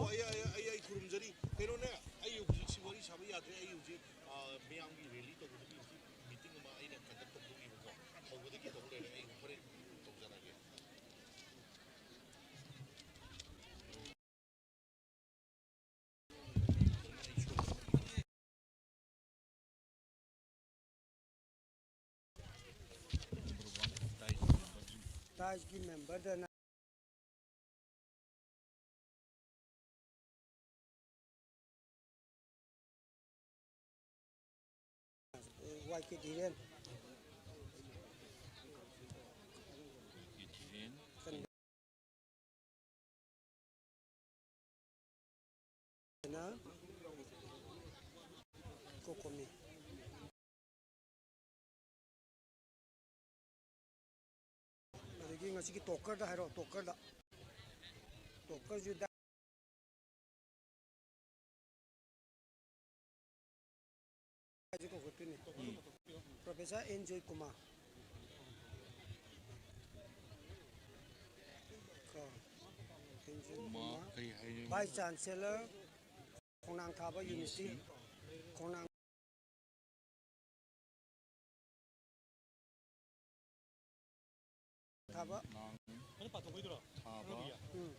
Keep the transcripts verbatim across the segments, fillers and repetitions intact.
ꯑꯩ ꯑꯩ ꯑꯩ ꯑꯩ ꯈꯨꯔꯨꯝꯖꯔꯤ꯫ ꯀꯩꯅꯣꯅꯦ, ꯑꯩ ꯍꯧꯖꯤꯛꯁꯤ ꯋꯥꯔꯤ ꯁꯥꯕ ꯌꯥꯗ꯭ꯔꯦ꯫ ꯑꯩ ꯍꯧꯖꯤꯛ, ꯑ, ꯃꯤꯌꯥꯝꯒꯤ ꯔꯦꯂꯤ ꯇꯧꯕꯗꯨꯒꯤ ꯍꯧꯖꯤꯛ ꯃꯤꯇꯤꯡ ꯑꯃ ꯑꯩꯅ ꯀꯟꯗꯛ ꯇꯧꯗꯧꯔꯤꯕꯀꯣ꯫ ꯍꯧꯕꯗꯒꯤ ꯇꯧ ꯂꯩꯔꯦ꯫ ꯑꯩ ꯍꯣꯔꯦꯟ ꯇꯧꯖꯔꯒꯦ꯫ ꯇꯥꯏꯁꯀꯤ ꯃꯦꯝꯕꯔꯗꯅ ꯋꯥꯏ ꯀꯦ ꯙꯤꯔꯦꯟ꯫ ꯀꯣꯀꯣꯃꯤ꯫ ꯑꯗꯒꯤ ꯉꯁꯤꯒꯤ ꯇꯣꯀꯔꯗ ꯍꯥꯏꯔꯣ, ꯇꯣꯀꯔꯗ꯫ ꯇꯣꯀꯔꯁꯨ ꯍꯥꯏꯁꯨ ꯀꯧꯈꯠꯇꯣꯏꯅꯤ꯫ ꯎꯝ꯫ ꯄ꯭ꯔꯣꯐꯦꯁꯔ ꯑꯦꯟ ꯖꯣꯏ ꯀꯨꯃꯥꯔ꯫ ꯀꯣ꯫ ꯑꯦꯟ ꯖꯣꯏ ꯀꯨꯃꯥꯔ, ꯀꯨꯃꯥꯔ꯫ ꯀꯔꯤ ꯍꯥꯏꯅꯣ? ꯚꯥꯏꯁ ꯆꯥꯟꯁꯦꯂꯔ, ꯈꯣꯡꯅꯥꯡ ꯊꯥꯕ ꯌꯨꯅꯤꯚꯔꯁꯤꯇꯤ꯫ ꯈꯣꯡꯅꯥꯡ ꯊꯥꯕ꯫ ꯅꯥꯡ ꯊꯥꯕ ꯎꯝ꯫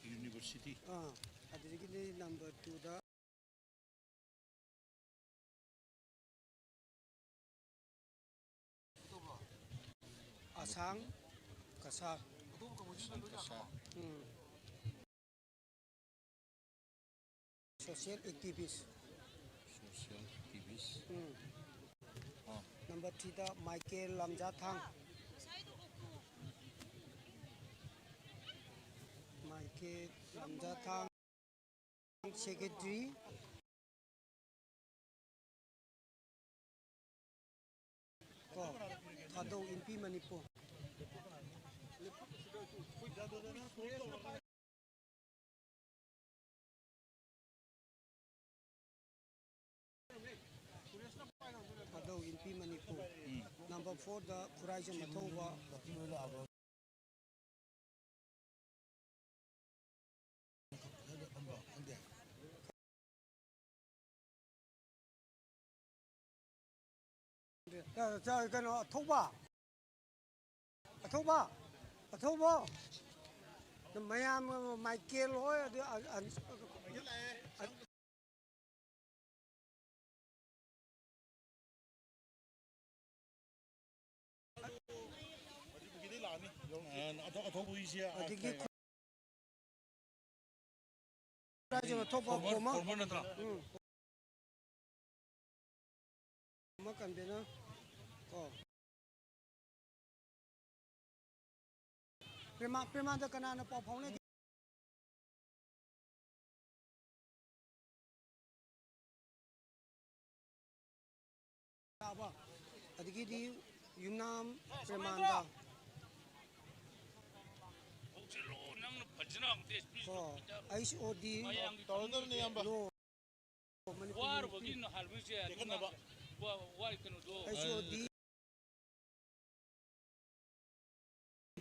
ꯌꯨꯅꯤꯚꯔꯁꯤꯇꯤ꯫ ꯑꯥ, ꯑꯗꯨꯗꯒꯤꯗꯤ ꯅꯝꯕꯔ ꯇꯨꯗ ꯑꯁꯥꯡ ꯀꯁꯥꯔ꯫ ꯑꯁꯥꯡ ꯀꯁꯥꯔ꯫ ꯎꯝ꯫ ꯁꯣꯁꯤꯌꯦꯜ ꯑꯦꯛꯇꯤꯚꯤꯁ꯫ ꯁꯣꯁꯤꯌꯦꯜ ꯑꯦꯛꯇꯤꯚꯤꯁ꯫ ꯎꯝ꯫ ꯑꯥ꯫ ꯅꯝꯕꯔ ꯊ꯭ꯔꯤꯗ ꯃꯥꯏꯀꯦꯜ ꯂꯝꯖꯥꯊꯥꯡ꯫ ꯃꯥꯏꯀꯦꯜ ꯂꯝꯖꯥꯊꯥꯡ꯫ ꯁꯦꯀ꯭ꯔꯦꯇꯔꯤ ꯀꯣ, ꯊꯥꯗꯧ, ꯏꯟꯄꯤ ꯃꯅꯤꯄꯨꯔ꯫ ꯊꯥꯗꯧ, ꯏꯟꯄꯤ ꯃꯅꯤꯄꯨꯔ꯫ ꯎꯝ꯫ ꯅꯝꯕꯔ ꯐꯣꯔꯗ ꯈꯨꯔꯥꯏꯖꯝ ꯑꯊꯧꯕ꯫ ꯀꯩꯅꯣ, ꯑꯊꯧꯕ? ꯑꯊꯧꯕ? ꯑꯊꯧꯕ? ꯃꯌꯥꯝ, ꯃꯥꯏꯀꯦꯜ ꯍꯣꯏ, ꯑꯗꯨ, ꯑ, ꯑ, ꯑ, ꯑꯗꯒꯤ ꯈꯨꯔꯥꯏꯁꯤꯡ ꯑꯊꯧꯕ ꯀꯣꯃ꯫ ꯀꯣꯃ ꯅꯠꯇ꯭ꯔꯣ? ꯎꯝ꯫ ꯀꯣꯃ ꯀꯟꯚꯦꯅꯔ꯫ ꯀꯣ꯫ ꯄ꯭ꯔꯦꯃꯥ-, ꯄ꯭ꯔꯦꯃꯥꯅꯟꯗ ꯀꯅꯥꯅ ꯄꯥꯎ ꯐꯥꯎꯅꯒꯦ? ꯑꯗꯒꯤꯗꯤ ꯌꯨꯝꯅꯥꯝ ꯄ꯭ꯔꯦꯃꯥꯅꯟꯗ꯫ ꯀꯣ, ꯑꯩꯆ ꯑꯣ ꯗꯤ ꯇꯧꯔꯗꯕꯅꯤ, ꯏꯌꯥꯝꯕ꯫ ꯅꯣ꯫ ꯋꯥꯔꯨꯕꯒꯤ ꯅꯍꯥꯟꯋꯥꯏꯁꯦ ꯑꯗꯨꯝ ꯋꯥ-, ꯋꯥ-, ꯀꯩꯅꯣꯗꯣ꯫ ꯑꯩꯆ ꯑꯣ ꯗꯤ꯫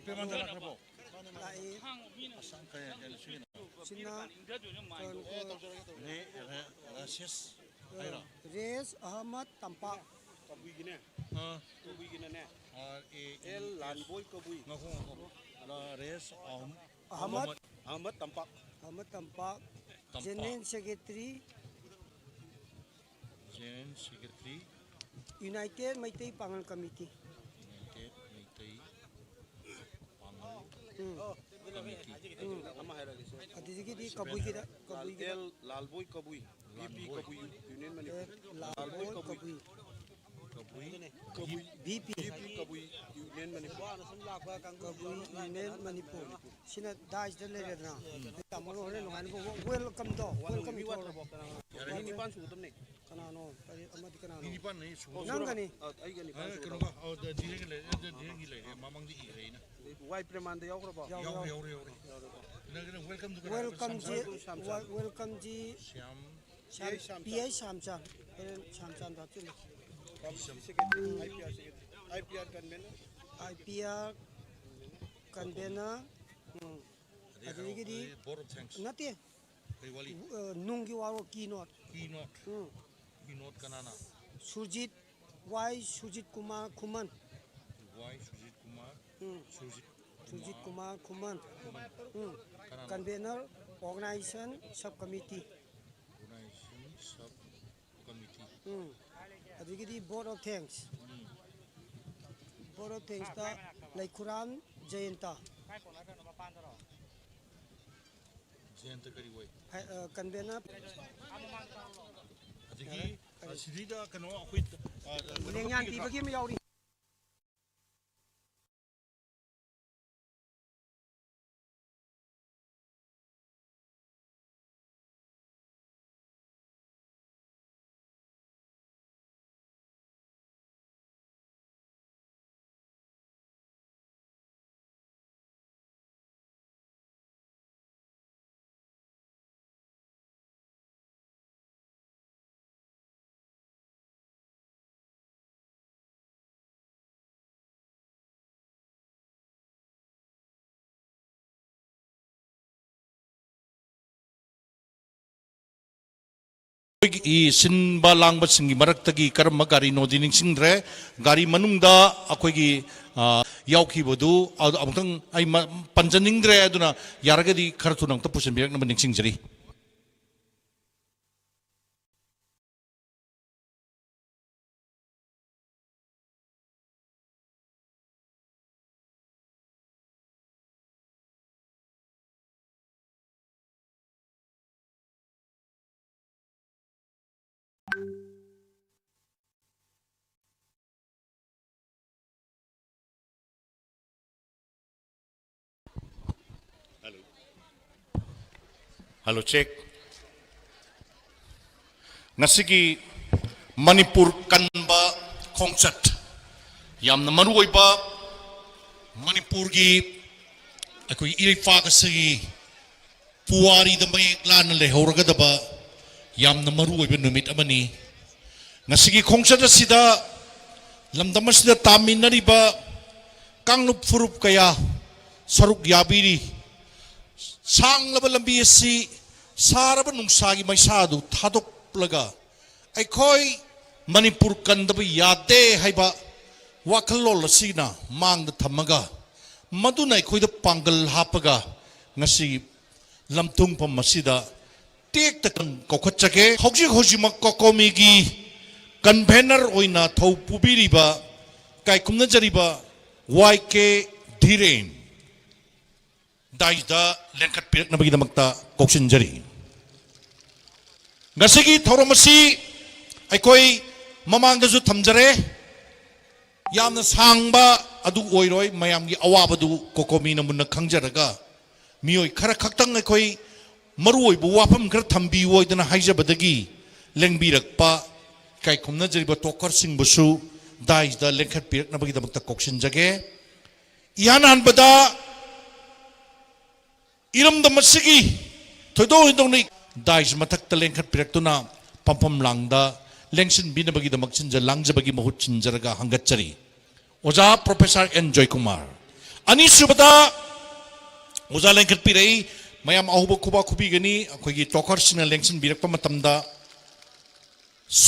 ꯄꯦꯃꯦꯟ ꯂꯥꯛꯈ꯭ꯔꯕꯣ? ꯂꯥꯛꯑꯦ꯫ ꯑꯁ, ꯀꯩ, ꯀꯩꯅꯣ ꯁꯤꯒꯤꯅꯣ? ꯁꯤꯅ ꯏꯪꯊꯗꯣꯏꯅ ꯃꯥꯏꯗꯣ꯫ ꯀꯩꯅꯣ, ꯔꯦ-, ꯔꯦ-, ꯔꯥꯁꯦꯁ ꯍꯥꯏꯔꯣ? ꯔꯦꯁ ꯑꯍꯃꯗ ꯇꯝꯄꯥꯛ꯫ ꯀꯕꯨꯏꯒꯤꯅꯦ꯫ ꯑꯥ꯫ ꯀꯕꯨꯏꯒꯤꯅꯅꯦ꯫ ꯑꯥꯔ ꯑꯦ ꯏ ꯑꯦꯜ ꯑꯦꯁ꯫ ꯂꯥꯟꯕꯣꯏ ꯀꯕꯨꯏ꯫ ꯉꯥꯏꯈꯣ, ꯉꯥꯏꯈꯣ꯫ ꯔꯦꯁ ꯑꯍꯝ-, ꯑꯍꯃꯗ꯫ ꯑꯍꯃꯗ ꯇꯝꯄꯥꯛ꯫ ꯑꯍꯃꯗ ꯇꯝꯄꯥꯛ꯫ ꯇꯝꯄꯥꯛ꯫ General secretary. General secretary. United Meitei Pangal committee. United Meitei Pangal um. Committee. Um. ꯑꯗꯨꯗꯒꯤꯗꯤ ꯀꯕꯨꯏꯒꯤꯗ, ꯀꯕꯨꯏꯒꯤꯗ꯫ L Lalboi Kabui, V P Lalboi. Kabui union Manipur. ꯑꯦ, Lalboi Lalboi Kabui. Kabui. Kabui. V P. V P Kabui union Manipur. Kabui union Manipur. ꯁꯤꯅ ꯗꯥꯏꯁꯇ ꯂꯩꯔꯦꯗꯅ꯫ ꯎꯝ꯫ ꯇꯥꯃꯣꯅ ꯍꯣꯔꯦꯟ ꯅꯨꯡꯉꯥꯏꯅꯕ ꯋꯦꯜꯀꯝꯗꯣ, ꯋꯦꯜꯀꯝ ꯃꯤ ꯏꯊꯣꯔꯛꯑꯣ꯫ ꯋꯥꯠꯇ꯭ꯔꯕꯣ? ꯀꯅꯥ ꯀꯅꯥ? ꯌꯥꯔꯦ꯫ ꯃꯤ ꯅꯤꯄꯥꯟ ꯁꯨꯒꯗꯕꯅꯦ꯫ ꯀꯅꯥꯅꯣ? ꯀꯔꯤ ꯑꯃꯗꯤ ꯀꯅꯥꯅꯣ? ꯃꯤ ꯅꯤꯄꯥꯟ ꯂꯩ ꯁꯨꯒꯗꯕ꯫ ꯅꯪꯒꯅꯤ꯫ ꯑ, ꯑꯩꯒ ꯅꯤꯄꯥꯟ ꯑ, ꯁꯨꯒꯗꯕ꯫ ꯀꯩꯅꯣꯒ, ꯑ, ꯗ-, ꯗꯤꯔꯦꯟꯒꯤ ꯂꯩꯔꯦ, ꯑꯗ ꯗꯤꯔꯦꯟꯒꯤ ꯂꯩꯔꯦ, ꯃꯃꯥꯡꯗ ꯏꯈ꯭ꯔꯦ ꯑꯩꯅ꯫ ꯋꯥꯏ ꯄ꯭ꯔꯦꯃꯥꯟꯗ ꯌꯥꯎꯈ꯭ꯔꯕꯣ? ꯌꯥꯎ-, ꯌꯥꯎꯔꯦ, ꯌꯥꯎ-, ꯌꯥꯎꯔꯦ, ꯌꯥꯎꯔꯦ꯫ ꯌꯥꯎꯔꯦꯀꯣ꯫ ꯅꯪꯒꯤꯅ ꯋꯦꯜꯀꯝꯗꯨ ꯀꯅꯥ? ꯋꯦꯜꯀꯝꯁꯤ, ꯁ꯭ꯌꯥꯝ ꯁꯥꯟ꯫ ꯋꯦꯜꯀꯝꯁꯤ Shyam. Shyam, P I ꯁ꯭ꯌꯥꯝꯆꯥꯟ꯫ P I ꯁ꯭ꯌꯥꯝꯆꯥꯟ꯫ ꯍꯣꯔꯦꯟ ꯁ꯭ꯌꯥꯝꯆꯥꯟꯗꯣ ꯍꯥꯞꯆꯤꯜꯂꯨ꯫ Secretary, I P R secretary. I P R convener. I P R convener. Um. ꯑꯗꯒꯤ ꯑꯗꯒꯤꯗꯤ ꯑꯩꯈꯣꯏ vote of thanks꯫ ꯅꯠꯇꯦ꯫ ꯀꯩ ꯋꯥꯂꯤ? ꯑ, ꯅꯨꯡꯒꯤ ꯋꯥꯔꯣ, keynote꯫ Keynote꯫ ꯎꯝ꯫ Keynote ꯀꯅꯥꯅ? ꯁꯨꯔꯖꯤꯠ꯫ ꯋꯥꯏ ꯁꯨꯖꯤꯠ ꯀꯨꯃꯥꯔ ꯈꯨꯃꯟ꯫ ꯋꯥꯏ ꯁꯨꯖꯤꯠ ꯀꯨꯃꯥꯔ꯫ ꯎꯝ꯫ ꯁꯨꯖꯤꯠ ꯁꯨꯖꯤꯠ ꯀꯨꯃꯥꯔ ꯈꯨꯃꯟ꯫ ꯎꯝ꯫ ꯀꯅꯥꯅꯣ? Convener, organization, sub committee꯫ Organization sub committee꯫ ꯎꯝ꯫ ꯑꯗꯒꯤꯗꯤ vote of thanks꯫ Um. Vote of thanksꯇ ꯂꯩꯈꯨꯔꯥꯝ ꯖꯌꯟꯇ꯫ ꯖꯌꯟꯇ ꯀꯔꯤ ꯑꯣꯏ? ꯍꯥꯏ, ꯑ, convener꯫ ꯑꯗꯒꯤ, ꯑ, ꯁꯤꯗꯩꯗ ꯀꯩꯅꯣ ꯑꯩꯈꯣꯏ, ꯑ, ꯀꯩꯅꯣ ꯂꯦꯡꯌꯥꯟ ꯄꯤꯕꯒꯤ ꯑꯃ ꯌꯥꯎꯔꯤ꯫ ꯑꯩꯈꯣꯏꯒꯤ ꯁꯤꯟꯕ ꯂꯥꯡꯕꯁꯤꯡꯒꯤ ꯃꯔꯛꯇꯒꯤ ꯀꯔꯝꯕ ꯒꯥꯔꯤꯅꯣꯗꯤ ꯅꯤꯡꯁꯤꯡꯗ꯭ꯔꯦ꯫ ꯒꯥꯔꯤ ꯃꯅꯨꯡꯗ ꯑꯩꯈꯣꯏꯒꯤ, ꯑ, ꯌꯥꯎꯈꯤꯕꯗꯨ ꯑꯗꯨ ꯑꯃꯨꯛꯇꯪ ꯑꯩ ꯃ-, ꯄꯟꯖꯅꯤꯡꯗ꯭ꯔꯦ꯫ ꯑꯗꯨꯅ ꯌꯥꯔꯒꯗꯤ ꯈꯔ ꯊꯨꯅ ꯑꯃꯨꯛꯇ ꯄꯨꯁꯤꯟꯕꯤꯔꯛꯅꯕ ꯅꯤꯡꯁꯤꯡꯖꯔꯤ꯫ Hello, check. ꯉꯁꯤꯒꯤ ꯃꯅꯤꯄꯨꯔ ꯀꯟꯕ ꯈꯣꯡꯆꯠ, ꯌꯥꯝꯅ ꯃꯔꯨꯑꯣꯏꯕ ꯃꯅꯤꯄꯨꯔꯒꯤ ꯑꯩꯈꯣꯏꯒꯤ ꯏꯔꯩꯄꯥꯛ ꯑꯁꯤꯒꯤ ꯄꯨꯋꯥꯔꯤꯗ ꯃꯌꯦꯛ ꯂꯥꯟꯅ ꯂꯩꯍꯧꯔꯒꯗꯕ ꯌꯥꯝꯅ ꯃꯔꯨꯑꯣꯏꯕ ꯅꯨꯃꯤꯠ ꯑꯃꯅꯤ꯫ ꯉꯁꯤꯒꯤ ꯈꯣꯡꯆꯠ ꯑꯁꯤꯗ ꯂꯝꯗꯝ ꯑꯁꯤꯗ ꯇꯥꯃꯤꯟꯅꯔꯤꯕ ꯀꯥꯡꯂꯨꯞ ꯐꯨꯔꯨꯞ ꯀꯌꯥ ꯁꯔꯨꯛ ꯌꯥꯕꯤꯔꯤ꯫ ꯁꯥꯡꯂꯕ ꯂꯝꯕꯤ ꯑꯁꯤ ꯁꯥꯔꯕ ꯅꯨꯡꯁꯥꯒꯤ ꯃꯩꯁꯥ ꯑꯗꯨ ꯊꯥꯗꯣꯛꯂꯒ ꯑꯩꯈꯣꯏ ꯃꯅꯤꯄꯨꯔ ꯀꯟꯗꯕ ꯌꯥꯗꯦ ꯍꯥꯏꯕ ꯋꯥꯈꯜꯂꯣꯟ ꯑꯁꯤꯅ ꯃꯥꯡꯗ ꯊꯝꯃꯒ, ꯃꯗꯨꯅ ꯑꯩꯈꯣꯏꯗ ꯄꯥꯡꯒꯜ ꯍꯥꯞꯄꯒ ꯉꯁꯤ ꯂꯝꯊꯨꯡꯐꯝ ꯑꯁꯤꯗ ꯇꯦꯛꯇ ꯀꯧꯈꯠꯆꯒꯦ꯫ ꯍꯧꯖꯤꯛ ꯍꯧꯖꯤꯛꯃꯛ ꯀꯣꯀꯣꯃꯤꯒꯤ ꯀꯟꯚꯦꯅꯔ ꯑꯣꯏꯅ ꯊꯧ ꯄꯨꯕꯤꯔꯤꯕ, ꯏꯀꯥꯏ ꯈꯨꯝꯅꯖꯔꯤꯕ ꯋꯥꯏ ꯀꯦ ꯙꯤꯔꯦꯟ ꯗꯥꯏꯁꯗ ꯂꯦꯡꯈꯠꯄꯤꯔꯛꯅꯕꯒꯤꯗꯃꯛꯇ ꯀꯧꯁꯤꯟꯖꯔꯤ꯫ ꯉꯁꯤꯒꯤ ꯊꯧꯔꯝ ꯑꯁꯤ ꯑꯩꯈꯣꯏ ꯃꯃꯥꯡꯗꯁꯨ ꯊꯝꯖꯔꯦ꯫ ꯌꯥꯝꯅ ꯁꯥꯡꯕ ꯑꯗꯨ ꯑꯣꯏꯔꯣꯏ, ꯃꯌꯥꯝꯒꯤ ꯑꯋꯥꯕꯗꯨ ꯀꯣꯀꯣꯃꯤꯅ ꯃꯨꯟꯅ ꯈꯪꯖꯔꯒ, ꯃꯤꯑꯣꯏ ꯈꯔ ꯈꯛꯇꯪ ꯑꯩꯈꯣꯏ ꯃꯔꯨꯑꯣꯏꯕ ꯋꯥꯐꯝ ꯈꯔ ꯊꯝꯕꯤꯌꯨ ꯍꯥꯏꯗꯅ ꯍꯥꯏꯖꯕꯗꯒꯤ ꯂꯦꯡꯕꯤꯔꯛꯄ ꯏꯀꯥꯏ ꯈꯨꯝꯅꯖꯔꯤꯕ ꯇꯣꯀꯔꯁꯤꯡꯕꯨꯁꯨ ꯗꯥꯏꯁꯗ ꯂꯦꯡꯈꯠꯄꯤꯔꯛꯅꯕꯒꯤꯗꯃꯛꯇ ꯀꯧꯁꯤꯟꯖꯒꯦ꯫ ꯏꯍꯥꯟ ꯍꯥꯟꯕꯗ ꯏꯔꯝꯗꯝ ꯑꯁꯤꯒꯤ ꯊꯣꯏꯗꯣꯛ ꯍꯦꯟꯗꯣꯛꯅ ꯗꯥꯏꯁ ꯃꯊꯛꯇ ꯂꯦꯡꯈꯠꯄꯤꯔꯛꯇꯨꯅ ꯐꯝꯐꯝ ꯂꯥꯡꯗ ꯂꯦꯡꯁꯤꯟꯕꯤꯅꯕꯒꯤꯗꯃꯛ ꯁꯤꯟꯖ ꯂꯥꯡꯖꯕꯒꯤ ꯃꯍꯨꯠ ꯁꯤꯟꯖꯔꯒ ꯍꯪꯒꯠꯆꯔꯤ꯫ ꯑꯣꯖꯥ ꯄ꯭ꯔꯣꯐꯦꯁꯔ ꯑꯦꯟ ꯖꯣꯏꯀꯨꯃꯥꯔ꯫ ꯑꯅꯤꯁꯨꯕꯗ ꯑꯣꯖꯥ ꯂꯦꯡꯈꯠꯄꯤꯔꯛꯏ, ꯃꯌꯥꯝ ꯑꯍꯧꯕ ꯈꯨꯕꯥꯛ ꯈꯨꯕꯤꯒꯅꯤ꯫ ꯑꯩꯈꯣꯏꯒꯤ ꯇꯣꯀꯔꯁꯤꯡꯅ ꯂꯦꯡꯁꯤꯟꯕꯤꯔꯛꯄ ꯃꯇꯝꯗ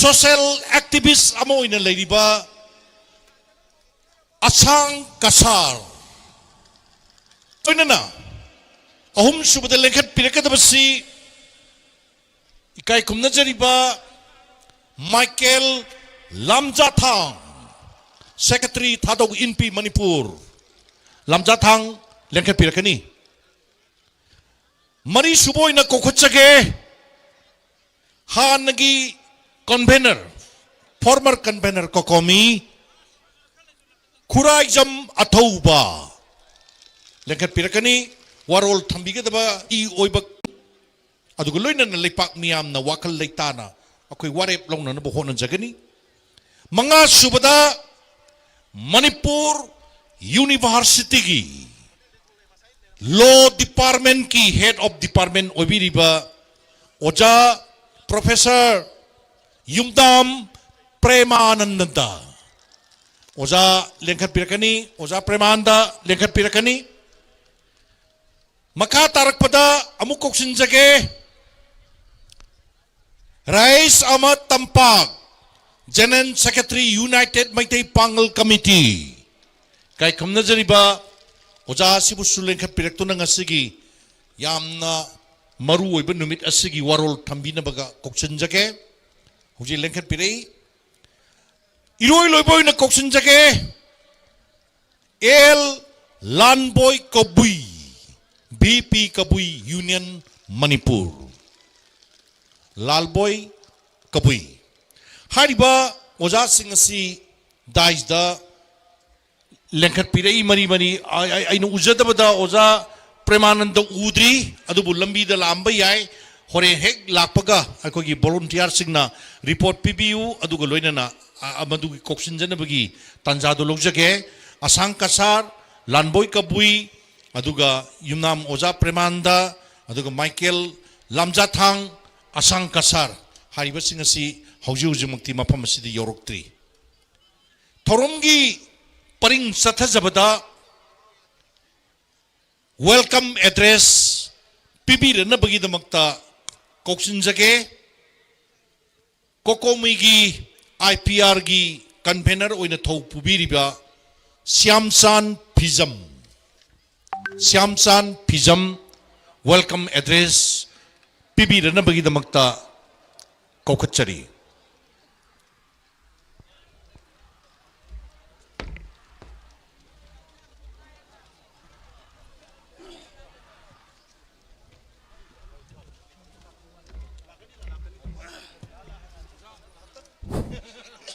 ꯁꯣꯁꯦꯜ ꯑꯦꯛꯇꯤꯚꯤꯁ ꯑꯃ ꯑꯣꯏꯅ ꯂꯩꯔꯤꯕ ꯑꯁꯥꯡ ꯀꯁꯥꯔ, ꯂꯣꯏꯅꯅ ꯑꯍꯨꯝꯁꯨꯕꯗ ꯂꯦꯡꯈꯠꯄꯤꯔꯛꯀꯗꯕꯁꯤ ꯏꯀꯥꯏ ꯈꯨꯝꯅꯖꯔꯤꯕ ꯃꯥꯏꯀꯦꯜ ꯂꯥꯝꯖꯥꯊꯥꯡ, ꯁꯦꯀ꯭ꯔꯦꯇꯔꯤ ꯊꯥꯗꯧ ꯏꯟꯄꯤ ꯃꯅꯤꯄꯨꯔ, ꯂꯥꯝꯖꯥꯊꯥꯡ ꯂꯦꯡꯈꯠꯄꯤꯔꯛꯀꯅꯤ꯫ ꯃꯔꯤꯁꯨꯕ ꯑꯣꯏꯅ ꯀꯧꯈꯠꯆꯒꯦ, ꯍꯥꯟꯅꯒꯤ ꯀꯟꯚꯦꯅꯔ, ꯐꯣꯔꯃꯔ ꯀꯟꯚꯦꯅꯔ ꯀꯣꯀꯣꯃꯤ, ꯈꯨꯔꯥꯏꯖꯝ ꯑꯊꯧꯕ ꯂꯦꯡꯈꯠꯄꯤꯔꯛꯀꯅꯤ꯫ ꯋꯥꯔꯣꯜ ꯊꯝꯕꯤꯒꯗꯕ ꯏ ꯑꯣꯏꯕ, ꯑꯗꯨꯒ ꯂꯣꯏꯅꯅ ꯂꯩꯄꯥꯛ ꯃꯤꯌꯥꯝꯅ ꯋꯥꯈꯜ ꯂꯩꯇꯥꯅ ꯑꯩꯈꯣꯏ ꯋꯥꯔꯦꯞ ꯂꯧꯅꯅꯕ ꯍꯣꯠꯅꯖꯒꯅꯤ꯫ ꯃꯉꯥ ꯁꯨꯕꯗ ꯃꯅꯤꯄꯨꯔ ꯌꯨꯅꯤꯚꯔꯁꯤꯇꯤꯒꯤ ꯂꯣ ꯗꯤꯄꯥꯔꯠꯃꯦꯟꯀꯤ ꯍꯦꯗ ꯑꯣꯐ ꯗꯤꯄꯥꯔꯠꯃꯦꯟ ꯑꯣꯏꯕꯤꯔꯤꯕ ꯑꯣꯖꯥ ꯄ꯭ꯔꯣꯐꯦꯁꯔ ꯌꯨꯝꯗꯥꯝ ꯄ꯭ꯔꯦꯃꯥꯅꯟꯗ, ꯑꯣꯖꯥ ꯂꯦꯡꯈꯠꯄꯤꯔꯛꯀꯅꯤ, ꯑꯣꯖꯥ ꯄ꯭ꯔꯦꯃꯥꯅꯟꯗ ꯂꯦꯡꯈꯠꯄꯤꯔꯛꯀꯅꯤ꯫ ꯃꯈꯥ ꯇꯥꯔꯛꯄꯗ ꯑꯃꯨꯛ ꯀꯧꯁꯤꯟꯖꯒꯦ, ꯔꯥꯏꯁ ꯑꯃ ꯇꯝꯄꯥꯛ General Secretary, United Meitei Pangal Committee, ꯀꯥꯏꯈꯨꯝꯅꯖꯔꯤꯕ ꯑꯣꯖꯥ ꯑꯁꯤꯕꯨꯁꯨ ꯂꯦꯡꯈꯠꯄꯤꯔꯛꯇꯨꯅ ꯉꯁꯤꯒꯤ ꯌꯥꯝꯅ ꯃꯔꯨ ꯑꯣꯏꯕ ꯅꯨꯃꯤꯠ ꯑꯁꯤꯒꯤ ꯋꯥꯔꯣꯜ ꯊꯝꯕꯤꯅꯕꯒ ꯀꯧꯁꯤꯟꯖꯒꯦ꯫ ꯍꯧꯖꯤꯛ ꯂꯦꯡꯈꯠꯄꯤꯔꯛꯏ꯫ ꯏꯔꯣꯏ ꯂꯣꯏꯕ ꯑꯣꯏꯅ ꯀꯧꯁꯤꯟꯖꯒꯦ, ꯑꯦꯜ ꯂꯥꯟꯕꯣꯏ ꯀꯕꯨꯏ, V P Kabui union Manipur. ꯂꯥꯜꯕꯣꯏ ꯀꯕꯨꯏ꯫ ꯍꯥꯏꯔꯤꯕ ꯑꯣꯖꯥꯁꯤꯡ ꯑꯁꯤ ꯗꯥꯏꯁꯇ ꯂꯦꯡꯈꯠꯄꯤꯔꯛꯏ ꯃꯔꯤ ꯃꯔꯤ꯫ ꯑꯩ-, ꯑꯩ-, ꯑꯩꯅ ꯎꯖꯗꯕꯗ ꯑꯣꯖꯥ ꯄ꯭ꯔꯦꯃꯥꯅꯟꯗ ꯎꯗ꯭ꯔꯤ, ꯑꯗꯨꯕꯨ ꯂꯝꯕꯤꯗ ꯂꯥꯛꯑꯝꯕ ꯌꯥꯏ꯫ ꯍꯣꯔꯦꯟ ꯍꯦꯛ ꯂꯥꯛꯄꯒ ꯑꯩꯈꯣꯏꯒꯤ ꯚꯣꯂꯨꯟꯇꯤꯌꯥꯔꯁꯤꯡꯅ ꯔꯤꯄꯣꯔꯠ ꯄꯤꯕꯤꯌꯨ, ꯑꯗꯨꯒ ꯂꯣꯏꯅꯅ, ꯑ, ꯑ, ꯃꯗꯨꯒꯤ ꯀꯧꯁꯤꯟꯖꯅꯕꯒꯤ ꯇꯥꯟꯖꯥꯗꯨ ꯂꯧꯖꯒꯦ꯫ ꯑꯁꯥꯡ ꯀꯁꯥꯔ, ꯂꯥꯟꯕꯣꯏ ꯀꯕꯨꯏ, ꯑꯗꯨꯒ ꯌꯨꯝꯅꯥꯝ ꯑꯣꯖꯥ ꯄ꯭ꯔꯦꯃꯥꯅꯟꯗ, ꯑꯗꯨꯒ ꯃꯥꯏꯀꯦꯜ ꯂꯥꯝꯖꯥꯊꯥꯡ, ꯑꯁꯥꯡ ꯀꯁꯥꯔ ꯍꯥꯏꯔꯤꯕꯁꯤꯡ ꯑꯁꯤ ꯍꯧꯖꯤꯛ ꯍꯧꯖꯤꯛꯃꯛꯇꯤ ꯃꯐꯝ ꯑꯁꯤꯗ ꯌꯧꯔꯛꯇ꯭ꯔꯤ꯫ ꯊꯧꯔꯝꯒꯤ ꯄꯔꯤꯡ ꯆꯠꯊꯖꯕꯗ welcome address ꯄꯤꯕꯤꯔꯅꯕꯒꯤꯗꯃꯛꯇ ꯀꯧꯁꯤꯟꯖꯒꯦ꯫ ꯀꯣꯀꯣꯃꯤꯒꯤ ꯑꯥꯏ ꯄꯤ ꯑꯥꯔꯒꯤ ꯀꯟꯚꯦꯅꯔ ꯑꯣꯏꯅ ꯊꯧ ꯄꯨꯕꯤꯔꯤꯕ ꯁ꯭ꯌꯥꯝꯆꯥꯟ ꯐꯤꯖꯝ, ꯁ꯭ꯌꯥꯝꯆꯥꯟ ꯐꯤꯖꯝ welcome address ꯄꯤꯕꯤꯔꯅꯕꯒꯤꯗꯃꯛꯇ ꯀꯧꯈꯠꯆꯔꯤ꯫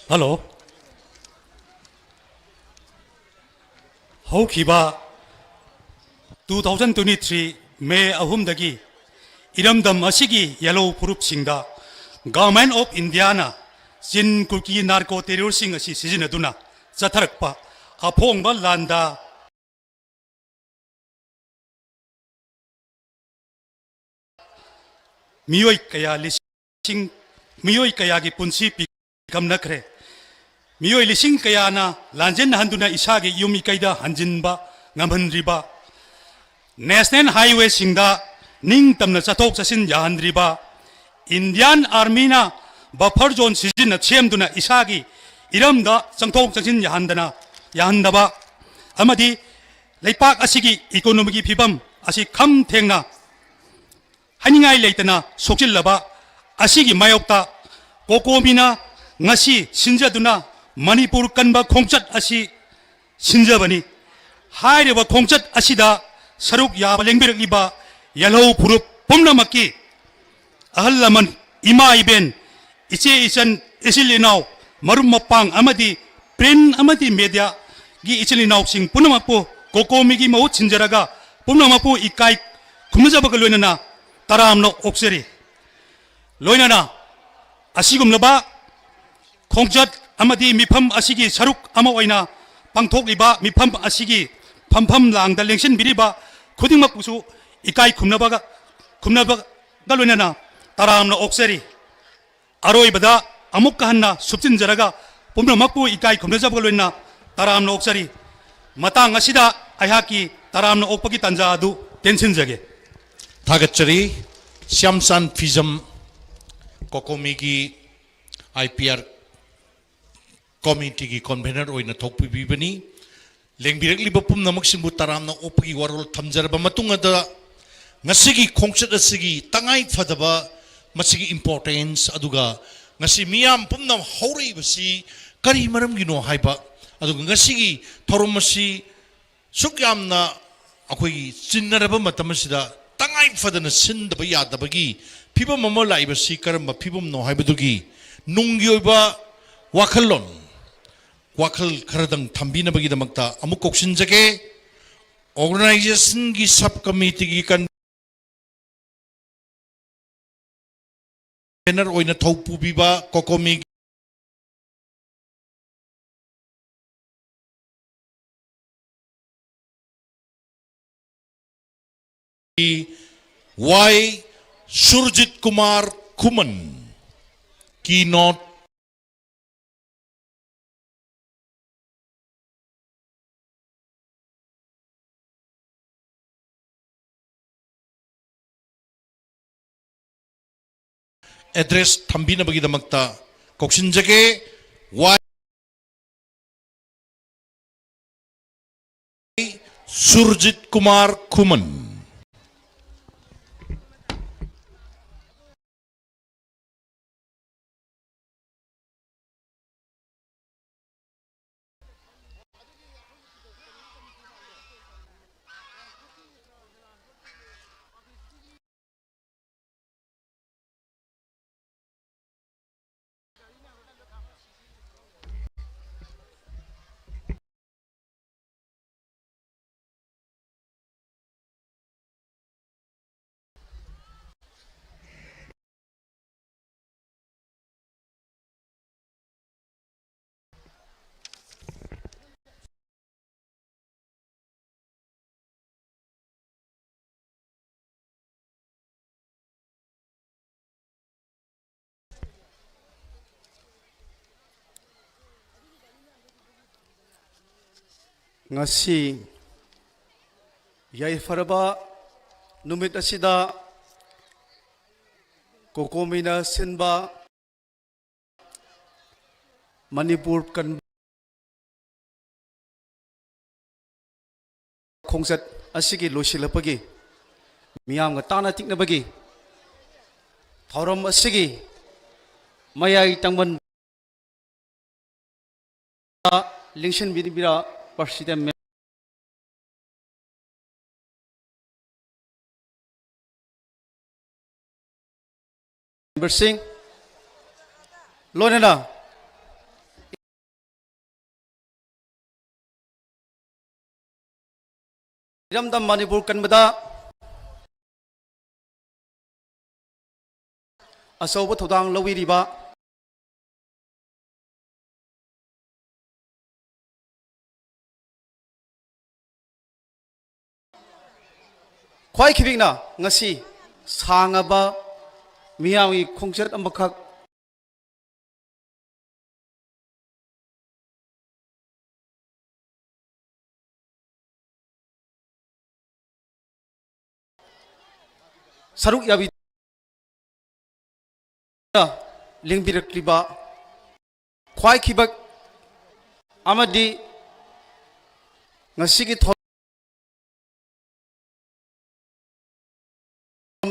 Hello. ꯍꯧꯈꯤꯕ two thousand twenty-three May ꯑꯍꯨꯝꯗꯒꯤ ꯏꯔꯝꯗꯝ ꯑꯁꯤꯒꯤ ꯌꯦꯜꯍꯧ ꯐꯨꯔꯨꯞꯁꯤꯡꯗ Government of Indiaꯅ ꯆꯤꯟ ꯀꯨꯀꯤ narco terroristꯁꯤꯡ ꯑꯁꯤ ꯁꯤꯖꯤꯟꯅꯗꯨꯅ ꯆꯠꯊꯔꯛꯄ ꯑꯐꯣꯡꯕ ꯂꯥꯟꯗ ꯃꯤꯑꯣꯏ ꯀꯌꯥ ꯂꯤꯁꯤꯡ, ꯃꯤꯑꯣꯏ ꯀꯌꯥꯒꯤ ꯄꯨꯟꯁꯤ ꯄꯤꯈꯝꯅꯈ꯭ꯔꯦ꯫ ꯃꯤꯑꯣꯏ ꯂꯤꯁꯤꯡ ꯀꯌꯥꯅ ꯂꯥꯟꯖꯦꯟꯅꯍꯟꯗꯨꯅ ꯏꯁꯥꯒꯤ ꯌꯨꯝ ꯏꯀꯩꯗ ꯍꯟꯖꯤꯟꯕ ꯉꯝꯍꯟꯗ꯭ꯔꯤꯕ, National Highwayꯁꯤꯡꯗ ꯅꯤꯡꯇꯝꯅ ꯆꯠꯊꯣꯛ ꯆꯠꯁꯤꯟ ꯌꯥꯍꯟꯗ꯭ꯔꯤꯕ, Indian Armyꯅ buffer zone ꯁꯤꯖꯤꯟꯅ ꯁꯦꯝꯗꯨꯅ ꯏꯁꯥꯒꯤ ꯏꯔꯝꯗ ꯆꯪꯊꯣꯛ ꯆꯪꯁꯤꯟ ꯌꯥꯍꯟꯗꯅ, ꯌꯥꯍꯟꯗꯕ ꯑꯃꯗꯤ ꯂꯩꯄꯥꯛ ꯑꯁꯤꯒꯤ economyꯒꯤ ꯐꯤꯕꯝ ꯑꯁꯤ ꯈꯝ ꯊꯦꯡꯅ ꯍꯥꯏꯅꯤꯡꯉꯥꯏ ꯂꯩꯇꯅ ꯁꯣꯛꯆꯤꯜꯂꯕ ꯑꯁꯤꯒꯤ ꯃꯥꯌꯣꯛꯇ ꯀꯣꯀꯣꯃꯤꯅ ꯉꯁꯤ ꯁꯤꯟꯖꯗꯨꯅ ꯃꯅꯤꯄꯨꯔ ꯀꯟꯕ ꯈꯣꯡꯆꯠ ꯑꯁꯤ ꯁꯤꯟꯖꯕꯅꯤ꯫ ꯍꯥꯏꯔꯤꯕ ꯈꯣꯡꯆꯠ ꯑꯁꯤꯗ ꯁꯔꯨꯛ ꯌꯥꯕ ꯂꯦꯡꯕꯤꯔꯛꯂꯤꯕ ꯌꯥꯜꯍꯧ ꯐꯨꯔꯨꯞ ꯄꯨꯝꯅꯃꯛꯀꯤ ꯑꯍꯜ ꯂꯃꯟ, ꯏꯃꯥ ꯏꯕꯦꯟ, ꯏꯆꯦ ꯏꯆꯟ, ꯏꯆꯤꯜ ꯏꯅꯥꯎ, ꯃꯔꯨꯞ ꯃꯄꯥꯡ ꯑꯃꯗꯤ print ꯑꯃꯗꯤ mediaꯒꯤ ꯏꯆꯤꯜ ꯏꯅꯥꯎꯁꯤꯡ ꯄꯨꯝꯅꯃꯛꯄꯨ ꯀꯣꯀꯣꯃꯤꯒꯤ ꯃꯍꯨꯠ ꯁꯤꯟꯖꯔꯒ ꯄꯨꯝꯅꯃꯛꯄꯨ ꯏꯀꯥꯏ ꯈꯨꯝꯅꯖꯕꯒ ꯂꯣꯏꯅꯅ ꯇꯔꯥꯝꯅ ꯑꯣꯛꯆꯔꯤ꯫ ꯂꯣꯏꯅꯅ ꯑꯁꯤꯒꯨꯝꯂꯕ ꯈꯣꯡꯆꯠ ꯑꯃꯗꯤ ꯃꯤꯐꯝ ꯑꯁꯤꯒꯤ ꯁꯔꯨꯛ ꯑꯃ ꯑꯣꯏꯅ ꯄꯥꯡꯊꯣꯛꯂꯤꯕ ꯃꯤꯐꯝ ꯑꯁꯤꯒꯤ ꯐꯝꯐꯝ ꯂꯥꯡꯗ ꯂꯦꯡꯁꯤꯟꯕꯤꯔꯤꯕ ꯈꯨꯗꯤꯡꯃꯛꯄꯨꯁꯨ ꯏꯀꯥꯏ ꯈꯨꯝꯅꯕꯒ, ꯈꯨꯝꯅꯕꯒ ꯂꯣꯏꯅꯅ ꯇꯔꯥꯝꯅ ꯑꯣꯛꯆꯔꯤ꯫ ꯑꯔꯣꯏꯕꯗ ꯑꯃꯨꯛꯀ ꯍꯟꯅ ꯁꯨꯞꯆꯤꯟꯖꯔꯒ ꯄꯨꯝꯅꯃꯛꯄꯨ ꯏꯀꯥꯏ ꯈꯨꯝꯅꯖꯕꯒ ꯂꯣꯏꯅꯅ ꯇꯔꯥꯝꯅ ꯑꯣꯛꯆꯔꯤ꯫ ꯃꯇꯥꯡ ꯑꯁꯤꯗ ꯑꯩꯍꯥꯛꯀꯤ ꯇꯔꯥꯝꯅ ꯑꯣꯛꯄꯒꯤ ꯇꯥꯟꯖꯥ ꯑꯗꯨ ꯇꯦꯟꯁꯤꯟꯖꯒꯦ꯫ ꯊꯥꯒꯠꯆꯔꯤ꯫ ꯁ꯭ꯌꯥꯝꯆꯥꯟ ꯐꯤꯖꯝ, ꯀꯣꯀꯣꯃꯤꯒꯤ IPR committeeꯒꯤ convener ꯑꯣꯏꯅ ꯊꯣꯛꯄꯤꯕꯤꯕꯅꯤ꯫ ꯂꯦꯡꯕꯤꯔꯛꯂꯤꯕ ꯄꯨꯝꯅꯃꯛꯁꯤꯡꯕꯨ ꯇꯔꯥꯝꯅ ꯑꯣꯛꯄꯒꯤ ꯋꯥꯔꯣꯜ ꯊꯝꯖꯔꯕ ꯃꯇꯨꯡꯗ, ꯉꯁꯤꯒꯤ ꯈꯣꯡꯆꯠ ꯑꯁꯤꯒꯤ ꯇꯉꯥꯏ ꯐꯗꯕ, ꯃꯁꯤꯒꯤ importance, ꯑꯗꯨꯒ ꯉꯁꯤ ꯃꯤꯌꯥꯝ ꯄꯨꯝꯅꯃꯛ ꯍꯧꯔꯛꯏꯕꯁꯤ ꯀꯔꯤ ꯃꯔꯝꯒꯤꯅꯣ ꯍꯥꯏꯕ, ꯑꯗꯨꯒ ꯉꯁꯤꯒꯤ ꯊꯧꯔꯝ ꯑꯁꯤ ꯁꯨꯛ ꯌꯥꯝꯅ ꯑꯩꯈꯣꯏꯒꯤ ꯆꯤꯟꯅꯔꯕ ꯃꯇꯝ ꯑꯁꯤꯗ ꯇꯉꯥꯏ ꯐꯗꯅ ꯁꯤꯟꯗꯕ ꯌꯥꯗꯕꯒꯤ ꯐꯤꯕꯝ ꯑꯃ ꯂꯥꯛꯏꯕꯁꯤ ꯀꯔꯝꯕ ꯐꯤꯕꯝꯅꯣ ꯍꯥꯏꯕꯗꯨꯒꯤ ꯅꯨꯡꯒꯤ ꯑꯣꯏꯕ ꯋꯥꯈꯜꯂꯣꯟ, ꯋꯥꯈꯜ ꯈꯔꯗꯪ ꯊꯝꯕꯤꯅꯕꯒꯤꯗꯃꯛꯇ ꯑꯃꯨꯛ ꯀꯧꯁꯤꯟꯖꯒꯦ꯫ Organisationꯒꯤ sub committeeꯒꯤ convener ꯑꯣꯏꯅ ꯊꯧ ꯄꯨꯕꯤꯕ ꯀꯣꯀꯣꯃꯤꯒꯤ Y ꯁꯨꯔꯖꯤꯠ ꯀꯨꯃꯥꯔ ꯈꯨꯃꯟ, keynote꯫ ꯑꯦꯗ꯭ꯔꯦꯁ ꯊꯝꯕꯤꯅꯕꯒꯤꯗꯃꯛꯇ ꯀꯧꯁꯤꯟꯖꯒꯦ꯫ ꯋꯥꯏ ꯁꯨꯔꯖꯤꯠ ꯀꯨꯃꯥꯔ ꯈꯨꯃꯟ꯫ ꯉꯁꯤ ꯌꯥꯏꯐꯔꯕ ꯅꯨꯃꯤꯠ ꯑꯁꯤꯗ ꯀꯣꯀꯣꯃꯤꯅ ꯁꯤꯟꯕ ꯃꯅꯤꯄꯨꯔ ꯀꯟ-, ꯈꯣꯡꯆꯠ ꯑꯁꯤꯒꯤ ꯂꯣꯏꯁꯤꯜꯂꯛꯄꯒꯤ, ꯃꯤꯌꯥꯝꯒ ꯇꯥꯟꯅ ꯇꯤꯛꯅꯕꯒꯤ ꯊꯧꯔꯝ ꯑꯁꯤꯒꯤ ꯃꯌꯥꯏ ꯇꯪꯕꯟ ꯂꯦꯡꯁꯤꯟꯕꯤꯔꯤꯕ ꯄ꯭ꯔꯁꯤꯗꯦꯟ ꯃꯦꯝꯕꯔꯁꯤꯡ, ꯂꯣꯏꯅꯅ ꯏꯔꯝꯗꯝ ꯃꯅꯤꯄꯨꯔ ꯀꯟꯕꯗ ꯑꯆꯧꯕ ꯊꯧꯗꯥꯡ ꯂꯧꯕꯤꯔꯤꯕ ꯈ꯭ꯋꯥꯏ ꯈꯤꯕꯤꯛꯅ ꯉꯁꯤ ꯁꯥꯡꯉꯕ ꯃꯤꯌꯥꯝꯒꯤ ꯈꯣꯡꯆꯠ ꯑꯃꯈꯛ ꯁꯔꯨꯛ ꯌꯥꯕꯤ-, ꯂꯦꯡꯕꯤꯔꯛꯂꯤꯕ ꯈ꯭ꯋꯥꯏꯈꯤꯕ ꯑꯃꯗꯤ ꯉꯁꯤꯒꯤ ꯊꯧꯔꯝ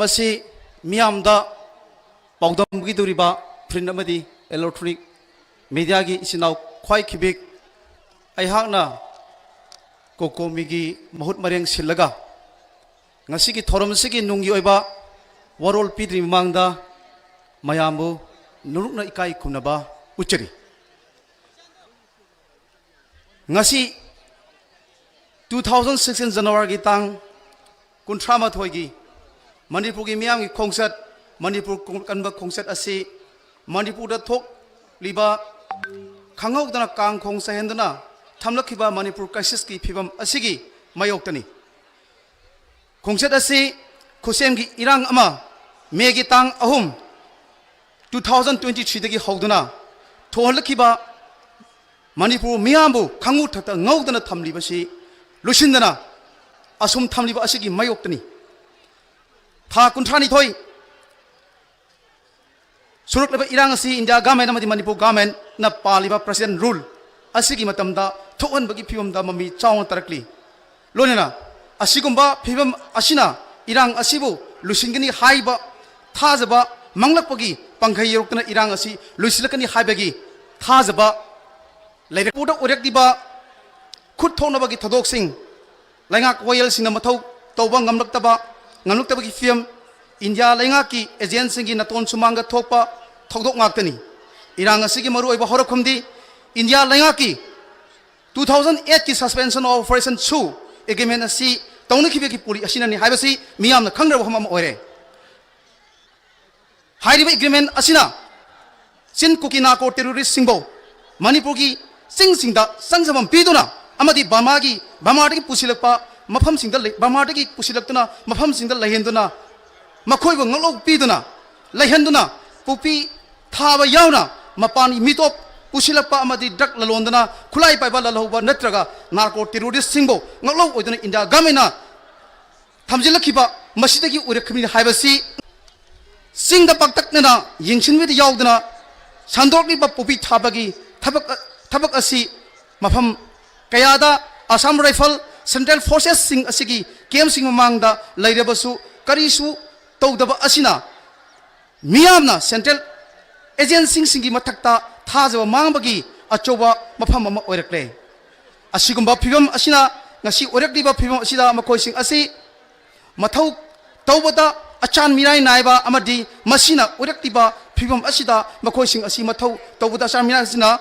ꯑꯁꯤ ꯃꯤꯌꯥꯝꯗ ꯄꯥꯎꯗꯝꯕꯤꯗꯧꯔꯤꯕ print ꯑꯃꯗꯤ electronic mediaꯒꯤ ꯏꯆꯤꯟ ꯏꯅꯥꯎ ꯈ꯭ꯋꯥꯏꯈꯤꯕꯤ, ꯑꯩꯍꯥꯛꯅ ꯀꯣꯀꯣꯃꯤꯒꯤ ꯃꯍꯨꯠ ꯃꯔꯦꯡ ꯁꯤꯜꯂꯒ ꯉꯁꯤꯒꯤ ꯊꯧꯔꯝ ꯑꯁꯤꯒꯤ ꯅꯨꯡꯒꯤ ꯑꯣꯏꯕ ꯋꯥꯔꯣꯜ ꯄꯤꯗ꯭ꯔꯤ ꯃꯃꯥꯡꯗ ꯃꯌꯥꯝꯕꯨ ꯅꯣꯂꯨꯛꯅ ꯏꯀꯥꯏ ꯈꯨꯝꯅꯕ ꯎꯠꯆꯔꯤ꯫ ꯉꯁꯤ two thousand sixteen Januaryꯒꯤ ꯇꯥꯡ ꯀꯨꯟꯊ꯭ꯔꯥ ꯃꯥꯊꯣꯏꯒꯤ ꯃꯅꯤꯄꯨꯔꯒꯤ ꯃꯤꯌꯥꯝꯒꯤ ꯈꯣꯡꯆꯠ, ꯃꯅꯤꯄꯨꯔ ꯀꯣ-, ꯀꯟꯕ ꯈꯣꯡꯆꯠ ꯑꯁꯤ ꯃꯅꯤꯄꯨꯔꯗ ꯊꯣꯛꯂꯤꯕ ꯈꯪꯍꯧꯗꯅ ꯀꯥꯡ ꯈꯣꯡ ꯆꯥꯏꯍꯟꯗꯨꯅ ꯊꯝꯂꯛꯈꯤꯕ ꯃꯅꯤꯄꯨꯔ crisisꯀꯤ ꯐꯤꯕꯝ ꯑꯁꯤꯒꯤ ꯃꯥꯌꯣꯛꯇꯅꯤ꯫ ꯈꯣꯡꯆꯠ ꯑꯁꯤ ꯈꯨꯠꯁꯦꯝꯒꯤ ꯏꯔꯥꯡ ꯑꯃ Mayꯒꯤ ꯇꯥꯡ ꯑꯍꯨꯝ, two thousand twenty threeꯗꯒꯤ ꯍꯧꯗꯨꯅ ꯊꯣꯛꯍꯜꯂꯛꯈꯤꯕ ꯃꯅꯤꯄꯨꯔ ꯃꯤꯌꯥꯝꯕꯨ ꯈꯪꯉꯨ ꯊꯛꯇ ꯉꯧꯗꯅ ꯊꯝꯂꯤꯕꯁꯤ ꯂꯣꯏꯁꯤꯟꯗꯅ ꯑꯁꯨꯝ ꯊꯝꯂꯤꯕ ꯑꯁꯤꯒꯤ ꯃꯥꯌꯣꯛꯇꯅꯤ꯫ ꯊꯥ ꯀꯨꯟꯊ꯭ꯔꯥꯅꯤꯊꯣꯏ ꯁꯨꯔꯛꯂꯕ ꯏꯔꯥꯡ ꯑꯁꯤ ꯏꯟꯗꯤꯌꯥ government ꯑꯃꯗꯤ ꯃꯅꯤꯄꯨꯔ governmentꯅ ꯄꯥꯜꯂꯤꯕ President rule ꯑꯁꯤꯒꯤ ꯃꯇꯝꯗ ꯊꯣꯛꯍꯟꯕꯒꯤ ꯐꯤꯕꯝꯗ ꯃꯃꯤ ꯆꯥꯎꯅ ꯇꯥꯔꯛꯂꯤ꯫ ꯂꯣꯏꯅꯅ ꯑꯁꯤꯒꯨꯝꯕ ꯐꯤꯕꯝ ꯑꯁꯤꯅ ꯏꯔꯥꯡ ꯑꯁꯤꯕꯨ ꯂꯣꯏꯁꯤꯟꯒꯅꯤ ꯍꯥꯏꯕ ꯊꯥꯖꯕ ꯃꯥꯡꯂꯛꯄꯒꯤ ꯄꯥꯡꯒꯩ ꯌꯧꯔꯛꯇꯅ ꯏꯔꯥꯡ ꯑꯁꯤ ꯂꯣꯏꯁꯤꯜꯂꯛꯀꯅꯤ ꯍꯥꯏꯕꯒꯤ ꯊꯥꯖꯕ ꯂꯩꯔꯛꯄꯗ ꯑꯣꯏꯔꯛꯂꯤꯕ ꯈꯨꯠ ꯊꯣꯛꯅꯕꯒꯤ ꯊꯧꯗꯣꯛꯁꯤꯡ ꯂꯩꯉꯥꯛ ꯋꯥꯌꯦꯜꯁꯤꯡꯅ ꯃꯊꯧ ꯇꯧꯕ ꯉꯝꯂꯛꯇꯕ, ꯉꯝꯂꯛꯇꯕꯒꯤ ꯐꯤꯕꯝ, ꯏꯟꯗꯤꯌꯥ ꯂꯩꯉꯥꯛꯀꯤ agentꯁꯤꯡꯒꯤ ꯅꯥꯇꯣꯟ ꯁꯨꯃꯥꯡꯗ ꯊꯣꯛꯄ ꯊꯧꯗꯣꯛ ꯉꯥꯛꯇꯅꯤ꯫ ꯏꯔꯥꯡ ꯑꯁꯤꯒꯤ ꯃꯔꯨꯑꯣꯏꯕ ꯍꯧꯔꯛꯐꯝꯗꯤ ꯏꯟꯗꯤꯌꯥ ꯂꯩꯉꯥꯛꯀꯤ two thousand eightꯀꯤ Suspension of Operation ꯁꯨ agreement ꯑꯁꯤ ꯇꯧꯅꯈꯤꯕꯒꯤ ꯄꯨꯔꯤ ꯑꯁꯤꯅꯅꯤ ꯍꯥꯏꯕꯁꯤ ꯃꯤꯌꯥꯝꯅ ꯈꯪꯅꯔꯕ ꯋꯥꯐꯝ ꯑꯃ ꯑꯣꯏꯔꯦ꯫ ꯍꯥꯏꯔꯤꯕ agreement ꯑꯁꯤꯅ ꯆꯤꯟ ꯀꯨꯀꯤ narco terroristꯁꯤꯡꯕꯨ ꯃꯅꯤꯄꯨꯔꯒꯤ ꯆꯤꯡꯁꯤꯡꯗ ꯆꯪꯖꯐꯝ ꯄꯤꯗꯨꯅ ꯑꯃꯗꯤ ꯕꯔꯃꯥꯒꯤ, ꯕꯔꯃꯥꯗꯒꯤ ꯄꯨꯁꯤꯜꯂꯛꯄ ꯃꯐꯝꯁꯤꯡꯗ ꯂꯩ-, ꯕꯔꯃꯥꯗꯒꯤ ꯄꯨꯁꯤꯜꯂꯛꯇꯨꯅ ꯃꯐꯝꯁꯤꯡꯗ ꯂꯩꯍꯟꯗꯨꯅ ꯃꯈꯣꯏꯕꯨ ꯉꯥꯛꯂꯧ ꯄꯤꯗꯨꯅ ꯂꯩꯍꯟꯗꯨꯅ ꯄꯣꯄꯤ ꯊꯥꯕ ꯌꯥꯎꯅ ꯃꯄꯥꯟꯒꯤ ꯃꯤꯇꯣꯞ ꯄꯨꯁꯤꯜꯂꯛꯄ ꯑꯃꯗꯤ drug ꯂꯂꯣꯟꯗꯅ ꯈꯨꯠꯂꯥꯏ ꯄꯥꯏꯕ ꯂꯥꯜꯍꯧꯕ ꯅꯠꯇ꯭ꯔꯒ narco terroristꯁꯤꯡꯕꯨ ꯉꯥꯛꯂꯧ ꯑꯣꯏꯗꯨꯅ ꯏꯟꯗꯤꯌꯥ governmentꯅ ꯊꯝꯖꯤꯜꯂꯛꯈꯤꯕ ꯃꯁꯤꯗꯒꯤ ꯑꯣꯏꯔꯛꯈꯤꯕꯅꯤ ꯍꯥꯏꯕꯁꯤ ꯆꯤꯡꯗ ꯄꯥꯛꯇꯛꯅꯅ ꯌꯦꯡꯁꯤꯟꯕꯗ ꯌꯥꯎꯗꯅ ꯁꯟꯗꯣꯛꯂꯤꯕ ꯄꯣꯄꯤ ꯊꯥꯕꯒꯤ ꯊꯕꯛ, ꯊꯕꯛ ꯑꯁꯤ ꯃꯐꯝ ꯀꯌꯥꯗ Assam Rifle, Central Forcesꯁꯤꯡ ꯑꯁꯤꯒꯤ campꯁꯤꯡ ꯃꯃꯥꯡꯗ ꯂꯩꯔꯕꯁꯨ ꯀꯔꯤꯁꯨ ꯇꯧꯗꯕ ꯑꯁꯤꯅ ꯃꯤꯌꯥꯝꯅ central agencyꯁꯤꯡꯒꯤ ꯃꯊꯛꯇ ꯊꯥꯖꯕ ꯃꯥꯡꯕꯒꯤ ꯑꯆꯧꯕ ꯃꯐꯝ ꯑꯃ ꯑꯣꯏꯔꯛꯂꯦ꯫ ꯑꯁꯤꯒꯨꯝꯕ ꯐꯤꯕꯝ ꯑꯁꯤꯅ ꯉꯁꯤ ꯑꯣꯏꯔꯛꯂꯤꯕ ꯐꯤꯕꯝ ꯑꯁꯤꯗ ꯃꯈꯣꯏꯁꯤꯡ ꯑꯁꯤ ꯃꯊꯧ ꯇꯧꯕꯗ ꯑꯆꯥꯟ ꯃꯤꯔꯥꯏ ꯅꯥꯏꯕ ꯑꯃꯗꯤ ꯃꯁꯤꯅ ꯑꯣꯏꯔꯛꯂꯤꯕ ꯐꯤꯕꯝ ꯑꯁꯤꯗ ꯃꯈꯣꯏꯁꯤꯡ ꯑꯁꯤ ꯃꯊꯧ ꯇꯧꯕꯗ ꯑꯆꯥꯟ ꯃꯤꯔꯥꯏ ꯑꯁꯤꯅ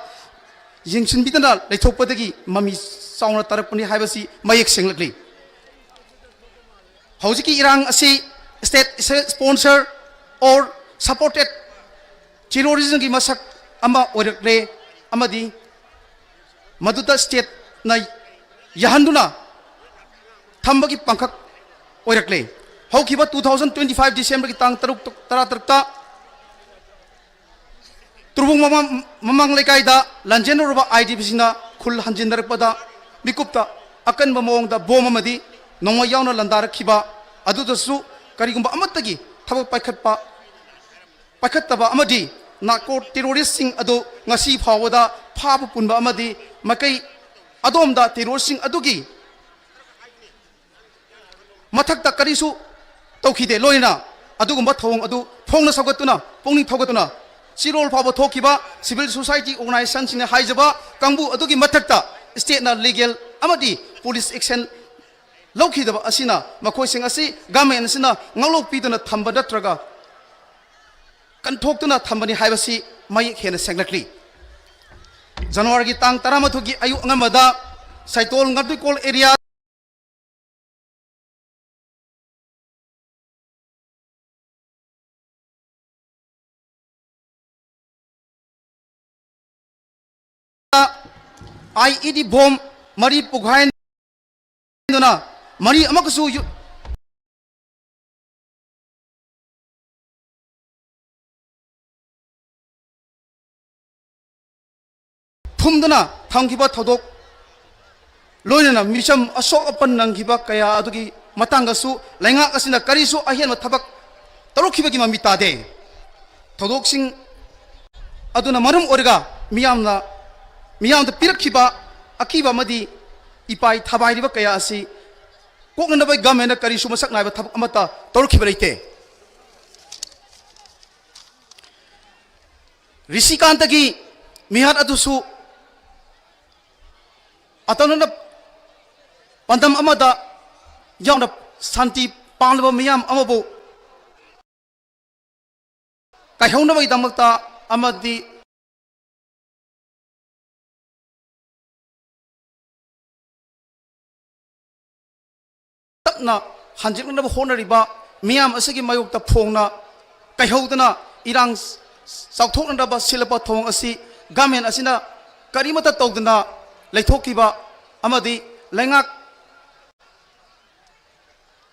ꯌꯦꯡꯁꯤꯟꯕꯤꯗꯅ ꯂꯩꯊꯣꯛꯄꯗꯒꯤ ꯃꯃꯤ ꯆꯥꯎꯅ ꯇꯥꯔꯛꯄꯅꯤ ꯍꯥꯏꯕꯁꯤ ꯃꯌꯦꯛ ꯁꯦꯡꯂꯛꯂꯤ꯫ ꯍꯧꯖꯤꯛꯀꯤ ꯏꯔꯥꯡ ꯑꯁꯤ state sponsor or supported terrorismꯒꯤ ꯃꯁꯛ ꯑꯃ ꯑꯣꯏꯔꯛꯂꯦ ꯑꯃꯗꯤ ꯃꯗꯨꯗ stateꯅ ꯌꯥꯍꯟꯗꯨꯅ ꯊꯝꯕꯒꯤ ꯄꯥꯡꯈꯛ ꯑꯣꯏꯔꯛꯂꯦ꯫ ꯍꯧꯈꯤꯕ two thousand twenty five Decemberꯒꯤ ꯇꯥꯡ ꯇꯔꯨꯛ, ꯇꯔꯥꯇꯔꯨꯛꯇ ꯇꯨꯔꯕꯨꯡ ꯃꯃꯥꯡ, ꯃꯃꯥꯡ ꯂꯩꯀꯥꯏꯗ ꯂꯥꯟꯖꯦꯟꯅꯔꯨꯕ IDPꯁꯤꯡꯅ ꯈꯨꯜ ꯍꯟꯖꯤꯟꯅꯔꯛꯄꯗ ꯃꯤꯀꯨꯞꯇ ꯑꯀꯟꯕ ꯃꯑꯣꯡꯗ bomb ꯑꯃꯗꯤ ꯅꯣꯡꯃꯩ ꯌꯥꯎꯅ ꯂꯥꯟꯗꯥꯔꯛꯈꯤꯕ ꯑꯗꯨꯗꯁꯨ ꯀꯔꯤꯒꯨꯝꯕ ꯑꯃꯠꯇꯒꯤ ꯊꯕꯛ ꯄꯥꯏꯈꯠꯄ, ꯄꯥꯏꯈꯠꯇꯕ ꯑꯃꯗꯤ narco terroristꯁꯤꯡ ꯑꯗꯨ ꯉꯁꯤ ꯐꯥꯎꯕꯗ ꯐꯥꯕ ꯄꯨꯟꯕ ꯑꯃꯗꯤ ꯃꯥꯏꯀꯩ ꯑꯗꯣꯝꯗ terroristꯁꯤꯡ ꯑꯗꯨꯒꯤ ꯃꯊꯛꯇ ꯀꯔꯤꯁꯨ ꯇꯧꯈꯤꯗꯦ꯫ ꯂꯣꯏꯅꯅ ꯑꯗꯨꯒꯨꯝꯕ ꯊꯧꯑꯣꯡ ꯑꯗꯨ ꯐꯣꯡꯅ ꯁꯧꯒꯠꯇꯨꯅ, ꯄꯨꯛꯅꯤꯡ ꯊꯧꯒꯠꯇꯨꯅ, ꯆꯤꯔꯣꯜ ꯐꯥꯎꯕ ꯊꯣꯛꯈꯤꯕ civil society organizationꯁꯤꯡꯅ ꯍꯥꯏꯖꯕ ꯀꯥꯡꯕꯨ ꯑꯗꯨꯒꯤ ꯃꯊꯛꯇ stateꯅ legal ꯑꯃꯗꯤ police action ꯂꯧꯈꯤꯗꯕ ꯑꯁꯤꯅ ꯃꯈꯣꯏꯁꯤꯡ ꯑꯁꯤ government ꯑꯁꯤꯅ ꯉꯥꯛꯂꯣꯛꯄꯤꯗꯨꯅ ꯊꯝꯕ ꯅꯠꯇ꯭ꯔꯒ ꯀꯟꯊꯣꯛꯇꯨꯅ ꯊꯝꯕꯅꯤ ꯍꯥꯏꯕꯁꯤ ꯃꯌꯦꯛ ꯍꯦꯟꯅ ꯁꯦꯡꯂꯛꯂꯤ꯫ ꯖꯅꯋꯥꯔꯤꯒꯤ ꯇꯥꯡ ꯇꯔꯥꯃꯥꯊꯣꯏꯒꯤ ꯑꯌꯨꯛ ꯑꯉꯟꯕꯗ ꯁꯥꯏꯇꯣꯜ ꯉꯥꯇꯨꯏꯀꯣꯜ area IED bomb ꯃꯔꯤ ꯄꯣꯈꯥꯏꯗꯨꯅ ꯃꯔꯤ ꯑꯃꯨꯛꯀꯁꯨ ꯌꯨ-, ꯐꯨꯝꯗꯨꯅ ꯊꯝꯈꯤꯕ ꯊꯧꯗꯣꯛ, ꯂꯣꯏꯅꯅ ꯃꯤꯆꯝ ꯑꯁꯣꯛ ꯑꯄꯟ ꯅꯪꯈꯤꯕ ꯀꯌꯥ ꯑꯗꯨꯒꯤ ꯃꯇꯥꯡꯗꯁꯨ ꯂꯩꯉꯥꯛ ꯑꯁꯤꯅ ꯀꯔꯤꯁꯨ ꯑꯍꯦꯟꯕ ꯊꯕꯛ ꯇꯧꯔꯛꯈꯤꯕꯒꯤ ꯃꯃꯤ ꯇꯥꯗꯦ꯫ ꯊꯧꯗꯣꯛꯁꯤꯡ ꯑꯗꯨꯅ ꯃꯔꯝ ꯑꯣꯏꯔꯒ ꯃꯤꯌꯥꯝꯅ, ꯃꯤꯌꯥꯝꯗ ꯄꯤꯔꯛꯈꯤꯕ ꯑꯀꯤꯕ ꯑꯃꯗꯤ ꯏꯄꯥꯏ ꯊꯕꯥꯏꯔꯤꯕ ꯀꯌꯥ ꯑꯁꯤ ꯀꯣꯛꯅꯅꯕ ꯒꯚꯔꯟꯃꯦꯟꯠꯅ ꯀꯔꯤꯁꯨ ꯃꯁꯛ ꯅꯥꯏꯕ ꯊꯕꯛ ꯑꯃꯠꯇ ꯇꯧꯔꯛꯈꯤꯕ ꯂꯩꯇꯦ꯫ ꯔꯤꯁꯤꯀꯥꯟꯇꯒꯤ ꯃꯤꯍꯥꯠ ꯑꯗꯨꯁꯨ ꯑꯇꯝꯅꯅ ꯄꯥꯟꯗꯝ ꯑꯃꯗ ꯌꯥꯎꯅ ꯁꯥꯟꯇꯤ ꯄꯥꯝꯂꯕ ꯃꯤꯌꯥꯝ ꯑꯃꯕꯨ ꯀꯥꯏꯍꯧꯅꯕꯒꯤꯗꯃꯛꯇ ꯑꯃꯗꯤ ꯇꯞꯅ ꯍꯟꯖꯤꯟꯅꯕ ꯍꯣꯠꯅꯔꯤꯕ ꯃꯤꯌꯥꯝ ꯑꯁꯤꯒꯤ ꯃꯥꯌꯣꯛꯇ ꯐꯣꯡꯅ ꯀꯥꯏꯍꯧꯗꯅ ꯏꯔꯥꯡ ꯆꯥꯎꯊꯣꯛꯅꯅꯕ ꯁꯤꯜꯂꯛꯄ ꯊꯧꯑꯣꯡ ꯑꯁꯤ ꯒꯚꯔꯟꯃꯦꯟꯠ ꯑꯁꯤꯅ ꯀꯔꯤꯃꯠꯇ ꯇꯧꯗꯅ ꯂꯩꯊꯣꯛꯈꯤꯕ ꯑꯃꯗꯤ ꯂꯩꯉꯥꯛ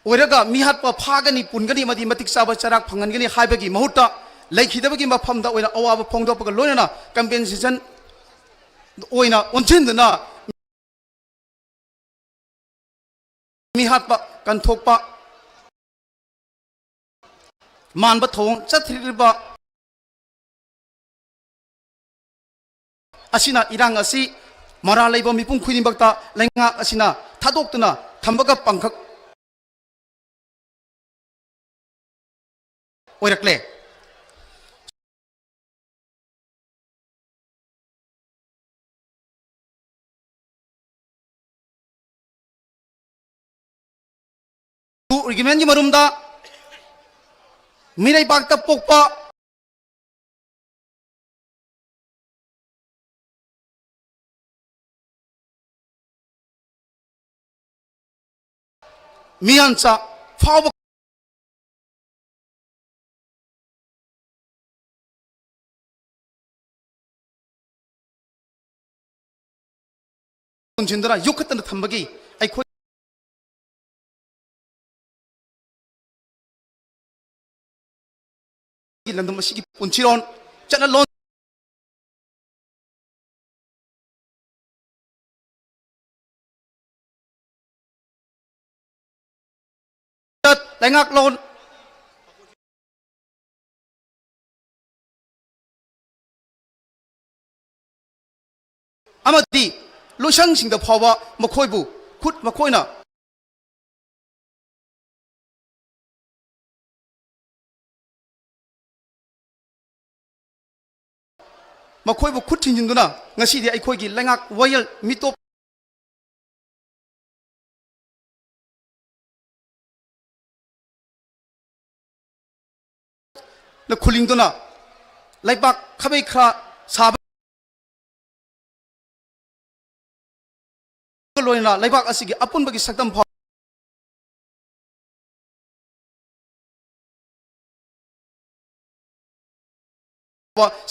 ꯑꯣꯏꯔꯒ ꯃꯤꯍꯥꯠꯄ ꯐꯥꯒꯅꯤ, ꯄꯨꯟꯒꯅꯤ ꯑꯃꯗꯤ ꯃꯇꯤꯛ ꯆꯥꯕ ꯆꯩꯔꯥꯛ ꯐꯪꯍꯟꯒꯅꯤ ꯍꯥꯏꯕꯒꯤ ꯃꯍꯨꯠꯇ ꯂꯩꯈꯤꯗꯕꯒꯤ ꯃꯐꯝꯗ ꯑꯣꯏꯅ ꯑꯋꯥꯕ ꯐꯣꯡꯗꯣꯛꯄꯒ ꯂꯣꯏꯅꯅ ꯀꯝꯄꯦꯟꯁꯦꯁꯟ ꯑꯣꯏꯅ ꯑꯣꯟꯁꯤꯟꯗꯨꯅ ꯃꯤꯍꯥꯠꯄ ꯀꯟꯊꯣꯛꯄ ꯃꯥꯟꯕ ꯊꯧꯑꯣꯡ ꯆꯠꯊꯔꯤꯕ ꯑꯁꯤꯅ ꯏꯔꯥꯡ ꯑꯁꯤ ꯃꯔꯥꯜ ꯂꯩꯕ ꯃꯤꯄꯨꯝ ꯈꯨꯗꯤꯡꯃꯛꯇ ꯂꯩꯉꯥꯛ ꯑꯁꯤꯅ ꯊꯥꯗꯣꯛꯇꯨꯅ ꯊꯝꯕꯒ ꯄꯥꯡꯈꯛ ꯑꯣꯏꯔꯛꯂꯦ꯫ ꯔꯤꯒꯤꯃꯦꯟꯒꯤ ꯃꯔꯨꯝꯗ ꯃꯤꯔꯩꯕꯥꯛꯇ ꯄꯣꯛꯄ ꯃꯤꯌꯥꯟꯆꯥ ꯐꯥꯎꯕ ꯄꯨꯟꯁꯤꯟꯗꯨꯅ ꯌꯣꯛꯈꯠꯇꯅ ꯊꯝꯕꯒꯤ ꯑꯩꯈꯣꯏ ꯂꯝꯗꯝ ꯑꯁꯤꯒꯤ ꯄꯨꯟꯁꯤꯔꯣꯟ, ꯆꯠꯅꯂꯣꯟ, ꯂꯩꯉꯥꯛꯂꯣꯟ, ꯑꯃꯗꯤ ꯂꯣꯏꯁꯪꯁꯤꯡꯗ ꯐꯥꯎꯕ ꯃꯈꯣꯏꯕꯨ ꯈꯨꯠ ꯃꯈꯣꯏꯅ ꯃꯈꯣꯏꯕꯨ ꯈꯨꯠ ꯊꯤꯟꯖꯤꯟꯗꯨꯅ ꯉꯁꯤꯗꯤ ꯑꯩꯈꯣꯏꯒꯤ ꯂꯩꯉꯥꯛ ꯋꯥꯌꯦꯜ ꯃꯤꯇꯣꯞ ꯈꯨꯂꯤꯡꯗꯨꯅ ꯂꯩꯕꯥꯛ ꯈꯥꯕꯩ ꯈꯔ ꯁꯥꯕ ꯂꯣꯏꯅꯅ ꯂꯩꯕꯥꯛ ꯑꯁꯤꯒꯤ ꯑꯄꯨꯟꯕꯒꯤ ꯁꯛꯇꯝ ꯐꯥꯎ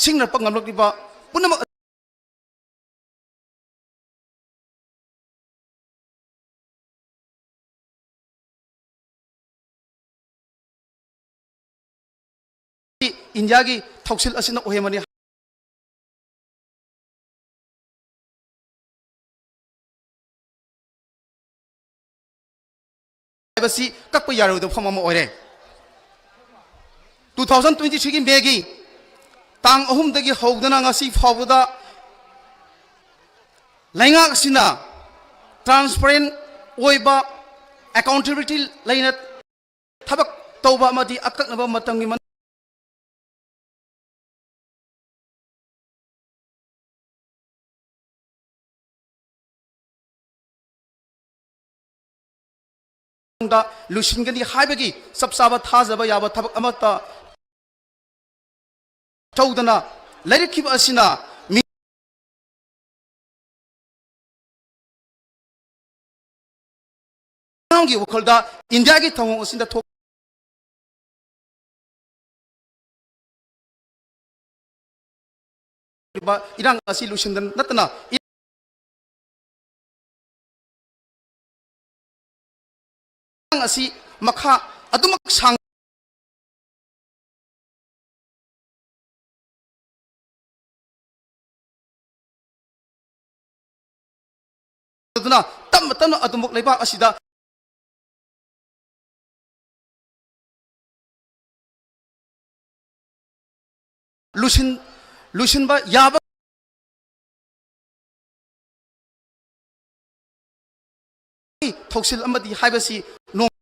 ꯁꯤꯡꯅꯔꯛꯄ ꯉꯝꯂꯛꯂꯤꯕ ꯄꯨꯝꯅꯃꯛ ꯏꯟꯗꯤꯌꯥꯒꯤ ꯊꯧꯁꯤꯜ ꯑꯁꯤꯅ ꯑꯣꯏꯍꯟꯕꯅꯤ꯫ ꯍꯥꯏꯕꯁꯤ ꯀꯛꯄ ꯌꯥꯔꯣꯏꯗꯕ ꯋꯥꯐꯝ ꯑꯃ ꯑꯣꯏꯔꯦ꯫ Two thousand twenty three ꯒꯤ ꯃꯦꯒꯤ ꯇꯥꯡ ꯑꯍꯨꯝꯗꯒꯤ ꯍꯧꯗꯨꯅ ꯉꯁꯤ ꯐꯥꯎꯕꯗ ꯂꯩꯉꯥꯛ ꯑꯁꯤꯅ transparent ꯑꯣꯏꯕ, accountability ꯂꯩꯅ ꯊꯕꯛ ꯇꯧꯕ ꯑꯃꯗꯤ ꯑꯀꯛꯅꯕ ꯃꯇꯝꯒꯤ ꯃꯅꯨꯡꯗ ꯂꯣꯏꯁꯤꯟꯒꯅꯤ ꯍꯥꯏꯕꯒꯤ ꯆꯞ ꯆꯥꯕ ꯊꯥꯖꯕ ꯌꯥꯕ ꯊꯕꯛ ꯑꯃꯠꯇ ꯇꯧꯗꯅ ꯂꯩꯔꯛꯈꯤꯕ ꯑꯁꯤꯅ ꯃꯤ ꯃꯤꯌꯥꯝꯒꯤ ꯋꯥꯈꯜꯗ ꯏꯟꯗꯤꯌꯥꯒꯤ ꯊꯧꯑꯣꯡ ꯑꯁꯤꯗ ꯊꯣꯛꯂꯤꯕ ꯏꯔꯥꯡ ꯑꯁꯤ ꯂꯣꯏꯁꯤꯟꯗ ꯅꯠꯇꯅ ꯏꯔꯥꯡ ꯑꯁꯤ ꯃꯈꯥ ꯑꯗꯨꯃꯛ ꯁꯥꯡ ꯑꯗꯨꯅ ꯇꯞꯅ ꯇꯞꯅ ꯑꯗꯨꯃꯛ ꯂꯩꯕꯥꯛ ꯑꯁꯤꯗ ꯂꯣꯏꯁꯤꯟ-, ꯂꯣꯏꯁꯤꯟꯕ ꯌꯥꯕ ꯊꯧꯁꯤꯜ ꯑꯃꯗꯤ ꯍꯥꯏꯕꯁꯤ ꯅꯣꯡ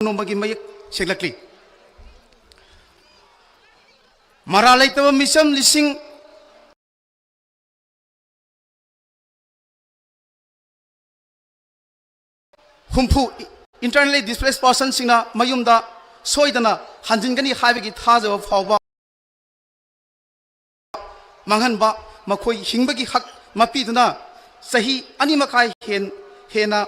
ꯅꯣꯡꯃꯒꯤ ꯃꯌꯦꯛ ꯁꯦꯡꯂꯛꯂꯤ꯫ ꯃꯔꯥꯜ ꯂꯩꯇꯕ ꯃꯤꯆꯝ ꯂꯤꯁꯤꯡ ꯍꯨꯝꯐꯨ internally displaced personꯁꯤꯡꯅ ꯃꯌꯨꯝꯗ ꯁꯣꯏꯗꯅ ꯍꯟꯖꯤꯟꯒꯅꯤ ꯍꯥꯏꯕꯒꯤ ꯊꯥꯖꯕ ꯐꯥꯎꯕ ꯃꯥꯡꯍꯟꯕ, ꯃꯈꯣꯏ ꯍꯤꯡꯕꯒꯤ ꯍꯛ ꯃꯄꯤꯗꯨꯅ ꯆꯍꯤ ꯑꯅꯤ ꯃꯈꯥꯏ ꯍꯦꯟ-, ꯍꯦꯟꯅ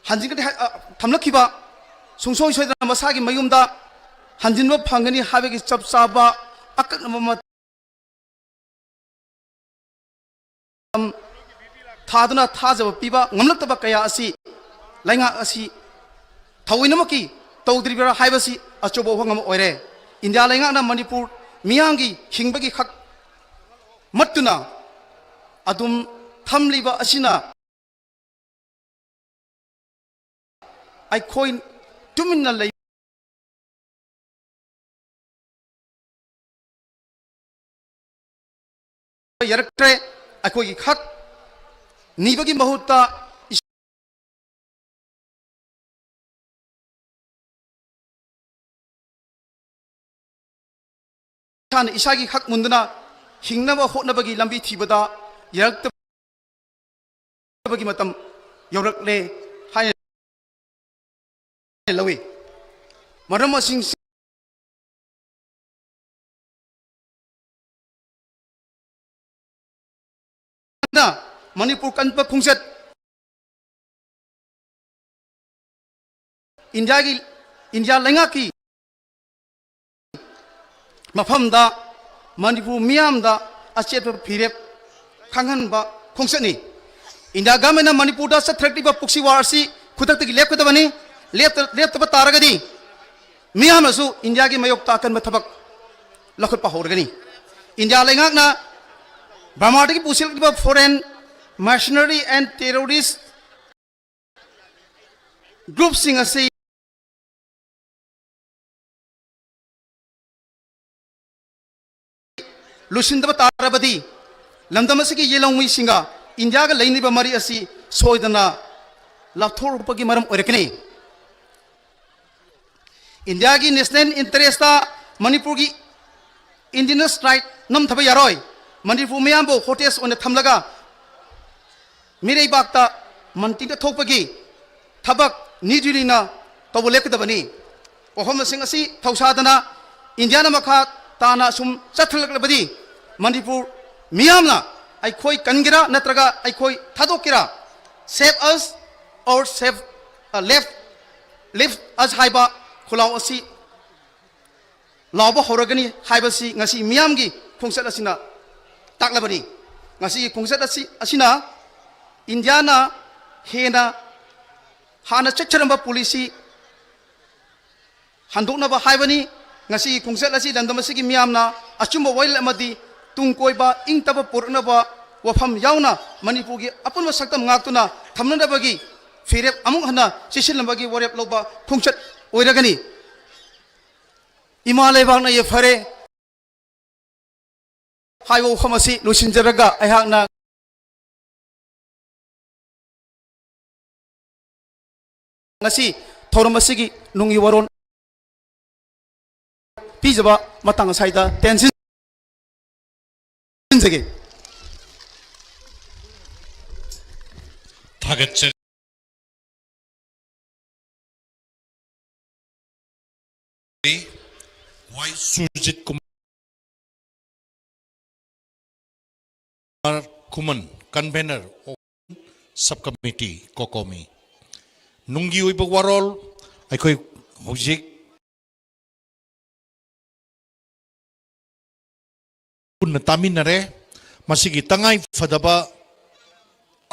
ꯍꯟꯖꯤꯟꯒꯅꯤ ꯍꯥꯏ-, ꯑ, ꯊꯝꯂꯛꯈꯤꯕ ꯁꯨꯡꯁꯣꯏ ꯁꯣꯏꯗꯅ ꯃꯁꯥꯒꯤ ꯃꯌꯨꯝꯗ ꯍꯟꯖꯤꯟꯕ ꯐꯪꯒꯅꯤ ꯍꯥꯏꯕꯒꯤ ꯆꯞ ꯆꯥꯕ ꯑꯀꯛꯅꯕ ꯃꯇꯝ ꯊꯥꯗꯨꯅ ꯊꯥꯖꯕ ꯄꯤꯕ ꯉꯝꯂꯛꯇꯕ ꯀꯌꯥ ꯑꯁꯤ ꯂꯩꯉꯥꯛ ꯑꯁꯤ ꯊꯑꯣꯏꯅꯃꯛꯀꯤ ꯇꯧꯗ꯭ꯔꯤꯕ꯭ꯔꯥ ꯍꯥꯏꯕꯁꯤ ꯑꯆꯧꯕ ꯋꯥꯐꯝ ꯑꯃ ꯑꯣꯏꯔꯦ꯫ ꯏꯟꯗꯤꯌꯥ ꯂꯩꯉꯥꯛꯅ ꯃꯅꯤꯄꯨꯔ ꯃꯤꯌꯥꯝꯒꯤ ꯍꯤꯡꯕꯒꯤ ꯍꯛ ꯃꯠꯇꯨꯅ ꯑꯗꯨꯝ ꯊꯝꯂꯤꯕ ꯑꯁꯤꯅ ꯑꯩꯈꯣꯏ ꯇꯨꯃꯤꯟꯅ ꯂꯩ ꯌꯥꯔꯛꯇ꯭ꯔꯦ꯫ ꯑꯩꯈꯣꯏꯒꯤ ꯍꯛ ꯅꯤꯕꯒꯤ ꯃꯍꯨꯠꯇ ꯏꯁꯥꯅ ꯏꯁꯥꯒꯤ ꯍꯛ ꯃꯨꯟꯗꯨꯅ ꯍꯤꯡꯅꯕ ꯍꯣꯠꯅꯕꯒꯤ ꯂꯝꯕꯤ ꯊꯤꯕꯗ ꯌꯥꯔꯛꯇꯕꯒꯤ ꯃꯇꯝ ꯌꯧꯔꯛꯂꯦ ꯍꯥꯏꯅ ꯂꯧꯏ꯫ ꯃꯔꯝ ꯑꯁꯤꯡ ꯃꯅꯤꯄꯨꯔ ꯀꯟꯕ ꯈꯣꯡꯆꯠ ꯏꯟꯗꯤꯌꯥꯒꯤ, ꯏꯟꯗꯤꯌꯥ ꯂꯩꯉꯥꯛꯀꯤ ꯃꯐꯝꯗ ꯃꯅꯤꯄꯨꯔ ꯃꯤꯌꯥꯝꯗ ꯑꯆꯦꯠꯄ ꯐꯤꯔꯦꯞ ꯈꯪꯍꯟꯕ ꯈꯣꯡꯆꯠꯅꯤ꯫ ꯏꯟꯗꯤꯌꯥ ꯒꯃꯦꯟꯅ ꯃꯅꯤꯄꯨꯔꯗ ꯆꯠꯊꯔꯛꯂꯤꯕ proxy war ꯑꯁꯤ ꯈꯨꯗꯛꯇꯒꯤ ꯂꯦꯞꯀꯗꯕꯅꯤ꯫ ꯂꯦꯞꯇ-, ꯂꯦꯞꯇꯕ ꯇꯥꯔꯒꯗꯤ ꯃꯤꯌꯥꯝꯅꯁꯨ ꯏꯟꯗꯤꯌꯥꯒꯤ ꯃꯥꯌꯣꯛꯇ ꯑꯀꯟꯕ ꯊꯕꯛ ꯂꯧꯈꯠꯄ ꯍꯧꯔꯒꯅꯤ꯫ ꯏꯟꯗꯤꯌꯥ ꯂꯩꯉꯥꯛꯅ ꯕꯔꯃꯥꯗꯒꯤ ꯄꯨꯁꯤꯜꯂꯛꯂꯤꯕ foreign mercenary and terrorist ꯒ꯭ꯔꯨꯞꯁꯤꯡ ꯑꯁꯤ ꯂꯣꯏꯁꯤꯟꯗꯕ ꯇꯥꯔꯕꯗꯤ, ꯂꯝꯗꯝ ꯑꯁꯤꯒꯤ ꯌꯦꯜꯍꯧꯃꯤꯁꯤꯡꯒ ꯏꯟꯗꯤꯌꯥꯒ ꯂꯩꯅꯔꯤꯕ ꯃꯔꯤ ꯑꯁꯤ ꯁꯣꯏꯗꯅ ꯂꯥꯞꯊꯣꯛꯂꯛꯄꯒꯤ ꯃꯔꯝ ꯑꯣꯏꯔꯛꯀꯅꯤ꯫ ꯏꯟꯗꯤꯌꯥꯒꯤ ꯅꯦꯁꯅꯦꯜ ꯏꯟꯇꯔꯦꯁꯇ ꯃꯅꯤꯄꯨꯔꯒꯤ ꯏꯟꯗꯤꯖꯤꯅꯁ ꯔꯥꯏꯠ ꯅꯝꯊꯕ ꯌꯥꯔꯣꯏ꯫ ꯃꯅꯤꯄꯨꯔ ꯃꯤꯌꯥꯝꯕꯨ ꯍꯣꯁꯇꯦꯖ ꯑꯣꯏꯅ ꯊꯝꯂꯒ ꯃꯤꯔꯩꯕꯥꯛꯇ ꯃꯟꯇꯤꯡꯗ ꯊꯣꯛꯄꯒꯤ ꯊꯕꯛ ꯅꯤꯇꯤ ꯅꯤꯅ ꯇꯧꯕ ꯂꯦꯞꯀꯗꯕꯅꯤ꯫ ꯋꯥꯐꯝꯁꯤꯡ ꯑꯁꯤ ꯊꯧꯁꯥꯗꯅ ꯏꯟꯗꯤꯌꯥꯅ ꯃꯈꯥ ꯇꯥꯅ ꯑꯁꯨꯝ ꯆꯠꯊꯔꯛꯂꯕꯗꯤ ꯃꯅꯤꯄꯨꯔ ꯃꯤꯌꯥꯝꯅ ꯑꯩꯈꯣꯏ ꯀꯟꯒꯦꯔꯥ ꯅꯠꯇ꯭ꯔꯒ ꯑꯩꯈꯣꯏ ꯊꯥꯗꯣꯛꯀꯦꯔꯥ, "Save us or save, uh, left, leave us" ꯍꯥꯏꯕ ꯈꯨꯜꯂꯥꯎ ꯑꯁꯤ ꯂꯥꯎꯕ ꯍꯧꯔꯒꯅꯤ ꯍꯥꯏꯕꯁꯤ ꯉꯁꯤ ꯃꯤꯌꯥꯝꯒꯤ ꯈꯣꯡꯆꯠ ꯑꯁꯤꯅ ꯇꯥꯛꯂꯕꯅꯤ꯫ ꯉꯁꯤꯒꯤ ꯈꯣꯡꯆꯠ ꯑꯁꯤ, ꯑꯁꯤꯅ ꯏꯟꯗꯤꯌꯥꯅ ꯍꯦꯟꯅ ꯍꯥꯟꯅ ꯆꯠꯆꯔꯝꯕ ꯄꯣꯂꯤꯁꯤ ꯍꯟꯗꯣꯛꯅꯕ ꯍꯥꯏꯕꯅꯤ꯫ ꯉꯁꯤꯒꯤ ꯈꯣꯡꯆꯠ ꯑꯁꯤ ꯂꯝꯗꯝ ꯑꯁꯤꯒꯤ ꯃꯤꯌꯥꯝꯅ ꯑꯆꯨꯝꯕ ꯋꯥꯌꯦꯜ ꯑꯃꯗꯤ ꯇꯨꯡ ꯀꯣꯏꯕ ꯏꯪ ꯇꯞꯄ ꯄꯨꯔꯛꯅꯕ ꯋꯥꯐꯝ ꯌꯥꯎꯅ ꯃꯅꯤꯄꯨꯔꯒꯤ ꯑꯄꯨꯟꯕ ꯁꯛꯇꯝ ꯉꯥꯛꯇꯨꯅ ꯊꯝꯅꯅꯕꯒꯤ ꯐꯤꯔꯦꯞ ꯑꯃꯨꯛ ꯍꯟꯅ ꯆꯦꯁꯤꯟꯅꯕꯒꯤ ꯋꯥꯔꯦꯞ ꯂꯧꯕ ꯈꯣꯡꯆꯠ ꯑꯣꯏꯔꯒꯅꯤ꯫ ꯏꯃꯥ ꯂꯩꯕꯥꯛꯅ ꯌꯥꯏꯐꯔꯦ ꯍꯥꯏꯕ ꯋꯥꯐꯝ ꯑꯁꯤ ꯂꯣꯏꯁꯤꯟꯖꯔꯒ ꯑꯩꯍꯥꯛꯅ ꯉꯁꯤ ꯊꯧꯔꯝ ꯑꯁꯤꯒꯤ ꯅꯨꯡꯒꯤ ꯋꯥꯔꯣꯜ ꯄꯤꯖꯕ ꯃꯇꯥꯡ ꯑꯁ꯭ꯋꯥꯏꯗ ꯇꯦꯟꯁꯤꯟꯖꯒꯦ꯫ ꯊꯥꯒꯠꯆꯔꯤ꯫ ꯋꯥꯏ ꯁꯨꯔꯖꯤꯠ ꯀꯨꯃꯥꯔ ꯈꯨꯃꯟ, convener of sub committee, COCOMI꯫ ꯅꯨꯡꯒꯤ ꯑꯣꯏꯕ ꯋꯥꯔꯣꯜ ꯑꯩꯈꯣꯏ ꯍꯧꯖꯤꯛ ꯄꯨꯟꯅ ꯇꯥꯃꯤꯟꯅꯔꯦ꯫ ꯃꯁꯤꯒꯤ ꯇꯉꯥꯏ ꯐꯗꯕ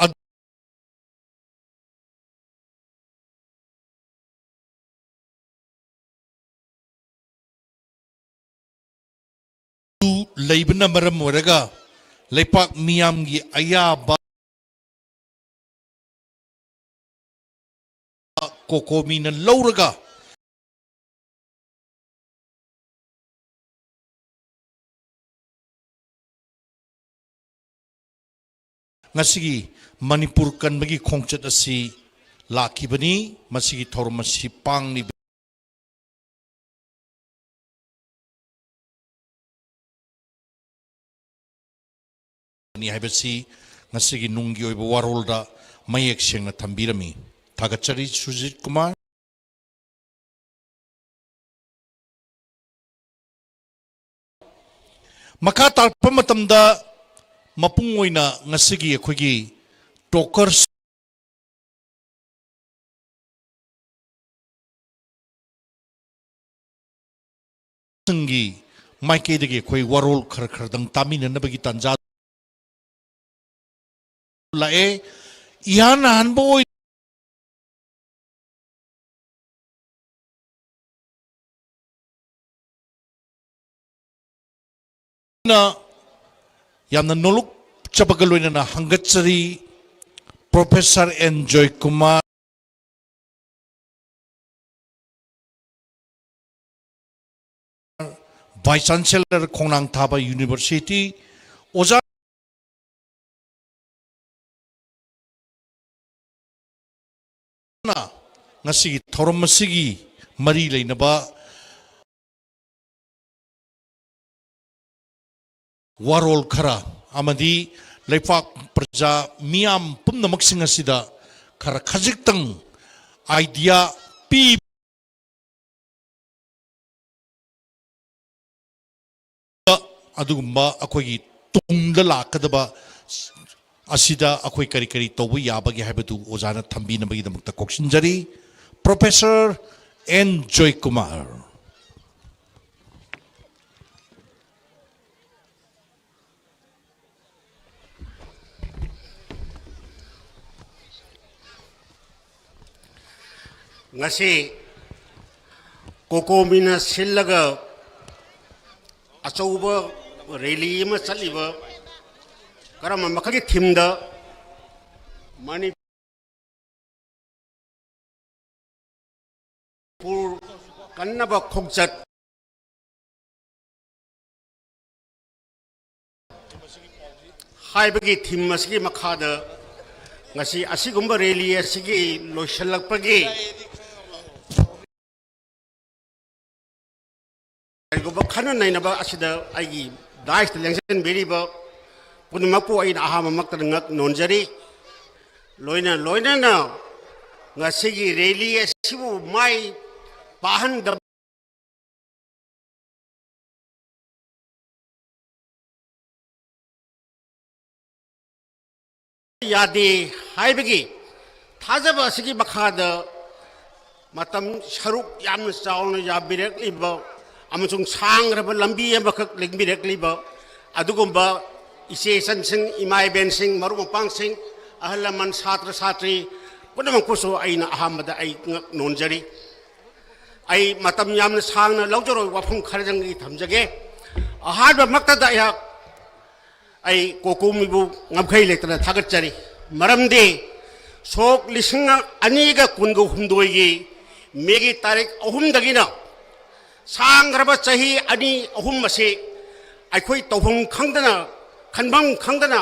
ꯑꯗꯨ ꯂꯩꯕꯅ ꯃꯔꯝ ꯑꯣꯏꯔꯒ ꯂꯩꯄꯥꯛ ꯃꯤꯌꯥꯝꯒꯤ ꯑꯌꯥꯕ ꯀꯣꯀꯣꯃꯤꯅ ꯂꯧꯔꯒ ꯉꯁꯤꯒꯤ ꯃꯅꯤꯄꯨꯔ ꯀꯟꯕꯒꯤ ꯈꯣꯡꯆꯠ ꯑꯁꯤ ꯂꯥꯛꯈꯤꯕꯅꯤ꯫ ꯃꯁꯤꯒꯤ ꯊꯧꯔꯝ ꯑꯁꯤ ꯄꯥꯡꯂꯤꯕ ꯍꯥꯏꯕꯁꯤ ꯉꯁꯤꯒꯤ ꯅꯨꯡꯒꯤ ꯑꯣꯏꯕ ꯋꯥꯔꯣꯜꯗ ꯃꯌꯦꯛ ꯁꯦꯡꯅ ꯊꯝꯕꯤꯔꯝꯃꯤ꯫ ꯊꯥꯒꯠꯆꯔꯤ ꯁꯨꯖꯤꯠ ꯀꯨꯃꯥꯔ꯫ ꯃꯈꯥ ꯇꯥꯔꯛꯄ ꯃꯇꯝꯗ ꯃꯄꯨꯡ ꯑꯣꯏꯅ ꯉꯁꯤꯒꯤ ꯑꯩꯈꯣꯏꯒꯤ ꯇꯣꯀꯔꯁ ꯁꯤꯡꯒꯤ ꯃꯥꯏꯀꯩꯗꯒꯤ ꯑꯩꯈꯣꯏ ꯋꯥꯔꯣꯜ ꯈꯔ ꯈꯔꯗꯪ ꯇꯥꯃꯤꯟꯅꯅꯕꯒꯤ ꯇꯥꯟꯖꯥ ꯂꯥꯛꯑꯦ꯫ ꯏꯍꯥꯟ ꯍꯥꯟꯕ ꯑꯣꯏꯅ ꯌꯥꯝꯅ ꯅꯣꯂꯨꯛꯆꯕꯒ ꯂꯣꯏꯅꯅ ꯍꯪꯒꯠꯆꯔꯤ꯫ Professor N Joykumar, vice chancellor, ꯈꯣꯡꯅꯥꯡ ꯊꯥꯕ ꯌꯨꯅꯤꯚꯔꯁꯤꯇꯤ, ꯑꯣꯖꯥ ꯉꯁꯤꯒꯤ ꯊꯧꯔꯝ ꯑꯁꯤꯒꯤ ꯃꯔꯤ ꯂꯩꯅꯕ ꯋꯥꯔꯣꯜ ꯈꯔ ꯑꯃꯗꯤ ꯂꯩꯄꯥꯛ ꯄ꯭ꯔꯖꯥ ꯃꯤꯌꯥꯝ ꯄꯨꯝꯅꯃꯛꯁꯤꯡ ꯑꯁꯤꯗ ꯈꯔ ꯈꯖꯤꯛꯇꯪ ꯑꯥꯏꯗꯤꯌꯥ ꯄꯤ ꯑꯗꯨꯒꯨꯝꯕ ꯑꯩꯈꯣꯏꯒꯤ ꯇꯨꯡꯗ ꯂꯥꯛꯀꯗꯕ ꯑꯁꯤꯗ ꯑꯩꯈꯣꯏ ꯀꯔꯤ ꯀꯔꯤ ꯇꯧꯕ ꯌꯥꯕꯒꯦ ꯍꯥꯏꯕꯗꯨ ꯑꯣꯖꯥꯅ ꯊꯝꯕꯤꯅꯕꯒꯤꯗꯃꯛꯇ ꯀꯧꯁꯤꯟꯖꯔꯤ꯫ Professor N Joykumar. ꯉꯁꯤ ꯀꯣꯀꯣꯃꯤꯅ ꯁꯤꯜꯂꯒ ꯑꯆꯧꯕ ꯔꯦꯂꯤ ꯑꯃ ꯆꯠꯂꯤꯕ ꯀꯔꯝꯕ ꯃꯈꯜꯒꯤ ꯊꯤꯝꯗ ꯃꯅꯤ ꯀꯟꯅꯕ ꯈꯣꯡꯆꯠ ꯍꯥꯏꯕꯒꯤ ꯊꯤꯝ ꯑꯁꯤꯒꯤ ꯃꯈꯥꯗ ꯉꯁꯤ ꯑꯁꯤꯒꯨꯝꯕ ꯔꯦꯂꯤ ꯑꯁꯤꯒꯤ ꯂꯣꯏꯁꯤꯜꯂꯛꯄꯒꯤ ꯀꯔꯤꯒꯨꯝꯕ ꯈꯟꯅ ꯅꯩꯅꯕ ꯑꯁꯤꯗ ꯑꯩꯒꯤ ꯗꯥꯏꯁꯇ ꯂꯦꯡꯁꯤꯟꯕꯤꯔꯤꯕ ꯄꯨꯝꯅꯃꯛꯄꯨ ꯑꯩꯅ ꯑꯍꯥꯟꯕꯃꯛꯇꯗ ꯉꯛ ꯅꯣꯟꯖꯔꯤ꯫ ꯂꯣꯏꯅ ꯂꯣꯏꯅꯅ ꯉꯁꯤꯒꯤ ꯔꯦꯂꯤ ꯑꯁꯤꯕꯨ ꯃꯥꯏ ꯄꯥꯛꯍꯟꯗꯕ ꯌꯥꯗꯦ ꯍꯥꯏꯕꯒꯤ ꯊꯥꯖꯕ ꯑꯁꯤꯒꯤ ꯃꯈꯥꯗ ꯃꯇꯝ ꯁꯔꯨꯛ ꯌꯥꯝꯅ ꯆꯥꯎꯅ ꯌꯥꯕꯤꯔꯛꯂꯤꯕ ꯑꯃꯁꯨꯡ ꯁꯥꯡꯈ꯭ꯔꯕ ꯂꯝꯕꯤ ꯑꯃꯈꯛ ꯂꯦꯡꯕꯤꯔꯛꯂꯤꯕ ꯑꯗꯨꯒꯨꯝꯕ ꯏꯆꯦ ꯏꯆꯟꯁꯤꯡ, ꯏꯃꯥ ꯏꯕꯦꯟꯁꯤꯡ, ꯃꯔꯨꯞ ꯃꯄꯥꯡꯁꯤꯡ, ꯑꯍꯜ ꯂꯃꯟ, ꯁꯥꯇ꯭ꯔ ꯁꯥꯇ꯭ꯔꯤ ꯄꯨꯝꯅꯃꯛꯄꯨꯁꯨ ꯑꯩꯅ ꯑꯍꯥꯟꯕꯗ ꯑꯩ ꯉꯛ ꯅꯣꯟꯖꯔꯤ꯫ ꯑꯩ ꯃꯇꯝ ꯌꯥꯝꯅ ꯁꯥꯡꯅ ꯂꯧꯖꯔꯣꯏ, ꯋꯥꯐꯝ ꯈꯔꯗꯪ ꯑꯩ ꯊꯝꯖꯒꯦ꯫ ꯑꯍꯥꯟꯕꯃꯛꯇꯗ ꯑꯩꯍꯥꯛ ꯑꯩ ꯀꯣꯀꯣꯃꯤꯕꯨ ꯉꯝꯈꯩ ꯂꯩꯇꯅ ꯊꯥꯒꯠꯆꯔꯤ꯫ ꯃꯔꯝꯗꯤ ꯁꯣꯛ ꯂꯤꯁꯤꯡ ꯑꯅꯤꯒ ꯀꯨꯟꯒ ꯍꯨꯝꯗꯣꯏꯒꯤ ꯃꯦꯒꯤ ꯇꯥꯔꯤꯛ ꯑꯍꯨꯝꯗꯒꯤꯅ ꯁꯥꯡꯈ꯭ꯔꯕ ꯆꯍꯤ ꯑꯅꯤ ꯑꯍꯨꯝ ꯑꯁꯤ ꯑꯩꯈꯣꯏ ꯇꯧꯐꯝ ꯈꯪꯗꯅ, ꯈꯟꯐꯝ ꯈꯪꯗꯅ,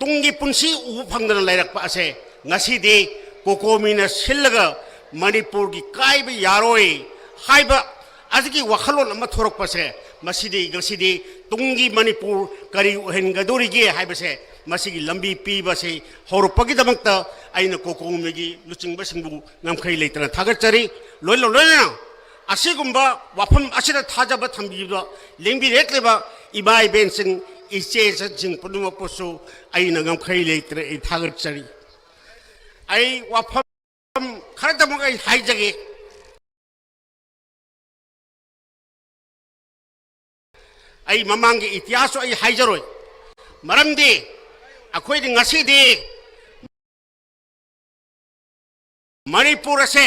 ꯇꯨꯡꯒꯤ ꯄꯨꯟꯁꯤ ꯎꯕ ꯐꯪꯗꯅ ꯂꯩꯔꯛꯄ ꯑꯁꯦ ꯉꯁꯤꯗꯤ ꯀꯣꯀꯣꯃꯤꯅ ꯁꯤꯜꯂꯒ ꯃꯅꯤꯄꯨꯔꯒꯤ ꯀꯥꯏꯕ ꯌꯥꯔꯣꯏ ꯍꯥꯏꯕ ꯑꯁꯤꯒꯤ ꯋꯥꯈꯜꯂꯣꯟ ꯑꯃ ꯊꯣꯔꯛꯄꯁꯦ, ꯃꯁꯤꯗꯤ ꯉꯁꯤꯗꯤ ꯇꯨꯡꯒꯤ ꯃꯅꯤꯄꯨꯔ ꯀꯔꯤ ꯑꯣꯏꯍꯟꯒꯗꯧꯔꯤꯒꯦ ꯍꯥꯏꯕꯁꯦ, ꯃꯁꯤꯒꯤ ꯂꯝꯕꯤ ꯄꯤꯕꯁꯤ ꯍꯧꯔꯛꯄꯒꯤꯗꯃꯛꯇ ꯑꯩꯅ ꯀꯣꯀꯣꯃꯤꯒꯤ ꯂꯨꯆꯤꯡꯕꯁꯤꯡꯕꯨ ꯉꯝꯈꯩ ꯂꯩꯇꯅ ꯊꯥꯒꯠꯆꯔꯤ꯫ ꯂꯣꯏꯅ ꯂꯣꯏꯅꯅ ꯑꯁꯤꯒꯨꯝꯕ ꯋꯥꯐꯝ ꯑꯁꯤꯗ ꯊꯥꯖꯕ ꯊꯝꯕꯤꯕ ꯂꯦꯡꯕꯤꯔꯛꯂꯤꯕ ꯏꯃꯥ ꯏꯕꯦꯟꯁꯤꯡ, ꯏꯆꯦ ꯏꯆꯟꯁꯤꯡ ꯄꯨꯝꯅꯃꯛꯄꯨꯁꯨ ꯑꯩꯅ ꯉꯝꯈꯩ ꯂꯩꯇꯅ ꯑꯩ ꯊꯥꯒꯠꯆꯔꯤ꯫ ꯑꯩ ꯋꯥꯐꯝ ꯈꯔꯗꯃꯛ ꯑꯩ ꯍꯥꯏꯖꯒꯦ꯫ ꯑꯩ ꯃꯃꯥꯡꯒꯤ ꯏꯇꯤꯍꯥꯁꯁꯨ ꯑꯩ ꯍꯥꯏꯖꯔꯣꯏ꯫ ꯃꯔꯝꯗꯤ ꯑꯩꯈꯣꯏꯗꯤ ꯉꯁꯤꯗꯤ ꯃꯅꯤꯄꯨꯔ ꯑꯁꯦ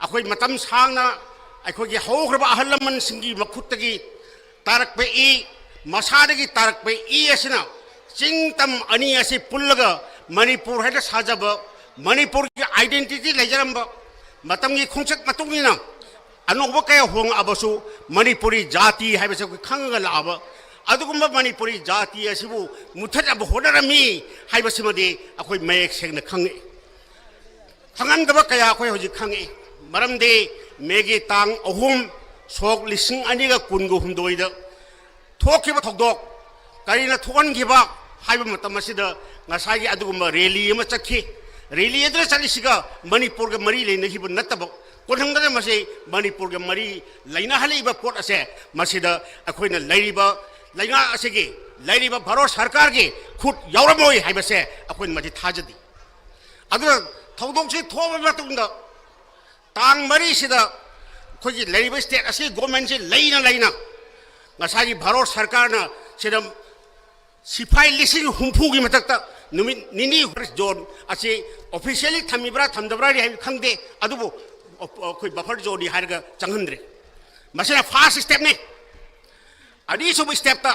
ꯑꯩꯈꯣꯏ ꯃꯇꯝ ꯁꯥꯡꯅ ꯑꯩꯈꯣꯏꯒꯤ ꯍꯧꯈ꯭ꯔꯕ ꯑꯍꯜ ꯂꯃꯟꯁꯤꯡꯒꯤ ꯃꯈꯨꯠꯇꯒꯤ ꯇꯥꯔꯛꯄ ꯏ, ꯃꯁꯥꯗꯒꯤ ꯇꯥꯔꯛꯄ ꯏ ꯑꯁꯤꯅ ꯆꯤꯡ ꯇꯝ ꯑꯅꯤ ꯑꯁꯤ ꯄꯨꯜꯂꯒ ꯃꯅꯤꯄꯨꯔ ꯍꯥꯏꯅ ꯁꯥꯖꯕ, ꯃꯅꯤꯄꯨꯔꯒꯤ identity ꯂꯩꯖꯔꯝꯕ, ꯃꯇꯝꯒꯤ ꯈꯣꯡꯆꯠ ꯃꯇꯨꯡ ꯏꯟꯅ ꯑꯅꯧꯕ ꯀꯌꯥ ꯍꯣꯡꯉꯛꯑꯕꯁꯨ ꯃꯅꯤꯄꯨꯔꯤ ꯖꯥꯇꯤ ꯍꯥꯏꯕꯁꯤ ꯑꯩꯈꯣꯏ ꯈꯪꯉꯒ ꯂꯥꯛꯑꯕ꯫ ꯑꯗꯨꯒꯨꯝꯕ ꯃꯅꯤꯄꯨꯔꯤ ꯖꯥꯇꯤ ꯑꯁꯤꯕꯨ ꯃꯨꯊꯠꯅꯕ ꯍꯣꯠꯅꯔꯝꯃꯤ ꯍꯥꯏꯕꯁꯤꯃꯗꯤ ꯑꯩꯈꯣꯏ ꯃꯌꯦꯛ ꯁꯦꯡꯅ ꯈꯪꯉꯛꯏ꯫ ꯈꯪꯍꯟꯗꯕ ꯀꯌꯥ ꯑꯩꯈꯣꯏ ꯍꯧꯖꯤꯛ ꯈꯪꯉꯛꯏ꯫ ꯃꯔꯝꯗꯤ ꯃꯦꯒꯤ ꯇꯥꯡ ꯑꯍꯨꯝ, ꯁꯣꯛ ꯂꯤꯁꯤꯡ ꯑꯅꯤꯒ ꯀꯨꯟꯒ ꯍꯨꯝꯗꯣꯏꯗ ꯊꯣꯛꯈꯤꯕ ꯊꯧꯗꯣꯛ ꯀꯔꯤꯅ ꯊꯣꯛꯍꯟꯈꯤꯕ ꯍꯥꯏꯕ ꯃꯇꯝ ꯑꯁꯤꯗ ꯉꯁꯥꯏꯒꯤ ꯑꯗꯨꯒꯨꯝꯕ ꯔꯦꯂꯤ ꯑꯃ ꯆꯠꯈꯤ꯫ ꯔꯦꯂꯤ ꯑꯗꯨꯅ ꯆꯠꯂꯤꯁꯤꯒ ꯃꯅꯤꯄꯨꯔꯒ ꯃꯔꯤ ꯂꯩꯅꯈꯤꯕ ꯅꯠꯇꯕ, ꯀꯣꯟꯊꯪꯗꯅ ꯃꯁꯤ ꯃꯅꯤꯄꯨꯔꯒ ꯃꯔꯤ ꯂꯩꯅꯍꯜꯂꯛꯏꯕ ꯄꯣꯠ ꯑꯁꯦ ꯃꯁꯤꯗ ꯑꯩꯈꯣꯏꯅ ꯂꯩꯔꯤꯕ ꯂꯩꯉꯥꯛ ꯑꯁꯤꯒꯤ, ꯂꯩꯔꯤꯕ ꯚꯥꯔꯠ ꯁꯔꯀꯥꯔꯒꯤ ꯈꯨꯠ ꯌꯥꯎꯔꯝꯃꯣꯏ ꯍꯥꯏꯕꯁꯦ ꯑꯩꯈꯣꯏꯅ ꯃꯁꯤ ꯊꯥꯖꯗꯦ꯫ ꯑꯗꯨꯅ ꯊꯧꯗꯣꯛꯁꯤ ꯊꯣꯛꯑꯕ ꯃꯇꯨꯡꯗ ꯇꯥꯡ ꯃꯔꯤꯁꯤꯗ ꯑꯩꯈꯣꯏꯒꯤ ꯂꯩꯔꯤꯕ ꯁ꯭ꯇꯦꯠ ꯑꯁꯤ ꯒꯣꯔꯃꯦꯟꯁꯤ ꯂꯩꯅ ꯂꯩꯅ ꯉꯁꯥꯏꯒꯤ ꯚꯥꯔꯠ ꯁꯔꯀꯥꯔꯅ ꯁꯤꯗ ꯁꯤꯐꯥꯏ ꯂꯤꯁꯤꯡ ꯍꯨꯝꯐꯨꯒꯤ ꯃꯊꯛꯇ ꯅꯨꯃꯤꯠ ꯅꯤꯅꯤ ꯖꯣꯟ ꯑꯁꯤ ꯑꯣꯐꯤꯁꯤꯌꯦꯜꯂꯤ ꯊꯝꯃꯤꯕ꯭ꯔꯥ ꯊꯝꯗꯕ꯭ꯔꯥꯗꯤ ꯍꯥꯏꯕ ꯈꯪꯗꯦ, ꯑꯗꯨꯕꯨ ꯑꯩꯈꯣꯏ ꯕꯐꯔ ꯖꯣꯟꯅꯤ ꯍꯥꯏꯔꯒ ꯆꯪꯍꯟꯗ꯭ꯔꯦ꯫ ꯃꯁꯤꯅ ꯐꯥꯔꯁ ꯁ꯭ꯇꯦꯞꯅꯤ꯫ ꯑꯅꯤꯁꯨꯕ ꯁ꯭ꯇꯦꯞꯇ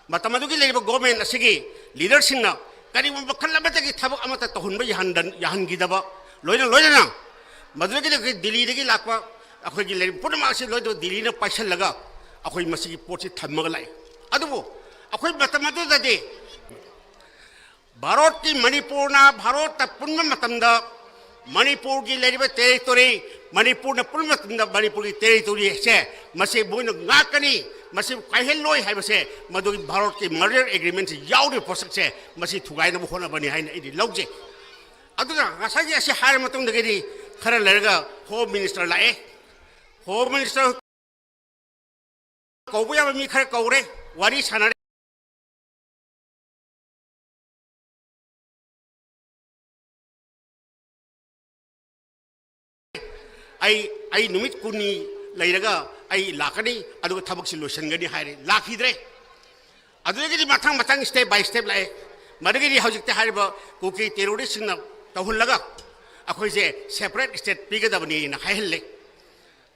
ꯃꯇꯝ ꯑꯗꯨꯒꯤ ꯂꯩꯔꯤꯕ ꯒꯣꯔꯃꯦꯟ ꯑꯁꯤꯒꯤ ꯂꯤꯗꯔꯁꯤꯡꯅ ꯀꯔꯤꯒꯨꯝꯕ ꯃꯈꯜ ꯑꯃꯠꯇꯒꯤ ꯊꯕꯛ ꯑꯃꯠꯇ ꯇꯧꯍꯟꯕ ꯌꯥꯍꯟꯗ-, ꯌꯥꯍꯟꯈꯤꯗꯕ, ꯂꯣꯏꯅ ꯂꯣꯏꯅꯅ ꯃꯗꯨꯗꯒꯤ ꯑꯩꯈꯣꯏ ꯗꯤꯜꯂꯤꯗꯒꯤ ꯂꯥꯛꯄ ꯑꯩꯈꯣꯏꯒꯤ ꯂꯩꯔꯤꯕ ꯄꯨꯝꯅꯃꯛ ꯑꯁꯤ ꯂꯣꯏꯅ ꯗꯤꯜꯂꯤꯅ ꯄꯥꯏꯁꯤꯜꯂꯒ ꯑꯩꯈꯣꯏ ꯃꯁꯤꯒꯤ ꯄꯣꯠꯁꯤ ꯊꯝꯃꯒ ꯂꯥꯛꯏ꯫ ꯑꯗꯨꯕꯨ ꯑꯩꯈꯣꯏ ꯃꯇꯝ ꯑꯗꯨꯗꯗꯤ ꯚꯥꯔꯠꯀꯤ ꯃꯅꯤꯄꯨꯔꯅ ꯚꯥꯔꯠꯇ ꯄꯨꯟꯕ ꯃꯇꯝꯗ ꯃꯅꯤꯄꯨꯔꯒꯤ ꯂꯩꯔꯤꯕ ꯇꯦꯔꯤꯇꯣꯔꯤ, ꯃꯅꯤꯄꯨꯔꯅ ꯄꯨꯟꯕ ꯃꯇꯝꯗ ꯃꯅꯤꯄꯨꯔꯒꯤ ꯇꯦꯔꯤꯇꯣꯔꯤꯁꯦ ꯃꯁꯤ ꯃꯣꯏꯅ ꯉꯥꯛꯀꯅꯤ, ꯃꯁꯤ ꯀꯥꯏꯍꯜꯂꯣꯏ ꯍꯥꯏꯕꯁꯦ ꯃꯗꯨꯒꯤ ꯚꯥꯔꯠꯀꯤ ꯃꯔꯖꯔ ꯑꯦꯒ꯭ꯔꯤꯃꯦꯟꯁꯤ ꯌꯥꯎꯔꯤꯕ ꯄꯣꯠꯁꯛꯁꯦ ꯃꯁꯤ ꯊꯨꯒꯥꯏꯅꯕ ꯍꯣꯠꯅꯕꯅꯤ ꯍꯥꯏꯅ ꯑꯩꯗꯤ ꯂꯧꯖꯩ꯫ ꯑꯗꯨꯅ ꯉꯁꯥꯏꯒꯤ ꯑꯁꯤ ꯍꯥꯏꯔ ꯃꯇꯨꯡꯗꯒꯤꯗꯤ ꯈꯔ ꯂꯩꯔꯒ ꯍꯣꯝ ꯃꯤꯅꯤꯁꯇꯔ ꯂꯥꯛꯑꯦ꯫ ꯍꯣꯝ ꯃꯤꯅꯤꯁꯇꯔ ꯀꯧꯕ ꯌꯥꯕ ꯃꯤ ꯈꯔ ꯀꯧꯔꯦ, ꯋꯥꯔꯤ ꯁꯥꯟꯅꯔꯦ꯫ ꯑꯩ, ꯑꯩ ꯅꯨꯃꯤꯠ ꯀꯨꯟꯅꯤ ꯂꯩꯔꯒ ꯑꯩ ꯂꯥꯛꯀꯅꯤ, ꯑꯗꯨꯒ ꯊꯕꯛꯁꯤ ꯂꯣꯏꯁꯤꯟꯒꯅꯤ ꯍꯥꯏꯔꯦ, ꯂꯥꯛꯈꯤꯗ꯭ꯔꯦ꯫ ꯑꯗꯨꯗꯒꯤꯗꯤ ꯃꯊꯪ ꯃꯊꯪ step by step ꯂꯥꯛꯑꯦ꯫ ꯃꯗꯨꯗꯒꯤꯗꯤ ꯍꯧꯖꯤꯛꯇꯤ ꯍꯥꯏꯔꯤꯕ ꯀꯨꯀꯤ ꯇꯦꯔꯣꯔꯤꯁꯁꯤꯡꯅ ꯇꯧꯍꯜꯂꯒ ꯑꯩꯈꯣꯏꯁꯦ separate state ꯄꯤꯒꯗꯕꯅꯤꯅ ꯍꯥꯏꯍꯜꯂꯦ꯫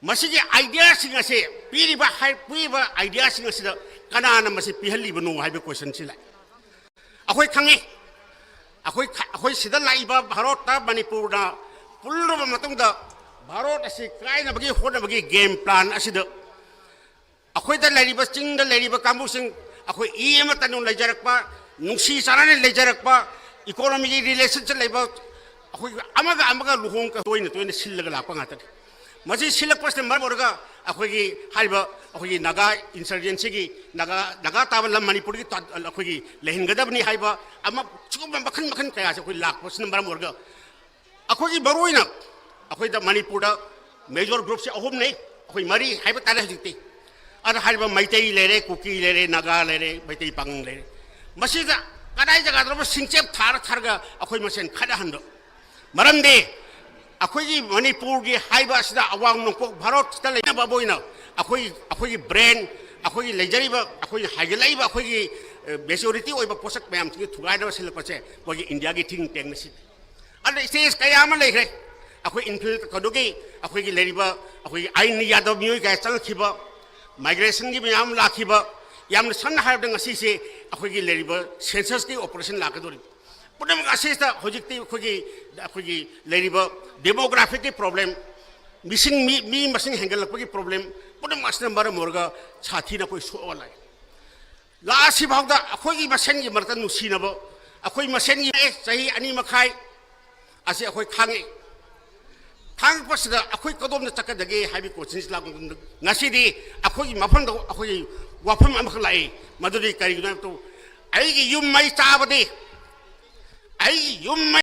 ꯃꯁꯤꯒꯤ ideaꯁꯤꯡ ꯑꯁꯤ ꯄꯤꯔꯤꯕ ꯍꯥꯏ-, ꯄꯤꯔꯤꯕ ideaꯁꯤꯡ ꯑꯁꯤꯗ ꯀꯅꯥꯅ ꯃꯁꯤ ꯄꯤꯍꯜꯂꯤꯕꯅꯣ ꯍꯥꯏꯕ questionꯁꯤ ꯂꯥꯛꯏ꯫ ꯑꯩꯈꯣꯏ ꯈꯪꯉꯤ, ꯑꯩꯈꯣꯏ ꯈ-, ꯑꯩꯈꯣꯏ ꯁꯤꯗ ꯂꯥꯛꯏꯕ ꯚꯥꯔꯠꯇ ꯃꯅꯤꯄꯨꯔꯅ ꯄꯨꯜꯂꯨꯔꯕ ꯃꯇꯨꯡꯗ ꯚꯥꯔꯣꯠ ꯑꯁꯤ ꯀꯥꯏꯅꯕꯒꯤ ꯍꯣꯠꯅꯕꯒꯤ ꯒꯦꯝ ꯄ꯭ꯂꯥꯟ ꯑꯁꯤꯗ ꯑꯩꯈꯣꯏꯗ ꯂꯩꯔꯤꯕ, ꯆꯤꯡꯗ ꯂꯩꯔꯤꯕ ꯀꯥꯡꯕꯨꯁꯤꯡ, ꯑꯩꯈꯣꯏ ꯏ ꯑꯃꯠꯇ ꯑꯗꯨꯝ ꯂꯩꯖꯔꯛꯄ, ꯅꯨꯡꯁꯤ ꯆꯥꯟꯅꯅ ꯂꯩꯖꯔꯛꯄ, ꯏꯀꯣꯅꯣꯃꯤꯒꯤ ꯔꯤꯂꯦꯁꯟꯁꯤꯞ ꯂꯩꯕ, ꯑꯩꯈꯣꯏ ꯑꯃꯒ ꯑꯃꯒ ꯂꯨꯍꯣꯡ ꯇꯣꯏꯅ ꯇꯣꯏꯅ ꯁꯤꯜꯂꯒ ꯂꯥꯛꯄ ꯉꯥꯛꯇꯅꯤ꯫ ꯃꯁꯤ ꯁꯤꯜꯂꯛꯄꯁꯤꯅ ꯃꯔꯝ ꯑꯣꯏꯔꯒ ꯑꯩꯈꯣꯏꯒꯤ ꯍꯥꯏꯔꯤꯕ ꯑꯩꯈꯣꯏꯒꯤ ꯅꯥꯒꯥ ꯏꯟꯁꯔꯖꯦꯟꯁꯤꯒꯤ, ꯅꯥꯒꯥ, ꯅꯥꯒꯥ ꯇꯥꯕ ꯂꯝ ꯃꯅꯤꯄꯨꯔꯗꯒꯤ ꯇ-, ꯑꯩꯈꯣꯏꯒꯤ ꯂꯩꯍꯟꯒꯗꯕꯅꯤ ꯍꯥꯏꯕ ꯑꯃ, ꯁꯤꯒꯨꯝꯕ ꯃꯈꯜ ꯃꯈꯜ ꯀꯌꯥꯁꯦ ꯑꯩꯈꯣꯏ ꯂꯥꯛꯄꯁꯤꯅ ꯃꯔꯝ ꯑꯣꯏꯔꯒ ꯑꯩꯈꯣꯏꯒꯤ ꯃꯔꯨꯑꯣꯏꯅ ꯑꯩꯈꯣꯏꯗ ꯃꯅꯤꯄꯨꯔꯗ ꯃꯦꯖꯣꯔ ꯒ꯭ꯔꯨꯞꯁꯦ ꯑꯍꯨꯝꯅꯤ, ꯑꯩꯈꯣꯏ ꯃꯔꯤ ꯍꯥꯏꯕ ꯇꯥꯔꯦ ꯍꯧꯖꯤꯛꯇꯤ꯫ ꯑꯗ ꯍꯥꯏꯔꯤꯕ ꯃꯩꯇꯩ ꯂꯩꯔꯦ, ꯀꯨꯀꯤ ꯂꯩꯔꯦ, ꯅꯥꯒꯥ ꯂꯩꯔꯦ, ꯃꯩꯇꯩ ꯄꯥꯉꯪ ꯂꯩꯔꯦ꯫ ꯃꯁꯤꯗ ꯀꯗꯥꯏ ꯖꯒꯥꯗꯅꯣ ꯁꯤꯡꯆꯦꯞ ꯊꯥꯔ ꯊꯥꯔꯒ ꯑꯩꯈꯣꯏ ꯃꯁꯦꯟ ꯈꯠꯅꯍꯟꯕ? ꯃꯔꯝꯗꯤ ꯑꯩꯈꯣꯏꯒꯤ ꯃꯅꯤꯄꯨꯔꯒꯤ ꯍꯥꯏꯕ ꯑꯁꯤꯗ ꯑꯋꯥꯡ ꯅꯣꯡꯄꯣꯛ ꯚꯥꯔꯠꯁꯤꯗ ꯂꯩꯅꯕ ꯑꯣꯏꯅ ꯑꯩꯈꯣꯏ, ꯑꯩꯈꯣꯏꯒꯤ ꯕ꯭ꯔꯦꯟ, ꯑꯩꯈꯣꯏꯒꯤ ꯂꯩꯖꯔꯤꯕ, ꯑꯩꯈꯣꯏꯒꯤ ꯍꯥꯏꯒꯠꯂꯛꯏꯕ ꯑꯩꯈꯣꯏꯒꯤ, ꯑ, ꯃꯦꯖꯣꯔꯤꯇꯤ ꯑꯣꯏꯕ ꯄꯣꯠꯁꯛ ꯃꯌꯥꯝꯁꯤꯡꯁꯦ ꯊꯨꯒꯥꯏꯅꯕ ꯁꯤꯜꯂꯛꯄꯁꯦ ꯑꯩꯈꯣꯏꯒꯤ ꯏꯟꯗꯤꯌꯥꯒꯤ ꯊꯤꯡ ꯇꯦꯡꯅ ꯁꯤꯜꯂꯤ꯫ ꯑꯗꯨꯅ ꯁ꯭ꯇꯦꯖ ꯀꯌꯥ ꯑꯃ ꯂꯩꯈ꯭ꯔꯦ꯫ ꯑꯩꯈꯣꯏ ꯏꯟꯐꯤꯜ ꯀꯩꯅꯣꯒꯤ, ꯑꯩꯈꯣꯏꯒꯤ ꯂꯩꯔꯤꯕ, ꯑꯩꯈꯣꯏꯒꯤ ꯑꯥꯏꯟ ꯌꯥꯗꯕ ꯃꯤꯑꯣꯏ ꯀꯌꯥ ꯆꯪꯉꯛꯈꯤꯕ, ꯃꯥꯏꯒ꯭ꯔꯦꯁꯟꯒꯤ ꯃꯌꯥꯝ ꯑꯃ ꯂꯥꯛꯈꯤꯕ, ꯌꯥꯝꯅ ꯁꯝꯅ ꯍꯥꯏꯔꯕꯗ ꯉꯁꯤꯁꯦ ꯑꯩꯈꯣꯏꯒꯤ ꯂꯩꯔꯤꯕ ꯁꯦꯟꯁꯁꯀꯤ ꯑꯣꯄꯔꯦꯁꯟ ꯂꯥꯛꯀꯗꯧꯔꯤꯕ꯫ ꯄꯨꯝꯅꯃꯛ ꯑꯁꯤꯗ ꯍꯧꯖꯤꯛꯇꯤ ꯑꯩꯈꯣꯏꯒꯤ, ꯑꯩꯈꯣꯏꯒꯤ ꯂꯩꯔꯤꯕ ꯗꯦꯃꯣꯒ꯭ꯔꯥꯐꯤꯛꯀꯤ ꯄ꯭ꯔꯣꯕ꯭ꯂꯦꯝ, ꯃꯤꯁꯤꯡ, ꯃꯤ, ꯃꯤ ꯃꯁꯤꯡ ꯍꯦꯟꯒꯠꯂꯛꯄꯒꯤ ꯄ꯭ꯔꯣꯕ꯭ꯂꯦꯝ, ꯄꯨꯝꯅꯃꯛ ꯑꯁꯤꯅ ꯃꯔꯝ ꯑꯣꯏꯔꯒ ꯁꯥꯊꯤꯅ ꯑꯩꯈꯣꯏ ꯁꯣꯛꯑ ꯂꯥꯛꯑꯦ꯫ ꯂꯥꯛꯑꯁꯤ ꯐꯥꯎꯗ ꯑꯩꯈꯣꯏꯒꯤ ꯃꯁꯦꯟꯒꯤ ꯃꯔꯛꯇ ꯅꯨꯡꯁꯤꯅꯕ, ꯑꯩꯈꯣꯏ ꯃꯁꯦꯟꯒꯤ ꯆꯍꯤ ꯑꯅꯤ ꯃꯈꯥꯏ ꯑꯁꯤ ꯑꯩꯈꯣꯏ ꯈꯥꯡꯉꯛꯏ꯫ ꯈꯥꯡꯉꯛꯄꯁꯤꯗ ꯑꯩꯈꯣꯏ ꯀꯗꯣꯝꯗ ꯆꯠꯀꯗꯒꯦ ꯍꯥꯏꯕꯒꯤ ꯀꯣꯏꯁꯟꯁꯤ ꯂꯥꯛꯄ ꯃꯇꯝꯗ, ꯉꯁꯤꯗꯤ ꯑꯩꯈꯣꯏꯒꯤ ꯃꯐꯝꯗ ꯑꯩꯈꯣꯏꯒꯤ ꯋꯥꯐꯝ ꯑꯃꯈꯛ ꯂꯥꯛꯏ꯫ ꯃꯗꯨꯗꯤ ꯀꯔꯤꯒꯤꯅꯣ ꯍꯥꯏꯕꯗ, ꯑꯩꯒꯤ ꯌꯨꯝ ꯃꯩ ꯆꯥꯕꯗꯤ, ꯑꯩꯒꯤ ꯌꯨꯝ ꯃꯩ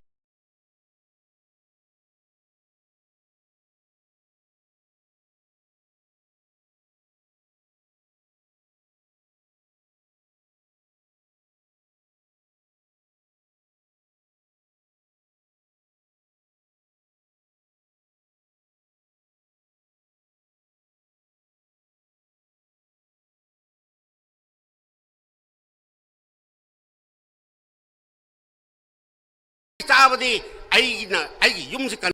ꯆꯥꯕꯗꯤ ꯑꯩꯅ ꯑꯩꯒꯤ ꯌꯨꯝꯁꯤ ꯀꯟ-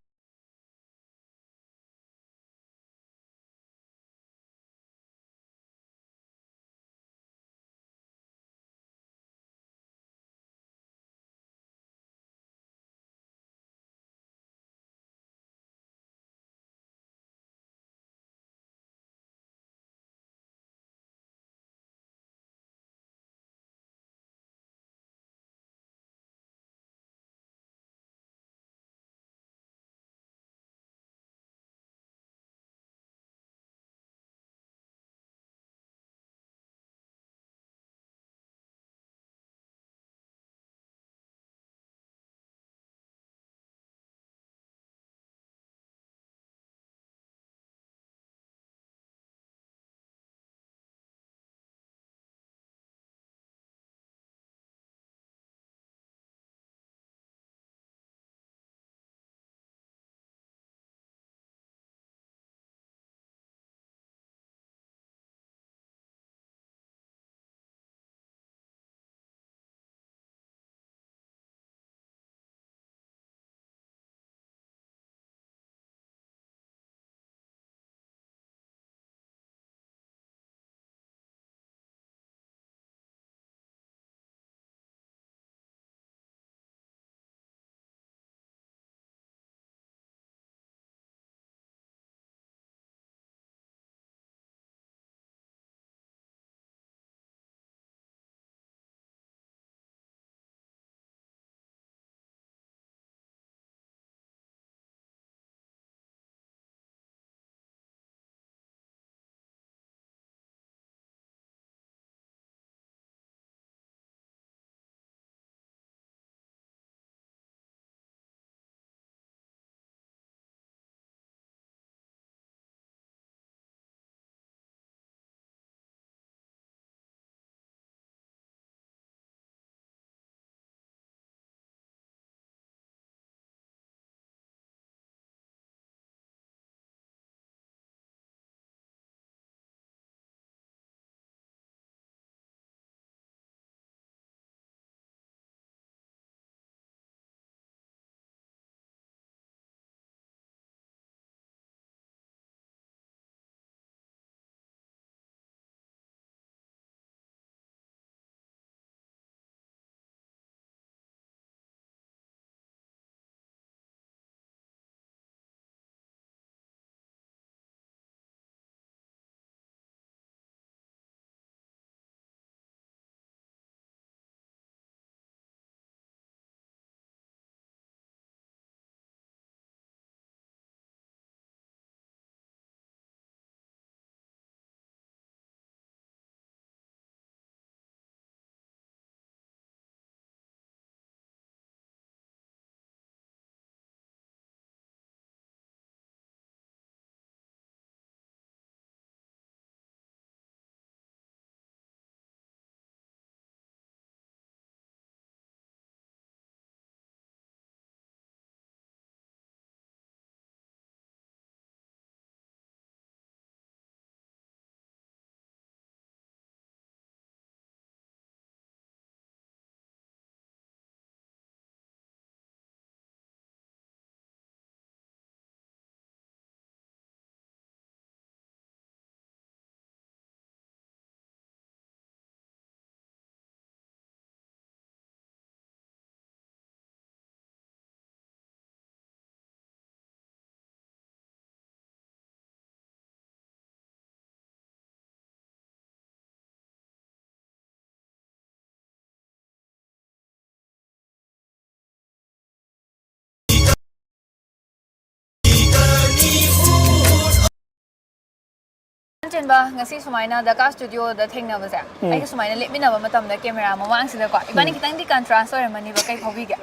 ꯏꯆꯟꯕ, ꯉꯁꯤ ꯁꯨꯃꯥꯏꯅ ꯗꯀꯥ ꯁ꯭ꯇꯨꯗꯤꯑꯣꯗ ꯊꯦꯡꯅꯕꯁꯦ, ꯎꯝ꯫ ꯑꯩꯒ ꯁꯨꯃꯥꯏꯅ ꯂꯦꯞꯃꯤꯟꯅꯕ ꯃꯇꯝꯗ ꯀꯦꯃꯦꯔꯥ ꯃꯃꯥꯡꯁꯤꯗꯀꯣ, ꯏꯕꯥꯅꯤ ꯎꯝ꯫ ꯈꯤꯇꯪꯗꯤ ꯀꯟꯇ꯭ꯔꯥꯁ ꯑꯣꯏꯔꯝꯃꯅꯤꯕ, ꯀꯩ ꯐꯥꯎꯕꯤꯒꯦ?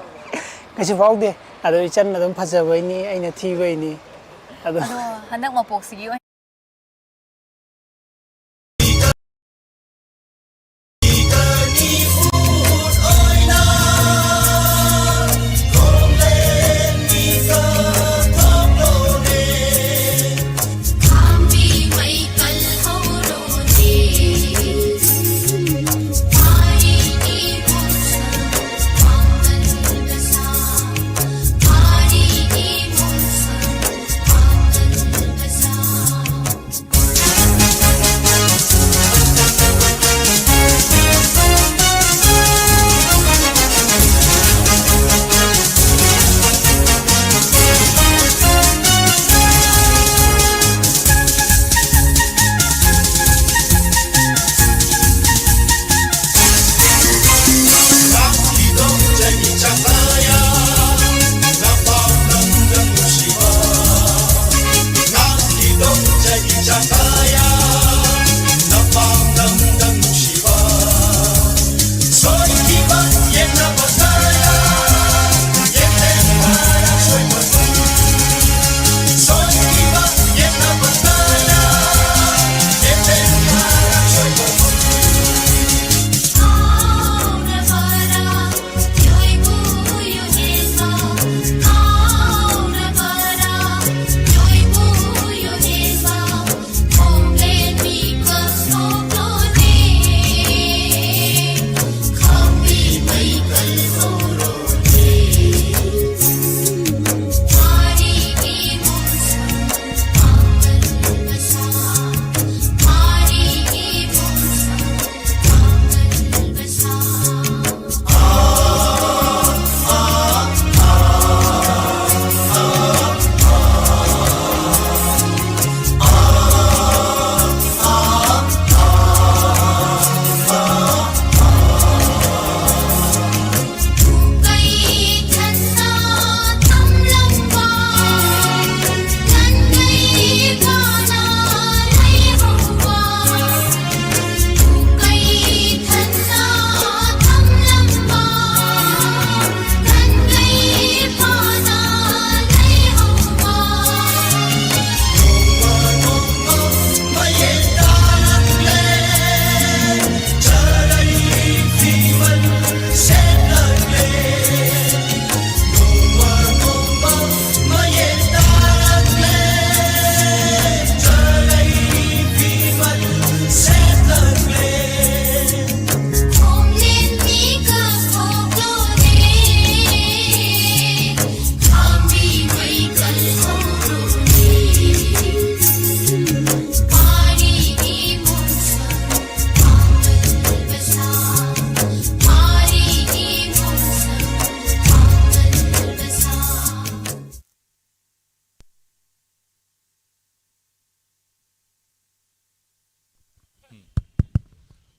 ꯀꯩꯁꯨ ꯐꯥꯎꯗꯦ꯫ ꯑꯗꯣ ꯏꯆꯟ ꯑꯗꯨꯝ ꯐꯖꯕꯩꯅꯤ, ꯑꯩꯅ ꯊꯤꯕꯩꯅꯤ꯫ ꯑꯗꯣ ꯑꯗꯣ ꯍꯟꯗꯛ ꯃꯄꯣꯛꯁꯤꯒꯤ ꯑꯣꯏꯅ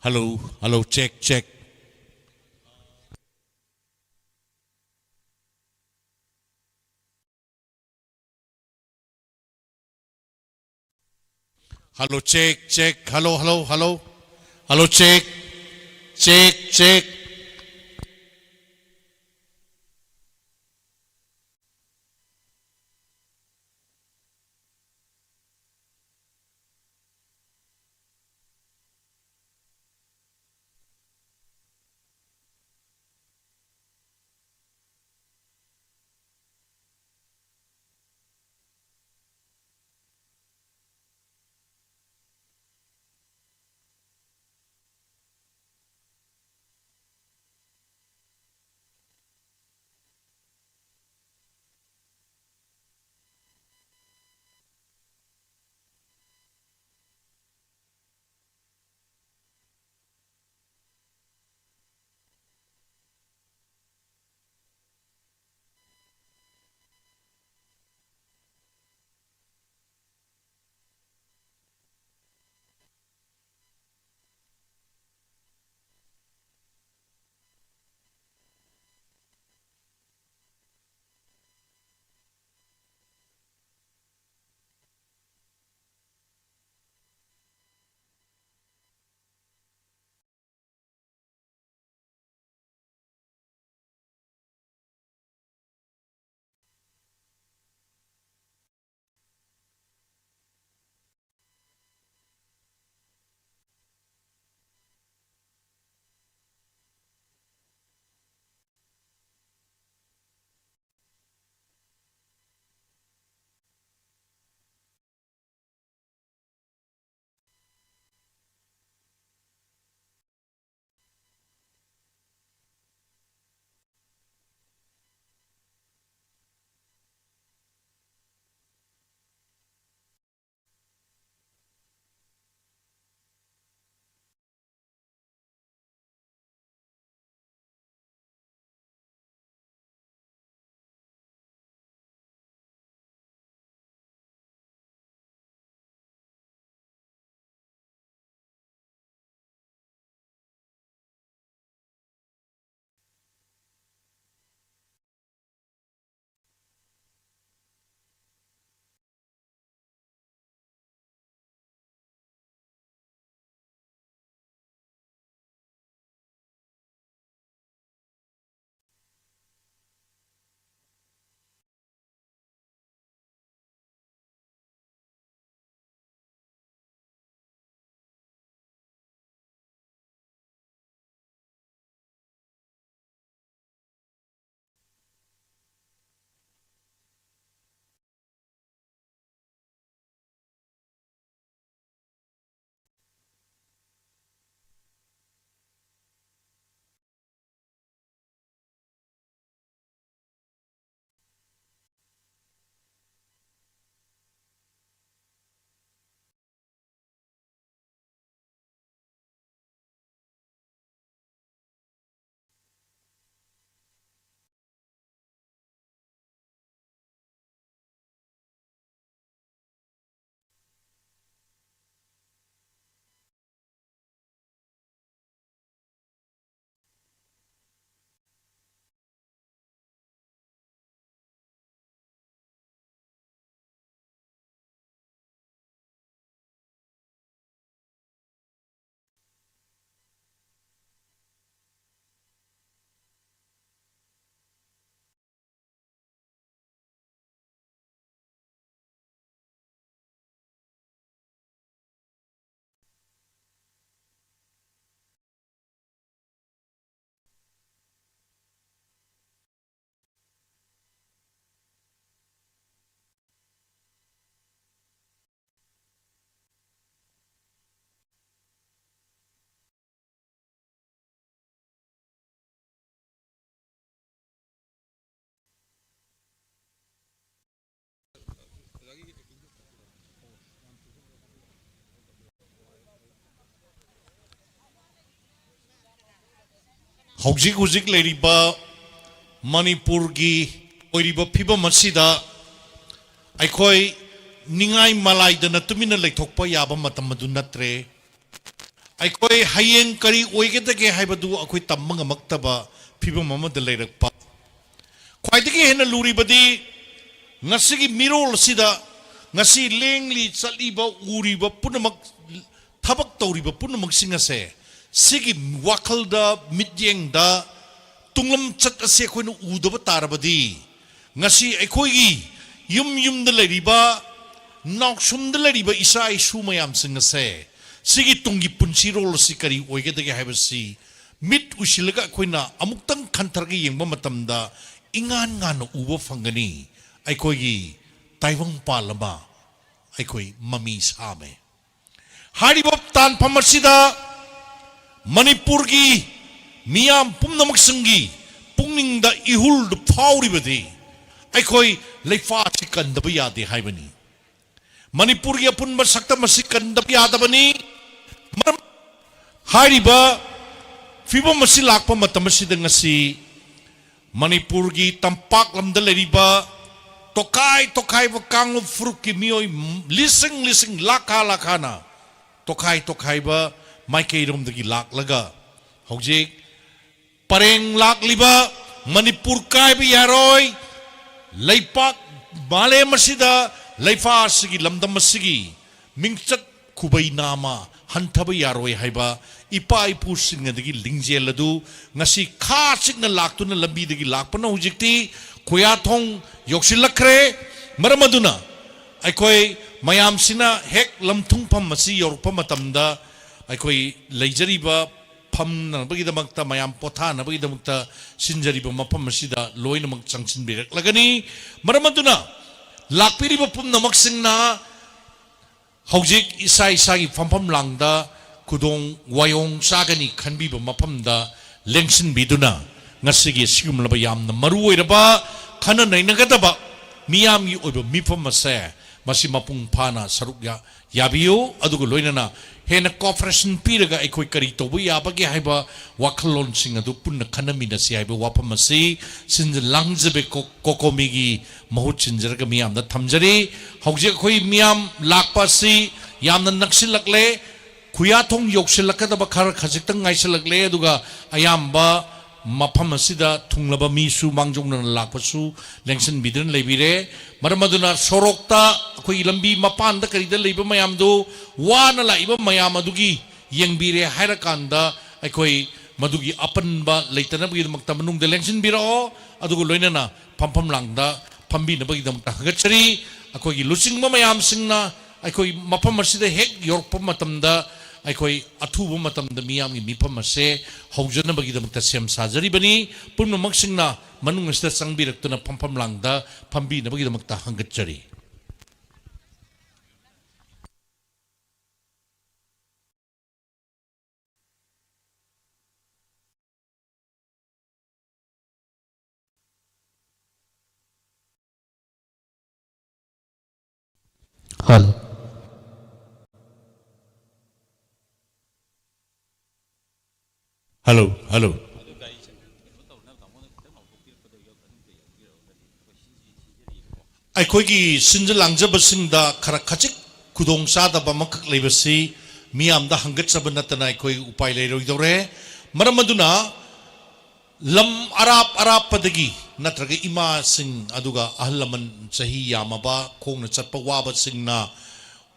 Hello, hello, check, check. Hello, check, check. Hello, hello, hello. Hello, check, check, check. ꯍꯧꯖꯤꯛ ꯍꯧꯖꯤꯛ ꯂꯩꯔꯤꯕ ꯃꯅꯤꯄꯨꯔꯒꯤ ꯑꯣꯏꯔꯤꯕ ꯐꯤꯕꯝ ꯑꯁꯤꯗ ꯑꯩꯈꯣꯏ ꯅꯤꯡꯉꯥꯏ ꯃꯂꯥꯏꯗꯅ ꯇꯨꯃꯤꯟꯅ ꯂꯩꯊꯣꯛꯄ ꯌꯥꯕ ꯃꯇꯝ ꯑꯗꯨ ꯅꯠꯇ꯭ꯔꯦ꯫ ꯑꯩꯈꯣꯏ ꯍꯌꯦꯡ ꯀꯔꯤ ꯑꯣꯏꯒꯗꯒꯦ ꯍꯥꯏꯕꯗꯨ ꯑꯩꯈꯣꯏ ꯇꯝꯕ ꯉꯝꯃꯛꯇꯕ ꯐꯤꯕꯝ ꯑꯃꯗ ꯂꯩꯔꯛꯄ꯫ ꯈ꯭ꯋꯥꯏꯗꯒꯤ ꯍꯦꯟꯅ ꯂꯨꯔꯤꯕꯗꯤ ꯉꯁꯤꯒꯤ ꯃꯤꯔꯣꯜ ꯑꯁꯤꯗ ꯉꯁꯤ ꯂꯦꯡꯂꯤ ꯆꯠꯂꯤꯕ ꯎꯔꯤꯕ ꯄꯨꯝꯅꯃꯛ, ꯊꯕꯛ ꯇꯧꯔꯤꯕ ꯄꯨꯝꯅꯃꯛꯁꯤꯡ ꯑꯁꯦ ꯁꯤꯒꯤ ꯋꯥꯈꯜꯗ, ꯃꯤꯠꯌꯦꯡꯗ, ꯇꯨꯡꯂꯝꯆꯠ ꯑꯁꯤ ꯑꯩꯈꯣꯏꯅ ꯎꯗꯕ ꯇꯥꯔꯕꯗꯤ ꯉꯁꯤ ꯑꯩꯈꯣꯏꯒꯤ ꯌꯨꯝ ꯌꯨꯝꯗ ꯂꯩꯔꯤꯕ, ꯅꯥꯎꯁꯨꯝꯗ ꯂꯩꯔꯤꯕ ꯏꯆꯥ ꯏꯁꯨ ꯃꯌꯥꯝꯁꯤꯡ ꯑꯁꯦ ꯁꯤꯒꯤ ꯇꯨꯡꯒꯤ ꯄꯨꯟꯁꯤꯔꯣꯜ ꯑꯁꯤ ꯀꯔꯤ ꯑꯣꯏꯒꯗꯒꯦ ꯍꯥꯏꯕꯁꯤ ꯃꯤꯠ ꯎꯏꯁꯤꯜꯂꯒ ꯑꯩꯈꯣꯏꯅ ꯑꯃꯨꯛꯇꯪ ꯈꯟꯊꯔꯒ ꯌꯦꯡꯕ ꯃꯇꯝꯗ ꯏꯉꯥꯟ ꯉꯥꯟꯅ ꯎꯕ ꯐꯪꯒꯅꯤ꯫ ꯑꯩꯈꯣꯏꯒꯤ ꯇꯥꯏꯕꯪꯄꯥꯜ ꯑꯃ ꯑꯩꯈꯣꯏ ꯃꯃꯤ ꯁꯥꯃꯦ꯫ ꯍꯥꯏꯔꯤꯕ ꯇꯥꯟꯐꯝ ꯑꯁꯤꯗ ꯃꯅꯤꯄꯨꯔꯒꯤ ꯃꯤꯌꯥꯝ ꯄꯨꯝꯅꯃꯛꯁꯤꯡꯒꯤ ꯄꯨꯛꯅꯤꯡꯗ ꯏꯍꯨꯜꯗꯨ ꯐꯥꯎꯔꯤꯕꯗꯤ ꯑꯩꯈꯣꯏ ꯂꯩꯄꯥꯛ ꯑꯁꯤ ꯀꯟꯗꯕ ꯌꯥꯗꯦ ꯍꯥꯏꯕꯅꯤ꯫ ꯃꯅꯤꯄꯨꯔꯒꯤ ꯑꯄꯨꯟꯕ ꯁꯛꯇꯝ ꯑꯁꯤ ꯀꯟꯗꯕ ꯌꯥꯗꯕꯅꯤ꯫ ꯃꯔꯝ ꯍꯥꯏꯔꯤꯕ ꯐꯤꯕꯝ ꯑꯁꯤ ꯂꯥꯛꯄ ꯃꯇꯝ ꯑꯁꯤꯗ ꯉꯁꯤ ꯃꯅꯤꯄꯨꯔꯒꯤ ꯇꯝꯄꯥꯛ ꯂꯝꯗ ꯂꯩꯔꯤꯕ ꯇꯣꯈꯥꯏ ꯇꯣꯈꯥꯏꯕ ꯀꯥꯡꯂꯨꯞ ꯐꯨꯔꯨꯞꯀꯤ ꯃꯤꯑꯣꯏ ꯂꯤꯁꯤꯡ ꯂꯤꯁꯤꯡ, ꯂꯥꯈꯥ ꯂꯥꯈꯥꯅ ꯇꯣꯈꯥꯏ ꯇꯣꯈꯥꯏꯕ ꯃꯥꯏꯀꯩꯔꯣꯝꯗꯒꯤ ꯂꯥꯛꯂꯒ ꯍꯧꯖꯤꯛ ꯄꯔꯦꯡ ꯂꯥꯛꯂꯤꯕ ꯃꯅꯤꯄꯨꯔ ꯀꯥꯏꯕ ꯌꯥꯔꯣꯏ, ꯂꯩꯄꯥꯛ, ꯃꯥꯂꯦꯝ ꯑꯁꯤꯗ, ꯂꯩꯄꯥꯛ ꯑꯁꯤꯒꯤ, ꯂꯝꯗꯝ ꯑꯁꯤꯒꯤ ꯃꯤꯡꯆꯠ ꯈꯨꯕꯩ ꯅꯥꯃ ꯍꯟꯊꯕ ꯌꯥꯔꯣꯏ ꯍꯥꯏꯕ ꯏꯄꯥ ꯏꯄꯨꯁꯤꯡ ꯑꯗꯒꯤ ꯂꯤꯡꯖꯦꯜ ꯑꯗꯨ ꯉꯁꯤ ꯈꯥ ꯆꯤꯛꯅ ꯂꯥꯛꯇꯨꯅ ꯂꯝꯕꯤꯗꯒꯤ ꯂꯥꯛꯄꯅ ꯍꯧꯖꯤꯛꯇꯤ ꯈꯨꯌꯥꯊꯣꯡ ꯌꯧꯁꯤꯜꯂꯛꯈ꯭ꯔꯦ꯫ ꯃꯔꯝ ꯑꯗꯨꯅ ꯑꯩꯈꯣꯏ ꯃꯌꯥꯝꯁꯤꯅ ꯍꯦꯛ ꯂꯝꯊꯨꯡꯐꯝ ꯑꯁꯤ ꯌꯧꯔꯛꯄ ꯃꯇꯝꯗ ꯑꯩꯈꯣꯏ ꯂꯩꯖꯔꯤꯕ ꯐꯝꯅꯕꯒꯤꯗꯃꯛꯇ, ꯃꯌꯥꯝ ꯄꯣꯊꯥꯅꯕꯒꯤꯗꯃꯛꯇ ꯁꯤꯟꯖꯔꯤꯕ ꯃꯐꯝ ꯑꯁꯤꯗ ꯂꯣꯏꯅꯃꯛ ꯆꯪꯁꯤꯟꯕꯤꯔꯛꯂꯒꯅꯤ꯫ ꯃꯔꯝ ꯑꯗꯨꯅ ꯂꯥꯛꯄꯤꯔꯤꯕ ꯄꯨꯝꯅꯃꯛꯁꯤꯡꯅ ꯍꯧꯖꯤꯛ ꯏꯁꯥ ꯏꯁꯥꯒꯤ ꯐꯝꯐꯝ ꯂꯥꯡꯗ ꯈꯨꯗꯣꯡ ꯋꯥꯌꯣꯡ ꯆꯥꯒꯅꯤ ꯈꯟꯕꯤꯕ ꯃꯐꯝꯗ ꯂꯦꯡꯁꯤꯟꯕꯤꯗꯨꯅ ꯉꯁꯤꯒꯤ ꯑꯁꯤꯒꯨꯝꯂꯕ ꯌꯥꯝꯅ ꯃꯔꯨ ꯑꯣꯏꯔꯕ ꯈꯟꯅ ꯅꯩꯅꯒꯗꯕ ꯃꯤꯌꯥꯝꯒꯤ ꯑꯣꯏꯕ ꯃꯤꯐꯝ ꯑꯁꯦ ꯃꯁꯤ ꯃꯄꯨꯡ ꯐꯥꯅ ꯁꯔꯨꯛ ꯌꯥ-, ꯌꯥꯕꯤꯌꯨ꯫ ꯑꯗꯨꯒ ꯂꯣꯏꯅꯅ ꯍꯦꯟꯅ ꯀꯣꯑꯣꯄꯔꯦꯁꯟ ꯄꯤꯔꯒ ꯑꯩꯈꯣꯏ ꯀꯔꯤ ꯇꯧꯕ ꯌꯥꯕꯒꯦ ꯍꯥꯏꯕ ꯋꯥꯈꯜꯂꯣꯟꯁꯤꯡ ꯑꯗꯨ ꯄꯨꯟꯅ ꯈꯟꯅꯃꯤꯟꯅꯁꯤ ꯍꯥꯏꯕ ꯋꯥꯐꯝ ꯑꯁꯤ ꯁꯤꯟꯖ ꯂꯥꯡꯖꯕ ꯀꯣ-, ꯀꯣꯀꯣꯃꯤꯒꯤ ꯃꯍꯨꯠ ꯁꯤꯟꯖꯔꯒ ꯃꯤꯌꯥꯝꯗ ꯊꯝꯖꯔꯤ꯫ ꯍꯧꯖꯤꯛ ꯑꯩꯈꯣꯏ ꯃꯤꯌꯥꯝ ꯂꯥꯛꯄ ꯑꯁꯤ ꯌꯥꯝꯅ ꯅꯛꯁꯤꯜꯂꯛꯂꯦ꯫ ꯈꯨꯌꯥꯊꯣꯡ ꯌꯧꯁꯤꯜꯂꯛꯀꯗꯕ ꯈꯔ ꯈꯖꯤꯛꯇꯪ ꯉꯥꯏꯁꯤꯜꯂꯛꯂꯦ, ꯑꯗꯨꯒ ꯑꯌꯥꯝꯕ ꯃꯐꯝ ꯑꯁꯤꯗ ꯊꯨꯡꯂꯕ ꯃꯤꯁꯨ ꯃꯥꯡꯖꯧꯅꯅ ꯂꯥꯛꯄꯁꯨ ꯂꯦꯡꯁꯤꯟꯕꯤꯗꯨꯅ ꯂꯩꯕꯤꯔꯦ꯫ ꯃꯔꯝ ꯑꯗꯨꯅ ꯁꯣꯔꯣꯛꯇ ꯑꯩꯈꯣꯏꯒꯤ ꯂꯝꯕꯤ ꯃꯄꯥꯟꯗ ꯀꯔꯤꯗ ꯂꯩꯕ ꯃꯌꯥꯝꯗꯨ, ꯋꯥꯅ ꯂꯥꯛꯏꯕ ꯃꯌꯥꯝ ꯑꯗꯨꯒꯤ ꯌꯦꯡꯕꯤꯔꯦ ꯍꯥꯏꯔꯀꯥꯟꯗ ꯑꯩꯈꯣꯏ ꯃꯗꯨꯒꯤ ꯑꯄꯟꯕ ꯂꯩꯇꯅꯕꯒꯤꯗꯃꯛꯇ ꯃꯅꯨꯡꯗ ꯂꯦꯡꯁꯤꯟꯕꯤꯔꯛꯑꯣ꯫ ꯑꯗꯨꯒ ꯂꯣꯏꯅꯅ ꯐꯝꯐꯝ ꯂꯥꯡꯗ ꯐꯝꯕꯤꯅꯕꯒꯤꯗꯃꯛꯇ ꯍꯪꯒꯠꯆꯔꯤ꯫ ꯑꯩꯈꯣꯏꯒꯤ ꯂꯨꯆꯤꯡꯕ ꯃꯌꯥꯝꯁꯤꯡꯅ ꯑꯩꯈꯣꯏ ꯃꯐꯝ ꯑꯁꯤꯗ ꯍꯦꯛ ꯌꯧꯔꯛꯄ ꯃꯇꯝꯗ ꯑꯩꯈꯣꯏ ꯑꯊꯨꯕ ꯃꯇꯝꯗ ꯃꯤꯌꯥꯝꯒꯤ ꯃꯤꯐꯝ ꯑꯁꯦ ꯍꯧꯖꯅꯕꯒꯤꯗꯃꯛꯇ ꯁꯦꯝ ꯁꯥꯖꯔꯤꯕꯅꯤ꯫ ꯄꯨꯝꯅꯃꯛꯁꯤꯡꯅ ꯃꯅꯨꯡ ꯑꯁꯤꯗ ꯆꯪꯕꯤꯔꯛꯇꯨꯅ ꯐꯝꯐꯝ ꯂꯥꯡꯗ ꯐꯝꯕꯤꯅꯕꯒꯤꯗꯃꯛꯇ ꯍꯪꯒꯠꯆꯔꯤ꯫ Hello. Hello, hello. ꯑꯩꯈꯣꯏꯒꯤ ꯁꯤꯟꯖ ꯂꯥꯡꯖꯕꯁꯤꯡꯗ ꯈꯔ ꯈꯖꯤꯛ ꯈꯨꯗꯣꯡ ꯆꯥꯗꯕ ꯑꯃꯈꯛ ꯂꯩꯕꯁꯤ ꯃꯤꯌꯥꯝꯗ ꯍꯪꯒꯠꯆꯕ ꯅꯠꯇꯅ ꯑꯩꯈꯣꯏ ꯎꯄꯥꯏ ꯂꯩꯔꯣꯏꯗꯧꯔꯦ꯫ ꯃꯔꯝ ꯑꯗꯨꯅ ꯂꯝ ꯑꯔꯥꯞ ꯑꯔꯥꯞꯄꯗꯒꯤ ꯅꯠꯇ꯭ꯔꯒ ꯏꯃꯥꯁꯤꯡ ꯑꯗꯨꯒ ꯑꯍꯜ ꯂꯃꯟ ꯆꯍꯤ ꯌꯥꯝꯃꯕ ꯈꯣꯡꯅ ꯆꯠꯄ ꯋꯥꯕꯁꯤꯡꯅ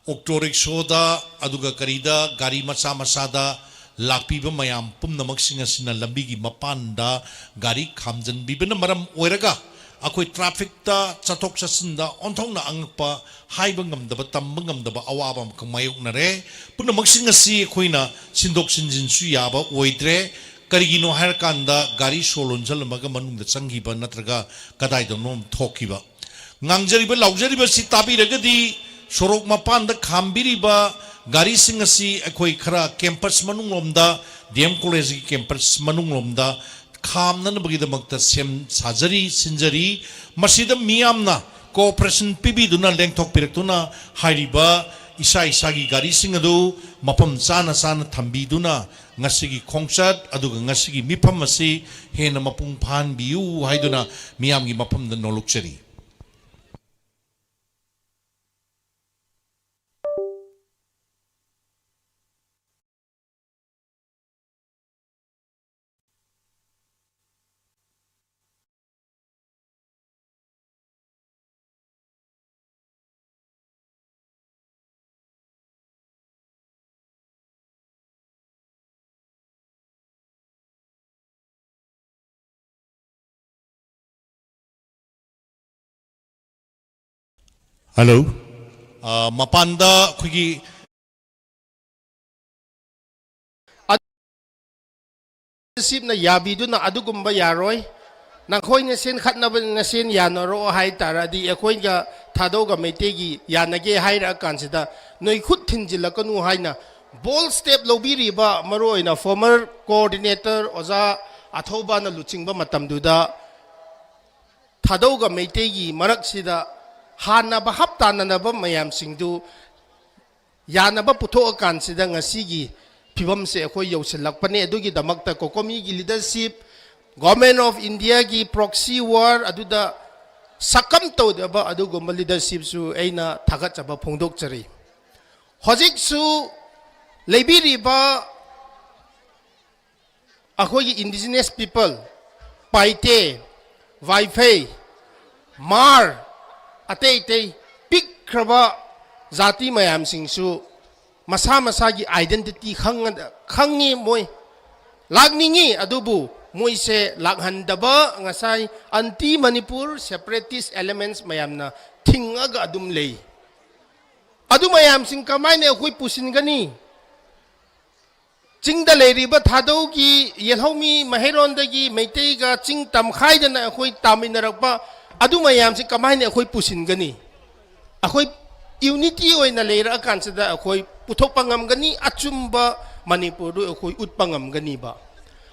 ꯑꯣꯛꯇꯣ ꯔꯤꯛꯁꯣꯗ ꯑꯗꯨꯒ ꯀꯔꯤꯗ ꯒꯥꯔꯤ ꯃꯆꯥ ꯃꯆꯥꯗ ꯂꯥꯛꯄꯤꯕ ꯃꯌꯥꯝ ꯄꯨꯝꯅꯃꯛꯁꯤꯡ ꯑꯁꯤꯅ ꯂꯝꯕꯤꯒꯤ ꯃꯄꯥꯟꯗ ꯒꯥꯔꯤ ꯈꯥꯝꯖꯤꯟꯕꯤꯕꯅ ꯃꯔꯝ ꯑꯣꯏꯔꯒ ꯑꯩꯈꯣꯏ ꯇ꯭ꯔꯥꯐꯤꯛꯇ ꯆꯠꯊꯣꯛ ꯆꯠꯁꯤꯟꯗ ꯑꯣꯟꯊꯣꯛꯅ ꯑꯉꯛꯄ, ꯍꯥꯏꯕ ꯉꯝꯗꯕ, ꯇꯝꯕ ꯉꯝꯗꯕ ꯑꯋꯥꯕ ꯑꯃꯈꯛ ꯃꯥꯌꯣꯛꯅꯔꯦ꯫ ꯄꯨꯝꯅꯃꯛꯁꯤꯡ ꯑꯁꯤ ꯑꯩꯈꯣꯏꯅ ꯁꯤꯟꯗꯣꯛ ꯁꯤꯟꯖꯤꯟꯁꯨ ꯌꯥꯕ ꯑꯣꯏꯗ꯭ꯔꯦ꯫ ꯀꯔꯤꯒꯤꯅꯣ ꯍꯥꯏꯔꯀꯥꯟꯗ ꯒꯥꯔꯤ ꯁꯣ ꯂꯣꯟꯁꯤꯜꯂꯝꯃꯒ ꯃꯅꯨꯡꯗ ꯆꯪꯈꯤꯕ ꯅꯠꯇ꯭ꯔꯒ ꯀꯗꯥꯏꯗꯅꯣ ꯊꯣꯛꯈꯤꯕ꯫ ꯉꯥꯡꯖꯔꯤꯕ ꯂꯥꯎꯖꯔꯤꯕꯁꯤ ꯇꯥꯕꯤꯔꯒꯗꯤ ꯁꯣꯔꯣꯛ ꯃꯄꯥꯟꯗ ꯈꯥꯝꯕꯤꯔꯤꯕ ꯒꯥꯔꯤꯁꯤꯡ ꯑꯁꯤ ꯑꯩꯈꯣꯏ ꯈꯔ ꯀꯦꯝꯄꯁ ꯃꯅꯨꯡꯂꯣꯝꯗ, ꯗꯤ ꯑꯦꯝ ꯀꯣꯂꯦꯖꯀꯤ ꯀꯦꯝꯄꯁ ꯃꯅꯨꯡꯂꯣꯝꯗ ꯈꯥꯝꯅꯅꯕꯒꯤꯗꯃꯛꯇ ꯁꯦꯝ ꯁꯥꯖꯔꯤ, ꯁꯤꯟꯖꯔꯤ꯫ ꯃꯁꯤꯗ ꯃꯤꯌꯥꯝꯅ ꯀꯣꯑꯣꯄꯔꯦꯁꯟ ꯄꯤꯕꯤꯗꯨꯅ ꯂꯦꯡꯊꯣꯛꯄꯤꯔꯛꯇꯨꯅ ꯍꯥꯏꯔꯤꯕ ꯏꯁꯥ ꯏꯁꯥꯒꯤ ꯒꯥꯔꯤꯁꯤꯡ ꯑꯗꯨ ꯃꯐꯝ ꯆꯥꯅ ꯆꯥꯅ ꯊꯝꯕꯤꯗꯨꯅ ꯉꯁꯤꯒꯤ ꯈꯣꯡꯆꯠ ꯑꯗꯨꯒ ꯉꯁꯤꯒꯤ ꯃꯤꯐꯝ ꯑꯁꯤ ꯍꯦꯟꯅ ꯃꯄꯨꯡ ꯐꯥꯍꯟꯕꯤꯌꯨ ꯍꯥꯏꯗꯨꯅ ꯃꯤꯌꯥꯝꯒꯤ ꯃꯐꯝꯗ ꯅꯣꯂꯨꯛꯆꯔꯤ꯫ ꯍꯜꯂꯣ꯫ ꯑ, ꯃꯄꯥꯟꯗ ꯑꯩꯈꯣꯏꯒꯤ ꯁꯤꯞꯅ ꯌꯥꯕꯤꯗꯨꯅ ꯑꯗꯨꯒꯨꯝꯕ ꯌꯥꯔꯣꯏ, ꯅꯈꯣꯏ ꯅꯁꯦꯟ ꯈꯠꯅꯕ ꯅꯁꯦꯟ ꯌꯥꯅꯔꯣ ꯍꯥꯏ ꯇꯥꯔꯗꯤ, ꯑꯩꯈꯣꯏꯒ ꯊꯥꯗꯧꯒ ꯃꯩꯇꯩꯒꯤ ꯌꯥꯅꯒꯦ ꯍꯥꯏꯔꯛꯑꯀꯥꯟꯁꯤꯗ ꯅꯣꯏ ꯈꯨꯠ ꯊꯤꯟꯖꯤꯜꯂꯛꯀꯅꯨ ꯍꯥꯏꯅ ꯕꯣꯜ ꯁ꯭ꯇꯦꯞ ꯂꯧꯕꯤꯔꯤꯕ, ꯃꯔꯨꯑꯣꯏꯅ ꯐꯣꯔꯃꯔ ꯀꯣꯑꯣꯔꯗꯤꯅꯦꯇꯔ ꯑꯣꯖꯥ ꯑꯊꯧꯕꯅ ꯂꯨꯆꯤꯡꯕ ꯃꯇꯝꯗꯨꯗ ꯊꯥꯗꯧꯒ ꯃꯩꯇꯩꯒꯤ ꯃꯔꯛꯁꯤꯗ ꯍꯥꯟꯅ ꯚꯥꯞ ꯇꯥꯅꯅꯕ ꯃꯌꯥꯝꯁꯤꯡꯗꯨ ꯌꯥꯅꯕ ꯄꯨꯊꯣꯛꯑꯀꯥꯟꯁꯤꯗ ꯉꯁꯤꯒꯤ ꯐꯤꯕꯝꯁꯦ ꯑꯩꯈꯣꯏ ꯌꯧꯁꯤꯜꯂꯛꯄꯅꯦ꯫ ꯑꯗꯨꯒꯤꯗꯃꯛꯇ ꯀꯣꯀꯣꯃꯤꯒꯤ ꯂꯤꯗꯔꯁꯤꯞ, ꯒꯣꯔꯃꯦꯟ ꯑꯣꯐ ꯏꯟꯗꯤꯌꯥꯒꯤ ꯄ꯭ꯔꯣꯛꯁꯤ ꯋꯥꯔ ꯑꯗꯨꯗ ꯁꯛꯀꯝ ꯇꯧꯗꯕ ꯑꯗꯨꯒꯨꯝꯕ ꯂꯤꯗꯔꯁꯤꯞꯁꯨ ꯑꯩꯅ ꯊꯥꯒꯠꯆꯕ ꯐꯣꯡꯗꯣꯛꯆꯔꯤ꯫ ꯍꯧꯖꯤꯛꯁꯨ ꯂꯩꯕꯤꯔꯤꯕ ꯑꯩꯈꯣꯏꯒꯤ ꯏꯟꯗꯤꯖꯤꯅꯁ ꯄꯤꯄꯜ, ꯄꯥꯏꯇꯦ, ꯋꯥꯏꯐꯩ, ꯃꯥꯔ, ꯑꯇꯩ ꯑꯇꯩ ꯄꯤꯛꯈ꯭ꯔꯕ ꯖꯥꯇꯤ ꯃꯌꯥꯝꯁꯤꯡꯁꯨ ꯃꯁꯥ ꯃꯁꯥꯒꯤ ꯑꯥꯏꯗꯦꯟꯇꯤꯇꯤ ꯈꯪꯉ-, ꯈꯪꯉꯤ ꯃꯣꯏ, ꯂꯥꯛꯅꯤꯡꯉꯤ, ꯑꯗꯨꯕꯨ ꯃꯣꯏꯁꯦ ꯂꯥꯛꯍꯟꯗꯕ ꯉꯁꯥꯏ ꯑꯟꯇꯤ ꯃꯅꯤꯄꯨꯔ ꯁꯦꯄꯔꯦꯇꯤꯁ ꯑꯦꯂꯤꯃꯦꯟꯁ ꯃꯌꯥꯝꯅ ꯊꯤꯡꯉꯒ ꯑꯗꯨꯝ ꯂꯩ꯫ ꯑꯗꯨ ꯃꯌꯥꯝꯁꯤꯡ ꯀꯃꯥꯏꯅ ꯑꯩꯈꯣꯏ ꯄꯨꯁꯤꯟꯒꯅꯤ? ꯆꯤꯡꯗ ꯂꯩꯔꯤꯕ ꯊꯥꯗꯧꯒꯤ ꯌꯦꯜꯍꯧꯃꯤ ꯃꯍꯩꯔꯣꯟꯗꯒꯤ ꯃꯩꯇꯩꯒ ꯆꯤꯡ ꯇꯝꯈꯥꯏꯗꯅ ꯑꯩꯈꯣꯏ ꯇꯥꯃꯤꯟꯅꯔꯛꯄ ꯑꯗꯨ ꯃꯌꯥꯝꯁꯤ ꯀꯃꯥꯏꯅ ꯑꯩꯈꯣꯏ ꯄꯨꯁꯤꯟꯒꯅꯤ? ꯑꯩꯈꯣꯏ ꯌꯨꯅꯤꯇꯤ ꯑꯣꯏꯅ ꯂꯩꯔꯛꯑꯀꯥꯟꯁꯤꯗ ꯑꯩꯈꯣꯏ ꯄꯨꯊꯣꯛꯄ ꯉꯝꯒꯅꯤ, ꯑꯆꯨꯝꯕ ꯃꯅꯤꯄꯨꯔꯗꯨ ꯑꯩꯈꯣꯏ ꯎꯠꯄ ꯉꯝꯒꯅꯤꯕ꯫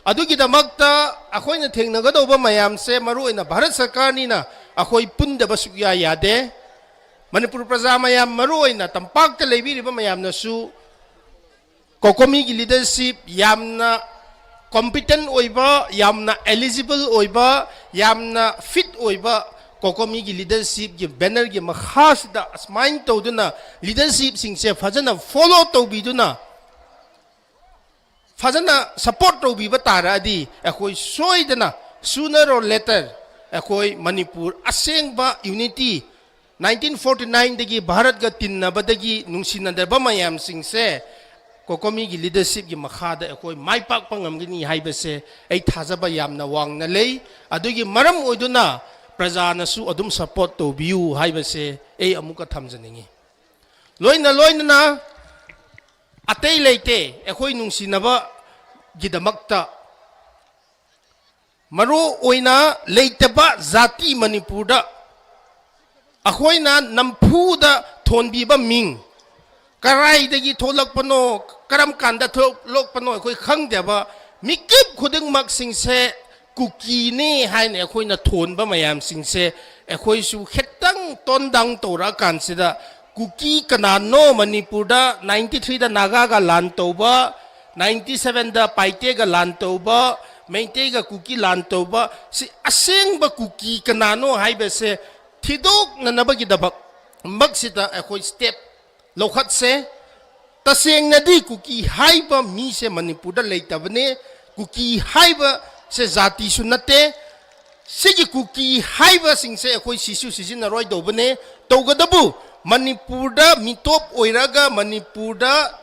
ꯑꯗꯨꯒꯤꯗꯃꯛꯇ ꯑꯩꯈꯣꯏꯅ ꯊꯦꯡꯅꯒꯗꯧꯕ ꯃꯌꯥꯝꯁꯦ, ꯃꯔꯨꯑꯣꯏꯅ ꯚꯥꯔꯠ ꯁꯔꯀꯥꯔꯅꯤꯅ ꯑꯩꯈꯣꯏ ꯄꯨꯟꯗꯕ ꯁꯨꯛꯌꯥ ꯌꯥꯗꯦ꯫ ꯃꯅꯤꯄꯨꯔ ꯄ꯭ꯔꯖꯥ ꯃꯌꯥꯝ, ꯃꯔꯨꯑꯣꯏꯅ ꯇꯝꯄꯥꯛꯇ ꯂꯩꯕꯤꯔꯤꯕ ꯃꯌꯥꯝꯅꯁꯨ ꯀꯣꯀꯣꯃꯤꯒꯤ ꯂꯤꯗꯔꯁꯤꯞ ꯌꯥꯝꯅ ꯀꯣꯝꯄꯤꯇꯦꯟ ꯑꯣꯏꯕ, ꯌꯥꯝꯅ ꯑꯦꯂꯤꯖꯤꯕꯜ ꯑꯣꯏꯕ, ꯌꯥꯝꯅ ꯐꯤꯠ ꯑꯣꯏꯕ ꯀꯣꯀꯣꯃꯤꯒꯤ ꯂꯤꯗꯔꯁꯤꯞꯀꯤ ꯕꯦꯅꯔꯒꯤ ꯃꯈꯥꯁꯤꯗ ꯑꯁꯨꯃꯥꯏꯅ ꯇꯧꯗꯨꯅ ꯂꯤꯗꯔꯁꯤꯞꯁꯤꯡꯁꯦ ꯐꯖꯅ ꯐꯣꯂꯣ ꯇꯧꯕꯤꯗꯨꯅ, ꯐꯖꯅ ꯁꯄꯣꯔꯠ ꯇꯧꯕꯤꯕ ꯇꯥꯔꯛꯑꯗꯤ ꯑꯩꯈꯣꯏ ꯁꯣꯏꯗꯅ, sooner or later, ꯑꯩꯈꯣꯏ ꯃꯅꯤꯄꯨꯔ ꯑꯁꯦꯡꯕ ꯌꯨꯅꯤꯇꯤ, ꯅꯥꯏꯟꯇꯤꯟ ꯐꯣꯔꯇꯤ ꯅꯥꯏꯟꯗꯒꯤ ꯚꯥꯔꯠꯀ ꯇꯤꯟꯅꯕꯗꯒꯤ ꯅꯨꯡꯁꯤꯅꯗꯕ ꯃꯌꯥꯝꯁꯤꯡꯁꯦ ꯀꯣꯀꯣꯃꯤꯒꯤ ꯂꯤꯗꯔꯁꯤꯞꯀꯤ ꯃꯈꯥꯗ ꯑꯩꯈꯣꯏ ꯃꯥꯏ ꯄꯥꯛꯄ ꯉꯝꯒꯅꯤ ꯍꯥꯏꯕꯁꯦ ꯑꯩ ꯊꯥꯖꯕ ꯌꯥꯝꯅ ꯋꯥꯡꯅ ꯂꯩ꯫ ꯑꯗꯨꯒꯤ ꯃꯔꯝ ꯑꯣꯏꯗꯨꯅ ꯄ꯭ꯔꯖꯥꯅꯁꯨ ꯑꯗꯨꯝ ꯁꯄꯣꯔꯠ ꯇꯧꯕꯤꯌꯨ ꯍꯥꯏꯕꯁꯦ ꯑꯩ ꯑꯃꯨꯛꯀ ꯊꯝꯖꯅꯤꯡꯉꯤ꯫ ꯂꯣꯏꯅ ꯂꯣꯏꯅꯅ ꯑꯇꯩ ꯂꯩꯇꯦ, ꯑꯩꯈꯣꯏ ꯅꯨꯡꯁꯤꯅꯕꯒꯤꯗꯃꯛꯇ ꯃꯔꯨ ꯑꯣꯏꯅ ꯂꯩꯇꯕ ꯖꯥꯇꯤ ꯃꯅꯤꯄꯨꯔꯗ ꯑꯩꯈꯣꯏꯅ ꯅꯝꯐꯨꯗ ꯊꯣꯟꯕꯤꯕ ꯃꯤꯡ, ꯀꯔꯥꯏꯗꯒꯤ ꯊꯣꯛꯂꯛꯄꯅꯣ, ꯀꯔꯝ ꯀꯥꯟꯗ ꯊꯣꯛꯂꯛꯄꯅꯣ ꯑꯩꯈꯣꯏ ꯈꯪꯗꯦꯕ, ꯃꯤꯀꯨꯞ ꯈꯨꯗꯤꯡꯃꯛꯁꯤꯡꯁꯦ ꯀꯨꯀꯤꯅꯤ ꯍꯥꯏꯅ ꯑꯩꯈꯣꯏꯅ ꯊꯣꯟꯕ ꯃꯌꯥꯝꯁꯤꯡꯁꯦ ꯑꯩꯈꯣꯏꯁꯨ ꯈꯤꯇꯪ ꯇꯣꯟ ꯗꯥꯎꯟ ꯇꯧꯔꯛꯑꯀꯥꯟꯁꯤꯗ, ꯀꯨꯀꯤ ꯀꯅꯥꯅꯣ? ꯃꯅꯤꯄꯨꯔꯗ ꯅꯥꯏꯟꯇꯤ ꯊ꯭ꯔꯤꯗ ꯅꯥꯒꯥꯒ ꯂꯥꯟ ꯇꯧꯕ, ꯅꯥꯏꯟꯇꯤ ꯁꯚꯦꯟꯗ ꯄꯥꯏꯇꯦꯒ ꯂꯥꯟ ꯇꯧꯕ, ꯃꯩꯇꯩꯒ ꯀꯨꯀꯤ ꯂꯥꯟ ꯇꯧꯕ, ꯁꯤ ꯑꯁꯦꯡꯕ ꯀꯨꯀꯤ ꯀꯅꯥꯅꯣ ꯍꯥꯏꯕꯁꯦ ꯊꯤꯗꯣꯛꯅꯅꯕꯒꯤꯗꯃꯛ ꯃꯛꯁꯤꯗ ꯑꯩꯈꯣꯏ ꯁ꯭ꯇꯦꯞ ꯂꯧꯈꯠꯁꯦ꯫ ꯇꯁꯦꯡꯅꯗꯤ ꯀꯨꯀꯤ ꯍꯥꯏꯕ ꯃꯤꯁꯦ ꯃꯅꯤꯄꯨꯔꯗ ꯂꯩꯇꯕꯅꯦ꯫ ꯀꯨꯀꯤ ꯍꯥꯏꯕꯁꯦ ꯖꯥꯇꯤꯁꯨ ꯅꯠꯇꯦ꯫ ꯁꯤꯒꯤ ꯀꯨꯀꯤ ꯍꯥꯏꯕꯁꯤꯡꯁꯦ ꯑꯩꯈꯣꯏ ꯁꯤꯁꯨ ꯁꯤꯖꯤꯟꯅꯔꯣꯏꯗꯧꯕꯅꯦ꯫ ꯇꯧꯒꯗꯕꯨ ꯃꯅꯤꯄꯨꯔꯗ ꯃꯤꯇꯣꯞ ꯑꯣꯏꯔꯒ ꯃꯅꯤꯄꯨꯔꯗ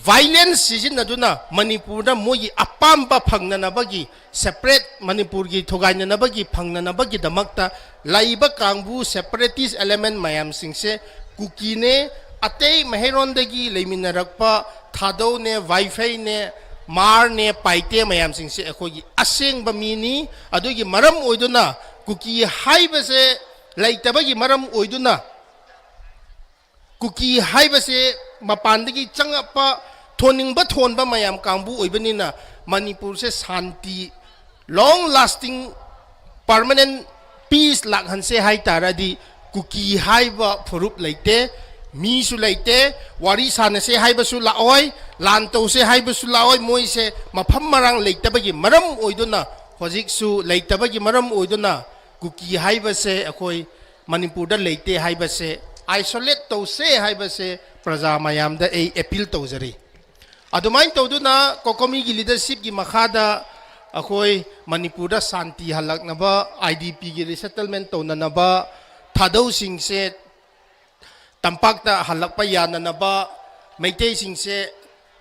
ꯚꯥꯏꯂꯦꯟꯁ ꯁꯤꯖꯤꯟꯅꯗꯨꯅ ꯃꯅꯤꯄꯨꯔꯗ ꯃꯣꯏꯒꯤ ꯑꯄꯥꯝꯕ ꯐꯪꯅꯅꯕꯒꯤ, ꯁꯦꯄꯔꯦꯠ ꯃꯅꯤꯄꯨꯔꯒꯤ ꯊꯨꯒꯥꯏꯅꯅꯕꯒꯤ, ꯐꯪꯅꯅꯕꯒꯤꯗꯃꯛꯇ ꯂꯩꯕ ꯀꯥꯡꯕꯨ, ꯁꯦꯄꯔꯦꯇꯤꯁ ꯑꯦꯂꯦꯃꯦꯟ ꯃꯌꯥꯝꯁꯤꯡꯁꯦ ꯀꯨꯀꯤꯅꯦ, ꯑꯇꯩ ꯃꯍꯩꯔꯣꯟꯗꯒꯤ ꯂꯩꯃꯤꯟꯅꯔꯛꯄ ꯊꯥꯗꯧꯅꯦ, ꯋꯥꯏꯐꯩꯅꯦ, ꯃꯥꯔꯅꯦ, ꯄꯥꯏꯇꯦ ꯃꯌꯥꯝꯁꯤꯡꯁꯦ ꯑꯩꯈꯣꯏꯒꯤ ꯑꯁꯦꯡꯕ ꯃꯤꯅꯤ꯫ ꯑꯗꯨꯒꯤ ꯃꯔꯝ ꯑꯣꯏꯗꯨꯅ ꯀꯨꯀꯤ ꯍꯥꯏꯕꯁꯦ ꯂꯩꯇꯕꯒꯤ ꯃꯔꯝ ꯑꯣꯏꯗꯨꯅ ꯀꯨꯀꯤ ꯍꯥꯏꯕꯁꯦ ꯃꯄꯥꯟꯗꯒꯤ ꯆꯪꯉꯛꯄ ꯊꯣꯟꯅꯤꯡꯕ ꯊꯣꯟꯕ ꯃꯌꯥꯝ ꯀꯥꯡꯕꯨ ꯑꯣꯏꯕꯅꯤꯅ ꯃꯅꯤꯄꯨꯔꯁꯦ ꯁꯥꯟꯇꯤ, ꯂꯣꯡ ꯂꯥꯁꯇꯤꯡ, ꯄꯔꯃꯅꯦꯟ ꯄꯤꯁ ꯂꯥꯛꯍꯟꯁꯦ ꯍꯥꯏ ꯇꯥꯔꯗꯤ ꯀꯨꯀꯤ ꯍꯥꯏꯕ ꯐꯨꯔꯨꯞ ꯂꯩꯇꯦ, ꯃꯤꯁꯨ ꯂꯩꯇꯦ, ꯋꯥꯔꯤ ꯁꯥꯟꯅꯁꯦ ꯍꯥꯏꯕꯁꯨ ꯂꯥꯛꯑꯣꯏ, ꯂꯥꯟ ꯇꯧꯁꯦ ꯍꯥꯏꯕꯁꯨ ꯂꯥꯛꯑꯣꯏ꯫ ꯃꯣꯏꯁꯦ ꯃꯐꯝ ꯃꯔꯥꯡ ꯂꯩꯇꯕꯒꯤ ꯃꯔꯝ ꯑꯣꯏꯗꯨꯅ, ꯍꯧꯖꯤꯛꯁꯨ ꯂꯩꯇꯕꯒꯤ ꯃꯔꯝ ꯑꯣꯏꯗꯨꯅ ꯀꯨꯀꯤ ꯍꯥꯏꯕꯁꯦ ꯑꯩꯈꯣꯏ ꯃꯅꯤꯄꯨꯔꯗ ꯂꯩꯇꯦ ꯍꯥꯏꯕꯁꯦ, isolate ꯇꯧꯁꯦ ꯍꯥꯏꯕꯁꯦ ꯄ꯭ꯔꯖꯥ ꯃꯌꯥꯝꯗ ꯑꯩ appeal ꯇꯧꯖꯔꯤ꯫ ꯑꯗꯨꯃꯥꯏꯅ ꯇꯧꯗꯨꯅ COCOMI ꯒꯤ leadership ꯀꯤ ꯃꯈꯥꯗ ꯑꯩꯈꯣꯏ ꯃꯅꯤꯄꯨꯔꯗ ꯁꯥꯟꯇꯤ ꯍꯜꯂꯛꯅꯕ, IDP ꯒꯤ resettlement ꯇꯧꯅꯅꯕ, ꯊꯥꯗꯧꯁꯤꯡꯁꯦ ꯇꯝꯄꯥꯛꯇ ꯍꯜꯂꯛꯄ ꯌꯥꯅꯅꯕ, ꯃꯩꯇꯩꯁꯤꯡꯁꯦ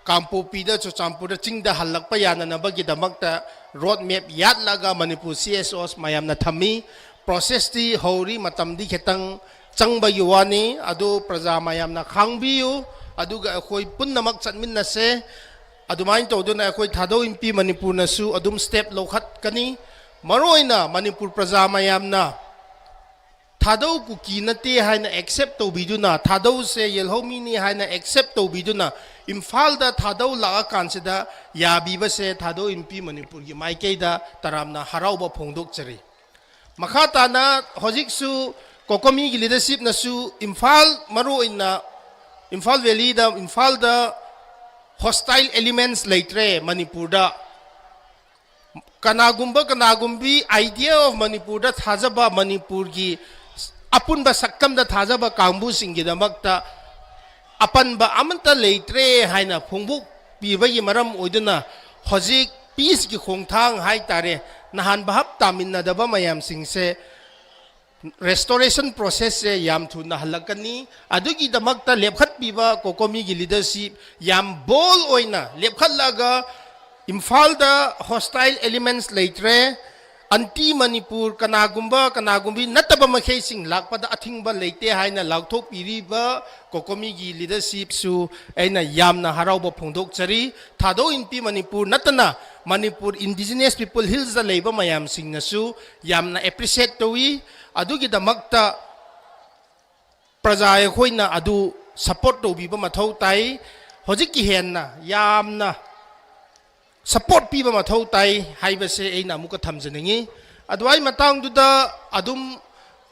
ꯀꯥꯡꯄꯣꯛꯄꯤꯗ, ꯆꯨꯔꯆꯥꯟꯄꯨꯔꯗ, ꯆꯤꯡꯗ ꯍꯜꯂꯛꯄ ꯌꯥꯅꯅꯕꯒꯤꯗꯃꯛꯇ road map ꯌꯥꯠꯂꯒ ꯃꯅꯤꯄꯨꯔ CSOs ꯃꯌꯥꯝꯅ ꯊꯝꯃꯤ꯫ Process ꯇꯤ ꯍꯧꯔꯤ, ꯃꯇꯝꯗꯤ ꯈꯤꯇꯪ ꯆꯪꯕꯒꯤ ꯋꯥꯅꯤ꯫ ꯑꯗꯨ ꯄ꯭ꯔꯖꯥ ꯃꯌꯥꯝꯅ ꯈꯪꯕꯤꯌꯨ, ꯑꯗꯨꯒ ꯑꯩꯈꯣꯏ ꯄꯨꯝꯅꯃꯛ ꯆꯠꯃꯤꯟꯅꯁꯦ꯫ ꯑꯗꯨꯃꯥꯏꯅ ꯇꯧꯗꯨꯅ ꯑꯩꯈꯣꯏ ꯊꯥꯗꯧ ꯏꯟꯄꯤ ꯃꯅꯤꯄꯨꯔꯅꯁꯨ ꯑꯗꯨꯝ step ꯂꯧꯈꯠꯀꯅꯤ꯫ ꯃꯔꯨꯑꯣꯏꯅ ꯃꯅꯤꯄꯨꯔ ꯄ꯭ꯔꯖꯥ ꯃꯌꯥꯝꯅ ꯊꯥꯗꯧ ꯀꯨꯀꯤ ꯅꯠꯇꯦ ꯍꯥꯏꯅ accept ꯇꯧꯕꯤꯗꯨꯅ, ꯊꯥꯗꯧꯁꯦ ꯌꯦꯜꯍꯧꯃꯤꯅꯤ ꯍꯥꯏꯅ accept ꯇꯧꯕꯤꯗꯨꯅ, ꯏꯝꯐꯥꯜꯗ ꯊꯥꯗꯧ ꯂꯥꯛꯑꯀꯥꯟꯁꯤꯗ ꯌꯥꯕꯤꯕꯁꯦ ꯊꯥꯗꯧ ꯏꯟꯄꯤ ꯃꯅꯤꯄꯨꯔꯒꯤ ꯃꯥꯏꯀꯩꯗ ꯇꯔꯥꯝꯅ ꯍꯔꯥꯎꯕ ꯐꯣꯡꯗꯣꯛꯆꯔꯤ꯫ ꯃꯈꯥ ꯇꯥꯅ ꯍꯧꯖꯤꯛꯁꯨ COCOMI ꯒꯤ leadership ꯅꯁꯨ ꯏꯝꯐꯥꯜ, ꯃꯔꯨꯑꯣꯏꯅ ꯏꯝꯐꯥꯜ valley ꯗ, ꯏꯝꯐꯥꯜꯗ hostile elements ꯂꯩꯇ꯭ꯔꯦ ꯃꯅꯤꯄꯨꯔꯗ꯫ ꯀꯅꯥꯒꯨꯝꯕ ꯀꯅꯥꯒꯨꯝꯕꯤ idea of ꯃꯅꯤꯄꯨꯔꯗ ꯊꯥꯖꯕ, ꯃꯅꯤꯄꯨꯔꯒꯤ ꯑꯄꯨꯟꯕ ꯁꯛꯇꯝꯗ ꯊꯥꯖꯕ ꯀꯥꯡꯕꯨꯁꯤꯡꯒꯤꯗꯃꯛꯇ ꯑꯄꯟꯕ ꯑꯃꯠꯇ ꯂꯩꯇ꯭ꯔꯦ ꯍꯥꯏꯅ ꯐꯣꯡꯗꯣꯛꯄꯤꯕꯒꯤ ꯃꯔꯝ ꯑꯣꯏꯗꯨꯅ, ꯍꯧꯖꯤꯛ peace ꯀꯤ ꯈꯣꯡꯊꯥꯡ ꯍꯥꯏꯇꯥꯔꯦ, ꯅꯍꯥꯟ ꯚꯥꯞ ꯇꯥꯃꯤꯟꯅꯗꯕ ꯃꯌꯥꯝꯁꯤꯡꯁꯦ restoration process ꯁꯦ ꯌꯥꯝ ꯊꯨꯅ ꯍꯜꯂꯛꯀꯅꯤ꯫ ꯑꯗꯨꯒꯤꯗꯃꯛꯇ ꯂꯦꯞꯈꯠꯄꯤꯕ COCOMI ꯒꯤ leadership ꯌꯥꯝ bold ꯑꯣꯏꯅ ꯂꯦꯞꯈꯠꯂꯒ, ꯏꯝꯐꯥꯜꯗ hostile elements ꯂꯩꯇ꯭ꯔꯦ, anti ꯃꯅꯤꯄꯨꯔ ꯀꯅꯥꯒꯨꯝꯕ ꯀꯅꯥꯒꯨꯝꯕꯤ ꯅꯠꯇꯕ ꯃꯈꯩꯁꯤꯡ ꯂꯥꯛꯄꯗ ꯑꯊꯤꯡꯕ ꯂꯩꯇꯦ ꯍꯥꯏꯅ ꯂꯥꯎꯊꯣꯛꯄꯤꯔꯤꯕ COCOMI ꯒꯤ leadership ꯁꯨ ꯑꯩꯅ ꯌꯥꯝꯅ ꯍꯔꯥꯎꯕ ꯐꯣꯡꯗꯣꯛꯆꯔꯤ꯫ ꯊꯥꯗꯧ ꯏꯟꯄꯤ ꯃꯅꯤꯄꯨꯔ ꯅꯠꯇꯅ ꯃꯅꯤꯄꯨꯔ indigenous people hills ꯇ ꯂꯩꯕ ꯃꯌꯥꯝꯁꯤꯡꯅꯁꯨ ꯌꯥꯝꯅ appreciate ꯇꯧꯏ꯫ ꯑꯗꯨꯒꯤꯗꯃꯛꯇ ꯄ꯭ꯔꯖꯥ ꯑꯩꯈꯣꯏꯅ ꯑꯗꯨ support ꯇꯧꯕꯤꯕ ꯃꯊꯧ ꯇꯥꯏ꯫ ꯍꯧꯖꯤꯛꯀꯤ ꯍꯦꯟꯅ ꯌꯥꯝꯅ support ꯄꯤꯕ ꯃꯊꯧ ꯇꯥꯏ ꯍꯥꯏꯕꯁꯦ ꯑꯩꯅ ꯑꯃꯨꯛꯀ ꯊꯝꯖꯅꯤꯡꯉꯤ꯫ ꯑꯗꯨꯋꯥꯏ ꯃꯇꯥꯡꯗꯨꯗ ꯑꯗꯨꯝ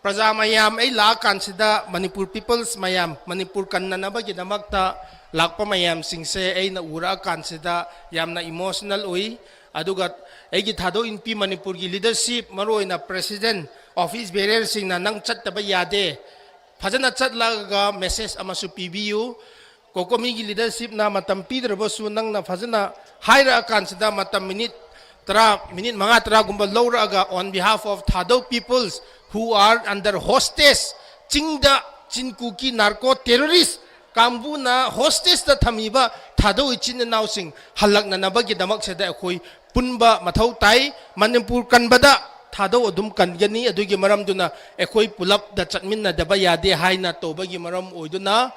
ꯄ꯭ꯔꯖꯥ ꯃꯌꯥꯝ, ꯑꯩ ꯂꯥꯛꯑꯀꯥꯟꯁꯤꯗ ꯃꯅꯤꯄꯨꯔ peoples ꯃꯌꯥꯝ, ꯃꯅꯤꯄꯨꯔ ꯀꯟꯅꯅꯕꯒꯤꯗꯃꯛꯇ ꯂꯥꯛꯄ ꯃꯌꯥꯝꯁꯤꯡꯁꯦ ꯑꯩꯅ ꯎꯔꯛꯑꯀꯥꯟꯁꯤꯗ ꯌꯥꯝꯅ emotional ꯑꯣꯏ꯫ ꯑꯗꯨꯒ ꯑꯩꯒꯤ ꯊꯥꯗꯧ ꯏꯟꯄꯤ ꯃꯅꯤꯄꯨꯔꯒꯤ leadership, ꯃꯔꯨꯑꯣꯏꯅ president, office bearerꯁꯤꯡꯅ ꯅꯪ ꯆꯠꯇꯕ ꯌꯥꯗꯦ, ꯐꯖꯅ ꯆꯠꯂꯒ message ꯑꯃꯁꯨ ꯄꯤꯕꯤꯌꯨ꯫ ꯀꯣꯀꯣꯃꯤꯒꯤ leadershipꯅ ꯃꯇꯝ ꯄꯤꯗ꯭ꯔꯕꯁꯨ ꯅꯪꯅ ꯐꯖꯅ ꯍꯥꯏꯔꯛꯑꯀꯥꯟꯁꯤꯗ ꯃꯇꯝ minute ꯇꯔꯥ, minute ꯃꯉꯥ ꯇꯔꯥꯒꯨꯝꯕ ꯂꯧꯔꯛꯑꯒ on behalf of Thadou peoples who are under hostage, ꯆꯤꯡꯗ ꯆꯤꯟ ꯀꯨꯀꯤ narco terrorist ꯀꯥꯡꯕꯨꯅ hostageꯇ ꯊꯝꯃꯤꯕ ꯊꯥꯗꯧ ꯏꯆꯤꯟ ꯏꯅꯥꯎꯁꯤꯡ ꯍꯜꯂꯛꯅꯅꯕꯒꯤꯗꯃꯛꯁꯤꯗ ꯑꯩꯈꯣꯏ ꯄꯨꯟꯕ ꯃꯊꯧ ꯇꯥꯏ꯫ ꯃꯅꯤꯄꯨꯔ ꯀꯟꯕꯗ ꯊꯥꯗꯧ ꯑꯗꯨꯝ ꯀꯟꯒꯅꯤ꯫ ꯑꯗꯨꯒꯤ ꯃꯔꯝꯗꯨꯅ ꯑꯩꯈꯣꯏ ꯄꯨꯂꯞꯇ ꯆꯠꯃꯤꯟꯅꯗꯕ ꯌꯥꯗꯦ ꯍꯥꯏꯅ ꯇꯧꯕꯒꯤ ꯃꯔꯝ ꯑꯣꯏꯗꯨꯅ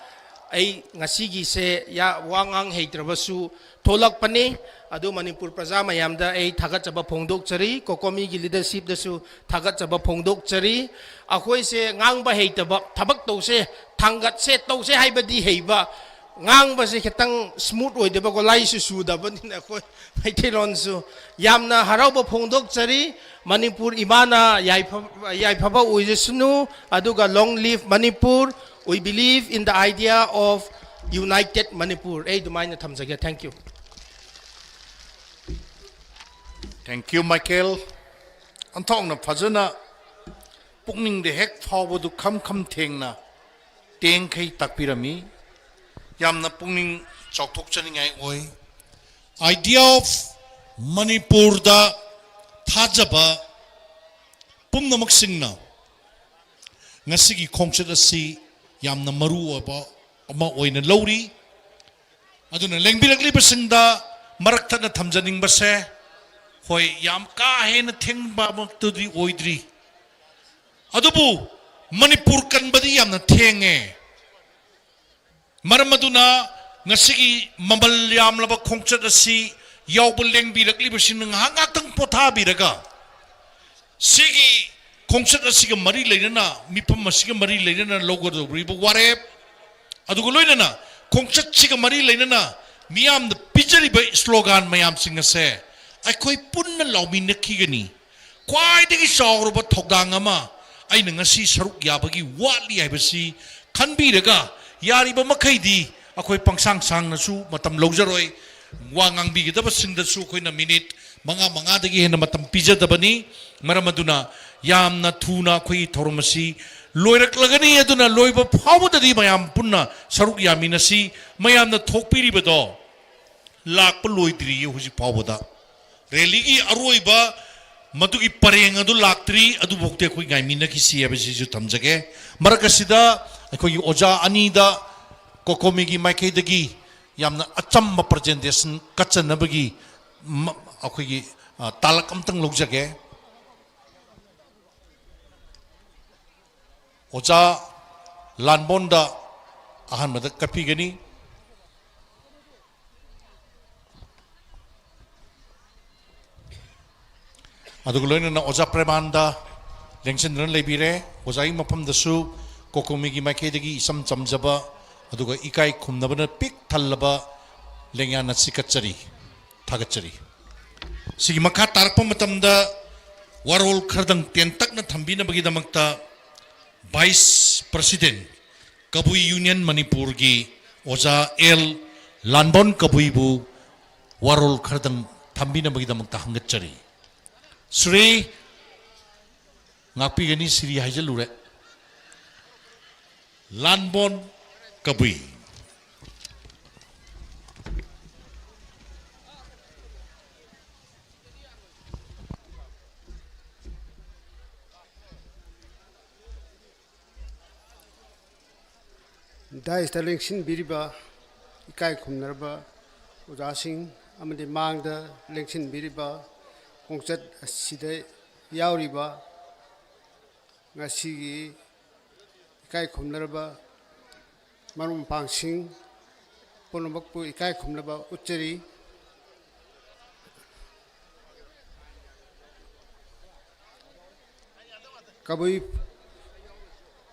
ꯑꯩ ꯉꯁꯤꯒꯤꯁꯦ ꯌꯥ-, ꯋꯥ ꯉꯥꯡ ꯍꯩꯇ꯭ꯔꯕꯁꯨ ꯊꯣꯛꯂꯛꯄꯅꯤ꯫ ꯑꯗꯨ ꯃꯅꯤꯄꯨꯔ ꯄ꯭ꯔꯖꯥ ꯃꯌꯥꯝꯗ ꯑꯩ ꯊꯥꯒꯠꯆꯕ ꯐꯣꯡꯗꯣꯛꯆꯔꯤ, ꯀꯣꯀꯣꯃꯤꯒꯤ leadershipꯇꯁꯨ ꯊꯥꯒꯠꯆꯕ ꯐꯣꯡꯗꯣꯛꯆꯔꯤ꯫ ꯑꯩꯈꯣꯏꯁꯦ ꯉꯥꯡꯕ ꯍꯩꯇꯕ, ꯊꯕꯛ ꯇꯧꯁꯦ, ꯊꯥꯡꯒꯠꯁꯦ, ꯇꯧꯁꯦ ꯍꯥꯏꯕꯗꯤ ꯍꯩꯕ, ꯉꯥꯡꯕꯁꯦ ꯈꯤꯇꯪ smooth ꯑꯣꯏꯗꯕꯀꯣ, ꯂꯥꯏꯁꯨ ꯁꯨꯗꯕꯅꯤꯅ ꯑꯩꯈꯣꯏ ꯃꯩꯇꯩꯂꯣꯟꯁꯨ꯫ ꯌꯥꯝꯅ ꯍꯔꯥꯎꯕ ꯐꯣꯡꯗꯣꯛꯆꯔꯤ꯫ ꯃꯅꯤꯄꯨꯔ ꯏꯃꯥꯅ ꯌꯥꯏꯐ-, ꯌꯥꯏꯐꯕ ꯑꯣꯏꯖꯁꯅꯨ, ꯑꯗꯨꯒ long live Manipur, we believe in the idea of united Manipur꯫ ꯑꯩ ꯑꯗꯨꯃꯥꯏꯅ ꯊꯝꯖꯒꯦ꯫ Thank you꯫ Thank you, Michael. ꯑꯣꯟꯊꯣꯛꯅ ꯐꯖꯅ ꯄꯨꯛꯅꯤꯡꯗ ꯍꯦꯛ ꯐꯥꯎꯕꯗꯨ ꯈꯝ ꯈꯝ ꯊꯦꯡꯅ ꯇꯦꯡꯈꯩ ꯇꯥꯛꯄꯤꯔꯝꯃꯤ꯫ ꯌꯥꯝꯅ ꯄꯨꯛꯅꯤꯡ ꯆꯥꯎꯊꯣꯛꯆꯅꯤꯡꯉꯥꯏ ꯑꯣꯏ꯫ Idea of ꯃꯅꯤꯄꯨꯔꯗ ꯊꯥꯖꯕ ꯄꯨꯝꯅꯃꯛꯁꯤꯡꯅ ꯉꯁꯤꯒꯤ ꯈꯣꯡꯆꯠ ꯑꯁꯤ ꯌꯥꯝꯅ ꯃꯔꯨ ꯑꯣꯏꯕ ꯑꯃ ꯑꯣꯏꯅ ꯂꯧꯔꯤ꯫ ꯑꯗꯨꯅ ꯂꯦꯡꯕꯤꯔꯛꯂꯤꯕꯁꯤꯡꯗ ꯃꯔꯛ ꯊꯠꯅ ꯊꯝꯖꯅꯤꯡꯕꯁꯦ, ꯍꯣꯏ, ꯌꯥꯝ ꯀꯥ ꯍꯦꯟꯅ ꯊꯦꯡꯕꯃꯛꯇꯨꯗꯤ ꯑꯣꯏꯗ꯭ꯔꯤ, ꯑꯗꯨꯕꯨ ꯃꯅꯤꯄꯨꯔ ꯀꯟꯕꯗꯤ ꯌꯥꯝꯅ ꯊꯦꯡꯉꯦ꯫ ꯃꯔꯝ ꯑꯗꯨꯅ ꯉꯁꯤꯒꯤ ꯃꯃꯜ ꯌꯥꯝꯂꯕ ꯈꯣꯡꯆꯠ ꯑꯁꯤ ꯌꯥꯎꯕ ꯂꯦꯡꯕꯤꯔꯛꯂꯤꯕꯁꯤꯡꯅ ꯉꯥꯏꯍꯥꯛ ꯉꯥꯛꯇꯪ ꯄꯣꯊꯥꯕꯤꯔꯒ, ꯁꯤꯒꯤ ꯈꯣꯡꯆꯠ ꯑꯁꯤꯒ ꯃꯔꯤ ꯂꯩꯅꯅ, ꯃꯤꯐꯝ ꯑꯁꯤꯒ ꯃꯔꯤ ꯂꯩꯅꯅ ꯂꯧꯒꯗꯧꯔꯤꯕ ꯋꯥꯔꯦꯞ, ꯑꯗꯨꯒ ꯂꯣꯏꯅꯅ ꯈꯣꯡꯆꯠꯁꯤꯒ ꯃꯔꯤ ꯂꯩꯅꯅ ꯃꯤꯌꯥꯝꯗ ꯄꯤꯖꯔꯤꯕ slogan ꯃꯌꯥꯝꯁꯤꯡ ꯑꯁꯦ ꯑꯩꯈꯣꯏ ꯄꯨꯟꯅ ꯂꯥꯎꯃꯤꯟꯅꯈꯤꯒꯅꯤ꯫ ꯈ꯭ꯋꯥꯏꯗꯒꯤ ꯆꯥꯎꯔꯕ ꯊꯧꯗꯥꯡ ꯑꯃ ꯑꯩꯅ ꯉꯁꯤ ꯁꯔꯨꯛ ꯌꯥꯕꯒꯤ ꯋꯥꯠꯂꯤ ꯍꯥꯏꯕꯁꯤ ꯈꯟꯕꯤꯔꯒ, ꯌꯥꯔꯤꯕ ꯃꯈꯩꯗꯤ ꯑꯩꯈꯣꯏ ꯄꯪꯁꯥꯡ ꯁꯥꯡꯅꯁꯨ ꯃꯇꯝ ꯂꯧꯖꯔꯣꯏ꯫ ꯋꯥ ꯉꯥꯡꯕꯤꯒꯗꯕꯁꯤꯡꯗꯁꯨ ꯑꯩꯈꯣꯏꯅ ꯃꯤꯅꯤꯠ ꯃꯉꯥ, ꯃꯉꯥꯗꯒꯤ ꯍꯦꯟꯅ ꯃꯇꯝ ꯄꯤꯖꯗꯕꯅꯤ꯫ ꯃꯔꯝ ꯑꯗꯨꯅ ꯌꯥꯝꯅ ꯊꯨꯅ ꯑꯩꯈꯣꯏꯒꯤ ꯊꯧꯔꯝ ꯑꯁꯤ ꯂꯣꯏꯔꯛꯂꯒꯅꯤ꯫ ꯑꯗꯨꯅ ꯂꯣꯏꯕ ꯐꯥꯎꯕꯗꯗꯤ ꯃꯌꯥꯝ ꯄꯨꯟꯅ ꯁꯔꯨꯛ ꯌꯥꯃꯤꯟꯅꯁꯤ꯫ ꯃꯌꯥꯝꯅ ꯊꯣꯛꯄꯤꯔꯤꯕꯗꯣ ꯂꯥꯛꯄ ꯂꯣꯏꯗ꯭ꯔꯤꯌꯦ ꯍꯧꯖꯤꯛ ꯐꯥꯎꯕꯗ꯫ ꯔꯦꯂꯤꯒꯤ ꯑꯔꯣꯏꯕ ꯃꯗꯨꯒꯤ ꯄꯔꯦꯡ ꯑꯗꯨ ꯂꯥꯛꯇ꯭ꯔꯤ, ꯑꯗꯨꯐꯥꯎꯗꯤ ꯑꯩꯈꯣꯏ ꯉꯥꯏꯃꯤꯟꯅꯈꯤꯁꯤ ꯍꯥꯏꯕꯁꯤꯁꯨ ꯊꯝꯖꯒꯦ꯫ ꯃꯔꯛ ꯑꯁꯤꯗ ꯑꯩꯈꯣꯏꯒꯤ ꯑꯣꯖꯥ ꯑꯅꯤꯗ ꯀꯣꯀꯣꯃꯤꯒꯤ ꯃꯥꯏꯀꯩꯗꯒꯤ ꯌꯥꯝꯅ ꯑꯆꯝꯕ ꯄ꯭ꯔꯖꯦꯟꯇꯦꯁꯟ ꯀꯠꯆꯅꯕꯒꯤ ꯃ-, ꯑꯩꯈꯣꯏꯒꯤ, ꯑ, ꯇꯥꯂꯛ ꯑꯝꯇꯪ ꯂꯧꯖꯒꯦ꯫ ꯑꯣꯖꯥ ꯂꯥꯟꯕꯣꯟꯗ ꯑꯍꯥꯟꯕꯗ ꯀꯠꯄꯤꯒꯅꯤ꯫ ꯑꯗꯨꯒ ꯂꯣꯏꯅꯅ ꯑꯣꯖꯥ ꯄ꯭ꯔꯦꯃꯥꯟꯗ ꯂꯦꯡꯁꯤꯟꯗꯨꯅ ꯂꯩꯕꯤꯔꯦ꯫ ꯑꯣꯖꯥꯒꯤ ꯃꯐꯝꯗꯁꯨ ꯀꯣꯀꯣꯃꯤꯒꯤ ꯃꯥꯏꯀꯩꯗꯒꯤ ꯏꯆꯝ ꯆꯝꯖꯕ ꯑꯗꯨꯒ ꯏꯀꯥꯏ ꯈꯨꯝꯅꯕꯅ ꯄꯤꯛ ꯊꯜꯂꯕ ꯂꯦꯡꯌꯥꯟ ꯑꯁꯤ ꯀꯠꯆꯔꯤ, ꯊꯥꯒꯠꯆꯔꯤ꯫ ꯁꯤꯒꯤ ꯃꯈꯥ ꯇꯥꯔꯛꯄ ꯃꯇꯝꯗ ꯋꯥꯔꯣꯜ ꯈꯔꯗꯪ ꯇꯦꯟꯇꯛꯅ ꯊꯝꯕꯤꯅꯕꯒꯤꯗꯃꯛꯇ ꯚꯥꯏꯁ ꯄ꯭ꯔꯁꯤꯗꯦꯟ, ꯀꯕꯨꯏ ꯌꯨꯅꯤꯌꯟ ꯃꯅꯤꯄꯨꯔꯒꯤ ꯑꯣꯖꯥ ꯑꯦꯜ ꯂꯥꯟꯕꯣꯟ ꯀꯕꯨꯏꯕꯨ ꯋꯥꯔꯣꯜ ꯈꯔꯗꯪ ꯊꯝꯕꯤꯅꯕꯒꯤꯗꯃꯛꯇ ꯍꯪꯒꯠꯆꯔꯤ꯫ ꯁ꯭ꯔꯤ, ꯉꯥꯛꯄꯤꯒꯅꯤ, ꯁ꯭ꯔꯤ ꯍꯥꯏꯖꯜꯂꯨꯔꯦ꯫ ꯂꯥꯟꯕꯣꯟ ꯀꯕꯨꯏ꯫ ꯗꯥꯏꯁꯇ ꯂꯦꯡꯁꯤꯟꯕꯤꯔꯤꯕ ꯏꯀꯥꯏ ꯈꯨꯝꯅꯔꯕ ꯑꯣꯖꯥꯁꯤꯡ ꯑꯃꯗꯤ ꯃꯥꯡꯗ ꯂꯦꯡꯁꯤꯟꯕꯤꯔꯤꯕ ꯈꯣꯡꯆꯠ ꯑꯁꯤꯗ ꯌꯥꯎꯔꯤꯕ ꯉꯁꯤꯒꯤ ꯏꯀꯥꯏ ꯈꯨꯝꯅꯔꯕ ꯃꯔꯨꯞ ꯃꯄꯥꯡꯁꯤꯡ ꯄꯨꯝꯅꯃꯛꯄꯨ ꯏꯀꯥꯏ ꯈꯨꯝꯅꯕ ꯎꯠꯆꯔꯤ꯫ ꯀꯕꯨꯏ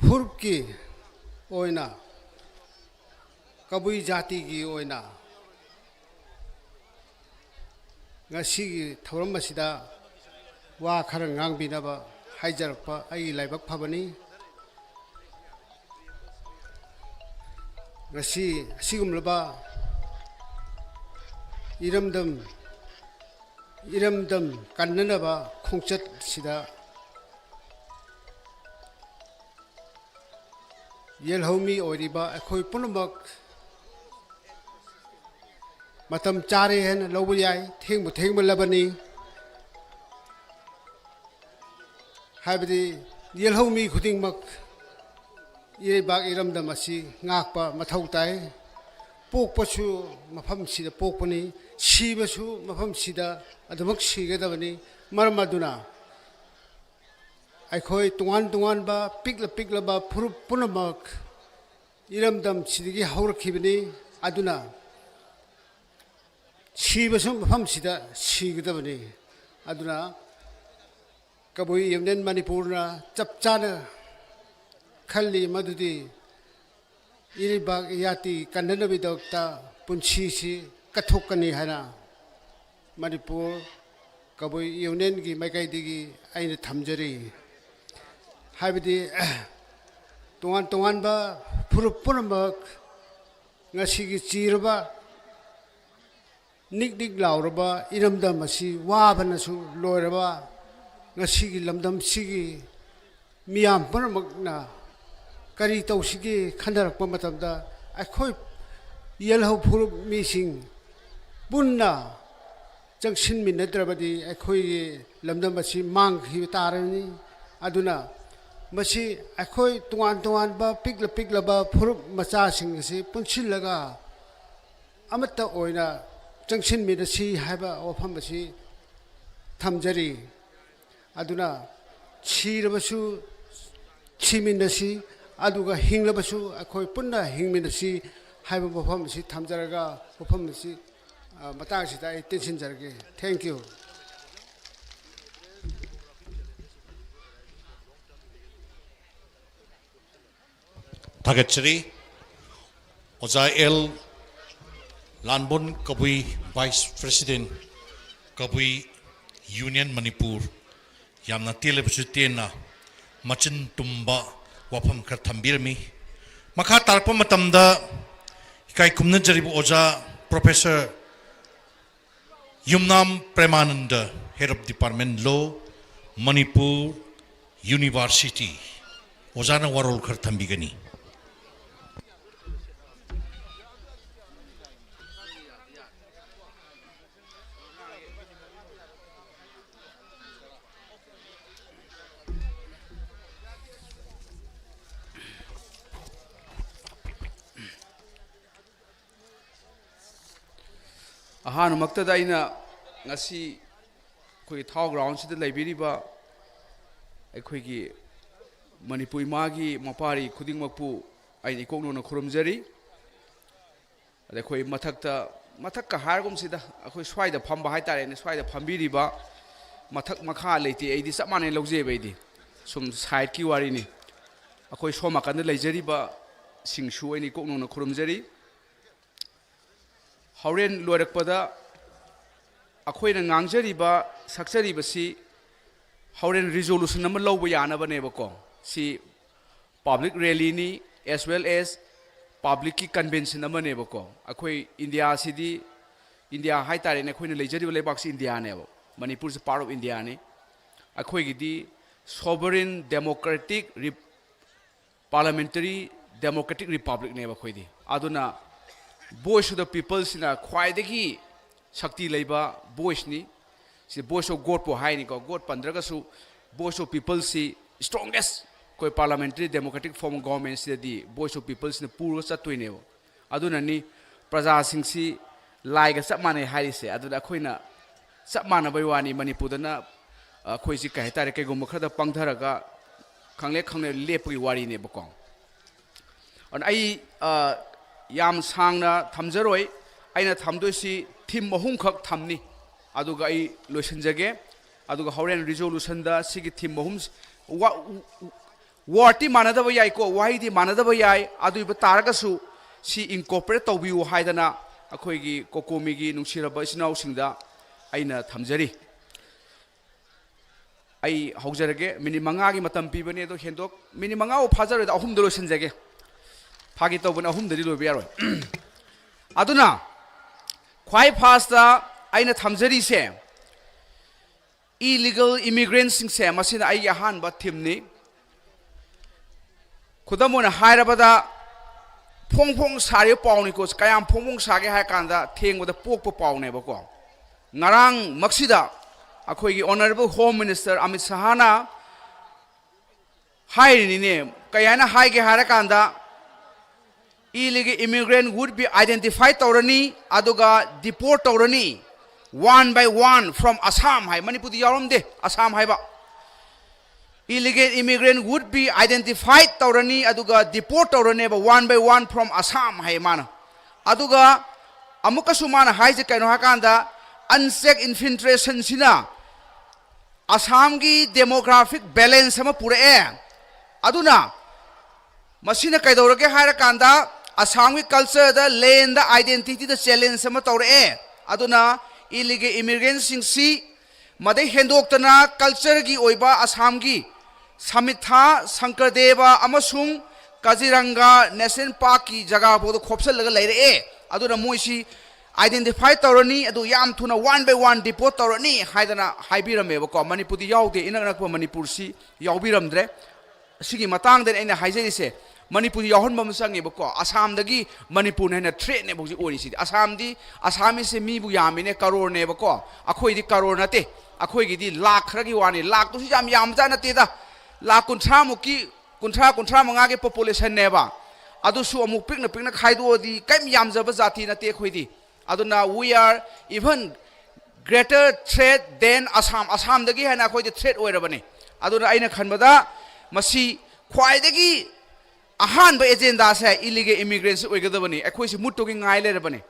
ꯐꯨꯔꯨꯞꯀꯤ ꯑꯣꯏꯅ, ꯀꯕꯨꯏ ꯖꯥꯇꯤꯒꯤ ꯑꯣꯏꯅ ꯉꯁꯤꯒꯤ ꯊꯧꯔꯝ ꯑꯁꯤꯗ ꯋꯥ ꯈꯔ ꯉꯥꯡꯕꯤꯅꯕ ꯍꯥꯏꯖꯔꯛꯄ ꯑꯩꯒꯤ ꯂꯥꯏꯕꯛ ꯐꯕꯅꯤ꯫ ꯉꯁꯤ ꯑꯁꯤꯒꯨꯝꯂꯕ ꯏꯔꯝꯗꯝ, ꯏꯔꯝꯗꯝ ꯀꯟꯅꯅꯕ ꯈꯣꯡꯆꯠꯁꯤꯗ ꯌꯦꯜꯍꯧꯃꯤ ꯑꯣꯏꯔꯤꯕ ꯑꯩꯈꯣꯏ ꯄꯨꯝꯅꯃꯛ ꯃꯇꯝ ꯆꯥꯔꯦ ꯍꯥꯏꯅ ꯂꯧꯕ ꯌꯥꯏ꯫ ꯊꯦꯡꯕꯨ ꯊꯦꯡꯃꯜꯂꯕꯅꯤ꯫ ꯍꯥꯏꯕꯗꯤ ꯌꯦꯜꯍꯧꯃꯤ ꯈꯨꯗꯤꯡꯃꯛ ꯏꯔꯩꯕꯥꯛ ꯏꯔꯝꯗꯝ ꯑꯁꯤ ꯉꯥꯛꯄ ꯃꯊꯧ ꯇꯥꯏ꯫ ꯄꯣꯛꯄꯁꯨ ꯃꯐꯝꯁꯤꯗ ꯄꯣꯛꯄꯅꯤ, ꯁꯤꯕꯁꯨ ꯃꯐꯝꯁꯤꯗ ꯑꯗꯨꯃꯛ ꯁꯤꯒꯗꯕꯅꯤ꯫ ꯃꯔꯝ ꯑꯗꯨꯅ ꯑꯩꯈꯣꯏ ꯇꯣꯉꯥꯟ ꯇꯣꯉꯥꯟꯕ ꯄꯤꯛꯂ ꯄꯤꯛꯂꯕ ꯐꯨꯔꯨꯞ ꯄꯨꯝꯅꯃꯛ ꯏꯔꯝꯗꯝꯁꯤꯗꯒꯤ ꯍꯧꯔꯛꯈꯤꯕꯅꯤ꯫ ꯑꯗꯨꯅ ꯁꯤꯕꯁꯨ ꯃꯐꯝꯁꯤꯗ ꯁꯤꯒꯗꯕꯅꯤ꯫ ꯑꯗꯨꯅ ꯀꯕꯨꯏ ꯌꯨꯅꯤꯌꯟ ꯃꯅꯤꯄꯨꯔꯅ ꯆꯞ ꯆꯥꯅ ꯈꯜꯂꯤ ꯃꯗꯨꯗꯤ ꯏꯔꯩꯕꯥꯛ ꯏꯌꯥꯇꯤ ꯀꯟꯅꯅꯕꯒꯤꯗꯃꯛꯇ ꯄꯨꯟꯁꯤꯁꯤ ꯀꯠꯊꯣꯛꯀꯅꯤ ꯍꯥꯏꯅ ꯃꯅꯤꯄꯨꯔ ꯀꯕꯨꯏ ꯌꯨꯅꯤꯌꯟꯒꯤ ꯃꯥꯏꯀꯩꯗꯒꯤ ꯑꯩꯅ ꯊꯝꯖꯔꯤ꯫ ꯍꯥꯏꯕꯗꯤ ꯇꯣꯉꯥꯟ ꯇꯣꯉꯥꯟꯕ ꯐꯨꯔꯨꯞ ꯄꯨꯝꯅꯃꯛ ꯉꯁꯤꯒꯤ ꯆꯤꯔꯕ ꯅꯤꯛ ꯅꯤꯛ ꯂꯥꯎꯔꯕ ꯏꯔꯝꯗꯝ ꯑꯁꯤ ꯋꯥꯕꯅꯁꯨ ꯂꯣꯏꯔꯕ ꯉꯁꯤꯒꯤ ꯂꯝꯗꯝꯁꯤꯒꯤ ꯃꯤꯌꯥꯝ ꯄꯨꯝꯅꯃꯛꯅ ꯀꯔꯤ ꯇꯧꯁꯤꯒꯦ ꯈꯟꯅꯔꯛꯄ ꯃꯇꯝꯗ ꯑꯩꯈꯣꯏ ꯌꯦꯜꯍꯧ ꯐꯨꯔꯨꯞ ꯃꯤꯁꯤꯡ ꯄꯨꯟꯅ ꯆꯪꯁꯤꯟꯃꯤꯟꯅꯗ꯭ꯔꯕꯗꯤ ꯑꯩꯈꯣꯏꯒꯤ ꯂꯝꯗꯝ ꯑꯁꯤ ꯃꯥꯡꯈꯤꯕ ꯇꯥꯔꯅꯤ꯫ ꯑꯗꯨꯅ ꯃꯁꯤ ꯑꯩꯈꯣꯏ ꯇꯣꯉꯥꯟ ꯇꯣꯉꯥꯟꯕ ꯄꯤꯛꯂ ꯄꯤꯛꯂꯕ ꯐꯨꯔꯨꯞ ꯃꯆꯥꯁꯤꯡ ꯑꯁꯤ ꯄꯨꯟꯁꯤꯜꯂꯒ ꯑꯃꯠꯇ ꯑꯣꯏꯅ ꯆꯪꯁꯤꯟꯃꯤꯟꯅꯁꯤ ꯍꯥꯏꯕ ꯋꯥꯐꯝ ꯑꯁꯤ ꯊꯝꯖꯔꯤ꯫ ꯑꯗꯨꯅ ꯁꯤꯔꯕꯁꯨ ꯁꯤꯃꯤꯟꯅꯁꯤ, ꯑꯗꯨꯒ ꯍꯤꯡꯂꯕꯁꯨ ꯑꯩꯈꯣꯏ ꯄꯨꯟꯅ ꯍꯤꯡꯃꯤꯟꯅꯁꯤ ꯍꯥꯏꯕ ꯋꯥꯐꯝ ꯑꯁꯤ ꯊꯝꯖꯔꯒ ꯋꯥꯐꯝ ꯑꯁꯤ, ꯑ, ꯃꯇꯥꯡꯁꯤꯗ ꯑꯩ ꯇꯦꯟꯁꯤꯟꯖꯔꯒꯦ꯫ Thank you꯫ ꯊꯥꯒꯠꯆꯔꯤ꯫ ꯑꯣꯖꯥ ꯑꯦꯜ ꯂꯥꯟꯕꯣꯟ ꯀꯕꯨꯏ, ꯚꯥꯏꯁ ꯄ꯭ꯔꯦꯁꯤꯗꯦꯟꯠ, ꯀꯕꯨꯏ ꯌꯨꯅꯤꯌꯟ ꯃꯅꯤꯄꯨꯔ꯫ ꯌꯥꯝꯅ ꯇꯦꯜꯂꯕꯁꯨ ꯇꯦꯟꯅ ꯃꯆꯤꯟ ꯇꯨꯝꯕ ꯋꯥꯐꯝ ꯈꯔ ꯊꯝꯕꯤꯔꯝꯃꯤ꯫ ꯃꯈꯥ ꯇꯥꯔꯛꯄ ꯃꯇꯝꯗ ꯏꯀꯥꯏ ꯈꯨꯝꯅꯖꯔꯤꯕ ꯑꯣꯖꯥ Professor Yumnam ꯄ꯭ꯔꯦꯃꯥꯅꯟꯗ, Head of Department Law, Manipur University, ꯑꯣꯖꯥꯅ ꯋꯥꯔꯣꯜ ꯈꯔ ꯊꯝꯕꯤꯒꯅꯤ꯫ ꯑꯍꯥꯟꯕꯃꯛꯇꯗ ꯑꯩꯅ ꯉꯁꯤ ꯑꯩꯈꯣꯏꯒꯤ ꯊꯥꯎ ꯒ꯭ꯔꯥꯎꯟꯁꯤꯗ ꯂꯩꯕꯤꯔꯤꯕ ꯑꯩꯈꯣꯏꯒꯤ ꯃꯅꯤꯄꯨꯔ ꯏꯃꯥꯒꯤ ꯃꯄꯥꯔꯤ ꯈꯨꯗꯤꯡꯃꯛꯄꯨ ꯑꯩꯅ ꯏꯀꯣꯛ ꯅꯧꯅ ꯈꯨꯔꯨꯝꯖꯔꯤ꯫ ꯑꯗ ꯑꯩꯈꯣꯏ ꯃꯊꯛꯇ, ꯃꯊꯛꯀ ꯍꯥꯏꯔꯒꯨꯝꯁꯤꯗ, ꯑꯩꯈꯣꯏ ꯁ꯭ꯋꯥꯏꯗ ꯐꯝꯕ ꯍꯥꯏꯇꯥꯔꯦꯅꯦ, ꯁ꯭ꯋꯥꯏꯗ ꯐꯝꯕꯤꯔꯤꯕ, ꯃꯊꯛ ꯃꯈꯥ ꯂꯩꯇꯦ, ꯑꯩꯗꯤ ꯆꯞ ꯃꯥꯟꯅꯩ ꯂꯧꯖꯩꯕ꯫ ꯑꯩꯗꯤ ꯁꯨꯝ ꯁꯥꯏꯠꯀꯤ ꯋꯥꯔꯤꯅꯤ꯫ ꯑꯩꯈꯣꯏ ꯁꯣꯝ ꯅꯥꯀꯟꯗ ꯂꯩꯖꯔꯤꯕꯁꯤꯡꯁꯨ ꯑꯩꯅ ꯏꯀꯣꯛ ꯅꯧꯅ ꯈꯨꯔꯨꯝꯖꯔꯤ꯫ ꯍꯣꯔꯦꯟ ꯂꯣꯏꯔꯛꯄꯗ ꯑꯩꯈꯣꯏꯅ ꯉꯥꯡꯖꯔꯤꯕ, ꯁꯛꯆꯔꯤꯕꯁꯤ ꯍꯣꯔꯦꯟ ꯔꯤꯖꯣꯂꯨꯁꯟ ꯑꯃ ꯂꯧꯕ ꯌꯥꯅꯕꯅꯦꯕꯀꯣ꯫ ꯁꯤ ꯄꯕ꯭ꯂꯤꯛ ꯔꯦꯂꯤꯅꯤ, as well as ꯄꯕ꯭ꯂꯤꯛꯀꯤ ꯀꯟꯚꯦꯟꯁꯟ ꯑꯃꯅꯦꯕꯀꯣ꯫ ꯑꯩꯈꯣꯏ ꯏꯟꯗꯤꯌꯥꯁꯤꯗꯤ, ꯏꯟꯗꯤꯌꯥ ꯍꯥꯏꯇꯥꯔꯦꯅꯦ, ꯑꯩꯈꯣꯏꯅ ꯂꯩꯖꯔꯤꯕ ꯂꯩꯕꯥꯛꯁꯤ ꯏꯟꯗꯤꯌꯥꯅꯦꯕ, ꯃꯅꯤꯄꯨꯔꯁꯤ part of ꯏꯟꯗꯤꯌꯥꯅꯤ꯫ ꯑꯩꯈꯣꯏꯒꯤꯗꯤ sovereign democratic parliamentary democratic republicꯅꯦꯕ ꯑꯩꯈꯣꯏꯗꯤ꯫ ꯑꯗꯨꯅ Voice of the Peopleꯁꯤꯅ ꯈ꯭ꯋꯥꯏꯗꯒꯤ ꯁꯛꯇꯤ ꯂꯩꯕ voiceꯅꯤ꯫ ꯁꯤ Voice of Godꯄꯨ ꯍꯥꯏꯅꯤꯀꯣ, God ꯄꯟꯗ꯭ꯔꯒꯁꯨ Voice of Peopleꯁꯤ strongest ꯑꯩꯈꯣꯏ parliamentary democratic form of governmentꯁꯤꯗꯗꯤ Voice of Peopleꯁꯤꯅ ꯄꯨꯔꯒ ꯆꯠꯇꯣꯏꯅꯦꯕ꯫ ꯑꯗꯨꯅꯅꯤ ꯄ꯭ꯔꯖꯥꯁꯤꯡꯁꯤ ꯂꯥꯏꯒ ꯆꯞ ꯃꯥꯟꯅꯩ ꯍꯥꯏꯔꯤꯁꯦ꯫ ꯑꯗꯨꯅ ꯑꯩꯈꯣꯏꯅ ꯆꯞ ꯃꯥꯟꯅꯕꯩ ꯋꯥꯅꯤ, ꯃꯅꯤꯄꯨꯔꯗꯅ ꯑꯩꯈꯣꯏꯁꯤ ꯀꯩ ꯍꯥꯏꯇꯥꯔꯦ, ꯀꯩꯒꯨꯝꯕ ꯈꯔꯗ ꯄꯪꯊꯔꯒ ꯈꯪꯂꯦ ꯈꯪꯂꯦ ꯂꯦꯞꯄꯒꯤ ꯋꯥꯔꯤꯅꯦꯕꯀꯣ꯫ ꯑꯗꯨꯅ ꯑꯩ ꯌꯥꯝ ꯁꯥꯡꯅ ꯊꯝꯖꯔꯣꯏ꯫ ꯑꯩꯅ ꯊꯝꯗꯣꯏꯁꯤ theme ꯑꯍꯨꯝꯈꯛ ꯊꯝꯅꯤ, ꯑꯗꯨꯒ ꯑꯩ ꯂꯣꯏꯁꯤꯟꯖꯒꯦ꯫ ꯑꯗꯨꯒ ꯍꯣꯔꯦꯟ resolutionꯗ ꯁꯤꯒꯤ theme ꯑꯍꯨꯝ, wordꯇꯤ ꯃꯥꯟꯅꯗꯕ ꯌꯥꯏꯀꯣ, ꯋꯥꯍꯩꯗꯤ ꯃꯥꯟꯅꯗꯕ ꯌꯥꯏ, ꯑꯗꯨ ꯑꯣꯏꯕ ꯇꯥꯔꯒꯁꯨ ꯁꯤ incorporate ꯇꯧꯕꯤꯌꯨ ꯍꯥꯏꯗꯅ ꯑꯩꯈꯣꯏꯒꯤ ꯀꯣꯀꯣꯃꯤꯒꯤ ꯅꯨꯡꯁꯤꯔꯕ ꯏꯆꯤꯟ ꯏꯅꯥꯎꯁꯤꯡꯗ ꯑꯩꯅ ꯊꯝꯖꯔꯤ꯫ ꯑꯩ ꯍꯧꯖꯔꯒꯦ꯫ ꯃꯤꯅꯤꯠ ꯃꯉꯥꯒꯤ ꯃꯇꯝ ꯄꯤꯕꯅꯦ, ꯑꯗꯣ ꯍꯦꯟꯗꯣꯛ, ꯃꯤꯅꯤꯠ ꯃꯉꯥꯐꯥꯎ ꯐꯥꯖꯔꯣꯏꯗ, ꯑꯍꯨꯝꯗ ꯂꯣꯏꯁꯤꯟꯖꯒꯦ꯫ ꯐꯥꯒꯤ ꯇꯧꯕꯅꯦ, ꯑꯍꯨꯝꯗꯗꯤ ꯂꯣꯏꯕ ꯌꯥꯔꯣꯏ꯫ ꯑꯗꯨꯅ ꯈ꯭ꯋꯥꯏ ꯐꯥꯔꯁꯇ ꯑꯩꯅ ꯊꯝꯖꯔꯤꯁꯦ, ꯏꯂꯤꯒꯦꯜ ꯏꯃꯤꯒ꯭ꯔꯦꯟꯁꯤꯡꯁꯦ, ꯃꯁꯤꯅ ꯑꯩꯒꯤ ꯑꯍꯥꯟꯕ ꯊꯤꯝꯅꯤ꯫ ꯈꯨꯗꯝ ꯑꯣꯏꯅ ꯍꯥꯏꯔꯕꯗ, ꯐꯣꯡ ꯐꯣꯡ ꯁꯥꯔꯤꯕ ꯄꯥꯎꯅꯤꯀꯣ꯫ ꯀꯌꯥꯝ ꯐꯣꯡ ꯐꯣꯡ ꯁꯥꯒꯦ ꯍꯥꯏ ꯀꯥꯟꯗ, ꯊꯦꯡꯕꯗ ꯄꯣꯛꯄ ꯄꯥꯎꯅꯦꯕꯀꯣ꯫ ꯉꯔꯥꯡꯃꯛꯁꯤꯗ ꯑꯩꯈꯣꯏꯒꯤ Honourable Home Minister ꯑꯃꯤꯠ ꯁꯍꯥꯅ ꯍꯥꯏꯔꯤꯅꯤꯅꯦ꯫ ꯀꯩ ꯍꯥꯏꯅ ꯍꯥꯏꯒꯦ ꯍꯥꯏꯔꯀꯥꯟꯗ, illegal immigrant would be identified ꯇꯧꯔꯅꯤ, ꯑꯗꯨꯒ deport ꯇꯧꯔꯅꯤ, one by one from Assam ꯍꯥꯏ꯫ ꯃꯅꯤꯄꯨꯔꯗꯤ ꯌꯥꯎꯔꯝꯗꯦ, ꯑꯁꯥꯝ ꯍꯥꯏꯕ꯫ Illegal immigrant would be identified ꯇꯧꯔꯅꯤ, ꯑꯗꯨꯒ deport ꯇꯧꯔꯅꯦꯕ, one by one from Assam ꯍꯥꯏ ꯃꯥꯅ꯫ ꯑꯗꯨꯒ ꯑꯃꯨꯛꯀꯁꯨ ꯃꯥꯅ ꯍꯥꯏꯁꯦ ꯀꯩꯅꯣ ꯍꯥꯏꯀꯥꯟꯗ, unchecked infiltrationꯁꯤꯅ ꯑꯁꯥꯝꯒꯤ demographic balance ꯑꯃ ꯄꯨꯔꯛꯑꯦ꯫ ꯑꯗꯨꯅ ꯃꯁꯤꯅ ꯀꯩꯗꯧꯔꯒꯦ ꯍꯥꯏꯔꯀꯥꯟꯗ, ꯑꯁꯥꯝꯒꯤ cultureꯗ, landꯗ, identityꯗ challenge ꯑꯃ ꯇꯧꯔꯛꯑꯦ꯫ ꯑꯗꯨꯅ illegal immigrantꯁꯤꯡꯁꯤ ꯃꯗꯩ ꯍꯦꯟꯗꯣꯛꯇꯅ cultureꯒꯤ ꯑꯣꯏꯕ ꯑꯁꯥꯝꯒꯤ ꯁꯃꯤꯊꯥ, ꯁꯪꯀꯔꯗꯦꯕ ꯑꯃꯁꯨꯡ ꯀꯥꯖꯤꯔꯪꯒꯥ National Parkꯀꯤ ꯖꯒꯥ ꯐꯥꯎꯗ ꯈꯣꯞꯆꯜꯂꯒ ꯂꯩꯔꯛꯑꯦ꯫ ꯑꯗꯨꯅ ꯃꯣꯏꯁꯤ identify ꯇꯧꯔꯅꯤ, ꯑꯗꯨ ꯌꯥꯝ ꯊꯨꯅ one by one deport ꯇꯧꯔꯅꯤ ꯍꯥꯏꯗꯅ ꯍꯥꯏꯕꯤꯔꯝꯃꯦꯕꯀꯣ꯫ ꯃꯅꯤꯄꯨꯔꯗꯤ ꯌꯥꯎꯗꯦ, ꯏꯅꯛ ꯅꯛꯄ ꯃꯅꯤꯄꯨꯔꯁꯤ ꯌꯥꯎꯕꯤꯔꯝꯗ꯭ꯔꯦ꯫ ꯑꯁꯤꯒꯤ ꯃꯇꯥꯡꯗꯅꯤ ꯑꯩꯅ ꯍꯥꯏꯖꯔꯤꯁꯦ꯫ ꯃꯅꯤꯄꯨꯔꯗꯤ ꯌꯥꯎꯍꯟꯕ ꯑꯃ ꯆꯪꯉꯦꯕꯀꯣ꯫ ꯑꯁꯥꯝꯗꯒꯤ ꯃꯅꯤꯄꯨꯔꯅ ꯍꯦꯟꯅ threatꯅꯦꯕ ꯍꯧꯖꯤꯛ ꯑꯣꯏꯔꯤꯁꯤꯗꯤ꯫ ꯑꯁꯥꯝꯗꯤ, ꯑꯁꯥꯃꯤꯁꯁꯦ ꯃꯤꯕꯨ ꯌꯥꯝꯃꯤꯅꯦ, ꯀꯔꯣꯔꯅꯦꯕꯀꯣ꯫ ꯑꯩꯈꯣꯏꯗꯤ ꯀꯔꯣꯔ ꯅꯠꯇꯦ, ꯑꯩꯈꯣꯏꯒꯤꯗꯤ ꯂꯥꯛ ꯈꯔꯒꯤ ꯋꯥꯅꯤ꯫ ꯂꯥꯛꯇꯨꯁꯨ ꯌꯥꯝ ꯌꯥꯝꯕꯖꯥꯠ ꯅꯠꯇꯦꯗ, ꯂꯥꯛ ꯀꯨꯟꯊ꯭ꯔꯥꯃꯨꯛꯀꯤ, ꯀꯨꯟꯊ꯭ꯔꯥ, ꯀꯨꯟꯊ꯭ꯔꯥ ꯃꯉꯥꯒꯤ populationꯅꯦꯕ꯫ ꯑꯗꯨꯁꯨ ꯑꯃꯨꯛ ꯄꯤꯛꯅ ꯄꯤꯛꯅ ꯈꯥꯏꯗꯣꯛꯑꯗꯤ ꯀꯔꯤꯝ ꯌꯥꯝꯖꯕ ꯖꯥꯇꯤ ꯅꯠꯇꯦ ꯑꯩꯈꯣꯏꯗꯤ꯫ ꯑꯗꯨꯅ we are even greater threat than Assam꯫ ꯑꯁꯥꯝꯗꯒꯤ ꯍꯦꯟꯅ ꯑꯩꯈꯣꯏꯗꯤ threat ꯑꯣꯏꯔꯕꯅꯤ꯫ ꯑꯗꯨꯅ ꯑꯩꯅ ꯈꯟꯕꯗ ꯃꯁꯤ ꯈ꯭ꯋꯥꯏꯗꯒꯤ ꯑꯍꯥꯟꯕ agendaꯁꯦ illegal immigrantꯁꯤ ꯑꯣꯏꯒꯗꯕꯅꯤ꯫ ꯑꯩꯈꯣꯏꯁꯤ ꯃꯨꯠꯇꯨꯒꯤ ꯉꯥꯏ ꯂꯩꯔꯕꯅꯤ꯫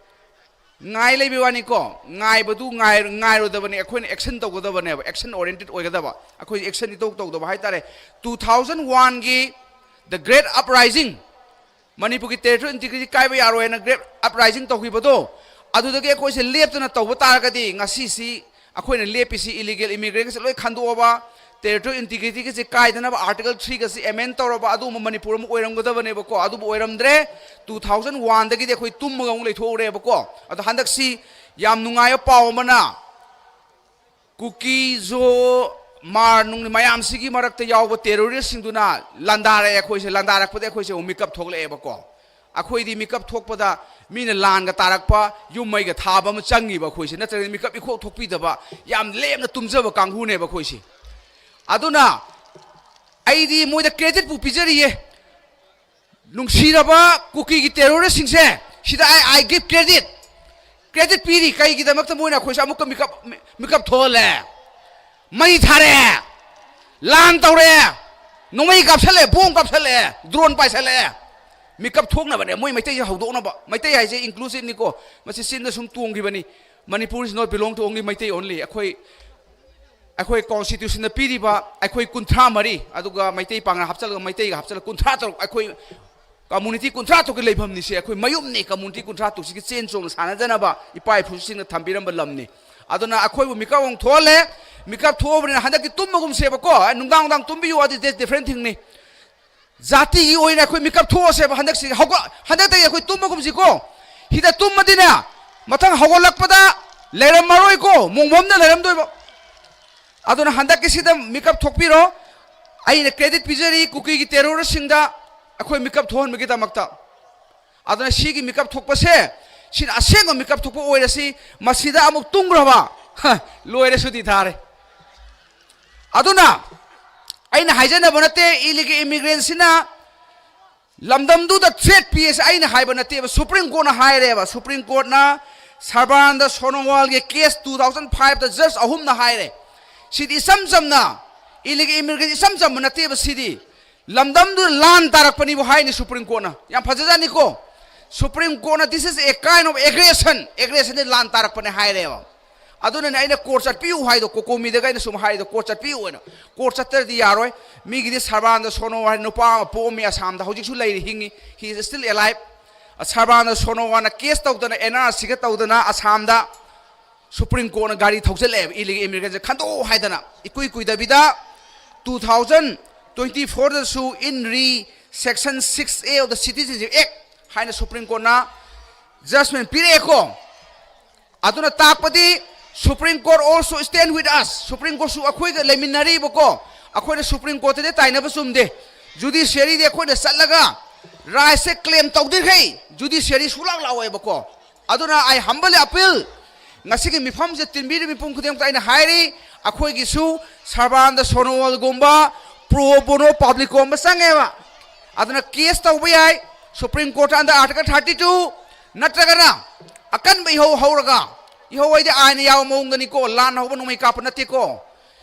ꯉꯥꯏ ꯂꯩꯕ ꯋꯥꯅꯤꯀꯣ, ꯉꯥꯏꯕꯗꯨ ꯉꯥꯏ-, ꯉꯥꯏꯔꯣꯏꯗꯕꯅꯤ꯫ ꯑꯩꯈꯣꯏꯅ action ꯇꯧꯒꯗꯕꯅꯦꯕ, action oriented ꯑꯣꯏꯒꯗꯕ꯫ ꯑꯩꯈꯣꯏ action ꯏꯇꯧ ꯇꯧꯗꯕ ꯍꯥꯏꯇꯥꯔꯦ꯫ Two thousand oneꯒꯤ the great uprising, ꯃꯅꯤꯄꯨꯔꯒꯤ territorial integrity ꯀꯥꯏꯕ ꯌꯥꯔꯣꯏ ꯍꯥꯏꯅ great uprising ꯇꯧꯈꯤꯕꯗꯣ, ꯑꯗꯨꯗꯒꯤ ꯑꯩꯈꯣꯏꯁꯦ ꯂꯦꯞꯇꯅ ꯇꯧꯕ ꯇꯥꯔꯒꯗꯤ ꯉꯁꯤꯁꯤ ꯑꯩꯈꯣꯏꯅ ꯂꯦꯞꯄꯤꯁꯤ illegal immigrantꯁꯦ ꯂꯣꯏ ꯈꯟꯗꯣꯛꯑꯕ, ꯇꯦꯔꯤꯇꯣꯔꯤꯌꯦꯜ ꯏꯟꯇꯤꯒ꯭ꯔꯤꯇꯤꯒꯁꯦ ꯀꯥꯏꯗꯅꯕ ꯑꯥꯔꯇꯤꯀꯜ ꯊ꯭ꯔꯤꯒꯁꯦ ꯑꯦꯃꯦꯟ ꯇꯧꯔꯕ ꯑꯗꯨꯒꯨꯝꯕ ꯃꯅꯤꯄꯨꯔ ꯑꯃ ꯑꯣꯏꯔꯝꯒꯗꯕꯅꯦꯕꯀꯣ꯫ ꯑꯗꯨꯕꯨ ꯑꯣꯏꯔꯝꯗ꯭ꯔꯦ꯫ ꯇꯨ ꯊꯥꯎꯖꯟ ꯋꯥꯟꯗꯒꯤꯗꯤ ꯑꯩꯈꯣꯏ ꯇꯨꯝꯃꯒ ꯑꯃꯨꯛ ꯂꯩꯊꯣꯛꯎꯔꯦꯕꯀꯣ꯫ ꯑꯗꯣ ꯍꯟꯗꯛꯁꯤ ꯌꯥꯝ ꯅꯨꯡꯉꯥꯏꯕ ꯄꯥꯎ ꯑꯃꯅ, ꯀꯨꯀꯤ, ꯖꯣ, ꯃꯥꯔ ꯅꯨꯡ ꯃꯌꯥꯝꯁꯤꯒꯤ ꯃꯔꯛꯇ ꯌꯥꯎꯕ ꯇꯦꯔꯣꯔꯤꯁꯁꯤꯡꯗꯨꯅ ꯂꯥꯟꯗꯥꯔꯛꯑꯦ ꯑꯩꯈꯣꯏꯁꯦ꯫ ꯂꯥꯟꯗꯥꯔꯛꯄꯗ ꯑꯩꯈꯣꯏꯁꯦ ꯑꯃꯨꯛ ꯃꯤꯀꯞ ꯊꯣꯛꯂꯛꯑꯦꯕꯀꯣ꯫ ꯑꯩꯈꯣꯏꯗꯤ ꯃꯤꯀꯞ ꯊꯣꯛꯄꯗ ꯃꯤꯅ ꯂꯥꯟꯒ ꯇꯥꯔꯛꯄ, ꯌꯨꯝ ꯃꯩꯒ ꯊꯥꯕ ꯑꯃ ꯆꯪꯉꯤꯕ ꯑꯩꯈꯣꯏꯁꯦ꯫ ꯅꯠꯇ꯭ꯔꯒꯗꯤ ꯃꯤꯀꯞ ꯏꯈꯣꯛ ꯊꯣꯛꯄꯤꯗꯕ, ꯌꯥꯝ ꯂꯦꯝꯅ ꯇꯨꯝꯖꯕ ꯀꯥꯡꯕꯨꯅꯦꯕ ꯑꯩꯈꯣꯏꯁꯦ꯫ ꯑꯗꯨꯅ ꯑꯩꯗꯤ ꯃꯣꯏꯗ ꯀ꯭ꯔꯦꯗꯤꯠꯄꯨ ꯄꯤꯖꯔꯤꯌꯦ꯫ ꯅꯨꯡꯁꯤꯔꯕ ꯀꯨꯀꯤꯒꯤ ꯇꯦꯔꯣꯔꯤꯁꯁꯤꯡꯁꯦ, ꯁꯤꯗ ꯑꯩ, I give credit, ꯀ꯭ꯔꯦꯗꯤꯠ ꯄꯤꯔꯤ꯫ ꯀꯩꯒꯤꯗꯃꯛꯇ ꯃꯣꯏꯅ ꯑꯩꯈꯣꯏꯁꯦ ꯑꯃꯨꯛꯀ ꯃꯤꯀꯞ, ꯃꯤꯀꯞ ꯊꯣꯛꯍꯜꯂꯦ? ꯃꯩ ꯊꯥꯔꯛꯑꯦ, ꯂꯥꯟ ꯇꯧꯔꯦ, ꯅꯣꯡꯃꯩ ꯀꯥꯞꯁꯜꯂꯛꯑꯦ, ꯕꯣꯝ ꯀꯥꯞꯁꯜꯂꯛꯑꯦ, ꯗ꯭ꯔꯣꯟ ꯄꯥꯏꯁꯜꯂꯛꯑꯦ꯫ ꯃꯤꯀꯞ ꯊꯣꯛꯅꯕꯅꯦ ꯃꯣꯏ ꯃꯩꯇꯩꯁꯦ ꯍꯧꯗꯣꯛꯅꯕ꯫ ꯃꯩꯇꯩ ꯍꯥꯏꯁꯦ inclusiveꯅꯤꯀꯣ, ꯃꯁꯤ ꯆꯤꯟꯗ ꯁꯨꯝ ꯇꯣꯡꯈꯤꯕꯅꯤ꯫ Manipur is not belong to only Meitei only꯫ ꯑꯩꯈꯣꯏ, ꯑꯩꯈꯣꯏ constitutionꯗ ꯄꯤꯔꯤꯕ ꯑꯩꯈꯣꯏ ꯀꯨꯟꯊ꯭ꯔꯥ ꯃꯔꯤ, ꯑꯗꯨꯒ ꯃꯩꯇꯩ ꯄꯥꯡꯒꯜ ꯍꯥꯞꯆꯜꯂꯒ ꯃꯩꯇꯩꯒ ꯍꯥꯞꯆꯜꯂꯒ ꯀꯨꯟꯊ꯭ꯔꯥ ꯇꯔꯨꯛ, ꯑꯩꯈꯣꯏ community ꯀꯨꯟꯊ꯭ꯔꯥ ꯇꯔꯨꯛꯀꯤ ꯂꯩꯐꯝꯅꯤꯁꯦ꯫ ꯑꯩꯈꯣꯏ ꯃꯌꯨꯝꯅꯤ꯫ Community ꯀꯨꯟꯊ꯭ꯔꯥ ꯇꯔꯨꯛꯁꯤꯒꯤ ꯆꯦꯟ ꯆꯣꯡꯅ ꯁꯥꯟꯅꯖꯅꯕ ꯏꯄꯥ ꯏꯄꯨꯁꯤꯡꯅ ꯊꯝꯕꯤꯔꯝꯕ ꯂꯝꯅꯤ꯫ ꯑꯗꯨꯅ ꯑꯩꯈꯣꯏꯕꯨ ꯃꯤꯀꯞ ꯑꯃꯨꯛ ꯊꯣꯛꯍꯜꯂꯦ꯫ ꯃꯤꯀꯞ ꯊꯣꯛꯑꯕꯅꯤꯅ ꯍꯟꯗꯛꯇꯤ ꯇꯨꯝꯕꯒꯨꯝꯁꯦꯕꯀꯣ꯫ ꯑꯦ, ꯅꯨꯡꯗꯥꯡ ꯅꯨꯡꯗꯥꯡ ꯇꯨꯝꯕꯤꯌꯨ, ꯑꯗꯨꯗꯤ different thingꯅꯤ꯫ ꯖꯥꯇꯤꯒꯤ ꯑꯣꯏꯅ ꯑꯩꯈꯣꯏ ꯃꯤꯀꯞ ꯊꯣꯛꯑꯁꯦꯕ ꯍꯟꯗꯛꯁꯤ꯫ ꯍꯧꯒꯠ-, ꯍꯟꯗꯛꯇꯒꯤ ꯑꯩꯈꯣꯏ ꯇꯨꯝꯕꯒꯨꯝꯁꯤꯀꯣ꯫ ꯁꯤꯗ ꯇꯨꯝꯃꯗꯤꯅꯦ, ꯃꯊꯪ ꯍꯧꯒꯠꯂꯛꯄꯗ ꯂꯩꯔꯝꯃꯔꯣꯏꯀꯣ, ꯃꯣꯡꯐꯝꯗ ꯂꯩꯔꯝꯗꯣꯏꯕ꯫ ꯑꯗꯨꯅ ꯍꯟꯗꯛꯀꯤꯁꯤꯗ ꯃꯤꯀꯞ ꯊꯣꯛꯄꯤꯔꯣ꯫ ꯑꯩꯅ ꯀ꯭ꯔꯦꯗꯤꯠ ꯄꯤꯖꯔꯤ ꯀꯨꯀꯤꯒꯤ ꯇꯦꯔꯣꯔꯤꯁꯁꯤꯡꯗ ꯑꯩꯈꯣꯏ ꯃꯤꯀꯞ ꯊꯣꯛꯍꯟꯕꯒꯤꯗꯃꯛꯇ꯫ ꯑꯗꯨꯅ ꯁꯤꯒꯤ ꯃꯤꯀꯞ ꯊꯣꯛꯄꯁꯦ, ꯁꯤꯅ ꯑꯁꯦꯡꯕ ꯃꯤꯀꯞ ꯊꯣꯛꯄ ꯑꯣꯏꯔꯁꯤ꯫ ꯃꯁꯤꯗ ꯑꯃꯨꯛ ꯇꯨꯝꯈ꯭ꯔꯕ, ꯍ, ꯂꯣꯏꯔꯦ, ꯁꯨꯇꯤ ꯊꯥꯔꯦ꯫ ꯑꯗꯨꯅ ꯑꯩꯅ ꯍꯥꯏꯖꯅꯕ ꯅꯠꯇꯦ, illegal immigrantꯁꯤꯅ ꯂꯝꯗꯝꯗꯨꯗ threat ꯄꯤꯌꯦꯁꯦ ꯑꯩꯅ ꯍꯥꯏꯕ ꯅꯠꯇꯦꯕ, Supreme Courtꯅ ꯍꯥꯏꯔꯦꯕ꯫ Supreme Courtꯅ ꯁꯔꯕꯥꯅꯟꯗ ꯁꯣꯅꯣꯋꯥꯜꯒꯤ case two thousand fiveꯇ judge ꯑꯍꯨꯝꯅ ꯍꯥꯏꯔꯦ꯫ ꯁꯤꯗꯤ ꯏꯆꯝ ꯆꯝꯅ, illegal immigrant ꯏꯆꯝ ꯆꯝꯕ ꯅꯠꯇꯦꯕ ꯁꯤꯗꯤ꯫ ꯂꯝꯗꯝꯗꯨꯗ ꯂꯥꯟ ꯇꯥꯔꯛꯄꯅꯤꯕꯨ ꯍꯥꯏꯅꯤ Supreme Courtꯅ꯫ ꯌꯥꯝ ꯐꯖꯖꯥꯠꯅꯤꯀꯣ꯫ Supreme Courtꯅ, "This is a kind of aggression, aggressionꯗꯤ ꯂꯥꯟ ꯇꯥꯔꯛꯄꯅꯦ" ꯍꯥꯏꯔꯦꯕ꯫ ꯑꯗꯨꯅꯅꯦ ꯑꯩꯅ court ꯆꯠꯄꯤꯌꯨ ꯍꯥꯏꯗꯣ, ꯀꯣꯀꯣꯃꯤꯗꯒ ꯑꯩꯅ ꯁꯨꯝ ꯍꯥꯏꯗꯣ, "Court ꯆꯠꯄꯤꯌꯨ" ꯍꯥꯏꯅ꯫ Court ꯆꯠꯇ꯭ꯔꯗꯤ ꯌꯥꯔꯣꯏ꯫ ꯃꯤꯒꯤꯗꯤ ꯁꯔꯕꯥꯅꯟꯗ ꯁꯣꯅꯣꯋꯥꯜ ꯍꯥꯏ ꯅꯨꯄꯥ ꯑꯃ ꯄꯣꯛꯑꯝꯃꯤ ꯑꯁꯥꯝꯗ, ꯍꯧꯖꯤꯛꯁꯨ ꯂꯩꯔꯤ, ꯍꯤꯡꯉꯤ, he is still alive꯫ ꯁꯔꯕꯥꯅꯟꯗ ꯁꯣꯅꯣꯋꯥꯜꯅ case ꯇꯧꯗꯅ, NRCꯒ ꯇꯧꯗꯅ ꯑꯁꯥꯝꯗ Supreme Courtꯅ ꯒꯥꯔꯤ ꯊꯧꯖꯤꯜꯂꯛꯑꯦꯕ, illegal immigrantꯁꯦ ꯈꯟꯗꯣꯛꯑꯣ ꯍꯥꯏꯗꯅ꯫ ꯏꯀꯨꯏ ꯀꯨꯏꯗꯕꯤꯗ Two thousand twenty fourꯗꯁꯨ in re section six A of the Citizenship Act ꯍꯥꯏꯅ Supreme Courtꯅ judgment ꯄꯤꯔꯛꯑꯦꯀꯣ꯫ ꯑꯗꯨꯅ ꯇꯥꯛꯄꯗꯤ Supreme Court also stand with us. Supreme Courtꯁꯨ ꯑꯩꯈꯣꯏꯒ ꯂꯩꯃꯤꯟꯅꯔꯤꯕꯀꯣ꯫ ꯑꯩꯈꯣꯏꯅ Supreme Courtꯇꯗꯤ ꯇꯥꯏꯅꯕ ꯆꯨꯝꯗꯦ꯫ Judiciaryꯗꯤ ꯑꯩꯈꯣꯏꯅ ꯆꯠꯂꯒ rightꯁꯦ claim ꯇꯧꯗ꯭ꯔꯤꯈꯩ judiciary ꯁꯨꯛꯂꯥꯛ ꯂꯥꯛꯑꯣꯏꯕꯀꯣ꯫ ꯑꯗꯨꯅ I humbly appeal, ꯉꯁꯤꯒꯤ ꯃꯤꯐꯝꯁꯦ ꯇꯤꯟꯕꯤꯔꯤꯕ ꯃꯤꯄꯨꯝ ꯈꯨꯗꯤꯡꯃꯛꯇ ꯑꯩꯅ ꯍꯥꯏꯔꯤ, ꯑꯩꯈꯣꯏꯒꯤꯁꯨ ꯁꯔꯕꯥꯅꯟꯗ ꯁꯣꯅꯣꯋꯥꯜꯒꯨꯝꯕ pro bono publicꯒꯨꯝꯕ ꯆꯪꯉꯦꯕ꯫ ꯑꯗꯨꯅ case ꯇꯧꯕ ꯌꯥꯏ Supreme Courtꯇ under Article thirty two, ꯅꯠꯇ꯭ꯔꯒꯅ ꯑꯀꯟꯕ ꯏꯍꯧ ꯍꯧꯔꯒ, ꯏꯍꯧ ꯍꯥꯏꯗꯤ ꯑꯥꯏꯟꯅ ꯌꯥꯕ ꯃꯑꯣꯡꯗꯅꯤꯀꯣ, ꯂꯥꯟ ꯍꯧꯕ ꯅꯣꯡꯃꯩ ꯀꯥꯞꯄ ꯅꯠꯇꯦꯀꯣ꯫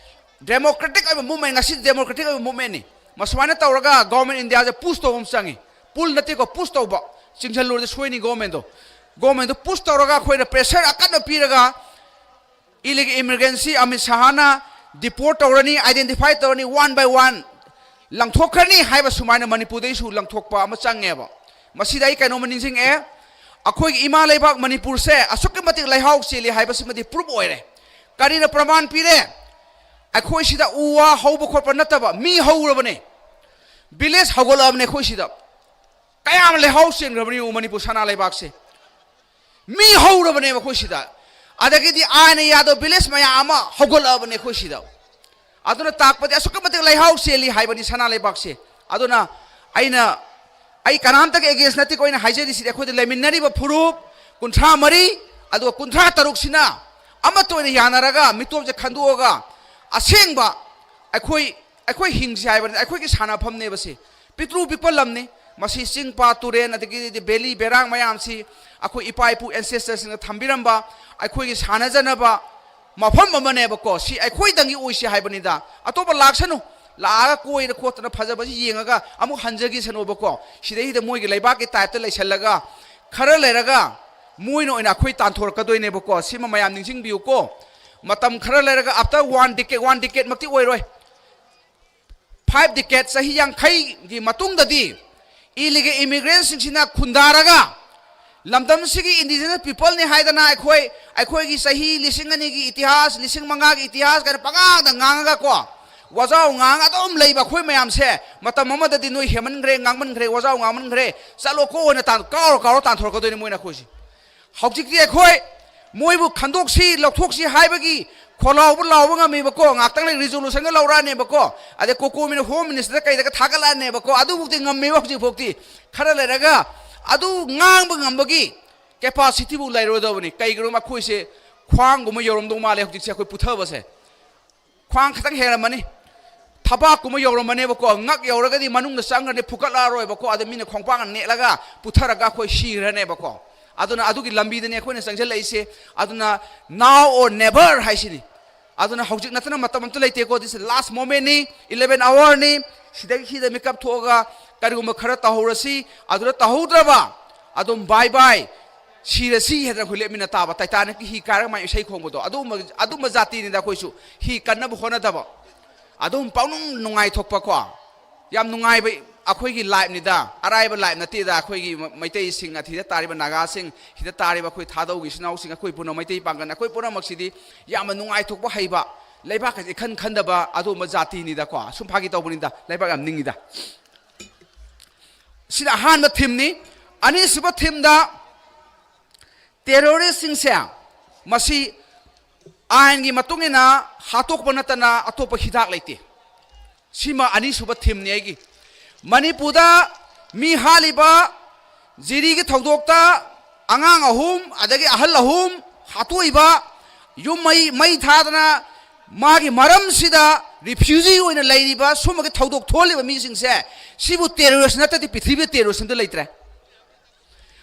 Democratic ꯑꯣꯏꯕ movement, ꯉꯁꯤ democratic ꯑꯣꯏꯕ movementꯅꯤ꯫ ꯃꯁꯨꯃꯥꯏꯅ ꯇꯧꯔꯒ government Indiaꯁꯦ push ꯇꯧꯕ ꯑꯃ ꯆꯪꯉꯤ꯫ Pull ꯅꯠꯇꯦꯀꯣ, push ꯇꯧꯕ꯫ ꯆꯤꯡꯁꯤꯜꯂꯨꯔꯗꯤ ꯁꯣꯏꯅꯤ governmentꯗꯣ꯫ Governmentꯗꯣ push ꯇꯧꯔꯒ ꯑꯩꯈꯣꯏꯅ pressure ꯑꯀꯟꯕ ꯄꯤꯔꯒ illegal immigrantꯁꯤ ꯑꯃꯤꯠ ꯁꯍꯥꯅ deport ꯇꯧꯔꯅꯤ, identify ꯇꯧꯔꯅꯤ, one by one ꯂꯪꯊꯣꯛꯈ꯭ꯔꯅꯤ ꯍꯥꯏꯕ ꯁꯨꯃꯥꯏꯅ ꯃꯅꯤꯄꯨꯔꯗꯩꯁꯨ ꯂꯪꯊꯣꯛꯄ ꯑꯃ ꯆꯪꯉꯦꯕ꯫ ꯃꯁꯤꯗ ꯑꯩ ꯀꯩꯅꯣꯝꯃ ꯅꯤꯡꯁꯤꯡꯉꯛꯑꯦ, ꯑꯩꯈꯣꯏꯒꯤ ꯏꯃꯥ ꯂꯩꯕꯥꯛ ꯃꯅꯤꯄꯨꯔꯁꯦ ꯑꯁꯨꯛꯀꯤ ꯃꯇꯤꯛ ꯂꯩꯍꯥꯎ ꯆꯦꯜꯂꯤ ꯍꯥꯏꯕꯁꯤꯃꯗꯤ proof ꯑꯣꯏꯔꯦ꯫ ꯀꯔꯤꯅ ꯄ꯭ꯔꯃꯥꯟ ꯄꯤꯔꯦ? ꯑꯩꯈꯣꯏ ꯁꯤꯗ ꯎ ꯋꯥ ꯍꯧꯕ ꯈꯣꯠꯄ ꯅꯠꯇꯕ, ꯃꯤ ꯍꯧꯔꯕꯅꯦ, village ꯍꯧꯒꯠꯂꯛꯑꯕꯅꯦ ꯑꯩꯈꯣꯏ ꯁꯤꯗ꯫ ꯀꯌꯥꯝ ꯂꯩꯍꯥꯎ ꯆꯦꯟꯈ꯭ꯔꯕꯅꯤ ꯌꯦꯡꯉꯨ ꯃꯅꯤꯄꯨꯔ ꯁꯅꯥ ꯂꯩꯕꯥꯛꯁꯦ꯫ ꯃꯤ ꯍꯧꯔꯕꯅꯦꯕ ꯑꯩꯈꯣꯏ ꯁꯤꯗ꯫ ꯑꯗꯒꯤꯗꯤ ꯑꯥꯏꯟꯅ ꯌꯥꯗꯕ village ꯃꯌꯥꯝ ꯑꯃ ꯍꯧꯒꯠꯂꯛꯑꯕꯅꯦ ꯑꯩꯈꯣꯏ ꯁꯤꯗ꯫ ꯑꯗꯨꯅ ꯇꯥꯛꯄꯗꯤ ꯑꯁꯨꯛꯀꯤ ꯃꯇꯤꯛ ꯂꯩꯍꯥꯎ ꯆꯦꯜꯂꯤ ꯍꯥꯏꯕꯅꯤ ꯁꯅꯥ ꯂꯩꯕꯥꯛꯁꯦ꯫ ꯑꯗꯨꯅ ꯑꯩꯅ, ꯑꯩ ꯀꯅꯥꯝꯇꯒꯤ against ꯅꯠꯇꯦꯀꯣ ꯑꯩꯅ ꯍꯥꯏꯖꯔꯤꯁꯤꯗꯤ, ꯑꯩꯈꯣꯏꯗ ꯂꯩꯃꯤꯟꯅꯔꯤꯕ ꯐꯨꯔꯨꯞ ꯀꯨꯟꯊ꯭ꯔꯥ ꯃꯔꯤ, ꯑꯗꯨꯒ ꯀꯨꯟꯊ꯭ꯔꯥ ꯇꯔꯨꯛꯁꯤꯅ ꯑꯃꯠꯇ ꯑꯣꯏꯅ ꯌꯥꯅꯔꯒ ꯃꯤꯇꯣꯞꯁꯦ ꯈꯟꯗꯣꯛꯑꯒ ꯑꯁꯦꯡꯕ ꯑꯩꯈꯣꯏ, ꯑꯩꯈꯣꯏ ꯍꯤꯡꯁꯤ ꯍꯥꯏꯕꯅꯤ, ꯑꯩꯈꯣꯏꯒꯤ ꯁꯥꯟꯅꯐꯝꯅꯦꯕ ꯁꯤ꯫ ꯄꯤꯛꯇ꯭ꯔꯨ ꯄꯤꯛꯄ ꯂꯝꯅꯤ꯫ ꯃꯁꯤ ꯆꯤꯡ ꯄꯥꯠ ꯇꯨꯔꯦꯟ ꯑꯗꯒꯤꯗꯤ valley ꯚꯦꯔꯥꯡ ꯃꯌꯥꯝꯁꯤ ꯑꯩꯈꯣꯏ ꯏꯄꯥ ꯏꯄꯨ ancestorꯁꯤꯡꯅ ꯊꯝꯕꯤꯔꯝꯕ ꯑꯩꯈꯣꯏꯒꯤ ꯁꯥꯟꯅꯖꯅꯕ ꯃꯐꯝ ꯑꯃꯅꯦꯕꯀꯣ꯫ ꯁꯤ ꯑꯩꯈꯣꯏꯗꯪꯒꯤ ꯑꯣꯏꯁꯤ ꯍꯥꯏꯕꯅꯤꯗ꯫ ꯑꯇꯣꯞꯄ ꯂꯥꯛꯁꯅꯨ, ꯂꯥꯛꯑꯒ ꯀꯣꯏꯔ ꯈꯣꯠꯇꯅ ꯐꯖꯕꯁꯤ ꯌꯦꯡꯉꯒ ꯑꯃꯨꯛ ꯍꯟꯖꯈꯤꯁꯅꯨꯕꯀꯣ꯫ ꯁꯤꯗꯩꯁꯤꯗ ꯃꯣꯏꯒꯤ ꯂꯩꯕꯥꯛꯀꯤ typeꯇ ꯂꯩꯁꯜꯂꯒ ꯈꯔ ꯂꯩꯔꯒ ꯃꯣꯏꯅ ꯑꯣꯏꯅ ꯑꯩꯈꯣꯏ ꯇꯥꯟꯊꯣꯔꯛꯀꯗꯣꯏꯅꯦꯕꯀꯣ꯫ ꯁꯤꯃ ꯃꯌꯥꯝ ꯅꯤꯡꯁꯤꯡꯕꯤꯌꯨꯀꯣ꯫ ꯃꯇꯝ ꯈꯔ ꯂꯩꯔꯒ after one decade, one decadeꯃꯛꯇꯤ ꯑꯣꯏꯔꯣꯏ, five decade, ꯆꯍꯤ ꯌꯥꯡꯈꯩꯒꯤ ꯃꯇꯨꯡꯗꯗꯤ illegal immigrantꯁꯤꯡꯁꯤꯅ ꯈꯨꯟꯗꯥꯔꯒ ꯂꯝꯗꯝꯁꯤꯒꯤ indigenous peopleꯅꯤ ꯍꯥꯏꯗꯅ ꯑꯩꯈꯣꯏ, ꯑꯩꯈꯣꯏꯒꯤ ꯆꯍꯤ ꯂꯤꯁꯤꯡ ꯑꯅꯤꯒꯤ ꯏꯇꯤꯍꯥꯁ, ꯂꯤꯁꯤꯡ ꯃꯉꯥꯒꯤ ꯏꯇꯤꯍꯥꯁ ꯀꯥꯏꯅ ꯄꯉꯥꯡꯗ ꯉꯥꯡꯉꯒꯀꯣ, ꯋꯥꯖꯥꯎ ꯉꯥꯡ ꯑꯗꯨꯝ ꯂꯩꯕ ꯑꯩꯈꯣꯏ ꯃꯌꯥꯝꯁꯦ, ꯃꯇꯝ ꯑꯃꯗꯗꯤ ꯅꯣꯏ ꯍꯦꯃꯟꯈ꯭ꯔꯦ, ꯉꯥꯡꯃꯟꯈ꯭ꯔꯦ, ꯋꯥꯖꯥꯎ ꯉꯥꯡꯃꯟꯈ꯭ꯔꯦ, ꯆꯠꯂꯣꯀꯣ ꯍꯥꯏꯅ ꯇꯥꯟ-, ꯀꯥꯎꯔ ꯀꯥꯎꯔ ꯇꯥꯟꯊꯣꯔꯛꯀꯗꯣꯏꯅꯤ ꯃꯣꯏꯅ ꯑꯩꯈꯣꯏꯁꯦ꯫ ꯍꯧꯖꯤꯛꯇꯤ ꯑꯩꯈꯣꯏ ꯃꯣꯏꯕꯨ ꯈꯟꯗꯣꯛꯁꯤ, ꯂꯧꯊꯣꯛꯁꯤ ꯍꯥꯏꯕꯒꯤ ꯈꯣꯜꯂꯥꯎꯕ ꯂꯥꯎꯕ ꯉꯝꯃꯤꯕꯀꯣ, ꯉꯥꯛꯇꯪ ꯂꯩ ꯔꯤꯖꯣꯂꯨꯁꯟꯒ ꯂꯧꯔꯛꯑꯅꯦꯕꯀꯣ, ꯑꯗꯩ ꯀꯣꯀꯣꯃꯤꯅ ꯍꯣꯝ ꯃꯤꯅꯤꯁꯇꯔꯗ ꯀꯩꯗꯒ ꯊꯥꯒꯠꯂꯛꯑꯅꯦꯕꯀꯣ, ꯑꯗꯨꯐꯥꯎꯗꯤ ꯉꯝꯃꯦꯕ ꯍꯧꯖꯤꯛꯐꯥꯎꯗꯤ꯫ ꯈꯔ ꯂꯩꯔꯒ ꯑꯗꯨ ꯉꯥꯡꯕ ꯉꯝꯕꯒꯤ ꯀꯦꯄꯥꯁꯤꯇꯤꯕꯨ ꯂꯩꯔꯣꯏꯗꯕꯅꯤ꯫ ꯀꯩꯒꯤꯅꯣ ꯑꯩꯈꯣꯏꯁꯦ ꯈ꯭ꯋꯥꯡꯒꯨꯝꯕ ꯌꯧꯔꯝꯗꯧ ꯃꯥꯜꯂꯦ ꯍꯧꯖꯤꯛꯁꯦ ꯑꯩꯈꯣꯏ ꯄꯨꯊꯕꯁꯦ꯫ ꯈ꯭ꯋꯥꯡ ꯈꯤꯇꯪ ꯍꯦꯜꯂꯝꯃꯅꯤ, ꯊꯕꯥꯛꯀꯨꯝꯕ ꯌꯧꯔꯝꯃꯅꯦꯕꯀꯣ, ꯉꯛ ꯌꯧꯔꯒꯗꯤ ꯃꯅꯨꯡꯗ ꯆꯪꯈ꯭ꯔꯗꯤ ꯐꯨꯀꯠꯂꯛꯑꯔꯣꯏꯕꯀꯣ, ꯑꯗ ꯃꯤꯅ ꯈꯣꯡꯄꯥꯛꯅ ꯅꯦꯠꯂꯒ ꯄꯨꯊꯔꯒ ꯑꯩꯈꯣꯏ ꯁꯤꯈ꯭ꯔꯅꯦꯕꯀꯣ꯫ ꯑꯗꯨꯅ ꯑꯗꯨꯒꯤ ꯂꯝꯕꯤꯗꯅꯦ ꯑꯩꯈꯣꯏꯅ ꯆꯪꯁꯤꯜꯂꯛꯏꯁꯦ꯫ ꯑꯗꯨꯅ now or never ꯍꯥꯏꯁꯤꯅꯤ꯫ ꯑꯗꯨꯅ ꯍꯧꯖꯤꯛ ꯅꯠꯇꯅ ꯃꯇꯝ ꯑꯝꯇ ꯂꯩꯇꯦꯀꯣ, this is last momentꯅꯤ, eleven hourꯅꯤ꯫ ꯁꯤꯗꯒꯤ ꯁꯤꯗ ꯃꯤꯀꯞ ꯊꯣꯛꯑꯒ ꯀꯔꯤꯒꯨꯝꯕ ꯈꯔ ꯇꯧꯍꯧꯔꯁꯤ, ꯑꯗꯨꯗ ꯇꯧꯍꯧꯗ꯭ꯔꯕ ꯑꯗꯨꯝ bye bye, ꯁꯤꯔꯁꯤ ꯍꯥꯏꯗꯅ ꯑꯩꯈꯣꯏ ꯂꯦꯞꯃꯤꯟꯅ ꯇꯥꯕ꯫ ꯇꯥꯏꯇꯥꯅꯤꯛꯀꯤ ꯍꯤ ꯀꯥꯏꯔꯒ ꯃꯥꯏ ꯏꯁꯩ ꯈꯣꯡꯕꯗꯣ, ꯑꯗꯨꯒꯨꯝꯕ, ꯑꯗꯨꯒꯨꯝꯕ ꯖꯥꯇꯤꯅꯤꯗ ꯑꯩꯈꯣꯏꯁꯨ꯫ ꯍꯤ ꯀꯟꯅꯕ ꯍꯣꯠꯅꯗꯕ, ꯑꯗꯨꯝ ꯄꯪꯅꯨꯡ ꯅꯨꯡꯉꯥꯏꯊꯣꯛꯄꯀꯣ꯫ ꯌꯥꯝ ꯅꯨꯡꯉꯥꯏꯕ ꯑꯩꯈꯣꯏꯒꯤ ꯂꯥꯏꯐꯅꯤꯗ, ꯑꯔꯥꯏꯕ ꯂꯥꯏꯐ ꯅꯠꯇꯦꯗ꯫ ꯑꯩꯈꯣꯏꯒꯤ ꯃ-, ꯃꯩꯇꯩꯁꯤꯡ, ꯑꯁꯤꯗ ꯇꯥꯔꯤꯕ ꯅꯥꯒꯥꯁꯤꯡ, ꯁꯤꯗ ꯇꯥꯔꯤꯕ ꯑꯩꯈꯣꯏ ꯊꯥꯗꯧꯒꯤ ꯏꯆꯤꯟ ꯏꯅꯥꯎꯁꯤꯡ, ꯑꯩꯈꯣꯏ ꯄꯨꯝꯅꯃꯛ ꯃꯩꯇꯩ ꯄꯥꯡꯒꯜ, ꯑꯩꯈꯣꯏ ꯄꯨꯝꯅꯃꯛꯁꯤꯗꯤ ꯌꯥꯝꯅ ꯅꯨꯡꯉꯥꯏꯊꯣꯛꯄ ꯍꯩꯕ, ꯂꯩꯕꯥꯛꯀꯁꯦ ꯏꯈꯟ ꯈꯟꯗꯕ ꯑꯗꯨꯒꯨꯝꯕ ꯖꯥꯇꯤꯅꯤꯗꯀꯣ꯫ ꯁꯨꯝ ꯐꯥꯒꯤ ꯇꯧꯕꯅꯤꯗ, ꯂꯩꯕꯥꯛ ꯌꯥꯝ ꯅꯤꯡꯉꯤꯗ꯫ ꯁꯤꯅ ꯑꯍꯥꯟꯕ ꯊꯤꯝꯅꯤ꯫ ꯑꯅꯤꯁꯨꯕ ꯊꯤꯝꯗ ꯇꯦꯔꯣꯔꯤꯁꯁꯤꯡꯁꯦ ꯃꯁꯤ ꯑꯥꯏꯟꯒꯤ ꯃꯇꯨꯡ ꯏꯟꯅ ꯍꯥꯠꯇꯣꯛꯄ ꯅꯠꯇꯅ ꯑꯇꯣꯞꯄ ꯍꯤꯗꯥꯛ ꯂꯩꯇꯦ꯫ ꯁꯤꯃ ꯑꯅꯤꯁꯨꯕ ꯊꯤꯝꯅꯤ ꯑꯩꯒꯤ꯫ ꯃꯅꯤꯄꯨꯔꯗ ꯃꯤ ꯍꯥꯠꯂꯤꯕ, ꯖꯤꯔꯤꯒꯤ ꯊꯧꯗꯣꯛꯇ ꯑꯉꯥꯡ ꯑꯍꯨꯝ ꯑꯗꯒꯤ ꯑꯍꯜ ꯑꯍꯨꯝ ꯍꯥꯠꯇꯣꯛꯏꯕ, ꯌꯨꯝ ꯃꯩ, ꯃꯩ ꯊꯥꯗꯅ ꯃꯥꯒꯤ ꯃꯔꯝꯁꯤꯗ ꯔꯤꯐ꯭ꯌꯨꯖꯤ ꯑꯣꯏꯅ ꯂꯩꯔꯤꯕ ꯁꯨꯝꯕꯒꯤ ꯊꯧꯗꯣꯛ ꯊꯣꯛꯍꯜꯂꯤꯕ ꯃꯤꯁꯤꯡꯁꯦ, ꯁꯤꯕꯨ ꯇꯦꯔꯣꯔꯤꯁ ꯅꯠꯇ꯭ꯔꯗꯤ ꯄ꯭ꯔꯤꯊꯤꯕꯤꯗ ꯇꯦꯔꯣꯔꯤꯁ ꯑꯝꯇ ꯂꯩꯇ꯭ꯔꯦ꯫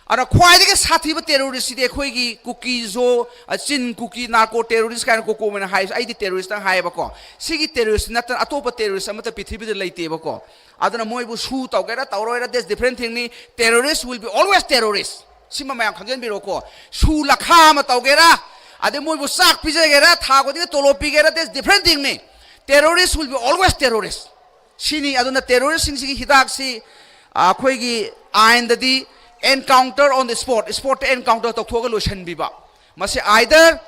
ꯑꯗ ꯈ꯭ꯋꯥꯏꯗꯒꯤ ꯁꯥꯊꯤꯕ ꯇꯦꯔꯣꯔꯤꯁꯁꯤꯗꯤ ꯑꯩꯈꯣꯏꯒꯤ ꯀꯨꯀꯤꯖꯣ, ꯑ, ꯆꯤꯟ ꯀꯨꯀꯤ, ꯅꯥꯔꯀꯣ ꯇꯦꯔꯣꯔꯤꯁ ꯀꯥꯏꯅ ꯀꯣꯀꯣꯃꯦꯟꯅ ꯍꯥꯏ, ꯑꯩꯗꯤ ꯇꯦꯔꯣꯔꯤꯁꯇꯪ ꯍꯥꯏꯌꯦꯕꯀꯣ꯫ ꯁꯤꯒꯤ ꯇꯦꯔꯣꯔꯤꯁ ꯅꯠꯇꯅ ꯑꯇꯣꯞꯄ ꯇꯦꯔꯣꯔꯤꯁ ꯑꯃꯠꯇ ꯄ꯭ꯔꯤꯊꯤꯕꯤꯗ ꯂꯩꯇꯦꯕꯀꯣ꯫ ꯑꯗꯨꯅ ꯃꯣꯏꯕꯨ ꯁꯨ ꯇꯧꯒꯦꯔꯥ ꯇꯧꯔꯣꯏꯔꯥ, that's different thingꯅꯤ꯫ Terrorist will be always terrorist꯫ ꯁꯤꯃ ꯃꯌꯥꯝ ꯈꯪꯖꯟꯕꯤꯔꯣꯀꯣ꯫ ꯁꯨ ꯂꯈꯥ ꯑꯃ ꯇꯧꯒꯦꯔꯥ, ꯑꯗꯩ ꯃꯣꯏꯕꯨ ꯆꯥꯛ ꯄꯤꯖꯒꯦꯔꯥ, ꯊꯥ ꯈꯨꯗꯤꯡꯒꯤ ꯇꯣꯂꯣꯞ ꯄꯤꯒꯦꯔꯥ, that's different thingꯅꯤ꯫ Terrorist will be always terrorist꯫ ꯁꯤꯅꯤ꯫ ꯑꯗꯨꯅ ꯇꯦꯔꯣꯔꯤꯁꯁꯤꯡꯁꯤꯒꯤ ꯍꯤꯗꯥꯛꯁꯤ, ꯑ, ꯑꯩꯈꯣꯏꯒꯤ ꯑꯥꯏꯟꯗꯗꯤ encounter on the spot, spotꯇ encounter ꯇꯧꯊꯣꯛꯑꯒ ꯂꯣꯏꯁꯤꯟꯕꯤꯕ꯫ ꯃꯁꯤ either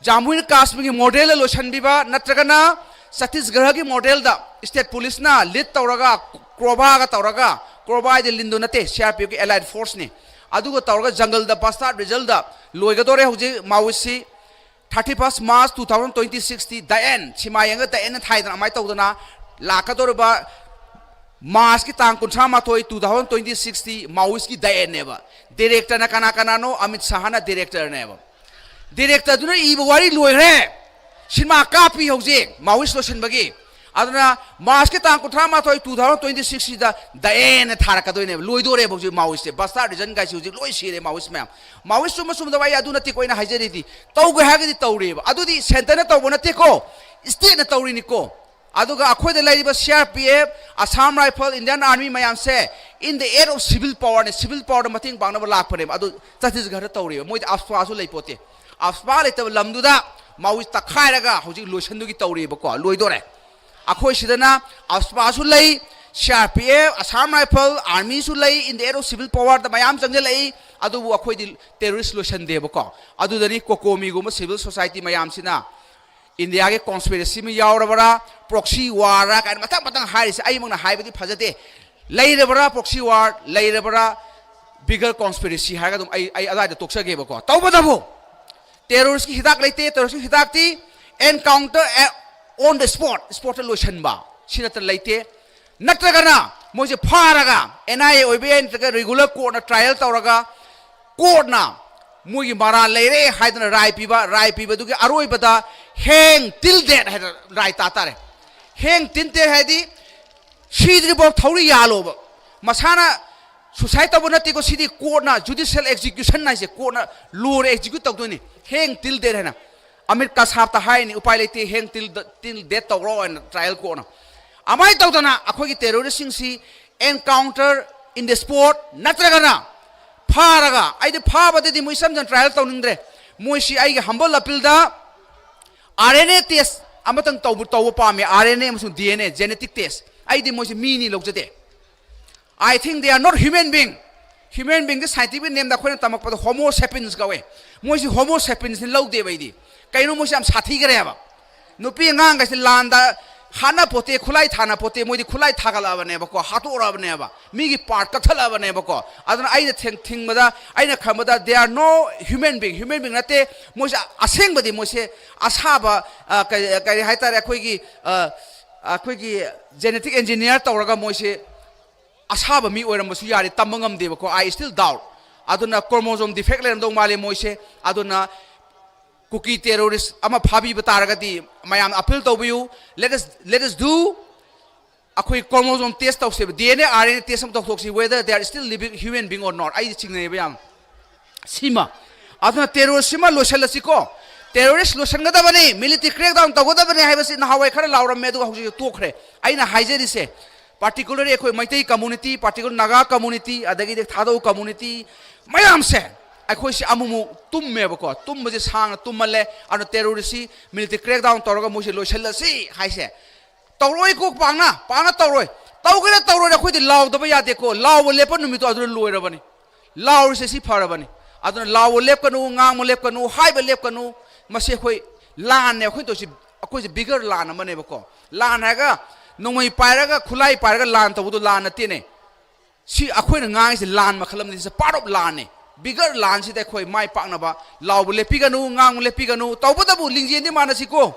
ꯖꯥꯃꯨ ꯑꯦꯟ ꯀꯥꯁꯃꯤꯔꯒꯤ ꯃꯣꯗꯦꯜꯗ ꯂꯣꯏꯁꯤꯟꯕꯤꯕ, ꯅꯠꯇ꯭ꯔꯒꯅ ꯆꯇꯤꯁꯒꯔꯒꯤ ꯃꯣꯗꯦꯜꯗ ꯁ꯭ꯇꯦꯠ ꯄꯨꯂꯤꯁꯅ ꯂꯤꯗ ꯇꯧꯔꯒ, ꯀ꯭ꯔꯣꯕꯥꯒ ꯇꯧꯔꯒ, ꯀ꯭ꯔꯣꯕꯥ ꯍꯥꯏꯗꯤ ꯂꯤꯟꯗꯣ ꯅꯠꯇꯦ, ꯁꯤ ꯑꯥꯔ ꯄꯤ ꯑꯦꯐꯀꯤ ꯑꯦꯂꯥꯏꯠ ꯐꯣꯔꯁꯅꯤ, ꯑꯗꯨꯒ ꯇꯧꯔꯒ ꯖꯪꯒꯜꯗ ꯕꯁꯇꯥꯔꯠ ꯔꯤꯖꯜꯗ ꯂꯣꯏꯒꯗꯧꯔꯦ ꯍꯧꯖꯤꯛ ꯃꯥꯋꯤꯁꯁꯤ꯫ Thirty first March two thousand twenty sixty ꯗ ꯑꯦꯟ, ꯁꯤꯃꯥ ꯌꯦꯡꯉꯒ ꯗ ꯑꯦꯟꯅ ꯊꯥꯏꯗꯅ ꯑꯗꯨꯃꯥꯏꯅ ꯇꯧꯗꯅ ꯂꯥꯛꯀꯗꯧꯔꯤꯕ ꯃꯥꯔꯆꯀꯤ ꯇꯥꯡ ꯀꯨꯟꯊ꯭ꯔꯥ ꯃꯥꯊꯣꯏ ꯇꯨ ꯊꯥꯎꯖꯟ ꯇ꯭ꯋꯦꯟꯇꯤ ꯁꯤꯛꯁꯇꯤ ꯃꯥꯋꯤꯁꯀꯤ ꯗ ꯑꯦꯟꯅꯦꯕ꯫ ꯗꯤꯔꯦꯛꯇꯔꯅ ꯀꯅꯥ ꯀꯅꯥꯅꯣ? ꯑꯃꯤꯠ ꯁꯥꯍꯅ ꯗꯤꯔꯦꯛꯇꯔꯅꯦꯕ꯫ ꯗꯤꯔꯦꯛꯇꯔꯗꯨꯅ ꯏꯕ ꯋꯥꯔꯤ ꯂꯣꯏꯈ꯭ꯔꯦ꯫ ꯁꯤꯅꯦꯃꯥ ꯀꯥꯞꯄꯤ ꯍꯧꯖꯤꯛ, ꯃꯥꯋꯤꯁ ꯂꯣꯏꯁꯤꯟꯕꯒꯤ꯫ ꯑꯗꯨꯅ ꯃꯥꯔꯆꯀꯤ ꯇꯥꯡ ꯀꯨꯟꯊ꯭ꯔꯥ ꯃꯥꯊꯣꯏ ꯇꯨ ꯊꯥꯎꯖꯟ ꯇ꯭ꯋꯦꯟꯇꯤ ꯁꯤꯛꯁꯁꯤꯗ ꯗ ꯑꯦꯟꯅ ꯊꯥꯔꯛꯀꯗꯣꯏꯅꯦꯕ꯫ ꯂꯣꯏꯗꯣꯔꯦꯕ ꯍꯧꯖꯤꯛ ꯃꯥꯋꯤꯁꯁꯦ, ꯕꯁꯇꯥꯔ ꯔꯤꯖꯟ ꯀꯥꯏꯁꯦ ꯍꯧꯖꯤꯛ ꯂꯣꯏ ꯁꯤꯔꯦ ꯃꯥꯋꯤꯁ ꯃꯌꯥꯝ꯫ ꯃꯥꯋꯤꯁ ꯆꯨꯝꯕ ꯆꯨꯝꯗꯕ ꯑꯩ ꯑꯗꯨ ꯅꯠꯇꯦꯀꯣ ꯑꯩꯅ ꯍꯥꯏꯖꯔꯤꯗꯤ, ꯇꯧꯒꯦ ꯍꯥꯏꯔꯒꯗꯤ ꯇꯧꯔꯦꯕ꯫ ꯑꯗꯨꯗꯤ ꯁꯦꯟꯇꯔꯅ ꯇꯧꯕ ꯅꯠꯇꯦꯀꯣ, ꯁ꯭ꯇꯦꯠꯅ ꯇꯧꯔꯤꯅꯤꯀꯣ꯫ ꯑꯗꯨꯒ ꯑꯩꯈꯣꯏꯗ ꯂꯩꯔꯤꯕ C R P F, Assam rifle, Indian army ꯃꯌꯥꯝꯁꯦ in the aid of civil powerꯅꯦ, ꯁꯤꯚꯤꯜ ꯄꯥꯋꯔꯗ ꯃꯇꯦꯡ ꯄꯥꯡꯅꯕ ꯂꯥꯛꯄꯅꯦꯕ꯫ ꯑꯗꯨ ꯆꯇꯤꯁꯒꯔꯗ ꯇꯧꯔꯤꯕ, ꯃꯣꯏꯗꯤ ꯑꯐꯁꯄꯥꯁꯨ ꯂꯩꯄꯣꯠꯇꯦ꯫ ꯑꯐꯁꯄꯥ ꯂꯩꯇꯕ ꯂꯝꯗꯨꯗ ꯃꯥꯋꯤꯁ ꯇꯛꯈꯥꯏꯔꯒ ꯍꯧꯖꯤꯛ ꯂꯣꯏꯁꯟꯗꯨꯒꯤ ꯇꯧꯔꯤꯕꯀꯣ, ꯂꯣꯏꯗꯣꯔꯦ꯫ ꯑꯩꯈꯣꯏ ꯁꯤꯗꯅ ꯑꯐꯁꯄꯥꯁꯨ ꯂꯩ, C R P F, Assam rifle, ꯑꯥꯔꯃꯤꯁꯨ ꯂꯩ, in the aid of civil powerꯗ ꯃꯌꯥꯝ ꯆꯪꯁꯤꯜꯂꯛꯏ꯫ ꯑꯗꯨꯕꯨ ꯑꯩꯈꯣꯏꯗꯤ ꯇꯦꯔꯣꯔꯤꯁ ꯂꯣꯏꯁꯟꯗꯦꯕꯀꯣ꯫ ꯑꯗꯨꯗꯅꯤ ꯀꯣꯀꯣꯃꯤꯒꯨꯝꯕ ꯁꯤꯚꯤꯜ ꯁꯣꯁꯥꯏꯇꯤ ꯃꯌꯥꯝꯁꯤꯅ ꯏꯟꯗꯤꯌꯥꯒꯤ ꯀꯣꯟꯁꯄꯤꯔꯦꯁꯤ ꯑꯃ ꯌꯥꯎꯔꯕ꯭ꯔꯥ, ꯄ꯭ꯔꯣꯛꯁꯤ ꯋꯥꯔꯔꯥ ꯀꯥꯏꯅ ꯃꯊꯪ ꯃꯊꯪ ꯍꯥꯏꯔꯤꯁꯦ꯫ ꯑꯩꯃꯛꯅ ꯍꯥꯏꯕꯗꯤ ꯐꯖꯗꯦ꯫ ꯂꯩꯔꯕ꯭ꯔꯥ ꯄ꯭ꯔꯣꯛꯁꯤ ꯋꯥꯔ, ꯂꯩꯔꯕ꯭ꯔꯥ ꯕꯤꯒꯔ ꯀꯣꯟꯁꯄꯤꯔꯦꯁꯤ ꯍꯥꯏꯔꯒ ꯑꯗꯨꯝ ꯑꯩ, ꯑꯩ ꯑꯗꯨꯋꯥꯏꯗ ꯇꯣꯛꯆꯒꯦꯕꯀꯣ꯫ ꯇꯧꯕꯇꯕꯨ ꯇꯦꯔꯣꯔꯤꯁꯀꯤ ꯍꯤꯗꯥꯛ ꯂꯩꯇꯦ꯫ ꯇꯦꯔꯣꯔꯤꯁꯀꯤ ꯍꯤꯗꯥꯛꯇꯤ encounter on the spot, ꯁ꯭ꯄꯣꯠꯇ ꯂꯣꯏꯁꯤꯟꯕ, ꯁꯤ ꯅꯠꯇꯅ ꯂꯩꯇꯦ꯫ ꯅꯠꯇ꯭ꯔꯒꯅ ꯃꯣꯏꯁꯦ ꯐꯥꯔꯒ ꯑꯦꯟ ꯑꯥꯏ ꯑꯦ ꯑꯣꯏꯕ ꯌꯥꯏ, ꯅꯠꯇ꯭ꯔꯒ ꯔꯤꯒꯨꯂꯔ ꯀꯣꯔꯠꯅ ꯇ꯭ꯔꯥꯏꯌꯦꯜ ꯇꯧꯔꯒ ꯀꯣꯔꯠꯅ ꯃꯣꯏꯒꯤ ꯃꯔꯥꯜ ꯂꯩꯔꯦ ꯍꯥꯏꯗꯅ ꯔꯥꯏ ꯄꯤꯕ, ꯔꯥꯏ ꯄꯤꯕꯗꯨꯒꯤ ꯑꯔꯣꯏꯕꯗ hang till death ꯍꯥꯏꯗꯅ ꯔꯥꯏ ꯇꯥ ꯇꯥꯔꯦ꯫ Hang till death ꯍꯥꯏꯗꯤ ꯁꯤꯗ꯭ꯔꯤꯐꯥꯎ ꯊꯧꯔꯤ ꯌꯥꯜꯂꯣꯕ꯫ ꯃꯁꯥꯅ ꯁꯨꯁꯥꯏꯠ ꯇꯧꯕ ꯅꯠꯇꯦꯀꯣ, ꯁꯤꯗꯤ ꯀꯣꯔꯠꯅ, ꯖꯨꯗꯤꯁꯤꯌꯦꯜ ꯑꯦꯛꯖꯤꯀ꯭ꯌꯨꯁꯟ ꯍꯥꯏꯁꯦ ꯀꯣꯔꯠꯅ ꯂꯣꯏꯔꯦ ꯑꯦꯛꯖꯤꯀ꯭ꯌꯨꯠ ꯇꯧꯗꯣꯏꯅꯤ꯫ Hang till death ꯍꯥꯏꯅ ꯑꯃꯤꯠ ꯀꯁꯥꯞꯇ ꯍꯥꯏꯅꯤ, ꯎꯄꯥꯏ ꯂꯩꯇꯦ, hang till the, till death ꯇꯧꯔꯣ ꯍꯥꯏꯅ ꯇ꯭ꯔꯥꯏꯌꯦꯜ ꯀꯣꯔꯠꯅ꯫ ꯑꯗꯨꯃꯥꯏꯅ ꯇꯧꯗꯅ ꯑꯩꯈꯣꯏꯒꯤ ꯇꯦꯔꯣꯔꯤꯁꯁꯤꯡꯁꯤ encounter in the spot ꯅꯠꯇ꯭ꯔꯒꯅ ꯐꯥꯔꯒ, ꯑꯩꯗꯤ ꯐꯥꯕꯗꯗꯤ ꯃꯣꯏ ꯏꯆꯝ ꯆꯝ ꯇ꯭ꯔꯥꯏꯌꯦꯜ ꯇꯧꯅꯤꯡꯗ꯭ꯔꯦ꯫ ꯃꯣꯏꯁꯤ ꯑꯩꯒꯤ humble appealꯗ ꯑꯥꯔ ꯑꯦꯟ ꯑꯦ ꯇꯦꯁ ꯑꯃꯇꯪ ꯇꯧꯕ, ꯇꯧꯕ ꯄꯥꯝꯃꯦ, ꯑꯥꯔ ꯑꯦꯟ ꯑꯦ ꯑꯃꯁꯨꯡ D N A genetic test꯫ ꯑꯩꯗꯤ ꯃꯣꯏꯁꯤ ꯃꯤꯅꯤ ꯂꯧꯖꯗꯦ꯫ I think they are not human being꯫ Human beingꯗꯤ scientific nameꯗ ꯑꯩꯈꯣꯏꯅ ꯇꯝꯃꯛꯄꯗ Homo sapiens ꯀꯧꯋꯦ꯫ ꯃꯣꯏꯁꯤ Homo sapiensꯅꯤ ꯂꯧꯗꯦꯕ ꯑꯩꯗꯤ꯫ ꯀꯩꯅꯣ ꯃꯣꯏꯁꯤ ꯌꯥꯝ ꯁꯥꯊꯤꯈ꯭ꯔꯦꯕ꯫ ꯅꯨꯄꯤ ꯑꯉꯥꯡꯈꯩꯁꯦ ꯂꯥꯟꯗ ꯍꯥꯠꯅ ꯄꯣꯠꯇꯦ, ꯈꯨꯠꯂꯥꯏ ꯊꯥꯅ ꯄꯣꯠꯇꯦ, ꯃꯣꯏꯗꯤ ꯈꯨꯠꯂꯥꯏ ꯊꯥꯒꯠꯂꯛꯑꯕꯅꯦꯕꯀꯣ, ꯍꯥꯠꯇꯣꯛꯑꯕꯅꯦꯕ, ꯃꯤꯒꯤ ꯄꯥꯔꯠ ꯀꯛꯊꯠꯂꯛꯑꯕꯅꯦꯕꯀꯣ꯫ ꯑꯗꯨꯅ ꯑꯩꯅ ꯊꯦꯡ- ꯊꯤꯡꯕꯗ, ꯑꯩꯅ ꯈꯟꯕꯗ, they are no human being, human being ꯅꯠꯇꯦ꯫ ꯃꯣꯏꯁꯦ ꯑꯁꯦꯡꯕꯗꯤ ꯃꯣꯏꯁꯦ ꯑꯁꯥꯕ, ꯑ, ꯀꯔꯤ, ꯀꯔꯤ ꯍꯥꯏꯇꯥꯔꯦ, ꯑꯩꯈꯣꯏꯒꯤ, ꯑ, ꯑꯩꯈꯣꯏꯒꯤ genetic engineer ꯇꯧꯔꯒ ꯃꯣꯏꯁꯦ ꯑꯁꯥꯕ ꯃꯤ ꯑꯣꯏꯔꯝꯕꯁꯨ ꯌꯥꯔꯦ, ꯇꯝꯕ ꯉꯝꯗꯦꯕꯀꯣ꯫ I still doubt. ꯑꯗꯨꯅ chromosome defect ꯂꯩꯔꯝꯗꯧ ꯃꯥꯜꯂꯦ ꯃꯣꯏꯁꯦ꯫ ꯑꯗꯨꯅ ꯀꯨꯀꯤ terrorist ꯑꯃ ꯐꯥꯕꯤꯕ ꯇꯥꯔꯒꯗꯤ ꯃꯌꯥꯝ appeal ꯇꯧꯕꯤꯌꯨ꯫ Let us, let us do, ꯑꯩꯈꯣꯏ chromosome test ꯇꯧꯁꯦꯕ, D N A, R N A test ꯑꯃ ꯇꯧꯊꯣꯛꯁꯤ, whether they are still living human being or not꯫ ꯑꯩꯗꯤ ꯆꯤꯡꯅꯩꯌꯦꯕ ꯌꯥꯝ꯫ ꯁꯤꯃ꯫ ꯑꯗꯨꯅ terrorist ꯁꯤꯃ ꯂꯣꯏꯁꯤꯜꯂꯁꯤꯀꯣ꯫ Terrorist ꯂꯣꯏꯁꯤꯟꯒꯗꯕꯅꯤ, military crackdown ꯇꯧꯒꯗꯕꯅꯤ ꯍꯥꯏꯕꯁꯤ ꯅꯍꯥꯟꯋꯥꯏ ꯈꯔ ꯂꯥꯎꯔꯝꯃꯦ, ꯑꯗꯨꯒ ꯍꯧꯖꯤꯛꯇꯤ ꯇꯣꯛꯈ꯭ꯔꯦ꯫ ꯑꯩꯅ ꯍꯥꯏꯖꯔꯤꯁꯦ, particularly ꯑꯩꯈꯣꯏ Meitei community, particular Naga community, ꯑꯗꯒꯤꯗꯤ ꯊꯥꯗꯧ community ꯃꯌꯥꯝꯁꯦ, ꯑꯩꯈꯣꯏꯁꯦ ꯑꯃꯨꯛꯃꯨꯛ ꯇꯨꯝꯃꯦꯕꯀꯣ꯫ ꯇꯨꯝꯕꯁꯦ ꯁꯥꯡꯅ ꯇꯨꯝꯃꯜꯂꯦ꯫ ꯑꯗꯨꯅ terrorist ꯁꯤ military crackdown ꯇꯧꯔꯒ ꯃꯣꯏꯁꯦ ꯂꯣꯏꯁꯤꯜꯂꯁꯤ ꯍꯥꯏꯁꯦ ꯇꯧꯔꯣꯏꯀꯣ, ꯄꯥꯛꯅ, ꯄꯥꯛꯅ ꯇꯧꯔꯣꯏ꯫ ꯇꯧꯒꯦꯔꯥ ꯇꯧꯔꯣꯏꯔꯥ ꯑꯩꯈꯣꯏꯗꯤ ꯂꯥꯎꯗꯕ ꯌꯥꯗꯦꯀꯣ꯫ ꯂꯥꯎꯕ ꯂꯦꯞꯄ ꯅꯨꯃꯤꯠꯇꯣ ꯑꯗꯨꯗ ꯂꯣꯏꯔꯕꯅꯤ꯫ ꯂꯥꯎꯔꯤꯁꯦ ꯁꯤ ꯐꯔꯕꯅꯤ꯫ ꯑꯗꯨꯅ ꯂꯥꯎꯕ ꯂꯦꯞꯀꯅꯨ, ꯉꯥꯡꯕ ꯂꯦꯞꯀꯅꯨ, ꯍꯥꯏꯕ ꯂꯦꯞꯀꯅꯨ꯫ ꯃꯁꯤ ꯑꯩꯈꯣꯏ ꯂꯥꯟꯅꯦ ꯑꯩꯈꯣꯏꯅ ꯇꯧꯔꯤꯁꯤ꯫ ꯑꯩꯈꯣꯏꯁꯦ bigger ꯂꯥꯟ ꯑꯃꯅꯦꯕꯀꯣ꯫ ꯂꯥꯟ ꯍꯥꯏꯔꯒ ꯅꯣꯡꯃꯩ ꯄꯥꯏꯔꯒ, ꯈꯨꯠꯂꯥꯏ ꯄꯥꯏꯔꯒ ꯂꯥꯟ ꯇꯧꯕꯗꯣ ꯂꯥꯟ ꯅꯠꯇꯦꯅꯦ꯫ ꯁꯤ ꯑꯩꯈꯣꯏꯅ ꯉꯥꯡꯉꯤꯁꯦ ꯂꯥꯟ ꯃꯈꯜ ꯑꯃꯅꯤ, it's a part of ꯂꯥꯟꯅꯦ꯫ Bigger ꯂꯥꯟꯁꯤꯗ ꯑꯩꯈꯣꯏ ꯃꯥꯏ ꯄꯥꯛꯅꯕ ꯂꯥꯎꯕ ꯂꯦꯞꯄꯤꯒꯅꯨ, ꯉꯥꯡꯕ ꯂꯦꯞꯄꯤꯒꯅꯨ꯫ ꯇꯧꯕꯇꯕꯨ ꯂꯤꯡꯖꯦꯜꯗꯤ ꯃꯥꯟꯅꯁꯤꯀꯣ꯫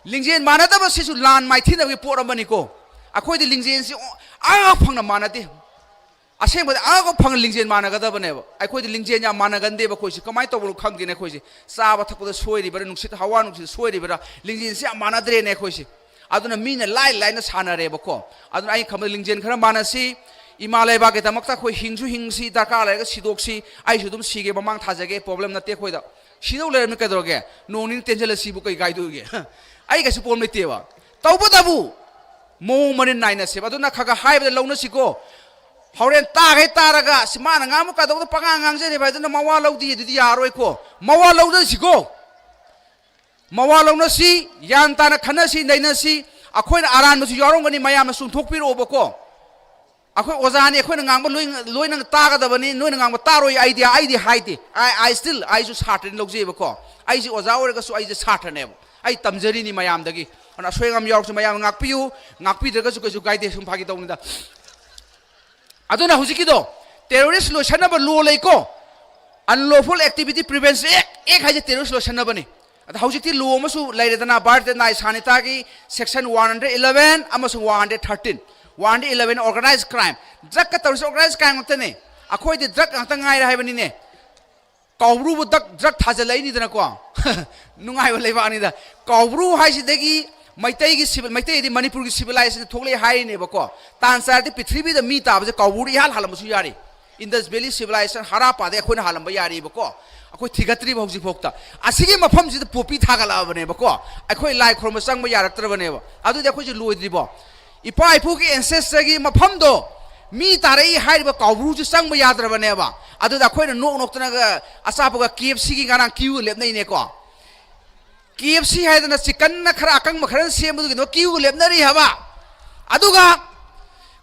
ꯂꯤꯡꯖꯦꯜ ꯃꯥꯟꯅꯗꯕꯁꯤꯁꯨ ꯂꯥꯟ ꯃꯥꯏꯊꯤꯅꯕꯒꯤ ꯄꯣꯠ ꯑꯃꯅꯤꯀꯣ꯫ ꯑꯩꯈꯣꯏꯗꯤ ꯂꯤꯡꯖꯦꯜꯁꯤ ꯑꯉꯛ ꯐꯪꯅ ꯃꯥꯟꯅꯗꯦ꯫ ꯑꯁꯦꯡꯕꯗꯤ ꯑꯉꯛ ꯐꯪꯅ ꯂꯤꯡꯖꯦꯜ ꯃꯥꯟꯅꯒꯗꯕꯅꯦꯕ꯫ ꯑꯩꯈꯣꯏꯗꯤ ꯂꯤꯡꯖꯦꯜ ꯌꯥꯝ ꯃꯥꯟꯅꯒꯟꯗꯦꯕ ꯑꯩꯈꯣꯏꯁꯦ꯫ ꯀꯃꯥꯏꯅ ꯇꯧꯕꯅꯣ ꯈꯪꯗꯦꯅꯦ ꯑꯩꯈꯣꯏꯁꯦ꯫ ꯆꯥꯕ ꯊꯛꯄꯗ ꯁꯣꯏꯔꯤꯕ꯭ꯔꯥ, ꯅꯨꯡꯁꯤꯠ ꯍꯋꯥ ꯅꯨꯡꯁꯤꯠ ꯁꯣꯏꯔꯤꯕ꯭ꯔꯥ, ꯂꯤꯡꯖꯦꯜꯁꯤ ꯌꯥꯝ ꯃꯥꯟꯅꯗ꯭ꯔꯦꯅꯦ ꯑꯩꯈꯣꯏꯁꯦ꯫ ꯑꯗꯨꯅ ꯃꯤꯅ ꯂꯥꯏ ꯂꯥꯏꯅ ꯁꯥꯟꯅꯔꯦꯕꯀꯣ꯫ ꯑꯗꯨꯅ ꯑꯩ ꯈꯟꯕꯗ ꯂꯤꯡꯖꯦꯜ ꯈꯔ ꯃꯥꯟꯅꯁꯤ꯫ ꯏꯃꯥ ꯂꯩꯕꯥꯛꯀꯤꯗꯃꯛꯇ ꯑꯩꯈꯣꯏ ꯍꯤꯡꯁꯨ ꯍꯤꯡꯁꯤ, ꯗꯔꯀꯥꯔ ꯂꯩꯔꯒ ꯁꯤꯗꯣꯛꯁꯤ꯫ ꯑꯩꯁꯨ ꯑꯗꯨꯝ ꯁꯤꯒꯦ, ꯃꯃꯥꯡ ꯊꯥꯖꯒꯦ, problem ꯅꯠꯇꯦ ꯑꯩꯈꯣꯏꯗ꯫ ꯁꯤꯗꯧ ꯂꯩꯔꯝꯅ ꯀꯩꯗꯧꯔꯒꯦ? ꯅꯣꯡ ꯅꯤꯅꯤ ꯇꯦꯟꯁꯤꯜꯂꯁꯤꯕꯨ ꯀꯩ ꯀꯥꯏꯗꯣꯏꯒꯦ? ꯑꯩ ꯀꯩꯁꯨ problem ꯂꯩꯇꯦꯕ꯫ ꯇꯧꯕꯇꯕꯨ ꯃꯑꯣꯡ ꯃꯔꯤꯟ ꯅꯥꯏꯅꯁꯦꯕ꯫ ꯑꯗꯨꯅ ꯈꯔ ꯈꯔ ꯍꯥꯏꯕꯗ ꯂꯧꯅꯁꯤꯀꯣ꯫ ꯍꯣꯔꯦꯟ ꯇꯥꯈꯩ ꯇꯥꯔꯒ, "ꯑꯁ, ꯃꯥꯅ ꯉꯥꯡꯕ ꯀꯩꯗꯧꯕꯗ ꯄꯉꯥꯡ ꯉꯥꯡꯖꯔꯤꯕ?" ꯍꯥꯏꯗꯅ ꯃꯋꯥ ꯂꯧꯗꯦ, ꯑꯗꯨꯗꯤ ꯌꯥꯔꯣꯏꯀꯣ꯫ ꯃꯋꯥ ꯂꯧꯅꯁꯤꯀꯣ꯫ ꯃꯋꯥ ꯂꯧꯅꯁꯤ, ꯒ꯭ꯌꯥꯟ ꯇꯥꯅ ꯈꯟꯅꯁꯤ, ꯅꯩꯅꯁꯤ꯫ ꯑꯩꯈꯣꯏꯅ ꯑꯔꯥꯟꯕꯁꯨ ꯌꯥꯎꯔꯝꯒꯅꯤ, ꯃꯌꯥꯝꯅ ꯆꯨꯝꯊꯣꯛꯄꯤꯔꯛꯑꯣꯕꯀꯣ꯫ ꯑꯩꯈꯣꯏ ꯑꯣꯖꯥꯅꯤ, ꯑꯩꯈꯣꯏꯅ ꯉꯥꯡꯕ ꯂꯣꯏ, ꯂꯣꯏꯅ ꯇꯥꯒꯗꯕꯅꯤ, ꯅꯣꯏꯅ ꯉꯥꯡꯕ ꯇꯥꯔꯣꯏ꯫ ꯑꯩꯗꯤ, ꯑꯩꯗꯤ ꯍꯥꯏꯗꯦ꯫ ꯑꯩ, I still, ꯑꯩꯁꯨ ꯁꯥꯇ꯭ꯔꯅꯤ ꯂꯧꯖꯩꯕꯀꯣ꯫ ꯑꯩꯁꯦ ꯑꯣꯖꯥ ꯑꯣꯏꯔꯒꯁꯨ ꯑꯩꯁꯦ ꯁꯥꯇ꯭ꯔꯅꯦꯕ꯫ ꯑꯩ ꯇꯝꯖꯔꯤꯅꯤ ꯃꯌꯥꯝꯗꯒꯤ꯫ ꯑꯗꯨꯅ ꯑꯁꯣꯏ ꯑꯉꯥꯝ ꯌꯥꯎꯔꯁꯨ ꯃꯌꯥꯝꯅ ꯉꯥꯛꯄꯤꯌꯨ, ꯉꯥꯛꯄꯤꯗ꯭ꯔꯒꯁꯨ ꯀꯩꯁꯨ ꯀꯥꯏꯗꯦ, ꯁꯨꯝ ꯐꯥꯒꯤ ꯇꯧꯅꯤꯗ꯫ ꯑꯗꯨꯅ ꯍꯧꯖꯤꯛꯀꯤꯗꯣ terrorist ꯂꯣꯏꯁꯟꯅꯕ law ꯂꯩꯀꯣ, Unlawful Activity Prevention Act, act ꯍꯥꯏꯁꯦ terrorist ꯂꯣꯏꯁꯟꯅꯕꯅꯤ꯫ ꯑꯗ ꯍꯧꯖꯤꯛꯇꯤ law ꯑꯃꯁꯨ ꯂꯩꯔꯦꯗꯅ, ꯚꯥꯔꯠꯇ ꯅꯥꯏ ꯁꯥꯅꯤꯇꯥꯒꯤ section one hundred eleven ꯑꯃꯁꯨꯡ one hundred thirteen, one hundred eleven organized crime, drugꯀ ꯇꯧꯔꯤꯁꯦ organized crime ꯉꯥꯛꯇꯅꯦ꯫ ꯑꯩꯈꯣꯏꯗꯤ drug ꯉꯥꯛꯇ ꯉꯥꯏꯔꯦ ꯍꯥꯏꯕꯅꯤꯅꯦ꯫ ꯀꯥꯎꯕ꯭ꯔꯨꯕꯨ drug, drug ꯊꯥꯖꯤꯜꯂꯛꯏꯅꯤꯗꯅꯀꯣ꯫ ꯅꯨꯡꯉꯥꯏꯕ ꯂꯩꯕꯥꯛꯅꯤꯗ꯫ ꯀꯥꯎꯕ꯭ꯔꯨ ꯍꯥꯏꯁꯤꯗꯒꯤ ꯃꯩꯇꯩꯒꯤ civil, ꯃꯩꯇꯩꯗꯤ ꯃꯅꯤꯄꯨꯔꯒꯤ civilization ꯊꯣꯛꯂꯛꯑꯦ ꯍꯥꯏꯔꯤꯅꯦꯕꯀꯣ꯫ ꯇꯥꯟ ꯆꯥꯔꯗꯤ ꯄ꯭ꯔꯤꯊꯤꯕꯤꯗ ꯃꯤ ꯇꯥꯕꯁꯦ ꯀꯥꯎꯕ꯭ꯔꯨꯅ ꯏꯍꯥꯟ ꯍꯥꯜꯂꯝꯕꯁꯨ ꯌꯥꯔꯤ꯫ Indus Valley Civilization, ꯍꯔꯥꯞꯄꯥꯗꯩ ꯑꯩꯈꯣꯏꯅ ꯍꯥꯜꯂꯝꯕ ꯌꯥꯔꯤꯕꯀꯣ꯫ ꯑꯩꯈꯣꯏ ꯊꯤꯒꯠꯇ꯭ꯔꯤꯕ ꯍꯧꯖꯤꯛꯐꯥꯎꯗ꯫ ꯑꯁꯤꯒꯤ ꯃꯐꯝꯁꯤꯗ ꯄꯣꯄꯤ ꯊꯥꯒꯠꯂꯛꯑꯕꯅꯦꯕꯀꯣ꯫ ꯑꯩꯈꯣꯏ ꯂꯥꯏ ꯈꯨꯔꯨꯝꯕ ꯆꯪꯕ ꯌꯥꯔꯛꯇ꯭ꯔꯕꯅꯦꯕ꯫ ꯑꯗꯨꯗꯤ ꯑꯩꯈꯣꯏꯁꯦ ꯂꯣꯏꯗ꯭ꯔꯤꯕꯣ? ꯏꯄꯥ ꯏꯄꯨꯒꯤ ancestorꯒꯤ ꯃꯐꯝꯗꯣ ꯃꯤ ꯇꯥꯔꯛꯏ ꯍꯥꯏꯔꯤꯕ ꯀꯥꯎꯕ꯭ꯔꯨꯁꯨ ꯆꯪꯕ ꯌꯥꯗ꯭ꯔꯕꯅꯦꯕ꯫ ꯑꯗꯨꯗ ꯑꯩꯈꯣꯏꯅ ꯅꯣꯛ ꯅꯣꯛꯇꯅꯒ ꯑꯆꯥꯄꯣꯠꯀ KFCꯒꯤ ꯉꯔꯥꯡ queue ꯂꯦꯞꯅꯩꯅꯦꯀꯣ꯫ KFC ꯍꯥꯏꯗꯅ chickenꯅ ꯈꯔ ꯑꯀꯪꯕ ꯈꯔ ꯁꯦꯝꯕꯗꯨꯒꯤꯗꯃꯛ queue ꯂꯦꯞꯅꯔꯤ ꯍꯥꯏꯕ꯫ ꯑꯗꯨꯒ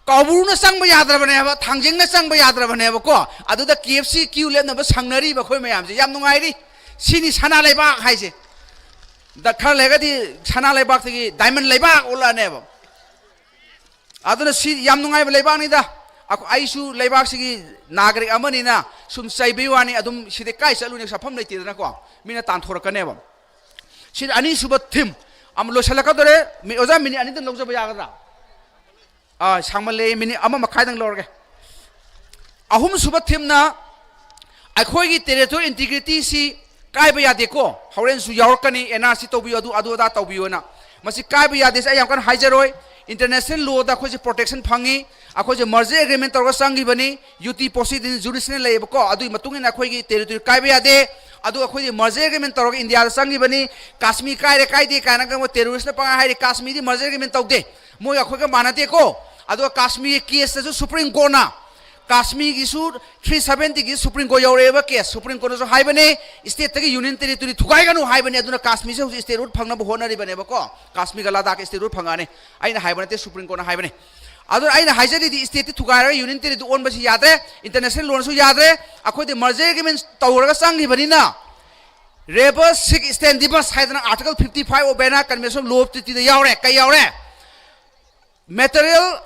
ꯀꯥꯎꯕ꯭ꯔꯨꯅ ꯆꯪꯕ ꯌꯥꯗ꯭ꯔꯕꯅꯦꯕ, ꯊꯥꯡꯖꯤꯡꯅ ꯆꯪꯕ ꯌꯥꯗ꯭ꯔꯕꯅꯦꯕꯀꯣ꯫ ꯑꯗꯨꯗ KFC queue ꯂꯦꯞꯅꯕ ꯁꯪꯅꯔꯤꯕ ꯑꯩꯈꯣꯏ ꯃꯌꯥꯝꯁꯦ ꯌꯥꯝ ꯅꯨꯡꯉꯥꯏꯔꯤ꯫ ꯁꯤꯅꯤ ꯁꯅꯥ ꯂꯩꯕꯥꯛ ꯍꯥꯏꯁꯦ꯫ ꯗ-, ꯈꯔ ꯂꯩꯔꯒꯗꯤ ꯁꯅꯥ ꯂꯩꯕꯥꯛꯇꯒꯤ diamond ꯂꯩꯕꯥꯛ ꯑꯣꯜꯂꯛꯑꯅꯦꯕ꯫ ꯑꯗꯨꯅ ꯁꯤ ꯌꯥꯝ ꯅꯨꯡꯉꯥꯏꯕ ꯂꯩꯕꯥꯛꯅꯤꯗ꯫ ꯑꯩꯈꯣ-, ꯑꯩꯁꯨ ꯂꯩꯕꯥꯛꯁꯤꯒꯤ ꯅꯥꯒꯔꯤꯛ ꯑꯃꯅꯤꯅ ꯁꯨꯝ ꯆꯩꯕꯩ ꯋꯥꯅꯤ, ꯑꯗꯨꯝ ꯁꯤꯗꯤ ꯀꯥꯏ ꯆꯠꯂꯨꯅꯤ, ꯆꯠꯐꯝ ꯂꯩꯇꯦꯗꯅꯀꯣ, ꯃꯤꯅ ꯇꯥꯟꯊꯣꯔꯛꯀꯅꯦꯕ꯫ ꯁꯤꯗ ꯑꯅꯤꯁꯨꯕ theme ꯑꯃ ꯂꯣꯏꯁꯤꯜꯂꯛꯀꯗꯧꯔꯦ꯫ ꯃꯤ-, ꯑꯣꯖꯥ, minute ꯑꯅꯤꯗꯪ ꯂꯧꯖꯕ ꯌꯥꯒꯗ꯭ꯔꯥ? ꯑꯥ, ꯁꯥꯡꯃꯜꯂꯦ, minute ꯑꯃ ꯃꯈꯥꯏꯗꯪ ꯂꯧꯔꯒꯦ꯫ ꯑꯍꯨꯝꯁꯨꯕ themeꯅ ꯑꯩꯈꯣꯏꯒꯤ territorial integrityꯁꯤ ꯀꯥꯏꯕ ꯌꯥꯗꯦꯀꯣ꯫ ꯍꯣꯔꯦꯟꯁꯨ ꯌꯥꯎꯔꯛꯀꯅꯤ, NRC ꯇꯧꯕꯤꯌꯨ, ꯑꯗꯨ, ꯑꯗꯨ ꯑꯗꯥ ꯇꯧꯕꯤꯌꯨꯅ꯫ ꯃꯁꯤ ꯀꯥꯏꯕ ꯌꯥꯗꯦꯁꯦ ꯑꯩ ꯌꯥꯝ ꯀꯟꯅ ꯍꯥꯏꯖꯔꯣꯏ꯫ International lawꯗ ꯑꯩꯈꯣꯏꯁꯦ protection ꯐꯪꯉꯤ꯫ ꯑꯩꯈꯣꯏꯁꯦ merger agreement ꯇꯧꯔꯒ ꯆꯪꯈꯤꯕꯅꯤ꯫ UT possidendi jurisdiction ꯂꯩꯌꯦꯕꯀꯣ꯫ ꯑꯗꯨꯒꯤ ꯃꯇꯨꯡ ꯏꯟꯅ ꯑꯩꯈꯣꯏꯒꯤ territory ꯀꯥꯏꯕ ꯌꯥꯗꯦ꯫ ꯑꯗꯨ ꯑꯩꯈꯣꯏꯒꯤ merger agreement ꯇꯧꯔꯒ ꯏꯟꯗꯤꯌꯥꯗ ꯆꯪꯈꯤꯕꯅꯤ꯫ ꯀꯥꯁꯃꯤꯔ ꯀꯥꯏꯔꯦ ꯀꯥꯏꯗꯦ ꯀꯥꯏꯅꯒ ꯃꯣꯏ terroristꯅ ꯄꯪꯍꯥꯏ ꯍꯥꯏꯔꯤ꯫ ꯀꯥꯁꯃꯤꯔꯗꯤ merger agreement ꯇꯧꯗꯦ꯫ ꯃꯣꯏꯒ ꯑꯩꯈꯣꯏꯒ ꯃꯥꯟꯅꯗꯦꯀꯣ꯫ ꯑꯗꯨꯒ ꯀꯥꯁꯃꯤꯔꯒꯤ caseꯇꯁꯨ Supreme Courtꯅ, ꯀꯥꯁꯃꯤꯔꯒꯤꯁꯨ three seventyꯒꯤ Supreme Court ꯌꯧꯔꯛꯑꯦꯕ case꯫ Supreme Courtꯅꯁꯨ ꯍꯥꯏꯕꯅꯦ, stateꯇꯒꯤ union territory ꯊꯨꯒꯥꯏꯒꯅꯨ ꯍꯥꯏꯕꯅꯦ꯫ ꯑꯗꯨꯅ ꯀꯥꯁꯃꯤꯔꯁꯦ ꯍꯧꯖꯤꯛ statehood ꯐꯪꯅꯕ ꯍꯣꯠꯅꯔꯤꯕꯅꯦꯕꯀꯣ꯫ ꯀꯥꯁꯃꯤꯔꯒ ꯂꯗꯥꯈꯀ statehood ꯐꯪꯉꯛꯑꯅꯤ꯫ ꯑꯩꯅ ꯍꯥꯏꯕ ꯅꯠꯇꯦ, Supreme Courtꯅ ꯍꯥꯏꯕꯅꯦ꯫ ꯑꯗꯨꯅ ꯑꯩꯅ ꯍꯥꯏꯖꯔꯤꯗꯤ stateꯇꯤ ꯊꯨꯒꯥꯏꯔꯒ union territory ꯑꯣꯟꯕꯁꯤ ꯌꯥꯗ꯭ꯔꯦ, international lawꯅꯁꯨ ꯌꯥꯗ꯭ꯔꯦ꯫ ꯑꯩꯈꯣꯏꯗꯤ merger agreement ꯇꯧꯔꯒ ꯆꯪꯈꯤꯕꯅꯤꯅ Rebus sic stantibus ꯍꯥꯏꯗꯅ Article fifty five of Vienna Convention of Law of Treatyꯗ ꯌꯥꯎꯔꯦ꯫ ꯀꯩ ꯌꯥꯎꯔꯦ? Material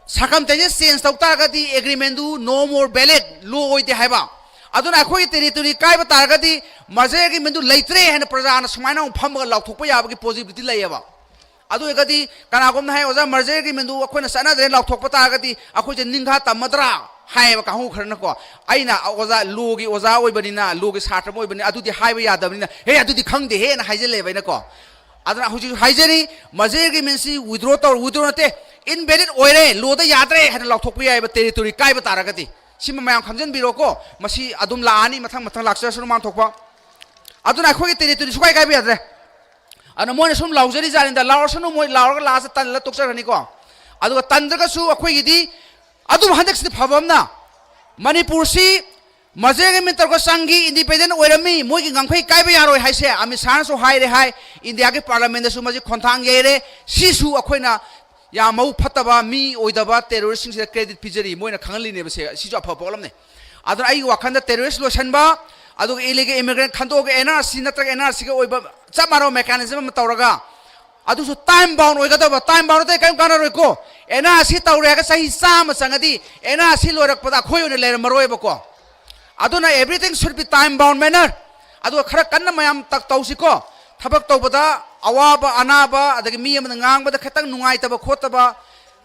circumstances change ꯇꯧ ꯇꯥꯔꯒꯗꯤ agreementꯗꯨ no more valid, law ꯑꯣꯏꯗꯦ ꯍꯥꯏꯕ꯫ ꯑꯗꯨꯅ ꯑꯩꯈꯣꯏꯒꯤ territory ꯀꯥꯏꯕ ꯇꯥꯔꯒꯗꯤ merger agreementꯗꯨ ꯂꯩꯇ꯭ꯔꯦ ꯍꯥꯏꯅ ꯄ꯭ꯔꯖꯥꯅ ꯁꯨꯃꯥꯏꯅ ꯑꯃꯨꯛ ꯐꯝꯃꯒ ꯂꯥꯎꯊꯣꯛꯄ ꯌꯥꯕꯒꯤ possibility ꯂꯩꯌꯦꯕ꯫ ꯑꯗꯨ ꯑꯣꯏꯔꯒꯗꯤ ꯀꯅꯥꯒꯨꯝꯅ ꯍꯥꯏ, "ꯑꯣꯖꯥ, merger agreementꯗꯨ ꯑꯩꯈꯣꯏꯅ ꯆꯠꯅꯗ꯭ꯔꯦ, ꯂꯥꯎꯊꯣꯛꯄ ꯇꯥꯔꯒꯗꯤ ꯑꯩꯈꯣꯏꯁꯦ ꯅꯤꯡꯈꯥ ꯇꯝꯃꯗ꯭ꯔꯥ?" ꯍꯥꯏꯌꯦꯕ ꯀꯥꯡꯕꯨ ꯈꯔꯅꯀꯣ꯫ ꯑꯩꯅ ꯑꯣꯖꯥ, lawꯒꯤ ꯑꯣꯖꯥ ꯑꯣꯏꯕꯅꯤꯅ, lawꯒꯤ ꯁꯥꯇ꯭ꯔ ꯑꯃ ꯑꯣꯏꯕꯅꯤꯅ ꯑꯗꯨꯗꯤ ꯍꯥꯏꯕ ꯌꯥꯗꯕꯅꯤꯅ, "ꯍꯦ, ꯑꯗꯨꯗꯤ ꯈꯪꯗꯦꯍꯦꯅ" ꯍꯥꯏꯖꯜꯂꯦꯕ ꯑꯩꯅꯀꯣ꯫ ꯑꯗꯨꯅ ꯍꯧꯖꯤꯛ ꯍꯥꯏꯖꯔꯤ, merger agreementꯁꯤ withdraw ꯇꯧꯔ, withdraw ꯅꯠꯇꯦ, invalid ꯑꯣꯏꯔꯦ, lawꯗ ꯌꯥꯗ꯭ꯔꯦ ꯍꯥꯏꯅ ꯂꯥꯎꯊꯣꯛꯄ ꯌꯥꯏꯑꯕ, territory ꯀꯥꯏꯕ ꯇꯥꯔꯒꯗꯤ꯫ ꯁꯤꯃ ꯃꯌꯥꯝ ꯈꯪꯖꯟꯕꯤꯔꯣꯀꯣ꯫ ꯃꯁꯤ ꯑꯗꯨꯝ ꯂꯥꯛꯑꯅꯤ, ꯃꯊꯪ ꯃꯊꯪ ꯂꯥꯛꯆꯔꯁꯅꯨ, ꯃꯥꯟ ꯊꯣꯛꯄ꯫ ꯑꯗꯨꯅ ꯑꯩꯈꯣꯏꯒꯤ territory ꯁꯨꯀꯥꯏ ꯀꯥꯏꯕ ꯌꯥꯗ꯭ꯔꯦ꯫ ꯑꯗꯨꯅ ꯃꯣꯏꯅ ꯁꯨꯝ ꯂꯥꯎꯖꯔꯤ ꯖꯥꯠꯅꯤꯗ, ꯂꯥꯎꯔꯁꯅꯨ, ꯃꯣꯏ ꯂꯥꯎꯔꯒ ꯂꯥꯁꯇ ꯇꯜꯂ ꯇꯣꯛꯆꯔꯅꯤꯀꯣ꯫ ꯑꯗꯨꯒ ꯇꯟꯗ꯭ꯔꯒꯁꯨ ꯑꯩꯈꯣꯏꯒꯤꯗꯤ, ꯑꯗꯨꯕꯨ ꯍꯟꯗꯛꯁꯤꯗꯤ ꯐꯕ ꯑꯃꯅ, ꯃꯅꯤꯄꯨꯔꯁꯤ merger agreement ꯇꯧꯔꯒ ꯆꯪꯈꯤ, independent ꯑꯣꯏꯔꯝꯃꯤ, ꯃꯣꯏꯒꯤ ꯉꯝꯈꯩ ꯀꯥꯏꯕ ꯌꯥꯔꯣꯏ ꯍꯥꯏꯁꯦ ꯑꯃꯤꯠ ꯁꯥꯍꯅꯁꯨ ꯍꯥꯏꯔꯦ ꯍꯥꯏ, ꯏꯟꯗꯤꯌꯥꯒꯤ parliamentꯗꯁꯨ ꯃꯁꯤ ꯈꯣꯡꯊꯥꯡ ꯌꯩꯔꯦ꯫ ꯁꯤꯁꯨ ꯑꯩꯈꯣꯏꯅ ꯌꯥꯝ ꯃꯕꯨꯛ ꯐꯠꯇꯕ ꯃꯤ ꯑꯣꯏꯗꯕ terroristꯁꯤꯡꯁꯤꯗ credit ꯄꯤꯖꯔꯤ, ꯃꯣꯏꯅ ꯈꯪꯍꯜꯂꯤꯅꯦꯕ ꯁꯦ, ꯁꯤꯁꯨ ꯑꯐꯕ ꯄꯣꯠ ꯑꯃꯅꯤ꯫ ꯑꯗꯨꯅ ꯑꯩꯒꯤ ꯋꯥꯈꯜꯗ terrorist ꯂꯣꯏꯁꯤꯟꯕ, ꯑꯗꯨꯒ illegal immigrant ꯈꯟꯗꯣꯛꯑꯒ NRC ꯅꯠꯇ꯭ꯔꯒ NRCꯒ ꯑꯣꯏꯕ ꯆꯞ ꯃꯥꯟꯅꯕ mechanism ꯑꯃ ꯇꯧꯔꯒ, ꯑꯗꯨꯁꯨ time bound ꯑꯣꯏꯒꯗꯕ, time bound ꯅꯠꯇ꯭ꯔꯗꯤ ꯀꯔꯤꯝ ꯀꯥꯟꯅꯔꯣꯏꯀꯣ꯫ NRC ꯇꯧꯔꯦ ꯍꯥꯏꯔꯒ ꯆꯍꯤ ꯆꯥꯝꯃ ꯆꯪꯉꯗꯤ NRC ꯂꯣꯏꯔꯛꯄꯗ ꯑꯩꯈꯣꯏ ꯑꯣꯏꯅ ꯂꯩꯔꯝꯃꯔꯣꯏꯕꯀꯣ꯫ ꯑꯗꯨꯅ everything should be time bound manner꯫ ꯑꯗꯨꯒ ꯈꯔ ꯀꯟꯅ ꯃꯌꯥꯝ ꯇꯛ-, ꯇꯧꯁꯤꯀꯣ꯫ ꯊꯕꯛ ꯇꯧꯕꯗ ꯑꯋꯥꯕ ꯑꯅꯥꯕ, ꯑꯗꯒꯤ ꯃꯤ ꯑꯃꯅ ꯉꯥꯡꯕꯗ ꯈꯤꯇꯪ ꯅꯨꯡꯉꯥꯏꯇꯕ ꯈꯣꯠꯇꯕ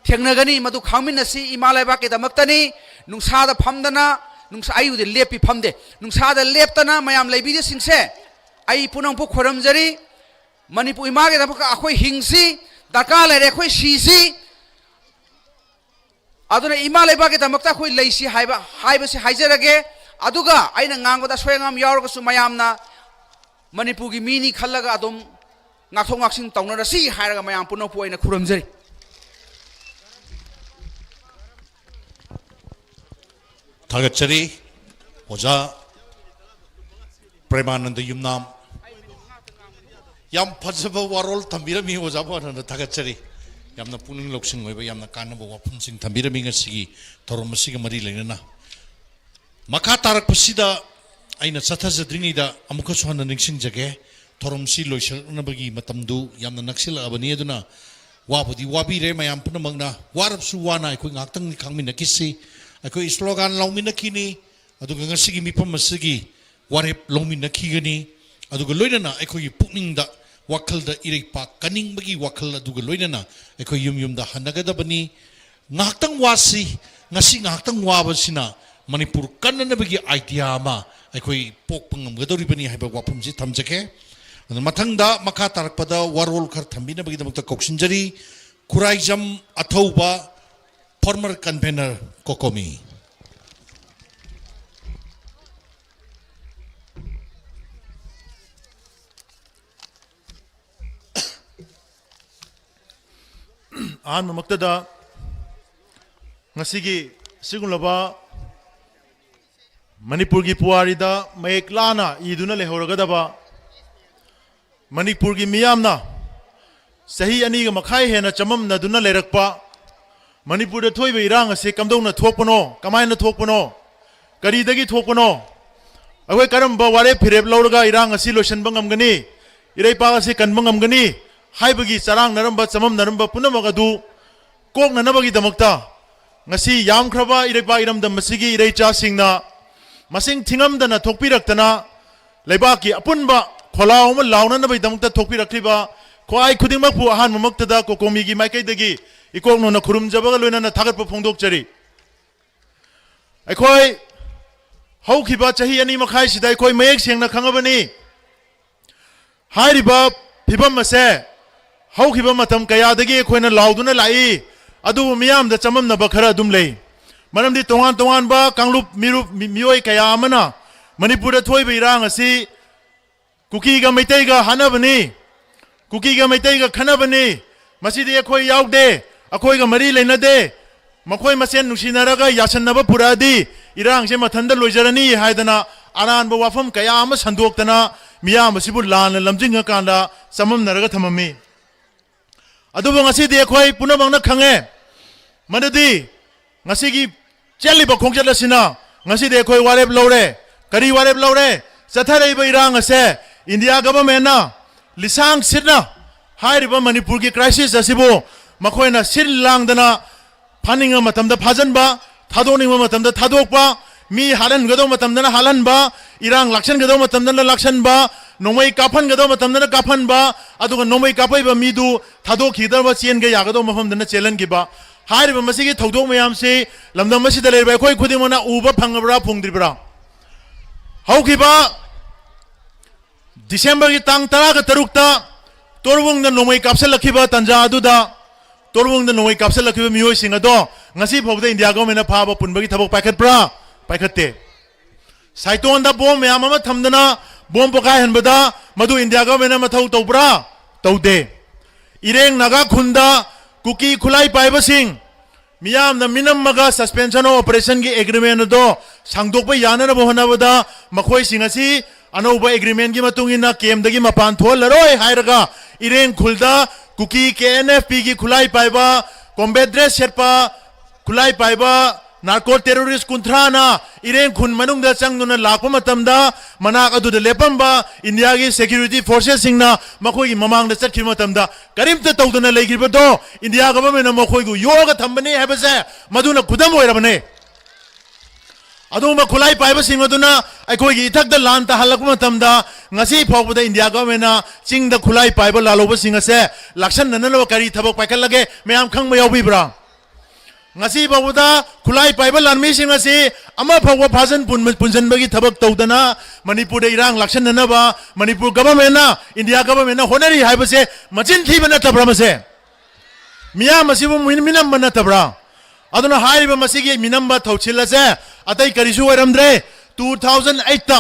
ꯊꯦꯡꯅꯒꯅꯤ, ꯃꯗꯨ ꯈꯪꯃꯤꯟꯅꯁꯤ꯫ ꯏꯃꯥ ꯂꯩꯕꯥꯛꯀꯤꯗꯃꯛꯇꯅꯤ, ꯅꯨꯡꯁꯥꯗ ꯐꯝꯗꯅ, ꯅꯨꯡꯁꯥ, ꯑꯩꯕꯨꯗꯤ ꯂꯦꯞꯄꯤ ꯐꯝꯗꯦ, ꯅꯨꯡꯁꯥꯗ ꯂꯦꯞꯇꯅ ꯃꯌꯥꯝ ꯂꯩꯕꯤꯔꯤꯁꯤꯡꯁꯦ ꯑꯩ ꯄꯨꯝꯅꯃꯛꯄꯨ ꯈꯣꯏꯔꯝꯖꯔꯤ꯫ ꯃꯅꯤꯄꯨꯔ ꯏꯃꯥꯒꯤꯗꯃꯛꯇ ꯑꯩꯈꯣꯏ ꯍꯤꯡꯁꯤ, ꯗꯔꯀꯥꯔ ꯂꯩꯔꯦ ꯑꯩꯈꯣꯏ ꯁꯤꯁꯤ꯫ ꯑꯗꯨꯅ ꯏꯃꯥ ꯂꯩꯕꯥꯛꯀꯤꯗꯃꯛꯇ ꯑꯩꯈꯣꯏ ꯂꯩꯁꯤ ꯍꯥꯏꯕ, ꯍꯥꯏꯕꯁꯤ ꯍꯥꯏꯖꯔꯒꯦ꯫ ꯑꯗꯨꯒ ꯑꯩꯅ ꯉꯥꯡꯕꯗ ꯑꯁꯣꯏ ꯑꯉꯥꯝ ꯌꯥꯎꯔꯒꯁꯨ ꯃꯌꯥꯝꯅ ꯃꯅꯤꯄꯨꯔꯒꯤ ꯃꯤꯅꯤ ꯈꯜꯂꯒ ꯑꯗꯨꯝ ꯉꯥꯛꯊꯣꯛ ꯉꯥꯛꯁꯤꯟ ꯇꯧꯅꯔꯁꯤ ꯍꯥꯏꯔꯒ ꯃꯌꯥꯝ ꯄꯨꯝꯅꯃꯛꯄꯨ ꯑꯩꯅ ꯈꯨꯔꯨꯝꯖꯔꯤ꯫ ꯊꯥꯒꯠꯆꯔꯤ ꯑꯣꯖꯥ ꯄ꯭ꯔꯦꯃꯥꯅꯟꯗ ꯌꯨꯝꯅꯥꯝ꯫ ꯌꯥꯝ ꯐꯖꯕ ꯋꯥꯔꯣꯜ ꯊꯝꯕꯤꯔꯝꯃꯤ ꯑꯣꯖꯥ ꯄ꯭ꯔꯦꯃꯥꯅꯟꯗ, ꯊꯥꯒꯠꯆꯔꯤ꯫ ꯌꯥꯝꯅ ꯄꯨꯛꯅꯤꯡ ꯂꯧꯁꯤꯡ ꯑꯣꯏꯕ, ꯌꯥꯝꯅ ꯀꯥꯟꯅꯕ ꯋꯥꯐꯝꯁꯤꯡ ꯊꯝꯕꯤꯔꯝꯃꯤ ꯉꯁꯤꯒꯤ ꯊꯧꯔꯝ ꯑꯁꯤꯒ ꯃꯔꯤ ꯂꯩꯅꯅ꯫ ꯃꯈꯥ ꯇꯥꯔꯛꯄꯁꯤꯗ ꯑꯩꯅ ꯆꯠꯊꯖꯗ꯭ꯔꯤꯉꯩꯗ ꯑꯃꯨꯛꯀꯁꯨ ꯍꯟꯅ ꯅꯤꯡꯁꯤꯡꯖꯒꯦ, ꯊꯧꯔꯝꯁꯤ ꯂꯣꯏꯁꯤꯜꯂꯛꯅꯕꯒꯤ ꯃꯇꯝꯗꯨ ꯌꯥꯝꯅ ꯅꯛꯁꯤꯜꯂꯛꯑꯕꯅꯤ꯫ ꯑꯗꯨꯅ ꯋꯥꯕꯨꯗꯤ ꯋꯥꯕꯤꯔꯦ ꯃꯌꯥꯝ ꯄꯨꯝꯅꯃꯛꯅ, ꯋꯥꯔꯕꯁꯨ ꯋꯥꯅ ꯑꯩꯈꯣꯏ ꯉꯥꯏꯍꯥꯛꯇꯪꯗꯤ ꯈꯥꯡꯃꯤꯟꯅꯈꯤꯁꯤ꯫ ꯑꯩꯈꯣꯏ ꯁ꯭ꯂꯣꯒꯥꯟ ꯂꯥꯎꯃꯤꯟꯅꯈꯤꯅꯤ, ꯑꯗꯨꯒ ꯉꯁꯤꯒꯤ ꯃꯤꯐꯝ ꯑꯁꯤꯒꯤ ꯋꯥꯔꯦꯞ ꯂꯧꯃꯤꯟꯅꯈꯤꯒꯅꯤ꯫ ꯑꯗꯨꯒ ꯂꯣꯏꯅꯅ ꯑꯩꯈꯣꯏꯒꯤ ꯄꯨꯛꯅꯤꯡꯗ, ꯋꯥꯈꯜꯗ ꯏꯔꯩꯄꯥꯛ ꯀꯟꯅꯤꯡꯕꯒꯤ ꯋꯥꯈꯜ ꯑꯗꯨꯒ ꯂꯣꯏꯅꯅ ꯑꯩꯈꯣꯏ ꯌꯨꯝ ꯌꯨꯝꯗ ꯍꯟꯅꯒꯗꯕꯅꯤ꯫ ꯉꯥꯏꯍꯥꯛꯇꯪ ꯋꯥꯁꯤ, ꯉꯁꯤ ꯉꯥꯏꯍꯥꯛꯇꯪ ꯋꯥꯕꯁꯤꯅ ꯃꯅꯤꯄꯨꯔ ꯀꯟꯅꯅꯕꯒꯤ idea ꯑꯃ ꯑꯩꯈꯣꯏ ꯄꯣꯛꯄ ꯉꯝꯒꯗꯧꯔꯤꯕꯅꯤ ꯍꯥꯏꯕ ꯋꯥꯐꯝꯁꯤ ꯊꯝꯖꯒꯦ꯫ ꯑꯗꯨ ꯃꯊꯪꯗ ꯃꯈꯥ ꯇꯥꯔꯛꯄꯗ ꯋꯥꯔꯣꯜ ꯈꯔ ꯊꯝꯕꯤꯅꯕꯒꯤꯗꯃꯛꯇ ꯀꯧꯁꯤꯟꯖꯔꯤ꯫ Khuraijam ꯑꯊꯧꯕ, former convener, COCOMI꯫ ꯑꯍꯥꯟꯕꯃꯛꯇꯗ ꯉꯁꯤꯒꯤ ꯑꯁꯤꯒꯨꯝꯂꯕ ꯃꯅꯤꯄꯨꯔꯒꯤ ꯄꯨꯋꯥꯔꯤꯗ ꯃꯌꯦꯛ ꯂꯥꯅ ꯏꯗꯨꯅ ꯂꯩꯍꯧꯔꯒꯗꯕ, ꯃꯅꯤꯄꯨꯔꯒꯤ ꯃꯤꯌꯥꯝꯅ ꯆꯍꯤ ꯑꯅꯤꯒ ꯃꯈꯥꯏ ꯍꯦꯟꯅ ꯆꯃꯝꯅꯗꯨꯅ ꯂꯩꯔꯛꯄ ꯃꯅꯤꯄꯨꯔꯗ ꯊꯣꯛꯏꯕ ꯏꯔꯥꯡ ꯑꯁꯤ ꯀꯝꯗꯧꯅ ꯊꯣꯛꯄꯅꯣ, ꯀꯃꯥꯏꯅ ꯊꯣꯛꯄꯅꯣ, ꯀꯔꯤꯗꯒꯤ ꯊꯣꯛꯄꯅꯣ, ꯑꯩꯈꯣꯏ ꯀꯔꯝꯕ ꯋꯥꯔꯦꯞ ꯐꯤꯔꯦꯞ ꯂꯧꯔꯒ ꯏꯔꯥꯡ ꯑꯁꯤ ꯂꯣꯏꯁꯤꯟꯕ ꯉꯝꯒꯅꯤ, ꯏꯔꯩꯄꯥꯛ ꯑꯁꯤ ꯀꯟꯕ ꯉꯝꯒꯅꯤ ꯍꯥꯏꯕꯒꯤ ꯆꯔꯥꯡꯅꯔꯝꯕ, ꯆꯃꯝꯅꯔꯝꯕ ꯄꯨꯝꯅꯃꯛ ꯑꯗꯨ ꯀꯣꯛꯅꯅꯕꯒꯤꯗꯃꯛꯇ ꯉꯁꯤ ꯌꯥꯝꯈ꯭ꯔꯕ ꯏꯔꯩꯄꯥꯛ ꯏꯔꯝꯗꯝ ꯑꯁꯤꯒꯤ ꯏꯔꯩꯆꯥꯁꯤꯡꯅ ꯃꯁꯤꯡ ꯊꯤꯉꯝꯗꯅ ꯊꯣꯛꯄꯤꯔꯛꯇꯅ, ꯂꯩꯕꯥꯛꯀꯤ ꯑꯄꯨꯟꯕ ꯈꯣꯜꯂꯥꯎ ꯑꯃ ꯂꯥꯎꯅꯅꯕꯒꯤꯗꯃꯛꯇ ꯊꯣꯛꯄꯤꯔꯛꯂꯤꯕ ꯈ꯭ꯋꯥꯏ ꯈꯨꯗꯤꯡꯃꯛꯄꯨ ꯑꯍꯥꯟꯕꯃꯛꯇꯗ COCOMIꯒꯤ ꯃꯥꯏꯀꯩꯗꯒꯤ ꯏꯀꯣꯛꯅꯧꯅ ꯈꯨꯔꯨꯝꯖꯕꯒ ꯂꯣꯏꯅꯅ ꯊꯥꯒꯠꯄ ꯐꯣꯡꯗꯣꯛꯆꯔꯤ꯫ ꯑꯩꯈꯣꯏ ꯍꯧꯈꯤꯕ ꯆꯍꯤ ꯑꯅꯤ ꯃꯈꯥꯏꯁꯤꯗ ꯑꯩꯈꯣꯏ ꯃꯌꯦꯛ ꯁꯦꯡꯅ ꯈꯪꯉꯕꯅꯤ꯫ ꯍꯥꯏꯔꯤꯕ ꯐꯤꯕꯝ ꯑꯁꯦ ꯍꯧꯈꯤꯕ ꯃꯇꯝ ꯀꯌꯥꯗꯒꯤ ꯑꯩꯈꯣꯏꯅ ꯂꯥꯎꯗꯨꯅ ꯂꯥꯛꯏ, ꯑꯗꯨꯕꯨ ꯃꯤꯌꯥꯝꯗ ꯆꯃꯝꯅꯕ ꯈꯔ ꯑꯗꯨꯝ ꯂꯩ꯫ ꯃꯔꯝꯗꯤ ꯇꯣꯉꯥꯟ ꯇꯣꯉꯥꯟꯕ ꯀꯥꯡꯂꯨꯞ ꯃꯤꯔꯨꯞ, ꯃꯤ-, ꯃꯤꯑꯣꯏ ꯀꯌꯥ ꯑꯃꯅ ꯃꯅꯤꯄꯨꯔꯗ ꯊꯣꯛꯏꯕ ꯏꯔꯥꯡ ꯑꯁꯤ ꯀꯨꯀꯤꯒ ꯃꯩꯇꯩꯒ ꯍꯥꯠꯅꯕꯅꯤ, ꯀꯨꯀꯤꯒ ꯃꯩꯇꯩꯒ ꯈꯠꯅꯕꯅꯤ, ꯃꯁꯤꯗꯤ ꯑꯩꯈꯣꯏ ꯌꯥꯎꯗꯦ, ꯑꯩꯈꯣꯏꯒ ꯃꯔꯤ ꯂꯩꯅꯗꯦ, ꯃꯈꯣꯏ ꯃꯁꯦꯟ ꯅꯨꯡꯁꯤꯅꯔꯒ ꯌꯥꯁꯟꯅꯕ ꯄꯨꯔꯛꯑꯗꯤ ꯏꯔꯥꯡꯁꯦ ꯃꯊꯟꯇ ꯂꯣꯏꯖꯔꯅꯤ ꯍꯥꯏꯗꯅ ꯑꯔꯥꯟꯕ ꯋꯥꯐꯝ ꯀꯌꯥ ꯑꯃ ꯁꯟꯗꯣꯛꯇꯅ ꯃꯤꯌꯥꯝ ꯑꯁꯤꯕꯨ ꯂꯥꯟꯅ ꯂꯝꯖꯤꯡꯉꯀꯥꯟꯗ ꯆꯃꯝꯅꯔꯒ ꯊꯝꯃꯝꯃꯤ꯫ ꯑꯗꯨꯕꯨ ꯉꯁꯤꯗꯤ ꯑꯩꯈꯣꯏ ꯄꯨꯝꯅꯃꯛꯅ ꯈꯪꯉꯦ, ꯃꯗꯨꯗꯤ ꯉꯁꯤꯒꯤ ꯆꯦꯜꯂꯤꯕ ꯈꯣꯡꯆꯠ ꯑꯁꯤꯅ ꯉꯁꯤꯗꯤ ꯑꯩꯈꯣꯏ ꯋꯥꯔꯦꯞ ꯂꯧꯔꯦ꯫ ꯀꯔꯤ ꯋꯥꯔꯦꯞ ꯂꯧꯔꯦ? ꯆꯠꯊꯔꯛꯏꯕ ꯏꯔꯥꯡ ꯑꯁꯦ ꯏꯟꯗꯤꯌꯥ ꯒꯚꯔꯟꯃꯦꯟꯠꯅ ꯂꯤꯁꯥꯡ ꯁꯤꯠꯅ ꯍꯥꯏꯔꯤꯕ ꯃꯅꯤꯄꯨꯔꯒꯤ ꯀ꯭ꯔꯥꯏꯁꯤꯁ ꯑꯁꯤꯕꯨ ꯃꯈꯣꯏꯅ ꯁꯤꯜ ꯂꯥꯡꯗꯅ ꯐꯥꯅꯤꯡꯕ ꯃꯇꯝꯗ ꯐꯥꯖꯤꯟꯕ, ꯊꯥꯗꯣꯛꯅꯤꯡꯕ ꯃꯇꯝꯗ ꯊꯥꯗꯣꯛꯄ, ꯃꯤ ꯍꯥꯠꯍꯟꯒꯗꯧꯕ ꯃꯇꯝꯗꯅ ꯍꯥꯠꯍꯟꯕ, ꯏꯔꯥꯡ ꯂꯥꯛꯁꯟꯒꯗꯧꯕ ꯃꯇꯝꯗꯅ ꯂꯥꯛꯁꯟꯕ, ꯅꯣꯡꯃꯩ ꯀꯥꯞꯍꯟꯒꯗꯧꯕ ꯃꯇꯝꯗꯅ ꯀꯥꯞꯍꯟꯕ, ꯑꯗꯨꯒ ꯅꯣꯡꯃꯩ ꯀꯥꯞꯄꯛꯏꯕ ꯃꯤꯗꯨ ꯊꯥꯗꯣꯛꯈꯤꯒꯗꯕ, ꯆꯦꯟꯒ ꯌꯥꯒꯗꯧꯕ ꯃꯐꯝꯗꯅ ꯆꯦꯜꯍꯟꯈꯤꯕ꯫ ꯍꯥꯏꯔꯤꯕ ꯃꯁꯤꯒꯤ ꯊꯧꯗꯣꯛ ꯃꯌꯥꯝꯁꯤ ꯂꯝꯗꯝ ꯑꯁꯤꯗ ꯂꯩꯔꯤꯕ ꯑꯩꯈꯣꯏ ꯈꯨꯗꯤꯡꯃꯛꯅ ꯎꯕ ꯐꯪꯉꯕ꯭ꯔꯥ, ꯐꯪꯗ꯭ꯔꯤꯕ꯭ꯔꯥ? ꯍꯧꯈꯤꯕ ꯗꯤꯁꯦꯝꯕꯔꯒꯤ ꯇꯥꯡ ꯇꯔꯥꯒ ꯇꯔꯨꯛꯇ ꯇꯣꯔꯕꯨꯡꯗ ꯅꯣꯡꯃꯩ ꯀꯥꯞꯁꯤꯜꯂꯛꯈꯤꯕ ꯇꯥꯟꯖꯥ ꯑꯗꯨꯗ, ꯇꯣꯔꯕꯨꯡꯗ ꯅꯣꯡꯃꯩ ꯀꯥꯞꯁꯤꯜꯂꯛꯈꯤꯕ ꯃꯤꯑꯣꯏꯁꯤꯡ ꯑꯗꯣ ꯉꯁꯤ ꯐꯥꯎꯕꯗ ꯏꯟꯗꯤꯌꯥ ꯒꯚꯔꯟꯃꯦꯟꯠꯅ ꯐꯥꯕ ꯄꯨꯟꯕꯒꯤ ꯊꯕꯛ ꯄꯥꯏꯈꯠꯄ꯭ꯔꯥ? ꯄꯥꯏꯈꯠꯇꯦ꯫ ꯁꯥꯏꯇꯣꯟꯗ ꯕꯣꯝ ꯃꯌꯥꯝ ꯑꯃ ꯊꯝꯗꯅ ꯕꯣꯝ ꯄꯣꯈꯥꯏꯍꯟꯕꯗ ꯃꯗꯨ ꯏꯟꯗꯤꯌꯥ ꯒꯚꯔꯟꯃꯦꯟꯠꯅ ꯃꯊꯧ ꯇꯧꯕ꯭ꯔꯥ? ꯇꯧꯗꯦ꯫ ꯏꯔꯦꯡ ꯅꯥꯒꯥ ꯈꯨꯟꯗ ꯀꯨꯀꯤ ꯈꯨꯠꯂꯥꯏ ꯄꯥꯏꯕꯁꯤꯡ ꯃꯤꯌꯥꯝꯅ ꯃꯤꯅꯝꯃꯒ suspension of operationꯒꯤ agreement ꯑꯗꯣ ꯁꯥꯡꯗꯣꯛꯄ ꯌꯥꯅꯅꯕ ꯍꯣꯠꯅꯕꯗ ꯃꯈꯣꯏꯁꯤꯡ ꯑꯁꯤ ꯑꯅꯧꯕ agreementꯀꯤ ꯃꯇꯨꯡ ꯏꯟꯅ campꯗꯒꯤ ꯃꯄꯥꯟ ꯊꯣꯛꯍꯜꯂꯔꯣꯏ ꯍꯥꯏꯔꯒ ꯏꯔꯦꯡ ꯈꯨꯜꯗ ꯀꯨꯀꯤ KNFPꯒꯤ ꯈꯨꯠꯂꯥꯏ ꯄꯥꯏꯕ, combat dress ꯁꯦꯠꯄ, ꯈꯨꯠꯂꯥꯏ ꯄꯥꯏꯕ narco terrorist ꯀꯨꯟꯊ꯭ꯔꯥꯅ ꯏꯔꯦꯡ ꯈꯨꯟ ꯃꯅꯨꯡꯗ ꯆꯪꯗꯨꯅ ꯂꯥꯛꯄ ꯃꯇꯝꯗ ꯃꯅꯥꯛ ꯑꯗꯨꯗ ꯂꯦꯞꯄꯝꯕ ꯏꯟꯗꯤꯌꯥꯒꯤ security forcesꯁꯤꯡꯅ ꯃꯈꯣꯏꯒꯤ ꯃꯃꯥꯡꯗ ꯆꯠꯈꯤꯕ ꯃꯇꯝꯗ ꯀꯔꯤꯝꯇ ꯇꯧꯗꯅ ꯂꯩꯈꯤꯕꯗꯣ ꯏꯟꯗꯤꯌꯥ ꯒꯚꯔꯟꯃꯦꯟꯠꯅ ꯃꯈꯣꯏꯕꯨ ꯌꯣꯛꯑꯒ ꯊꯝꯕꯅꯤ ꯍꯥꯏꯕꯁꯦ ꯃꯗꯨꯅ ꯈꯨꯗꯝ ꯑꯣꯏꯔꯕꯅꯦ꯫ ꯑꯗꯨꯒꯨꯝꯕ ꯈꯨꯠꯂꯥꯏ ꯄꯥꯏꯕꯁꯤꯡ ꯑꯗꯨꯅ ꯑꯩꯈꯣꯏꯒꯤ ꯏꯊꯛꯇ ꯂꯥꯟ ꯇꯥꯍꯜꯂꯛꯄ ꯃꯇꯝꯗ ꯉꯁꯤ ꯐꯥꯎꯕꯗ ꯏꯟꯗꯤꯌꯥ ꯒꯚꯔꯟꯃꯦꯟꯠꯅ ꯆꯤꯡꯗ ꯈꯨꯠꯂꯥꯏ ꯄꯥꯏꯕ ꯂꯥꯜꯍꯧꯕꯁꯤꯡ ꯑꯁꯦ ꯂꯥꯛꯁꯟꯅꯅꯕ ꯀꯔꯤ ꯊꯕꯛ ꯄꯥꯏꯈꯠꯂꯒꯦ? ꯃꯌꯥꯝ ꯈꯪꯕ ꯌꯥꯎꯕꯤꯕ꯭ꯔꯥ? ꯉꯁꯤ ꯐꯥꯎꯕꯗ ꯈꯨꯠꯂꯥꯏ ꯄꯥꯏꯕ ꯂꯥꯟꯃꯤꯁꯤꯡ ꯑꯁꯤ ꯑꯃ ꯐꯥꯎꯕ ꯐꯥꯖꯟ ꯄꯨꯟ-, ꯄꯨꯟꯁꯤꯟꯕꯒꯤ ꯊꯕꯛ ꯇꯧꯗꯅ ꯃꯅꯤꯄꯨꯔꯗ ꯏꯔꯥꯡ ꯂꯥꯛꯁꯟꯅꯅꯕ ꯃꯅꯤꯄꯨꯔ ꯒꯚꯔꯟꯃꯦꯟꯠꯅ, ꯏꯟꯗꯤꯌꯥ ꯒꯚꯔꯟꯃꯦꯟꯠꯅ ꯍꯣꯠꯅꯔꯤ ꯍꯥꯏꯕꯁꯦ ꯃꯆꯤꯟ ꯊꯤꯕ ꯅꯠꯇꯕ꯭ꯔꯥ ꯃꯁꯦ? ꯃꯤꯌꯥꯝ ꯑꯁꯤꯕꯨ ꯃꯤ-, ꯃꯤꯅꯝꯕ ꯅꯠꯇꯕ꯭ꯔꯥ? ꯑꯗꯨꯅ ꯍꯥꯏꯔꯤꯕ ꯃꯁꯤꯒꯤ ꯃꯤꯅꯝꯕ ꯊꯧꯁꯤꯜ ꯑꯁꯦ ꯑꯇꯩ ꯀꯔꯤꯁꯨ ꯑꯣꯏꯔꯝꯗ꯭ꯔꯦ꯫ Two thousand eight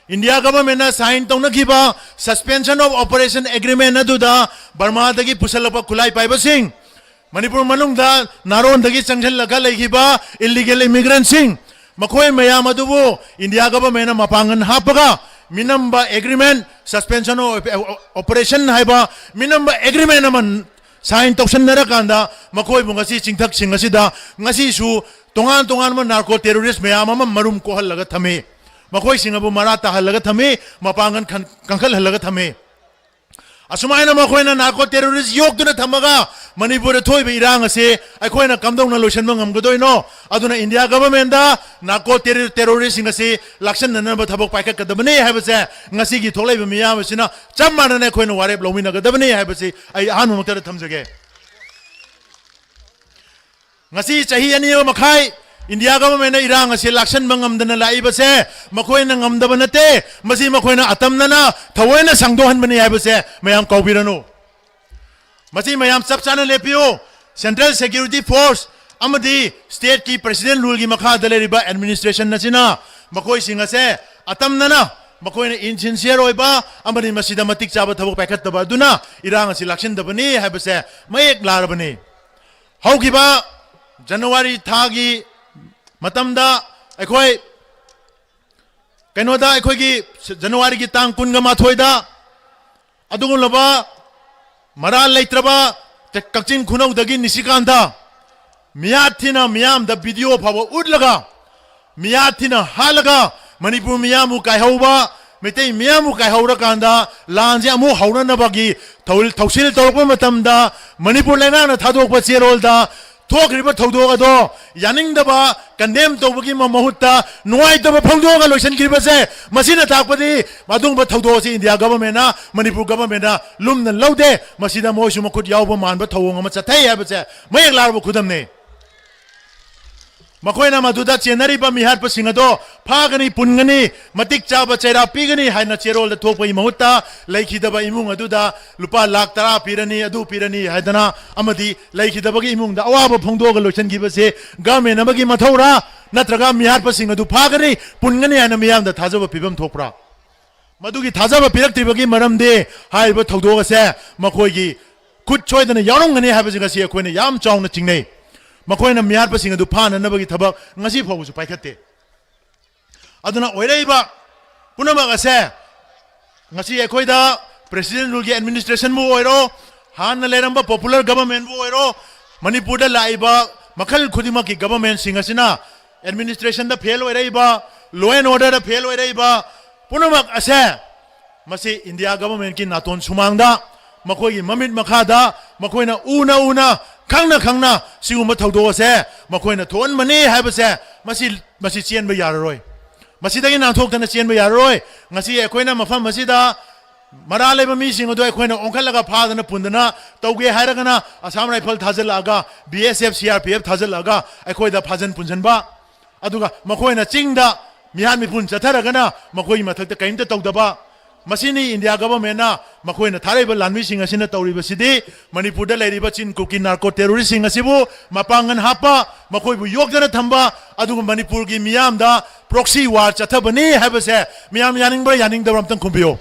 ꯏꯟꯗꯤꯌꯥ ꯒꯚꯔꯟꯃꯦꯟꯠꯅ sign ꯇꯧꯅꯈꯤꯕ suspension of operation agreement ꯑꯗꯨꯗ ꯕꯔꯃꯥꯗꯒꯤ ꯄꯨꯁꯜꯂꯛꯄ ꯈꯨꯠꯂꯥꯏ ꯄꯥꯏꯕꯁꯤꯡ, ꯃꯅꯤꯄꯨꯔ ꯃꯅꯨꯡꯗ ꯅꯥꯔꯣꯟꯗꯒꯤ ꯆꯪꯁꯤꯜꯂꯒ ꯂꯩꯈꯤꯕ illegal immigrantꯁꯤꯡ, ꯃꯈꯣꯏ ꯃꯌꯥꯝ ꯑꯗꯨꯕꯨ ꯏꯟꯗꯤꯌꯥ ꯒꯚꯔꯟꯃꯦꯟꯠꯅ ꯃꯄꯥꯡꯒꯜ ꯍꯥꯞꯄꯒ ꯃꯤꯅꯝꯕ agreement, suspension of operation ꯍꯥꯏꯕ ꯃꯤꯅꯝꯕ agreement ꯑꯃ sign ꯇꯧꯁꯟꯅꯔꯀꯥꯟꯗ ꯃꯈꯣꯏꯕꯨ ꯉꯁꯤ ꯆꯤꯡꯊꯛꯁꯤꯡ ꯑꯁꯤꯗ ꯉꯁꯤꯁꯨ ꯇꯣꯉꯥꯟ ꯇꯣꯉꯥꯟꯕ narco terrorist ꯃꯌꯥꯝ ꯑꯃ ꯃꯔꯨꯝ ꯀꯣꯛꯍꯜꯂꯒ ꯊꯝꯃꯤ꯫ ꯃꯈꯣꯏꯁꯤꯡ ꯑꯗꯨ ꯃꯔꯥ ꯇꯥꯍꯜꯂꯒ ꯊꯝꯃꯤ, ꯃꯄꯥꯡꯒꯜ ꯀꯟ-, ꯀꯟꯈꯠꯍꯜꯂꯒ ꯊꯝꯃꯤ꯫ ꯑꯁꯨꯃꯥꯏꯅ ꯃꯈꯣꯏꯅ narco terrorist ꯌꯣꯛꯇꯨꯅ ꯊꯝꯃꯒ ꯃꯅꯤꯄꯨꯔꯗ ꯊꯣꯛꯏꯕ ꯏꯔꯥꯡ ꯑꯁꯤ ꯑꯩꯈꯣꯏꯅ ꯀꯝꯗꯧꯅ ꯂꯣꯏꯁꯤꯟꯕ ꯉꯝꯒꯗꯣꯏꯅꯣ? ꯑꯗꯨꯅ India government ꯗ narco terror-, terrorist ꯁꯤꯡ ꯑꯁꯤ ꯂꯥꯛꯁꯤꯟꯅꯅꯕ ꯊꯕꯛ ꯄꯥꯏꯈꯠꯀꯗꯕꯅꯤ ꯍꯥꯏꯕꯁꯦ ꯉꯁꯤꯒꯤ ꯊꯣꯛꯂꯛꯏꯕ ꯃꯤꯌꯥꯝ ꯑꯁꯤꯅ ꯆꯞ ꯃꯥꯟꯅꯅ ꯑꯩꯈꯣꯏꯅ ꯋꯥꯔꯦꯞ ꯂꯧꯃꯤꯟꯅꯒꯗꯕꯅꯤ ꯍꯥꯏꯕꯁꯤ ꯑꯩ ꯑꯍꯥꯟꯕꯃꯛꯇꯗ ꯊꯝꯖꯒꯦ꯫ ꯉꯁꯤ ꯆꯍꯤ ꯑꯅꯤ ꯃꯈꯥꯏ India government ꯅ ꯏꯔꯥꯡ ꯑꯁꯤ ꯂꯥꯛꯁꯟꯕ ꯉꯝꯗꯅ ꯂꯥꯛꯏꯕꯁꯦ ꯃꯈꯣꯏꯅ ꯉꯝꯗꯕ ꯅꯠꯇꯦ, ꯃꯁꯤ ꯃꯈꯣꯏꯅ ꯑꯇꯝꯅꯅ ꯊꯑꯣꯏꯅ ꯁꯪꯗꯣꯛꯍꯟꯕꯅꯤ ꯍꯥꯏꯕꯁꯦ ꯃꯌꯥꯝ ꯀꯥꯎꯕꯤꯔꯅꯨ꯫ ꯃꯁꯤ ꯃꯌꯥꯝ ꯆꯞ ꯆꯥꯅ ꯂꯦꯞꯄꯤꯌꯨ꯫ Central Security Force ꯑꯃꯗꯤ state ꯀꯤ President rule ꯒꯤ ꯃꯈꯥꯗ ꯂꯩꯔꯤꯕ administration ꯑꯁꯤꯅ ꯃꯈꯣꯏꯁꯤꯡ ꯑꯁꯦ ꯑꯇꯝꯅꯅ ꯃꯈꯣꯏꯅ insincere ꯑꯣꯏꯕ ꯑꯃꯗꯤ ꯃꯁꯤꯗ ꯃꯇꯤꯛ ꯆꯥꯕ ꯊꯕꯛ ꯄꯥꯏꯈꯠꯇꯕ ꯑꯗꯨꯅ ꯏꯔꯥꯡ ꯑꯁꯤ ꯂꯥꯛꯁꯤꯟꯗꯕꯅꯤ ꯍꯥꯏꯕꯁꯦ ꯃꯌꯦꯛ ꯂꯥꯔꯕꯅꯤ꯫ ꯍꯧꯈꯤꯕ January ꯊꯥꯒꯤ ꯃꯇꯝꯗ ꯑꯩꯈꯣꯏ ꯀꯩꯅꯣꯗ ꯑꯩꯈꯣꯏꯒꯤ January ꯒꯤ ꯇꯥꯡ ꯀꯨꯟꯒ ꯃꯥꯊꯣꯏꯗ ꯑꯗꯨꯒꯨꯝꯂꯕ ꯃꯔꯥꯜ ꯂꯩꯇ꯭ꯔꯕ ꯀꯛꯆꯤꯡ ꯈꯨꯅꯧꯗꯒꯤ ꯅꯤꯁꯤꯀꯥꯟꯇ ꯃꯤꯌꯥꯠ ꯊꯤꯅ ꯃꯤꯌꯥꯝꯗ video ꯐꯥꯎꯕ ꯎꯠꯂꯒ ꯃꯤꯌꯥꯠ ꯊꯤꯅ ꯍꯥꯠꯂꯒ ꯃꯅꯤꯄꯨꯔ ꯃꯤꯌꯥꯝꯕꯨ ꯀꯥꯏꯍꯧꯕ, ꯃꯩꯇꯩ ꯃꯤꯌꯥꯝꯕꯨ ꯀꯥꯏꯍꯧꯔꯀꯥꯟꯗ ꯂꯥꯟꯁꯦ ꯑꯃꯨꯛ ꯍꯧꯅꯅꯕꯒꯤ ꯊꯧ-, ꯊꯧꯁꯤꯜ ꯇꯧꯔꯛꯄ ꯃꯇꯝꯗ ꯃꯅꯤꯄꯨꯔ ꯂꯩꯉꯥꯛꯅ ꯊꯥꯗꯣꯛꯄ ꯆꯦꯔꯣꯜꯗ ꯊꯣꯛꯈ꯭ꯔꯤꯕ ꯊꯧꯗꯣꯛ ꯑꯗꯣ ꯌꯥꯅꯤꯡꯗꯕ, condemn ꯇꯧꯕꯒꯤ ꯃ-, ꯃꯍꯨꯠꯇ ꯅꯨꯡꯉꯥꯏꯇꯕ ꯐꯣꯡꯗꯣꯛꯑꯒ ꯂꯣꯏꯁꯤꯟꯈꯤꯕꯁꯦ, ꯃꯁꯤꯅ ꯇꯥꯛꯄꯗꯤ ꯑꯗꯨꯒꯨꯝꯕ ꯊꯧꯗꯣꯛ ꯑꯁꯤ India government ꯅ, ꯃꯅꯤꯄꯨꯔ government ꯅ ꯂꯨꯝꯅ ꯂꯧꯗꯦ, ꯃꯁꯤꯗ ꯃꯣꯏꯁꯨ ꯃꯈꯨꯠ ꯌꯥꯎꯕ ꯃꯥꯟꯕ ꯊꯧꯑꯣꯡ ꯑꯃ ꯆꯠꯊꯩ ꯍꯥꯏꯕꯁꯦ ꯃꯌꯦꯛ ꯂꯥꯔꯕ ꯈꯨꯗꯝꯅꯤ꯫ ꯃꯈꯣꯏꯅ ꯃꯗꯨꯗ ꯆꯦꯟꯅꯔꯤꯕ ꯃꯤꯍꯥꯠꯄꯁꯤꯡ ꯑꯗꯣ ꯐꯥꯒꯅꯤ, ꯄꯨꯟꯒꯅꯤ, ꯃꯇꯤꯛ ꯆꯥꯕ ꯆꯩꯔꯥꯛ ꯄꯤꯒꯅꯤ ꯍꯥꯏꯅ ꯆꯦꯔꯣꯜꯗ ꯊꯣꯛꯄꯒꯤ ꯃꯍꯨꯠꯇ ꯂꯩꯈꯤꯗꯕ ꯏꯃꯨꯡ ꯑꯗꯨꯗ ꯂꯨꯄꯥ ꯂꯥꯈ ꯇꯔꯥ ꯄꯤꯔꯅꯤ, ꯑꯗꯨ ꯄꯤꯔꯅꯤ ꯍꯥꯏꯗꯅ ꯑꯃꯗꯤ ꯂꯩꯈꯤꯗꯕꯒꯤ ꯏꯃꯨꯡꯗ ꯑꯋꯥꯕ ꯐꯣꯡꯗꯣꯛꯑꯒ ꯂꯣꯏꯁꯤꯟꯈꯤꯕꯁꯦ government ꯑꯃꯒꯤ ꯃꯊꯧꯔꯥ? ꯅꯠꯇ꯭ꯔꯒ ꯃꯤꯍꯥꯠꯄꯁꯤꯡ ꯑꯗꯨ ꯐꯥꯒꯅꯤ, ꯄꯨꯟꯒꯅꯤ ꯍꯥꯏꯅ ꯃꯤꯌꯥꯝꯗ ꯊꯥꯖꯕ ꯄꯤꯐꯝ ꯊꯣꯛꯄ꯭ꯔꯥ? ꯃꯗꯨꯒꯤ ꯊꯥꯖꯕ ꯄꯤꯔꯛꯇ꯭ꯔꯤꯕꯒꯤ ꯃꯔꯝꯗꯤ ꯍꯥꯏꯔꯤꯕ ꯊꯧꯗꯣꯛ ꯑꯁꯦ ꯃꯈꯣꯏꯒꯤ ꯈꯨꯠ ꯁꯣꯏꯗꯅ ꯌꯥꯎꯔꯝꯒꯅꯤ ꯍꯥꯏꯕꯁꯤ ꯉꯁꯤ ꯑꯩꯈꯣꯏꯅ ꯌꯥꯝ ꯆꯥꯎꯅ ꯆꯤꯡꯅꯩ꯫ ꯃꯈꯣꯏꯅ ꯃꯤꯍꯥꯠꯄꯁꯤꯡ ꯑꯗꯨ ꯐꯥꯅꯅꯕꯒꯤ ꯊꯕꯛ ꯉꯁꯤ ꯐꯥꯎꯕꯁꯨ ꯄꯥꯏꯈꯠꯇꯦ꯫ ꯑꯗꯨꯅ ꯑꯣꯏꯔꯛꯏꯕ ꯄꯨꯝꯅꯃꯛ ꯑꯁꯦ ꯉꯁꯤ ꯑꯩꯈꯣꯏꯗ President rule ꯒꯤ administration ꯕꯨ ꯑꯣꯏꯔꯣ, ꯍꯥꯟꯅ ꯂꯩꯔꯝꯕ popular government ꯕꯨ ꯑꯣꯏꯔꯣ, ꯃꯅꯤꯄꯨꯔꯗ ꯂꯥꯛꯏꯕ ꯃꯈꯜ ꯈꯨꯗꯤꯡꯃꯛꯀꯤ government ꯁꯤꯡ ꯑꯁꯤꯅ administration the fail ꯑꯣꯏꯔꯛꯏꯕ, law and order the fail ꯑꯣꯏꯔꯛꯏꯕ ꯄꯨꯝꯅꯃꯛ ꯑꯁꯦ, ꯃꯁꯤ ꯏꯟꯗꯤꯌꯥ ꯒꯚꯔꯟꯃꯦꯟꯠꯀꯤ ꯅꯥꯇꯣꯟ ꯁꯨꯃꯥꯡꯗ, ꯃꯈꯣꯏꯒꯤ ꯃꯃꯤꯠ ꯃꯈꯥꯗ, ꯃꯈꯣꯏꯅ ꯎꯅ ꯎꯅ, ꯈꯪꯅ ꯈꯪꯅ ꯁꯤꯒꯨꯝꯕ ꯊꯧꯗꯣꯛ ꯑꯁꯦ ꯃꯈꯣꯏꯅ ꯊꯣꯛꯍꯟꯕꯅꯤ ꯍꯥꯏꯕꯁꯦ, ꯃꯁꯤ, ꯃꯁꯤ ꯆꯦꯟꯕ ꯌꯥꯔꯔꯣꯏ꯫ ꯃꯁꯤꯗꯒꯤ ꯅꯥꯟꯊꯣꯛꯇꯅ ꯆꯦꯟꯕ ꯌꯥꯔꯔꯣꯏ꯫ ꯉꯁꯤ ꯑꯩꯈꯣꯏꯅ ꯃꯐꯝ ꯑꯁꯤꯗ ꯃꯔꯥ ꯂꯩꯕ ꯃꯤꯁꯤꯡ ꯑꯗꯨ ꯑꯩꯈꯣꯏꯅ ꯑꯣꯟꯈꯠꯂꯒ ꯐꯥꯗꯅ ꯄꯨꯟꯗꯅ ꯇꯧꯒꯦ ꯍꯥꯏꯔꯒꯅ, ꯑꯁꯥꯝ ꯔꯥꯏꯐꯜ ꯊꯥꯖꯤꯜꯂꯛꯑꯒ, B S F, C R P F ꯊꯥꯖꯤꯜꯂꯛꯑꯒ ꯑꯩꯈꯣꯏꯗ ꯐꯥꯖꯟ ꯄꯨꯟꯁꯤꯟꯕ, ꯑꯗꯨꯒ ꯃꯈꯣꯏꯅ ꯆꯤꯡꯗ ꯃꯤꯍꯥꯠ ꯃꯤꯄꯨꯟ ꯆꯠꯊꯔꯒꯅ ꯃꯈꯣꯏꯒꯤ ꯃꯊꯛꯇ ꯀꯔꯤꯝꯇ ꯇꯧꯗꯕ, ꯃꯁꯤꯅꯤ ꯏꯟꯗꯤꯌꯥ ꯒꯚꯔꯟꯃꯦꯟꯠꯅ ꯃꯈꯣꯏꯅ ꯊꯥꯔꯛꯏꯕ ꯂꯥꯟꯃꯤꯁꯤꯡ ꯑꯁꯤꯅ ꯇꯧꯔꯤꯕꯁꯤꯗꯤ꯫ ꯃꯅꯤꯄꯨꯔꯗ ꯂꯩꯔꯤꯕ ꯆꯤꯟ ꯀꯨꯀꯤ ꯅꯥꯔꯀꯣ ꯇꯦꯔꯣꯔꯤꯁꯁꯤꯡ ꯑꯁꯤꯕꯨ ꯃꯄꯥꯡꯒꯜ ꯍꯥꯞꯄ, ꯃꯈꯣꯏꯕꯨ ꯌꯣꯛꯇꯅ ꯊꯝꯕ, ꯑꯗꯨꯒ ꯃꯅꯤꯄꯨꯔꯒꯤ ꯃꯤꯌꯥꯝꯗ proxy war ꯆꯠꯊꯕꯅꯤ ꯍꯥꯏꯕꯁꯦ ꯃꯤꯌꯥꯝ ꯌꯥꯅꯤꯡꯕ꯭ꯔꯥ ꯌꯥꯅꯤꯡꯗꯕ꯭ꯔꯥ ꯑꯝꯇꯪ ꯈꯨꯝꯕꯤꯌꯨ꯫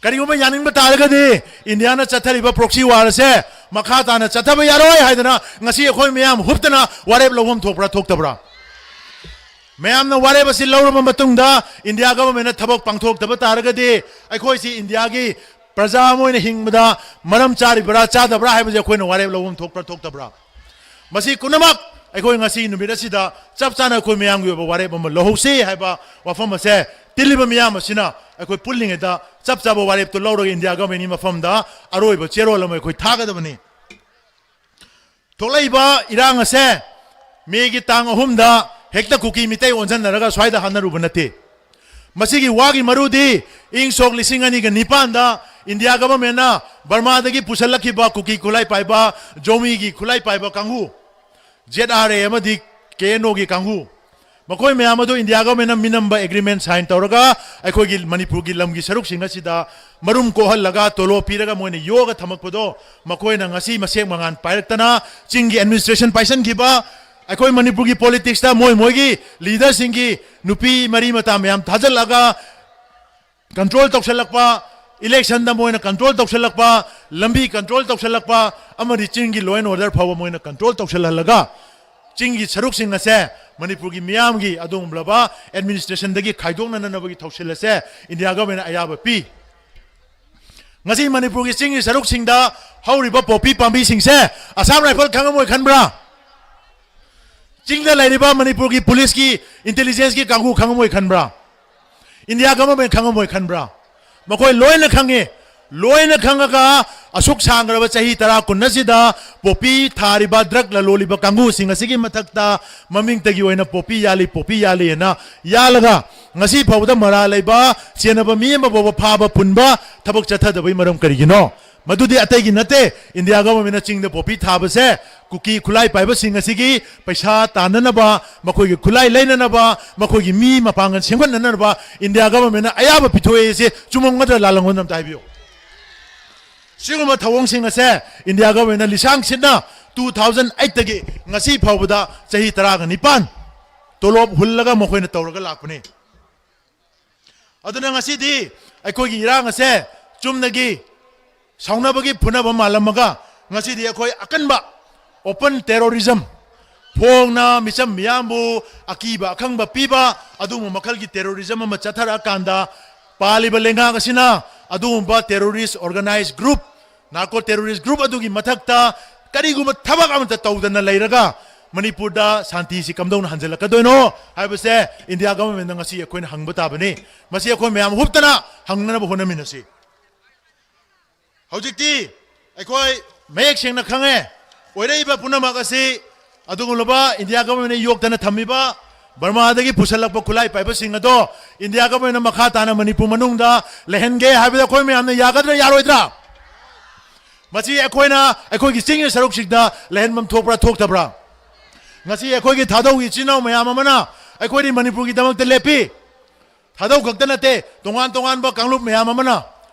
ꯀꯔꯤꯒꯨꯝꯕ ꯌꯥꯅꯤꯡꯕ ꯇꯥꯔꯒꯗꯤ ꯏꯟꯗꯤꯌꯥꯅ ꯆꯠꯊꯔꯤꯕ proxy war ꯑꯁꯦ ꯃꯈꯥ ꯇꯥꯅ ꯆꯠꯊꯕ ꯌꯥꯔꯣꯏ ꯍꯥꯏꯗꯅ ꯉꯁꯤ ꯑꯩꯈꯣꯏ ꯃꯌꯥꯝ ꯍꯨꯞꯇꯅ ꯋꯥꯔꯦꯞ ꯂꯧꯐꯝ ꯊꯣꯛꯄ꯭ꯔꯥ ꯊꯣꯛꯇꯕ꯭ꯔꯥ? ꯃꯌꯥꯝꯅ ꯋꯥꯔꯦꯞ ꯑꯁꯤ ꯂꯧꯔꯕ ꯃꯇꯨꯡꯗ ꯏꯟꯗꯤꯌꯥ ꯒꯚꯔꯟꯃꯦꯟꯠꯅ ꯊꯕꯛ ꯄꯥꯡꯊꯣꯛꯇꯕ ꯇꯥꯔꯒꯗꯤ ꯑꯩꯈꯣꯏꯁꯤ ꯏꯟꯗꯤꯌꯥꯒꯤ ꯄ꯭ꯔꯖꯥ ꯑꯃ ꯑꯣꯏꯅ ꯍꯤꯡꯕꯗ ꯃꯔꯝ ꯆꯥꯔꯤꯕ꯭ꯔꯥ ꯆꯥꯗꯕ꯭ꯔꯥ ꯍꯥꯏꯕꯁꯦ ꯑꯩꯈꯣꯏꯅ ꯋꯥꯔꯦꯞ ꯂꯧꯐꯝ ꯊꯣꯛꯄ꯭ꯔꯥ ꯊꯣꯛꯇꯕ꯭ꯔꯥ? ꯃꯁꯤ ꯄꯨꯝꯅꯃꯛ ꯑꯩꯈꯣꯏ ꯉꯁꯤ ꯅꯨꯃꯤꯠ ꯑꯁꯤꯗ ꯆꯞ ꯆꯥꯅ ꯑꯩꯈꯣꯏ ꯃꯌꯥꯝꯒꯤ ꯑꯣꯏꯕ ꯋꯥꯔꯦꯞ ꯑꯃ ꯂꯧꯍꯧꯁꯤ ꯍꯥꯏꯕ ꯋꯥꯐꯝ ꯑꯁꯦ ꯇꯤꯜꯂꯤꯕ ꯃꯤꯌꯥꯝ ꯑꯁꯤꯅ ꯑꯩꯈꯣꯏ ꯄꯨꯜꯂꯤꯉꯩꯗ ꯆꯞ ꯆꯥꯕ ꯋꯥꯔꯦꯞꯇꯨ ꯂꯧꯔꯒ ꯏꯟꯗꯤꯌꯥ ꯒꯚꯔꯟꯃꯦꯟꯠꯀꯤ ꯃꯐꯝꯗ ꯑꯔꯣꯏꯕ ꯆꯦꯔꯣꯜ ꯑꯃ ꯑꯩꯈꯣꯏ ꯊꯥꯒꯗꯕꯅꯤ꯫ ꯊꯣꯛꯂꯛꯏꯕ ꯏꯔꯥꯡ ꯑꯁꯦ ꯃꯦꯒꯤ ꯇꯥꯡ ꯑꯍꯨꯝꯗ ꯍꯦꯛꯇ ꯀꯨꯀꯤ ꯃꯤꯇꯩ ꯑꯣꯟꯁꯤꯟꯅꯔꯒ ꯁ꯭ꯋꯥꯏꯗ ꯍꯥꯠꯅꯔꯨꯕ ꯅꯠꯇꯦ꯫ ꯃꯁꯤꯒꯤ ꯋꯥꯒꯤ ꯃꯔꯨꯗꯤ ꯏꯪ ꯁꯣꯛ ꯂꯤꯁꯤꯡ ꯑꯅꯤꯒ ꯅꯤꯄꯥꯟꯗ ꯏꯟꯗꯤꯌꯥ ꯒꯚꯔꯟꯃꯦꯟꯠꯅ ꯕꯔꯃꯥꯗꯒꯤ ꯄꯨꯁꯜꯂꯛꯈꯤꯕ ꯀꯨꯀꯤ ꯈꯨꯠꯂꯥꯏ ꯄꯥꯏꯕ, ꯖꯣꯃꯤꯒꯤ ꯈꯨꯠꯂꯥꯏ ꯄꯥꯏꯕ ꯀꯥꯡꯕꯨ, ꯖꯦꯗ ꯑꯥꯔ ꯑꯦ ꯑꯃꯗꯤ ꯀꯦ ꯑꯦꯟ ꯑꯣꯒꯤ ꯀꯥꯡꯕꯨ, ꯃꯈꯣꯏ ꯃꯌꯥꯝ ꯑꯗꯨ ꯏꯟꯗꯤꯌꯥ ꯒꯚꯔꯟꯃꯦꯟꯠꯅ ꯃꯤꯅꯝꯕ agreement sign ꯇꯧꯔꯒ ꯑꯩꯈꯣꯏꯒꯤ ꯃꯅꯤꯄꯨꯔꯒꯤ ꯂꯝꯒꯤ ꯁꯔꯨꯛꯁꯤꯡ ꯑꯁꯤꯗ ꯃꯔꯨꯝ ꯀꯣꯛꯍꯜꯂꯒ ꯇꯣꯂꯣꯞ ꯄꯤꯔꯒ ꯃꯣꯏꯅ ꯌꯣꯛꯑꯒ ꯊꯝꯃꯛꯄꯗꯣ, ꯃꯈꯣꯏꯅ ꯉꯁꯤ ꯃꯁꯦꯛ ꯃꯉꯥꯜ ꯄꯥꯏꯔꯛꯇꯅ ꯆꯤꯡꯒꯤ administration ꯄꯥꯏꯁꯟꯈꯤꯕ, ꯑꯩꯈꯣꯏ ꯃꯅꯤꯄꯨꯔꯒꯤ politicsꯇ ꯃꯣꯏ ꯃꯣꯏꯒꯤ leaderꯁꯤꯡꯒꯤ ꯅꯨꯄꯤ ꯃꯔꯤ ꯃꯇꯥ ꯃꯌꯥꯝ ꯊꯥꯖꯤꯜꯂꯒ control ꯇꯧꯁꯜꯂꯛꯄ, electionꯗ ꯃꯣꯏꯅ control ꯇꯧꯁꯜꯂꯛꯄ, ꯂꯝꯕꯤ control ꯇꯧꯁꯜꯂꯛꯄ, ꯑꯃꯗꯤ ꯆꯤꯡꯒꯤ law and order ꯐꯥꯎꯕ ꯃꯣꯏꯅ control ꯇꯧꯁꯜꯍꯜꯂꯒ ꯆꯤꯡꯒꯤ ꯁꯔꯨꯛꯁꯤꯡ ꯑꯁꯦ ꯃꯅꯤꯄꯨꯔꯒꯤ ꯃꯤꯌꯥꯝꯒꯤ ꯑꯗꯨꯒꯨꯝꯂꯕ administrationꯗꯒꯤ ꯈꯥꯏꯗꯣꯛꯅꯅꯕꯒꯤ ꯊꯧꯁꯤꯜ ꯑꯁꯦ ꯏꯟꯗꯤꯌꯥ ꯒꯚꯔꯟꯃꯦꯟꯠꯅ ꯑꯌꯥꯕ ꯄꯤ꯫ ꯉꯁꯤ ꯃꯅꯤꯄꯨꯔꯒꯤ ꯆꯤꯡꯒꯤ ꯁꯔꯨꯛꯁꯤꯡꯗ ꯍꯧꯔꯤꯕ ꯄꯣꯄꯤ ꯄꯥꯝꯕꯤꯁꯤꯡꯁꯦ ꯑꯁꯥꯝ ꯔꯥꯏꯐꯜ ꯈꯪꯉꯝꯃꯣꯏ ꯈꯟꯕ꯭ꯔꯥ? ꯆꯤꯡꯗ ꯂꯩꯔꯤꯕ ꯃꯅꯤꯄꯨꯔꯒꯤ ꯄꯨꯂꯤꯁꯀꯤ, ꯏꯟꯇꯦꯂꯤꯖꯦꯟꯁꯀꯤ ꯀꯥꯡꯕꯨ ꯈꯪꯉꯝꯃꯣꯏ ꯈꯟꯕ꯭ꯔꯥ? India government ꯈꯪꯉꯝꯃꯣꯏ ꯈꯟꯕ꯭ꯔꯥ? ꯃꯈꯣꯏ ꯂꯣꯏꯅ ꯈꯪꯉꯤ꯫ ꯂꯣꯏꯅ ꯈꯪꯉꯒ ꯑꯁꯨꯛ ꯁꯥꯡꯈ꯭ꯔꯕ ꯆꯍꯤ ꯇꯔꯥ ꯀꯨꯟ ꯑꯁꯤꯗ ꯄꯣꯄꯤ ꯊꯥꯔꯤꯕ, ꯗ꯭ꯔꯒ ꯂꯂꯣꯜꯂꯤꯕ ꯀꯥꯡꯕꯨꯁꯤꯡ ꯑꯁꯤꯒꯤ ꯃꯊꯛꯇ ꯃꯃꯤꯡꯇꯒꯤ ꯑꯣꯏꯅ ꯄꯣꯄꯤ ꯌꯥꯜꯂꯤ, ꯄꯣꯄꯤ ꯌꯥꯜꯂꯤ ꯍꯥꯏꯅ ꯌꯥꯜꯂꯒ ꯉꯁꯤ ꯐꯥꯎꯕꯗ ꯃꯔꯥꯜ ꯂꯩꯕ, ꯆꯦꯟꯅꯕ ꯃꯤ ꯑꯃ ꯐꯥꯎꯕ ꯐꯥꯕ ꯄꯨꯟꯕ ꯊꯕꯛ ꯆꯠꯊꯗꯕꯒꯤ ꯃꯔꯝ ꯀꯔꯤꯒꯤꯅꯣ? ꯃꯗꯨꯗꯤ ꯑꯇꯩꯒꯤ ꯅꯠꯇꯦ, ꯏꯟꯗꯤꯌꯥ ꯒꯚꯔꯟꯃꯦꯟꯅ ꯆꯤꯡꯗ ꯄꯣꯄꯤ ꯊꯥꯕꯁꯦ ꯀꯨꯀꯤ ꯈꯨꯠꯂꯥꯏ ꯄꯥꯏꯕꯁꯤꯡ ꯑꯁꯤꯒꯤ ꯄꯩꯁꯥ ꯇꯥꯟꯅꯅꯕ, ꯃꯈꯣꯏꯒꯤ ꯈꯨꯠꯂꯥꯏ ꯂꯩꯅꯅꯕ, ꯃꯈꯣꯏꯒꯤ ꯃꯤ ꯃꯄꯥꯡꯒꯜ ꯁꯦꯝꯒꯠꯅꯅꯕ ꯏꯟꯗꯤꯌꯥ ꯒꯚꯔꯟꯃꯦꯟꯅ ꯑꯌꯥꯕ ꯄꯤꯊꯣꯛꯑꯦꯁꯦ ꯆꯨꯝꯃꯝꯒꯗ꯭ꯔꯥ ꯂꯥꯜꯂꯝꯒꯗ꯭ꯔꯥ ꯑꯝꯇ ꯍꯥꯏꯕꯤꯌꯨ꯫ ꯁꯤꯒꯨꯝꯕ ꯊꯧꯑꯣꯡꯁꯤꯡ ꯑꯁꯦ ꯏꯟꯗꯤꯌꯥ ꯒꯚꯔꯟꯃꯦꯟꯅ ꯂꯤꯁꯥꯡ ꯁꯤꯠꯅ two thousand eight ꯇꯒꯤ ꯉꯁꯤ ꯐꯥꯎꯕꯗ ꯆꯍꯤ ꯇꯔꯥꯒ ꯅꯤꯄꯥꯟ ꯇꯣꯂꯣꯞ ꯍꯨꯜꯂꯒ ꯃꯈꯣꯏꯅ ꯇꯧꯔꯒ ꯂꯥꯛꯄꯅꯤ꯫ ꯑꯗꯨꯅ ꯉꯁꯤꯗꯤ ꯑꯩꯈꯣꯏꯒꯤ ꯏꯔꯥꯡ ꯑꯁꯦ ꯆꯨꯝꯅꯒꯤ ꯁꯥꯎꯅꯕꯒꯤ ꯐꯨꯅꯕ ꯃꯥꯜꯂꯝꯃꯒ ꯉꯁꯤꯗꯤ ꯑꯩꯈꯣꯏ ꯑꯀꯟꯕ open terrorism, ꯐꯣꯡꯅ ꯃꯤꯆꯝ ꯃꯤꯌꯥꯝꯕꯨ ꯑꯀꯤꯕ ꯑꯈꯪꯕ ꯄꯤꯕ ꯑꯗꯨꯒꯨꯝꯕ ꯃꯈꯜꯒꯤ terrorism ꯑꯃ ꯆꯠꯊꯔꯛꯑꯀꯥꯟꯗ ꯄꯥꯜꯂꯤꯕ ꯂꯩꯉꯥꯛ ꯑꯁꯤꯅ ꯑꯗꯨꯒꯨꯝꯕ terrorist organized group, narco terrorist group ꯑꯗꯨꯒꯤ ꯃꯊꯛꯇ ꯀꯔꯤꯒꯨꯝꯕ ꯊꯕꯛ ꯑꯃꯠꯇ ꯇꯧꯗꯅ ꯂꯩꯔꯒ ꯃꯅꯤꯄꯨꯔꯗ ꯁꯥꯟꯇꯤꯁꯤ ꯀꯝꯗꯧꯅ ꯍꯟꯖꯤꯜꯂꯛꯀꯗꯣꯏꯅꯣ ꯍꯥꯏꯕꯁꯦ ꯏꯟꯗꯤꯌꯥ ꯒꯚꯔꯟꯃꯦꯟꯗ ꯉꯁꯤ ꯑꯩꯈꯣꯏꯅ ꯍꯪꯕ ꯇꯥꯕꯅꯤ꯫ ꯃꯁꯤ ꯑꯩꯈꯣꯏ ꯃꯌꯥꯝ ꯍꯨꯞꯇꯅ ꯍꯪꯅꯅꯕ ꯍꯣꯠꯅꯃꯤꯟꯅꯁꯤ꯫ ꯍꯧꯖꯤꯛꯇꯤ ꯑꯩꯈꯣꯏ ꯃꯌꯦꯛ ꯁꯦꯡꯅ ꯈꯪꯉꯦ, ꯑꯣꯏꯔꯛꯏꯕ ꯄꯨꯝꯅꯃꯛ ꯑꯁꯤ ꯑꯗꯨꯒꯨꯝꯂꯕ ꯏꯟꯗꯤꯌꯥ ꯒꯚꯔꯟꯃꯦꯟꯅ ꯌꯣꯛꯇꯅ ꯊꯝꯃꯤꯕ ꯕꯔꯃꯥꯗꯒꯤ ꯄꯨꯁꯜꯂꯛꯄ ꯈꯨꯠꯂꯥꯏ ꯄꯥꯏꯕꯁꯤꯡ ꯑꯗꯣ ꯏꯟꯗꯤꯌꯥ ꯒꯚꯔꯟꯃꯦꯟꯅ ꯃꯈꯥ ꯇꯥꯅ ꯃꯅꯤꯄꯨꯔ ꯃꯅꯨꯡꯗ ꯂꯩꯍꯟꯒꯦ ꯍꯥꯏꯕꯗ ꯑꯩꯈꯣꯏ ꯃꯌꯥꯝꯅ ꯌꯥꯒꯗ꯭ꯔꯥ ꯌꯥꯔꯣꯏꯗ꯭ꯔꯥ? ꯃꯁꯤ ꯑꯩꯈꯣꯏꯅ ꯑꯩꯈꯣꯏꯒꯤ ꯆꯤꯡꯒꯤ ꯁꯔꯨꯛꯁꯤꯡꯗ ꯂꯩꯍꯟꯐꯝ ꯊꯣꯛꯄ꯭ꯔꯥ ꯊꯣꯛꯇꯕ꯭ꯔꯥ? ꯉꯁꯤ ꯑꯩꯈꯣꯏꯒꯤ ꯊꯥꯗꯧꯒꯤ ꯏꯆꯤꯟ ꯏꯅꯥꯎ ꯃꯌꯥꯝ ꯑꯃꯅ ꯑꯩꯈꯣꯏꯗꯤ ꯃꯅꯤꯄꯨꯔꯒꯤꯗꯃꯛꯇ ꯂꯦꯞꯄꯤ꯫ ꯊꯥꯗꯧ ꯈꯛꯇ ꯅꯠꯇꯦ, ꯇꯣꯉꯥꯟ ꯇꯣꯉꯥꯟꯕ ꯀꯥꯡꯂꯨꯞ ꯃꯌꯥꯝ ꯑꯃꯅ,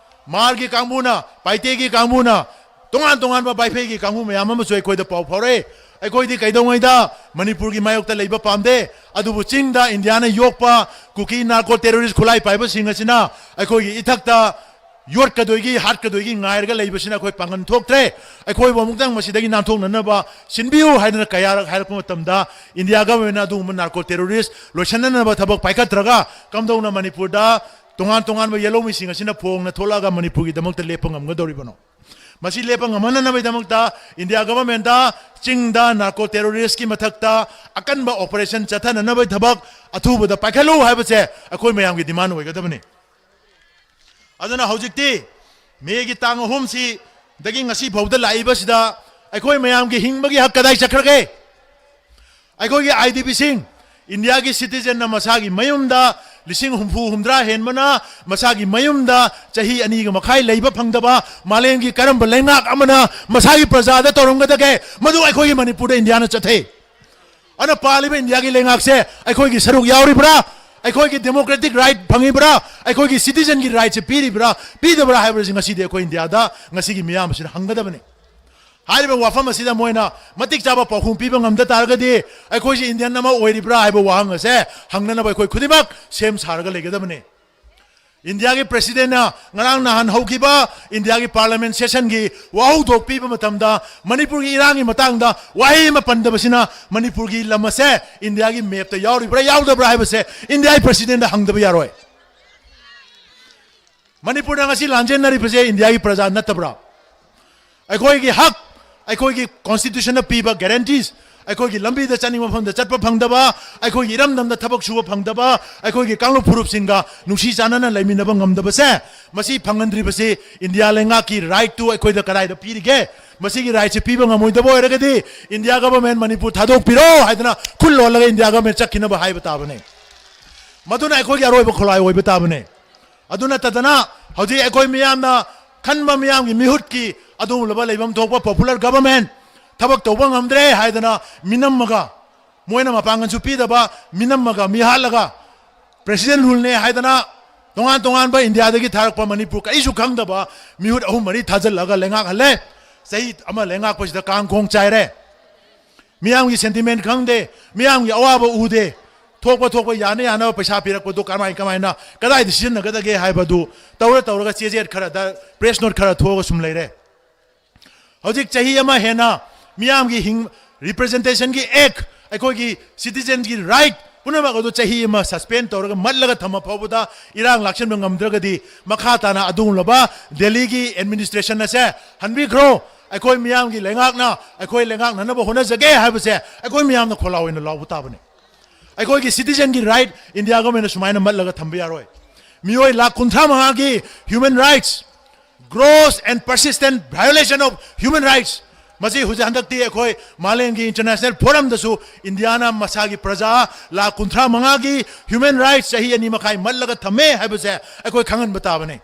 ꯃꯥꯔꯒꯤ ꯀꯥꯡꯕꯨꯅ, ꯄꯥꯏꯇꯦꯒꯤ ꯀꯥꯡꯕꯨꯅ, ꯇꯣꯉꯥꯟ ꯇꯣꯉꯥꯟꯕ ꯕꯥꯏꯐꯩꯒꯤ ꯀꯥꯡꯕꯨ ꯃꯌꯥꯝ ꯑꯃꯁꯨ ꯑꯩꯈꯣꯏꯗ ꯄꯥꯎ ꯐꯥꯎꯔꯛꯏ꯫ ꯑꯩꯈꯣꯏꯗꯤ ꯀꯩꯗꯧꯉꯩꯗ ꯃꯅꯤꯄꯨꯔꯒꯤ ꯃꯥꯌꯣꯛꯇ ꯂꯩꯕ ꯄꯥꯝꯗꯦ, ꯑꯗꯨꯕꯨ ꯆꯤꯡꯗ ꯏꯟꯗꯤꯌꯥꯅ ꯌꯣꯛꯄ ꯀꯨꯀꯤ ꯅꯥꯔꯀꯣ ꯇꯦꯔꯣꯔꯤꯁ ꯈꯨꯠꯂꯥꯏ ꯄꯥꯏꯕꯁꯤꯡ ꯑꯁꯤꯅ ꯑꯩꯈꯣꯏꯒꯤ ꯏꯊꯛꯇ ꯌꯣꯠꯀꯗꯣꯏꯒꯤ, ꯍꯥꯠꯀꯗꯣꯏꯒꯤ ꯉꯥꯏꯔꯒ ꯂꯩꯕꯁꯤꯅ ꯑꯩꯈꯣꯏ ꯄꯥꯡꯒꯜ ꯊꯣꯛꯇ꯭ꯔꯦ꯫ ꯑꯩꯈꯣꯏꯕꯨ ꯑꯃꯨꯛꯇꯪ ꯃꯁꯤꯗꯒꯤ ꯅꯥꯟꯊꯣꯛꯅꯅꯕ ꯁꯤꯟꯕꯤꯌꯨ ꯍꯥꯏꯗꯅ ꯀꯌꯥꯔꯛ ꯍꯥꯏꯔꯛꯄ ꯃꯇꯝꯗ ꯏꯟꯗꯤꯌꯥ ꯒꯚꯔꯟꯃꯦꯟꯅ ꯑꯗꯨꯒꯨꯝꯕ ꯅꯥꯔꯀꯣ ꯇꯦꯔꯣꯔꯤꯁ ꯂꯣꯏꯁꯤꯟꯅꯅꯕ ꯊꯕꯛ ꯄꯥꯏꯈꯠꯇ꯭ꯔꯒ ꯀꯝꯗꯧꯅ ꯃꯅꯤꯄꯨꯔꯗ ꯇꯣꯉꯥꯟ ꯇꯣꯉꯥꯟꯕ ꯌꯦꯜꯍꯧꯃꯤꯁꯤꯡ ꯑꯁꯤꯅ ꯐꯣꯡꯅ ꯊꯣꯛꯂꯛꯑꯒ ꯃꯅꯤꯄꯨꯔꯒꯤꯗꯃꯛꯇ ꯂꯦꯞꯄ ꯉꯝꯒꯗꯧꯔꯤꯕꯅꯣ? ꯃꯁꯤ ꯂꯦꯞꯄ ꯉꯝꯍꯟꯅꯅꯕꯒꯤꯗꯃꯛꯇ ꯏꯟꯗꯤꯌꯥ ꯒꯚꯔꯟꯃꯦꯟꯠꯇ ꯆꯤꯡꯗ ꯅꯥꯔꯀꯣ ꯇꯦꯔꯣꯔꯤꯁ꯭ꯠꯀꯤ ꯃꯊꯛꯇ ꯑꯀꯟꯕ ꯑꯣꯄꯔꯦꯁꯟ ꯆꯠꯊꯅꯅꯕꯒꯤ ꯊꯕꯛ ꯑꯊꯨꯕꯗ ꯄꯥꯏꯈꯠꯂꯨ ꯍꯥꯏꯕꯁꯦ ꯑꯩꯈꯣꯏ ꯃꯌꯥꯝꯒꯤ ꯗꯤꯃꯥꯟ ꯑꯣꯏꯒꯗꯕꯅꯤ꯫ ꯑꯗꯨꯅ ꯍꯧꯖꯤꯛꯇꯤ ꯃꯦꯒꯤ ꯇꯥꯡ ꯑꯍꯨꯝꯁꯤꯗꯒꯤ ꯉꯁꯤ ꯐꯥꯎꯗ ꯂꯥꯛꯏꯕꯁꯤꯗ ꯑꯩꯈꯣꯏ ꯃꯌꯥꯝꯒꯤ ꯍꯤꯡꯕꯒꯤ ꯍꯛ ꯀꯗꯥꯏ ꯆꯠꯈ꯭ꯔꯒꯦ? ꯑꯩꯈꯣꯏꯒꯤ ꯑꯥꯏ ꯗꯤ ꯄꯤꯁꯤꯡ, ꯏꯟꯗꯤꯌꯥꯒꯤ ꯁꯤꯇꯤꯖꯦꯟꯅ ꯃꯁꯥꯒꯤ ꯃꯌꯨꯝꯗ ꯂꯤꯁꯤꯡ ꯍꯨꯝꯐꯨ ꯍꯨꯝꯗ꯭ꯔꯥ ꯍꯦꯟꯕꯅ ꯃꯁꯥꯒꯤ ꯃꯌꯨꯝꯗ ꯆꯍꯤ ꯑꯅꯤꯒ ꯃꯈꯥꯏ ꯂꯩꯕ ꯐꯪꯗꯕ ꯃꯥꯂꯦꯝꯒꯤ ꯀꯔꯝꯕ ꯂꯩꯉꯥꯛ ꯑꯃꯅ ꯃꯁꯥꯒꯤ ꯄ꯭ꯔꯖꯥꯗ ꯇꯧꯔꯝꯒꯗꯒꯦ? ꯃꯗꯨ ꯑꯩꯈꯣꯏꯒꯤ ꯃꯅꯤꯄꯨꯔꯗ ꯏꯟꯗꯤꯌꯥꯅ ꯆꯠꯊꯩ꯫ ꯑꯗꯨꯅ ꯄꯥꯜꯂꯤꯕ ꯏꯟꯗꯤꯌꯥꯒꯤ ꯂꯩꯉꯥꯛꯁꯦ ꯑꯩꯈꯣꯏꯒꯤ ꯁꯔꯨꯛ ꯌꯥꯎꯔꯤꯕ꯭ꯔꯥ? ꯑꯩꯈꯣꯏꯒꯤ ꯗꯦꯃꯣꯀ꯭ꯔꯦꯇꯤꯛ ꯔꯥꯏꯠ ꯐꯪꯉꯤꯕ꯭ꯔꯥ? ꯑꯩꯈꯣꯏꯒꯤ ꯁꯤꯇꯤꯖꯦꯟꯒꯤ ꯔꯥꯏꯠꯁꯦ ꯄꯤꯔꯤꯕ꯭ꯔꯥ, ꯄꯤꯗꯕ꯭ꯔꯥ ꯍꯥꯏꯕꯁꯤ ꯉꯁꯤꯗꯤ ꯑꯩꯈꯣꯏ ꯏꯟꯗꯤꯌꯥꯗ ꯉꯁꯤꯒꯤ ꯃꯤꯌꯥꯝ ꯑꯁꯤꯅ ꯍꯪꯒꯗꯕꯅꯤ꯫ ꯍꯥꯏꯔꯤꯕ ꯋꯥꯐꯝ ꯑꯁꯤꯗ ꯃꯣꯏꯅ ꯃꯇꯤꯛ ꯆꯥꯕ ꯄꯥꯎꯈꯨꯝ ꯄꯤꯕ ꯉꯝꯗ ꯇꯥꯔꯒꯗꯤ ꯑꯩꯈꯣꯏꯁꯤ ꯏꯟꯗꯤꯌꯟ ꯑꯃ ꯑꯣꯏꯔꯤꯕ꯭ꯔꯥ ꯍꯥꯏꯕ ꯋꯥꯍꯪ ꯑꯁꯦ ꯍꯪꯅꯅꯕ ꯑꯩꯈꯣꯏ ꯈꯨꯗꯤꯡꯃꯛ ꯁꯦꯝ ꯁꯥꯔꯒ ꯂꯩꯒꯗꯕꯅꯤ꯫ ꯏꯟꯗꯤꯌꯥꯒꯤ ꯄ꯭ꯔꯦꯁꯤꯗꯦꯟꯠꯅ ꯉꯔꯥꯡ ꯅꯍꯥꯟ ꯍꯧꯈꯤꯕ ꯏꯟꯗꯤꯌꯥꯒꯤ ꯄꯥꯔꯂꯤꯌꯥꯃꯦꯟꯠ ꯁꯦꯁꯟꯒꯤ ꯋꯥꯍꯧꯗꯣꯛ ꯄꯤꯕ ꯃꯇꯝꯗ ꯃꯅꯤꯄꯨꯔꯒꯤ ꯏꯔꯥꯡꯒꯤ ꯃꯇꯥꯡꯗ ꯋꯥꯍꯩ ꯑꯃ ꯄꯟꯗꯕꯁꯤꯅ ꯃꯅꯤꯄꯨꯔꯒꯤ ꯂꯝ ꯑꯁꯦ ꯏꯟꯗꯤꯌꯥꯒꯤ ꯃꯦꯞꯇ ꯌꯥꯎꯔꯤꯕ꯭ꯔꯥ ꯌꯥꯎꯗꯕ꯭ꯔꯥ ꯍꯥꯏꯕꯁꯦ ꯏꯟꯗꯤꯌꯥꯒꯤ ꯄ꯭ꯔꯦꯁꯤꯗꯦꯟꯠꯇ ꯍꯪꯗꯕ ꯌꯥꯔꯣꯏ꯫ ꯃꯅꯤꯄꯨꯔꯗ ꯉꯁꯤ ꯂꯥꯟꯖꯦꯟꯅꯔꯤꯕꯁꯦ ꯏꯟꯗꯤꯌꯥꯒꯤ ꯄ꯭ꯔꯖꯥ ꯅꯠꯇꯕ꯭ꯔꯥ? ꯑꯩꯈꯣꯏꯒꯤ ꯍꯛ, ꯑꯩꯈꯣꯏꯒꯤ ꯀꯣꯟꯁꯇꯤꯇ꯭ꯌꯨꯁꯟꯅ ꯄꯤꯕ ꯒꯦꯔꯦꯟꯇꯤꯁ, ꯑꯩꯈꯣꯏꯒꯤ ꯂꯝꯕꯤꯗ ꯆꯠꯅꯤꯡꯕ ꯃꯐꯝꯗ ꯆꯠꯄ ꯐꯪꯗꯕ, ꯑꯩꯈꯣꯏꯒꯤ ꯏꯔꯝꯗꯝꯗ ꯊꯕꯛ ꯁꯨꯕ ꯐꯪꯗꯕ, ꯑꯩꯈꯣꯏꯒꯤ ꯀꯥꯡꯂꯨꯞ ꯐꯨꯔꯨꯞꯁꯤꯡꯒ ꯅꯨꯡꯁꯤ ꯆꯥꯟꯅꯅ ꯂꯩꯃꯤꯟꯅꯕ ꯉꯝꯗꯕꯁꯦ, ꯃꯁꯤ ꯐꯪꯍꯟꯗ꯭ꯔꯤꯕꯁꯤ ꯏꯟꯗꯤꯌꯥ ꯂꯩꯉꯥꯛꯀꯤ ꯔꯥꯏꯠꯇꯨ ꯑꯩꯈꯣꯏꯗ ꯀꯗꯥꯏꯗ ꯄꯤꯔꯤꯒꯦ? ꯃꯁꯤꯒꯤ ꯔꯥꯏꯠꯁꯦ ꯄꯤꯕ ꯉꯝꯃꯣꯏꯗꯕ ꯑꯣꯏꯔꯒꯗꯤ ꯏꯟꯗꯤꯌꯥ ꯒꯚꯔꯟꯃꯦꯟꯠ ꯃꯅꯤꯄꯨꯔ ꯊꯥꯗꯣꯛꯄꯤꯔꯣ ꯍꯥꯏꯗꯅ ꯈꯨꯜ ꯂꯣꯜꯂꯒ ꯏꯟꯗꯤꯌꯥ ꯒꯚꯔꯟꯃꯦꯟꯠ ꯆꯠꯈꯤꯅꯕ ꯍꯥꯏꯕ ꯇꯥꯕꯅꯤ꯫ ꯃꯗꯨꯅ ꯑꯩꯈꯣꯏꯒꯤ ꯑꯔꯣꯏꯕ ꯈꯣꯜꯂꯥꯏ ꯑꯣꯏꯕ ꯇꯥꯕꯅꯤ꯫ ꯑꯗꯨ ꯅꯠꯇꯗꯅ ꯍꯧꯖꯤꯛ ꯑꯩꯈꯣꯏ ꯃꯤꯌꯥꯝꯅ ꯈꯟꯕ ꯃꯤꯌꯥꯝꯒꯤ ꯃꯤꯍꯨꯠꯀꯤ ꯑꯗꯨꯒꯨꯝꯂꯕ ꯂꯩꯐꯝ ꯊꯣꯛꯄ ꯄꯣꯄꯨꯂꯔ ꯒꯚꯔꯟꯃꯦꯟꯠ ꯊꯕꯛ ꯇꯧꯕ ꯉꯝꯗ꯭ꯔꯦ ꯍꯥꯏꯗꯅ ꯃꯤꯅꯝꯃꯒ, ꯃꯣꯏꯅ ꯃꯄꯥꯡꯒꯜꯁꯨ ꯄꯤꯗꯕ, ꯃꯤꯅꯝꯃꯒ ꯃꯤꯍꯥꯠꯂꯒ ꯄ꯭ꯔꯦꯁꯤꯗꯦꯟꯠ ꯔꯨꯜꯅꯦ ꯍꯥꯏꯗꯅ ꯇꯣꯉꯥꯟ ꯇꯣꯉꯥꯟꯕ ꯏꯟꯗꯤꯌꯥꯗꯒꯤ ꯊꯥꯔꯛꯄ ꯃꯅꯤꯄꯨꯔ ꯀꯔꯤꯁꯨ ꯈꯪꯗꯕ ꯃꯤꯍꯨꯠ ꯑꯍꯨꯝ ꯃꯔꯤ ꯊꯥꯖꯤꯜꯂꯒ ꯂꯩꯉꯥꯛꯍꯜꯂꯦ꯫ ꯆꯍꯤ ꯑꯃ ꯂꯩꯉꯥꯛꯄꯁꯤꯗ ꯀꯥꯡ ꯈꯣꯡ ꯆꯥꯏꯔꯦ꯫ ꯃꯤꯌꯥꯝꯒꯤ ꯁꯦꯟꯇꯤꯃꯦꯟꯠ ꯈꯪꯗꯦ, ꯃꯤꯌꯥꯝꯒꯤ ꯑꯋꯥꯕ ꯎꯗꯦ꯫ ꯊꯣꯛꯄ ꯊꯣꯛꯄ ꯌꯥꯅ ꯌꯥꯅꯕ ꯄꯩꯁꯥ ꯄꯤꯔꯛꯄꯗꯣ ꯀꯃꯥꯏ ꯀꯃꯥꯏꯅ ꯀꯗꯥꯏꯗ ꯁꯤꯖꯤꯟꯅꯒꯗꯒꯦ ꯍꯥꯏꯕꯗꯨ ꯇꯧꯔ ꯇꯧꯔꯒ ꯆꯦꯖꯦꯠ ꯈꯔꯗ, ꯄ꯭ꯔꯦꯁ ꯅꯣꯠ ꯈꯔ ꯊꯣꯛꯑꯒ ꯁꯨꯝ ꯂꯩꯔꯦ꯫ ꯍꯧꯖꯤꯛ ꯆꯍꯤ ꯑꯃ ꯍꯦꯟꯅ ꯃꯤꯌꯥꯝꯒꯤ ꯍꯤꯡ-, ꯔꯤꯄ꯭ꯔꯖꯦꯟꯇꯦꯁꯟꯒꯤ ꯑꯦꯛ, ꯑꯩꯈꯣꯏꯒꯤ ꯁꯤꯇꯤꯖꯦꯟꯒꯤ ꯔꯥꯏꯠ, ꯄꯨꯝꯅꯃꯛ ꯑꯗꯨ ꯆꯍꯤ ꯑꯃ suspend ꯇꯧꯔꯒ ꯃꯠꯂꯒ ꯊꯝꯃ ꯐꯥꯎꯕꯗ ꯏꯔꯥꯡ ꯂꯥꯛꯁꯤꯟꯕ ꯉꯝꯗ꯭ꯔꯒꯗꯤ ꯃꯈꯥ ꯇꯥꯅ ꯑꯗꯨꯒꯨꯝꯂꯕ ꯗꯦꯜꯂꯤꯒꯤ administration ꯑꯁꯦ ꯍꯟꯕꯤꯈ꯭ꯔꯣ꯫ ꯑꯩꯈꯣꯏ ꯃꯤꯌꯥꯝꯒꯤ ꯂꯩꯉꯥꯛꯅ ꯑꯩꯈꯣꯏ ꯂꯩꯉꯥꯛꯅꯅꯕ ꯍꯣꯠꯅꯖꯒꯦ ꯍꯥꯏꯕꯁꯦ ꯑꯩꯈꯣꯏ ꯃꯤꯌꯥꯝꯅ ꯈꯣꯜꯂꯥꯎ ꯑꯣꯏꯅ ꯂꯥꯎꯕ ꯇꯥꯕꯅꯤ꯫ ꯑꯩꯈꯣꯏꯒꯤ citizenꯒꯤ right India governmentꯅ ꯁꯨꯃꯥꯏꯅ ꯃꯠꯂꯒ ꯊꯝꯕ ꯌꯥꯔꯣꯏ꯫ ꯃꯤꯑꯣꯏ ꯂꯥꯈ ꯀꯨꯟꯊ꯭ꯔꯥ ꯃꯉꯥꯒꯤ human rights, gross and persistent violation of human rights, ꯃꯁꯤ ꯍꯧꯖꯤꯛ ꯍꯟꯗꯛꯇꯤ ꯑꯩꯈꯣꯏ ꯃꯥꯂꯦꯝꯒꯤ international forumꯗꯁꯨ ꯏꯟꯗꯤꯌꯥꯅ ꯃꯁꯥꯒꯤ ꯄ꯭ꯔꯖꯥ ꯂꯥꯈ ꯀꯨꯟꯊ꯭ꯔꯥ ꯃꯉꯥꯒꯤ human rights ꯆꯍꯤ ꯑꯅꯤ ꯃꯈꯥꯏ ꯃꯠꯂꯒ ꯊꯝꯃꯦ ꯍꯥꯏꯕꯁꯦ ꯑꯩꯈꯣꯏ ꯈꯪꯍꯟꯕ ꯇꯥꯕꯅꯤ꯫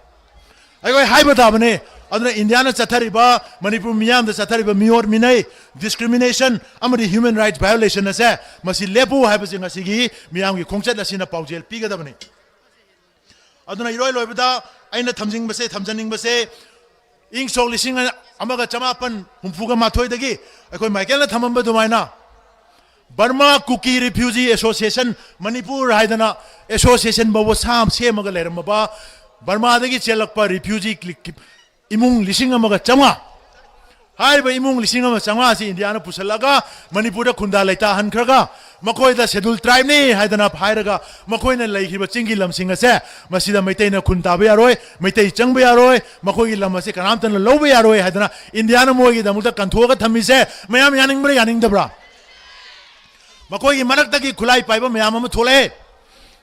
ꯑꯩꯈꯣꯏ ꯍꯥꯏꯕ ꯇꯥꯕꯅꯤ꯫ ꯑꯗꯨꯅ ꯏꯟꯗꯤꯌꯥꯅ ꯆꯠꯊꯔꯤꯕ, ꯃꯅꯤꯄꯨꯔ ꯃꯤꯌꯥꯝꯗ ꯆꯠꯊꯔꯤꯕ ꯃꯤꯑꯣꯠ ꯃꯤꯅꯩ, discrimination ꯑꯃꯗꯤ human rights violation ꯑꯁꯦ ꯃꯁꯤ ꯂꯦꯞꯄꯨ ꯍꯥꯏꯕꯁꯤ ꯉꯁꯤꯒꯤ ꯃꯤꯌꯥꯝꯒꯤ ꯈꯣꯡꯆꯠ ꯑꯁꯤꯅ ꯄꯥꯎꯖꯦꯜ ꯄꯤꯒꯗꯕꯅꯤ꯫ ꯑꯗꯨꯅ ꯏꯔꯣꯏ ꯂꯣꯏꯕꯗ ꯑꯩꯅ ꯊꯝꯖꯤꯟꯕꯁꯦ, ꯊꯝꯖꯅꯤꯡꯕꯁꯦ, ꯏꯪ ꯁꯣꯛ ꯂꯤꯁꯤꯡ ꯑꯃꯒ ꯆꯃꯥꯄꯟ ꯍꯨꯝꯐꯨꯒ ꯃꯥꯊꯣꯏꯗꯒꯤ ꯑꯩꯈꯣꯏ ꯃꯥꯏꯀꯦꯜꯅ ꯊꯝꯃꯝꯕ ꯑꯗꯨꯃꯥꯏꯅ Burma Kuki Refugee Association Manipur ꯍꯥꯏꯗꯅ association ꯐꯥꯎꯕ ꯁꯥ-, ꯁꯦꯝꯃꯒ ꯂꯩꯔꯝꯃꯕ ꯕꯔꯃꯥꯗꯒꯤ ꯆꯦꯜꯂꯛꯄ refugee ꯀ꯭ꯂꯤ-, ꯏꯃꯨꯡ ꯂꯤꯁꯤꯡ ꯑꯃꯒ ꯆꯥꯝꯃꯉꯥ, ꯍꯥꯏꯔꯤꯕ ꯏꯃꯨꯡ ꯂꯤꯁꯤꯡ ꯑꯃ ꯆꯥꯝꯃꯉꯥ ꯑꯁꯤ ꯏꯟꯗꯤꯌꯥꯅ ꯄꯨꯁꯤꯜꯂꯒ ꯃꯅꯤꯄꯨꯔꯗ ꯈꯨꯟꯗꯥ ꯂꯩꯇꯥꯍꯟꯈ꯭ꯔꯒ ꯃꯈꯣꯏꯗ schedule tribeꯅꯤ ꯍꯥꯏꯗꯅ ꯍꯥꯏꯔꯒ ꯃꯈꯣꯏꯅ ꯂꯩꯈꯤꯕ ꯆꯤꯡꯒꯤ ꯂꯝꯁꯤꯡ ꯑꯁꯦ ꯃꯁꯤꯗ ꯃꯩꯇꯩꯅ ꯈꯨꯟ ꯇꯥꯕ ꯌꯥꯔꯣꯏ, ꯃꯩꯇꯩ ꯆꯪꯕ ꯌꯥꯔꯣꯏ, ꯃꯈꯣꯏꯒꯤ ꯂꯝ ꯑꯁꯦ ꯀꯅꯥꯝꯇꯅ ꯂꯧꯕ ꯌꯥꯔꯣꯏ ꯍꯥꯏꯗꯅ ꯏꯟꯗꯤꯌꯥꯅ ꯃꯣꯏꯒꯤꯗꯃꯛꯇ ꯀꯟꯊꯣꯛꯑꯒ ꯊꯝꯃꯤꯁꯦ ꯃꯌꯥꯝ ꯌꯥꯅꯤꯡꯕ꯭ꯔꯥ ꯌꯥꯅꯤꯡꯗꯕ꯭ꯔꯥ? ꯃꯈꯣꯏꯒꯤ ꯃꯔꯛꯇꯒꯤ ꯈꯨꯠꯂꯥꯏ ꯄꯥꯏꯕ ꯃꯌꯥꯝ ꯑꯃ ꯊꯣꯛꯂꯛꯑꯦ꯫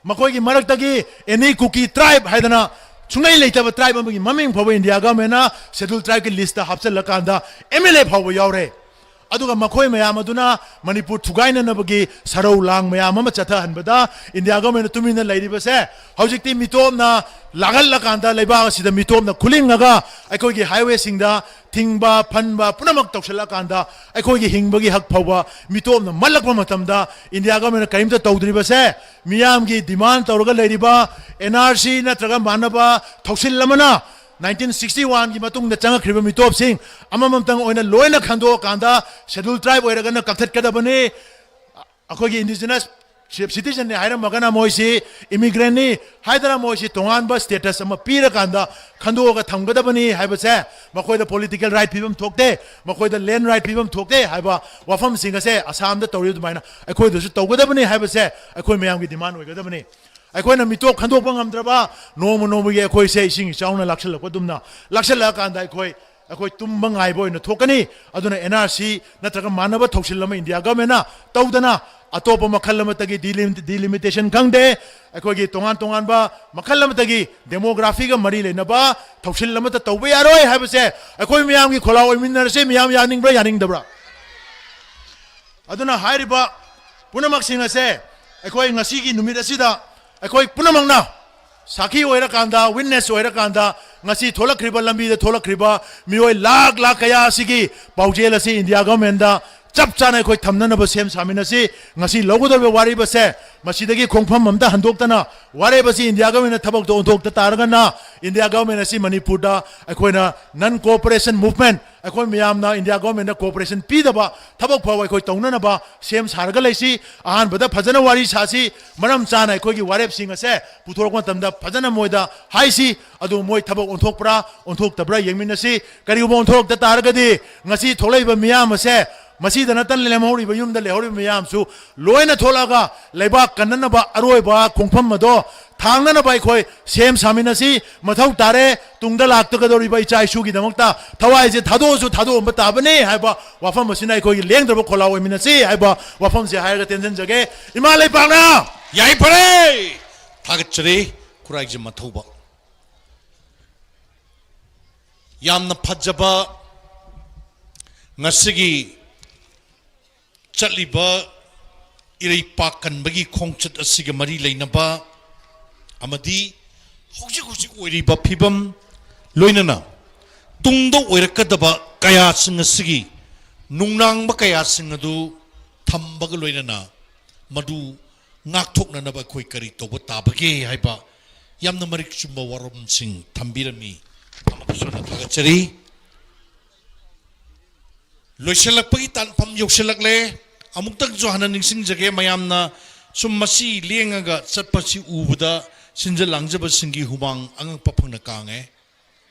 ꯃꯈꯣꯏꯒꯤ ꯃꯔꯛꯇꯒꯤ any Kuki tribe ꯍꯥꯏꯗꯅ ꯁꯨꯡꯂꯩ ꯂꯩꯇꯕ tribe ꯑꯃꯒꯤ ꯃꯃꯤꯡ ꯐꯥꯎꯕ ꯏꯟꯗꯤꯌꯥ governmentꯅ schedule tribeꯀꯤ listꯇ ꯍꯥꯞꯆꯤꯜꯂꯀꯥꯟꯗ MLA ꯐꯥꯎꯕ ꯌꯥꯎꯔꯦ꯫ ꯑꯗꯨꯒ ꯃꯈꯣꯏ ꯃꯌꯥꯝ ꯑꯗꯨꯅ ꯃꯅꯤꯄꯨꯔ ꯊꯨꯒꯥꯏꯅꯅꯕꯒꯤ ꯁꯔꯧ ꯂꯥꯡ ꯃꯌꯥꯝ ꯑꯃ ꯆꯠꯊꯍꯟꯕꯗ ꯏꯟꯗꯤꯌꯥ governmentꯅ ꯇꯨꯃꯤꯟꯅ ꯂꯩꯔꯤꯕꯁꯦ ꯍꯧꯖꯤꯛꯇꯤ ꯃꯤꯇꯣꯞꯅ ꯂꯥꯡꯍꯜꯂꯀꯥꯟꯗ ꯂꯩꯕꯥꯛ ꯑꯁꯤꯗ ꯃꯤꯇꯣꯞꯅ ꯈꯨꯂꯤꯡꯉꯒ ꯑꯩꯈꯣꯏꯒꯤ highwayꯁꯤꯡꯗ ꯊꯤꯡꯕ, ꯐꯟꯕ ꯄꯨꯝꯅꯃꯛ ꯇꯧꯁꯤꯜꯂꯀꯥꯟꯗ ꯑꯩꯈꯣꯏꯒꯤ ꯍꯤꯡꯕꯒꯤ ꯍꯛ ꯐꯥꯎꯕ ꯃꯤꯇꯣꯞꯅ ꯃꯜꯂꯛꯄ ꯃꯇꯝꯗ ꯏꯟꯗꯤꯌꯥ governmentꯅ ꯀꯔꯤꯝꯇ ꯇꯧꯗ꯭ꯔꯤꯕꯁꯦ ꯃꯤꯌꯥꯝꯒꯤ demand ꯇꯧꯔꯒ ꯂꯩꯔꯤꯕ NRC ꯅꯠꯇ꯭ꯔꯒ ꯃꯥꯟꯅꯕ ꯊꯧꯁꯤꯜ ꯑꯃꯅ nineteen sixty oneꯒꯤ ꯃꯇꯨꯡꯗ ꯆꯪꯉꯛꯈ꯭ꯔꯤꯕ ꯃꯤꯇꯣꯞꯁꯤꯡ ꯑꯃꯃꯝꯇꯪ ꯑꯣꯏꯅ ꯂꯣꯏꯅ ꯈꯟꯗꯣꯛꯑꯀꯥꯟꯗ schedule tribe ꯑꯣꯏꯔꯒꯅ ꯀꯛꯊꯠꯀꯗꯕꯅꯤ꯫ ꯑꯩꯈꯣꯏꯒꯤ indigenous ꯁꯤꯇꯤꯖꯟꯅꯤ ꯍꯥꯏꯔꯝꯃꯒꯅ ꯃꯣꯏꯁꯤ ꯏꯃꯤꯒ꯭ꯔꯦꯟꯅꯤ ꯍꯥꯏꯗꯅ ꯃꯣꯏꯁꯤ ꯇꯣꯉꯥꯟꯕ ꯁ꯭ꯇꯦꯇꯁ ꯑꯃ ꯄꯤꯔꯀꯥꯟꯗ ꯈꯟꯗꯣꯛꯑꯒ ꯊꯝꯒꯗꯕꯅꯤ ꯍꯥꯏꯕꯁꯦ, ꯃꯈꯣꯏꯗ ꯄꯣꯂꯤꯇꯤꯀꯦꯜ ꯔꯥꯏꯠ ꯄꯤꯐꯝ ꯊꯣꯛꯇꯦ, ꯃꯈꯣꯏꯗ ꯂꯦꯟ ꯔꯥꯏꯠ ꯄꯤꯐꯝ ꯊꯣꯛꯇꯦ ꯍꯥꯏꯕ ꯋꯥꯐꯝꯁꯤꯡ ꯑꯁꯦ ꯑꯁꯥꯝꯗ ꯇꯧꯔꯤꯕ ꯑꯗꯨꯃꯥꯏꯅ ꯑꯩꯈꯣꯏꯗꯁꯨ ꯇꯧꯒꯗꯕꯅꯤ ꯍꯥꯏꯕꯁꯦ ꯑꯩꯈꯣꯏ ꯃꯌꯥꯝꯒꯤ ꯗꯤꯃꯥꯟ ꯑꯣꯏꯒꯗꯕꯅꯤ꯫ ꯑꯩꯈꯣꯏꯅ ꯃꯤꯇꯣꯞ ꯈꯟꯗꯣꯛꯄ ꯉꯝꯗ꯭ꯔꯕ, ꯅꯣꯡꯃ ꯅꯣꯡꯃꯒꯤ ꯑꯩꯈꯣꯏꯁꯦ ꯏꯁꯤꯡ ꯏꯆꯥꯎꯅ ꯂꯥꯛꯁꯜꯂꯛꯄꯗꯨꯝꯅ ꯂꯥꯛꯁꯜꯂꯛꯑꯀꯥꯟꯗ ꯑꯩꯈꯣꯏ ꯑꯩꯈꯣꯏ ꯇꯨꯝꯕ ꯉꯥꯏꯕ ꯑꯣꯏꯅ ꯊꯣꯛꯀꯅꯤ꯫ ꯑꯗꯨꯅ ꯑꯦꯟ ꯑꯥꯔ ꯁꯤ ꯅꯠꯇ꯭ꯔꯒ ꯃꯥꯟꯅꯕ ꯊꯧꯁꯤꯜ ꯑꯃ ꯏꯟꯗꯤꯌꯥ ꯒꯚꯔꯟꯃꯦꯟꯠꯅ ꯇꯧꯗꯅ, ꯑꯇꯣꯞꯄ ꯃꯈꯜ ꯑꯃꯠꯇꯒꯤ ꯗꯤꯂꯤꯃꯤꯇꯦꯁꯟ ꯈꯪꯗꯦ, ꯑꯩꯈꯣꯏꯒꯤ ꯇꯣꯉꯥꯟ ꯇꯣꯉꯥꯟꯕ ꯃꯈꯜ ꯑꯃꯠꯇꯒꯤ ꯗꯦꯃꯣꯒ꯭ꯔꯥꯐꯤꯒ ꯃꯔꯤ ꯂꯩꯅꯕ ꯊꯧꯁꯤꯜ ꯑꯃꯠꯇ ꯇꯧꯕ ꯌꯥꯔꯣꯏ ꯍꯥꯏꯕꯁꯦ ꯑꯩꯈꯣꯏ ꯃꯌꯥꯝꯒꯤ ꯈꯣꯜꯂꯥꯎ ꯑꯣꯏꯃꯤꯟꯅꯔꯁꯤ꯫ ꯃꯤꯌꯥꯝ ꯌꯥꯅꯤꯡꯕ꯭ꯔꯥ, ꯌꯥꯅꯤꯡꯗꯕ꯭ꯔꯥ? ꯑꯗꯨꯅ ꯍꯥꯏꯔꯤꯕ ꯄꯨꯝꯅꯃꯛꯁꯤꯡ ꯑꯁꯦ ꯑꯩꯈꯣꯏ ꯉꯁꯤꯒꯤ ꯅꯨꯃꯤꯠ ꯑꯁꯤꯗ ꯑꯩꯈꯣꯏ ꯄꯨꯝꯅꯃꯛꯅ ꯁꯥꯈꯤ ꯑꯣꯏꯔꯀꯥꯟꯗ, ꯋꯤꯠꯅꯦꯁ ꯑꯣꯏꯔꯀꯥꯟꯗ, ꯉꯁꯤ ꯊꯣꯛꯂꯛꯈ꯭ꯔꯤꯕ, ꯂꯝꯕꯤꯗ ꯊꯣꯛꯂꯛꯈ꯭ꯔꯤꯕ ꯃꯤꯑꯣꯏ ꯂꯥꯈ ꯂꯥꯈ ꯀꯌꯥ ꯑꯁꯤꯒꯤ ꯄꯥꯎꯖꯦꯜ ꯑꯁꯤ ꯏꯟꯗꯤꯌꯥ ꯒꯚꯔꯟꯃꯦꯟꯠꯗ ꯆꯞ ꯆꯥꯅ ꯑꯩꯈꯣꯏ ꯊꯝꯅꯅꯕ ꯁꯦꯝ ꯁꯥꯃꯤꯟꯅꯁꯤ꯫ ꯉꯁꯤ ꯂꯧꯒꯗꯧꯔꯤꯕ ꯋꯥꯔꯦꯞ ꯑꯁꯦ ꯃꯁꯤꯗꯒꯤ ꯈꯣꯡꯐꯝ ꯑꯝꯇ ꯍꯟꯗꯣꯛꯇꯅ, ꯋꯥꯔꯦꯞ ꯑꯁꯤ ꯏꯟꯗꯤꯌꯥ ꯒꯚꯔꯟꯃꯦꯟꯠꯅ ꯊꯕꯛꯇ ꯑꯣꯟꯊꯣꯛꯇ ꯇꯥꯔꯒꯅ, ꯏꯟꯗꯤꯌꯥ ꯒꯚꯔꯟꯃꯦꯟꯠ ꯑꯁꯤ ꯃꯅꯤꯄꯨꯔꯗ ꯑꯩꯈꯣꯏꯅ ꯅꯟ ꯀꯣꯑꯣꯄꯔꯦꯁꯟ ꯃꯨꯚꯃꯦꯟꯠ, ꯑꯩꯈꯣꯏ ꯃꯌꯥꯝꯅ ꯏꯟꯗꯤꯌꯥ ꯒꯚꯔꯟꯃꯦꯟꯠꯅ ꯀꯣꯑꯣꯄꯔꯦꯁꯟ ꯄꯤꯗꯕ ꯊꯕꯛ ꯐꯥꯎꯕ ꯑꯩꯈꯣꯏ ꯇꯧꯅꯅꯕ ꯁꯦꯝ ꯁꯥꯔꯒ ꯂꯩꯁꯤ꯫ ꯑꯍꯥꯟꯕꯗ ꯐꯖꯅ ꯋꯥꯔꯤ ꯁꯥꯁꯤ, ꯃꯔꯝ ꯆꯥꯅ ꯑꯩꯈꯣꯏꯒꯤ ꯋꯥꯔꯦꯞꯁꯤꯡ ꯑꯁꯦ ꯄꯨꯊꯣꯔꯛꯄ ꯃꯇꯝꯗ ꯐꯖꯅ ꯃꯣꯏꯗ ꯍꯥꯏꯁꯤ꯫ ꯑꯗꯨ ꯃꯣꯏ ꯊꯕꯛ ꯑꯣꯟꯊꯣꯛꯄ꯭ꯔꯥ ꯑꯣꯟꯊꯣꯛꯇꯕ꯭ꯔꯥ ꯌꯦꯡꯃꯤꯟꯅꯁꯤ꯫ ꯀꯔꯤꯒꯨꯝꯕ ꯑꯣꯟꯊꯣꯔꯛꯇ ꯇꯥꯔꯒꯗꯤ ꯉꯁꯤ ꯊꯣꯛꯂꯛꯏꯕ ꯃꯤꯌꯥꯝ ꯑꯁꯦ, ꯃꯁꯤꯗ ꯅꯠꯇꯅ ꯂꯦꯝꯍꯧꯔꯤꯕ, ꯌꯨꯝꯗ ꯂꯩꯍꯧꯔꯤꯕ ꯃꯤꯌꯥꯝꯁꯨ ꯂꯣꯏꯅ ꯊꯣꯛꯂꯛꯑꯒ ꯂꯩꯕꯥꯛ ꯀꯟꯅꯅꯕ ꯑꯔꯣꯏꯕ ꯈꯣꯡꯐꯝ ꯑꯗꯣ ꯊꯥꯡꯅꯅꯕ ꯑꯩꯈꯣꯏ ꯁꯦꯝ ꯁꯥꯃꯤꯟꯅꯁꯤ꯫ ꯃꯊꯧ ꯇꯥꯔꯦ, ꯇꯨꯡꯗ ꯂꯥꯛꯀꯗꯧꯔꯤꯕ ꯏꯆꯥ ꯏꯁꯨꯒꯤꯗꯃꯛꯇ ꯊꯋꯥꯏꯁꯦ ꯊꯥꯗꯣꯛꯑꯁꯨ ꯊꯥꯗꯣꯛꯑꯝꯕ ꯇꯥꯕꯅꯤ ꯍꯥꯏꯕ ꯋꯥꯐꯝ ꯑꯁꯤꯅ ꯑꯩꯈꯣꯏꯒꯤ ꯂꯦꯡꯗ꯭ꯔꯕ ꯈꯣꯜꯂꯥꯎ ꯑꯣꯏꯃꯤꯟꯅꯁꯤ ꯍꯥꯏꯕ ꯋꯥꯐꯝꯁꯦ ꯍꯥꯏꯔꯒ ꯇꯦꯟꯁꯤꯟꯖꯒꯦ꯫ ꯏꯃꯥ ꯂꯩꯕꯥꯛꯅ ꯌꯥꯏꯐꯔꯦ! ꯊꯥꯒꯠꯆꯔꯤ꯫ ꯈꯨꯔꯥꯏꯖꯝ ꯑꯊꯧꯕ꯫ ꯌꯥꯝꯅ ꯐꯖꯕ ꯉꯁꯤꯒꯤ ꯆꯠꯂꯤꯕ ꯏꯔꯩꯄꯥꯛ ꯀꯟꯕꯒꯤ ꯈꯣꯡꯆꯠ ꯑꯁꯤꯒ ꯃꯔꯤ ꯂꯩꯅꯕ ꯑꯃꯗꯤ ꯍꯧꯖꯤꯛ ꯍꯧꯖꯤꯛ ꯑꯣꯏꯔꯤꯕ ꯐꯤꯕꯝ, ꯂꯣꯏꯅꯅ ꯇꯨꯡꯗ ꯑꯣꯏꯔꯛꯀꯗꯕ ꯀꯌꯥꯁꯤꯡ ꯑꯁꯤꯒꯤ ꯅꯨꯡꯅꯥꯡꯕ ꯀꯌꯥꯁꯤꯡ ꯑꯗꯨ ꯊꯝꯕꯒ ꯂꯣꯏꯅꯅ ꯃꯗꯨ ꯉꯥꯛꯊꯣꯛꯅꯅꯕ ꯑꯩꯈꯣꯏ ꯀꯔꯤ ꯇꯧꯕ ꯇꯥꯕꯒꯦ ꯍꯥꯏꯕ ꯌꯥꯝꯅ ꯃꯔꯤꯛ ꯆꯨꯝꯕ ꯋꯥꯔꯣꯝꯁꯤꯡ ꯊꯝꯕꯤꯔꯝꯃꯤ꯫ ꯑꯃꯨꯛꯀꯁꯨ ꯍꯟꯅ ꯊꯥꯒꯠꯆꯔꯤ꯫ ꯂꯣꯏꯁꯤꯜꯂꯛꯄꯒꯤ ꯇꯥꯟꯐꯝ ꯌꯧꯁꯤꯜꯂꯛꯂꯦ꯫ ꯑꯃꯨꯛꯇꯪꯁꯨ ꯍꯟꯅ ꯅꯤꯡꯁꯤꯡꯖꯒꯦ, ꯃꯌꯥꯝꯅ ꯁꯨꯝ ꯃꯁꯤ ꯂꯦꯡꯉꯒ ꯆꯠꯄꯁꯤ ꯎꯕꯗ ꯁꯤꯟꯖ ꯂꯥꯡꯖꯕꯁꯤꯡꯒꯤ ꯍꯨꯃꯥꯡ ꯑꯉꯛꯄ ꯐꯪꯅ ꯀꯥꯡꯉꯦ꯫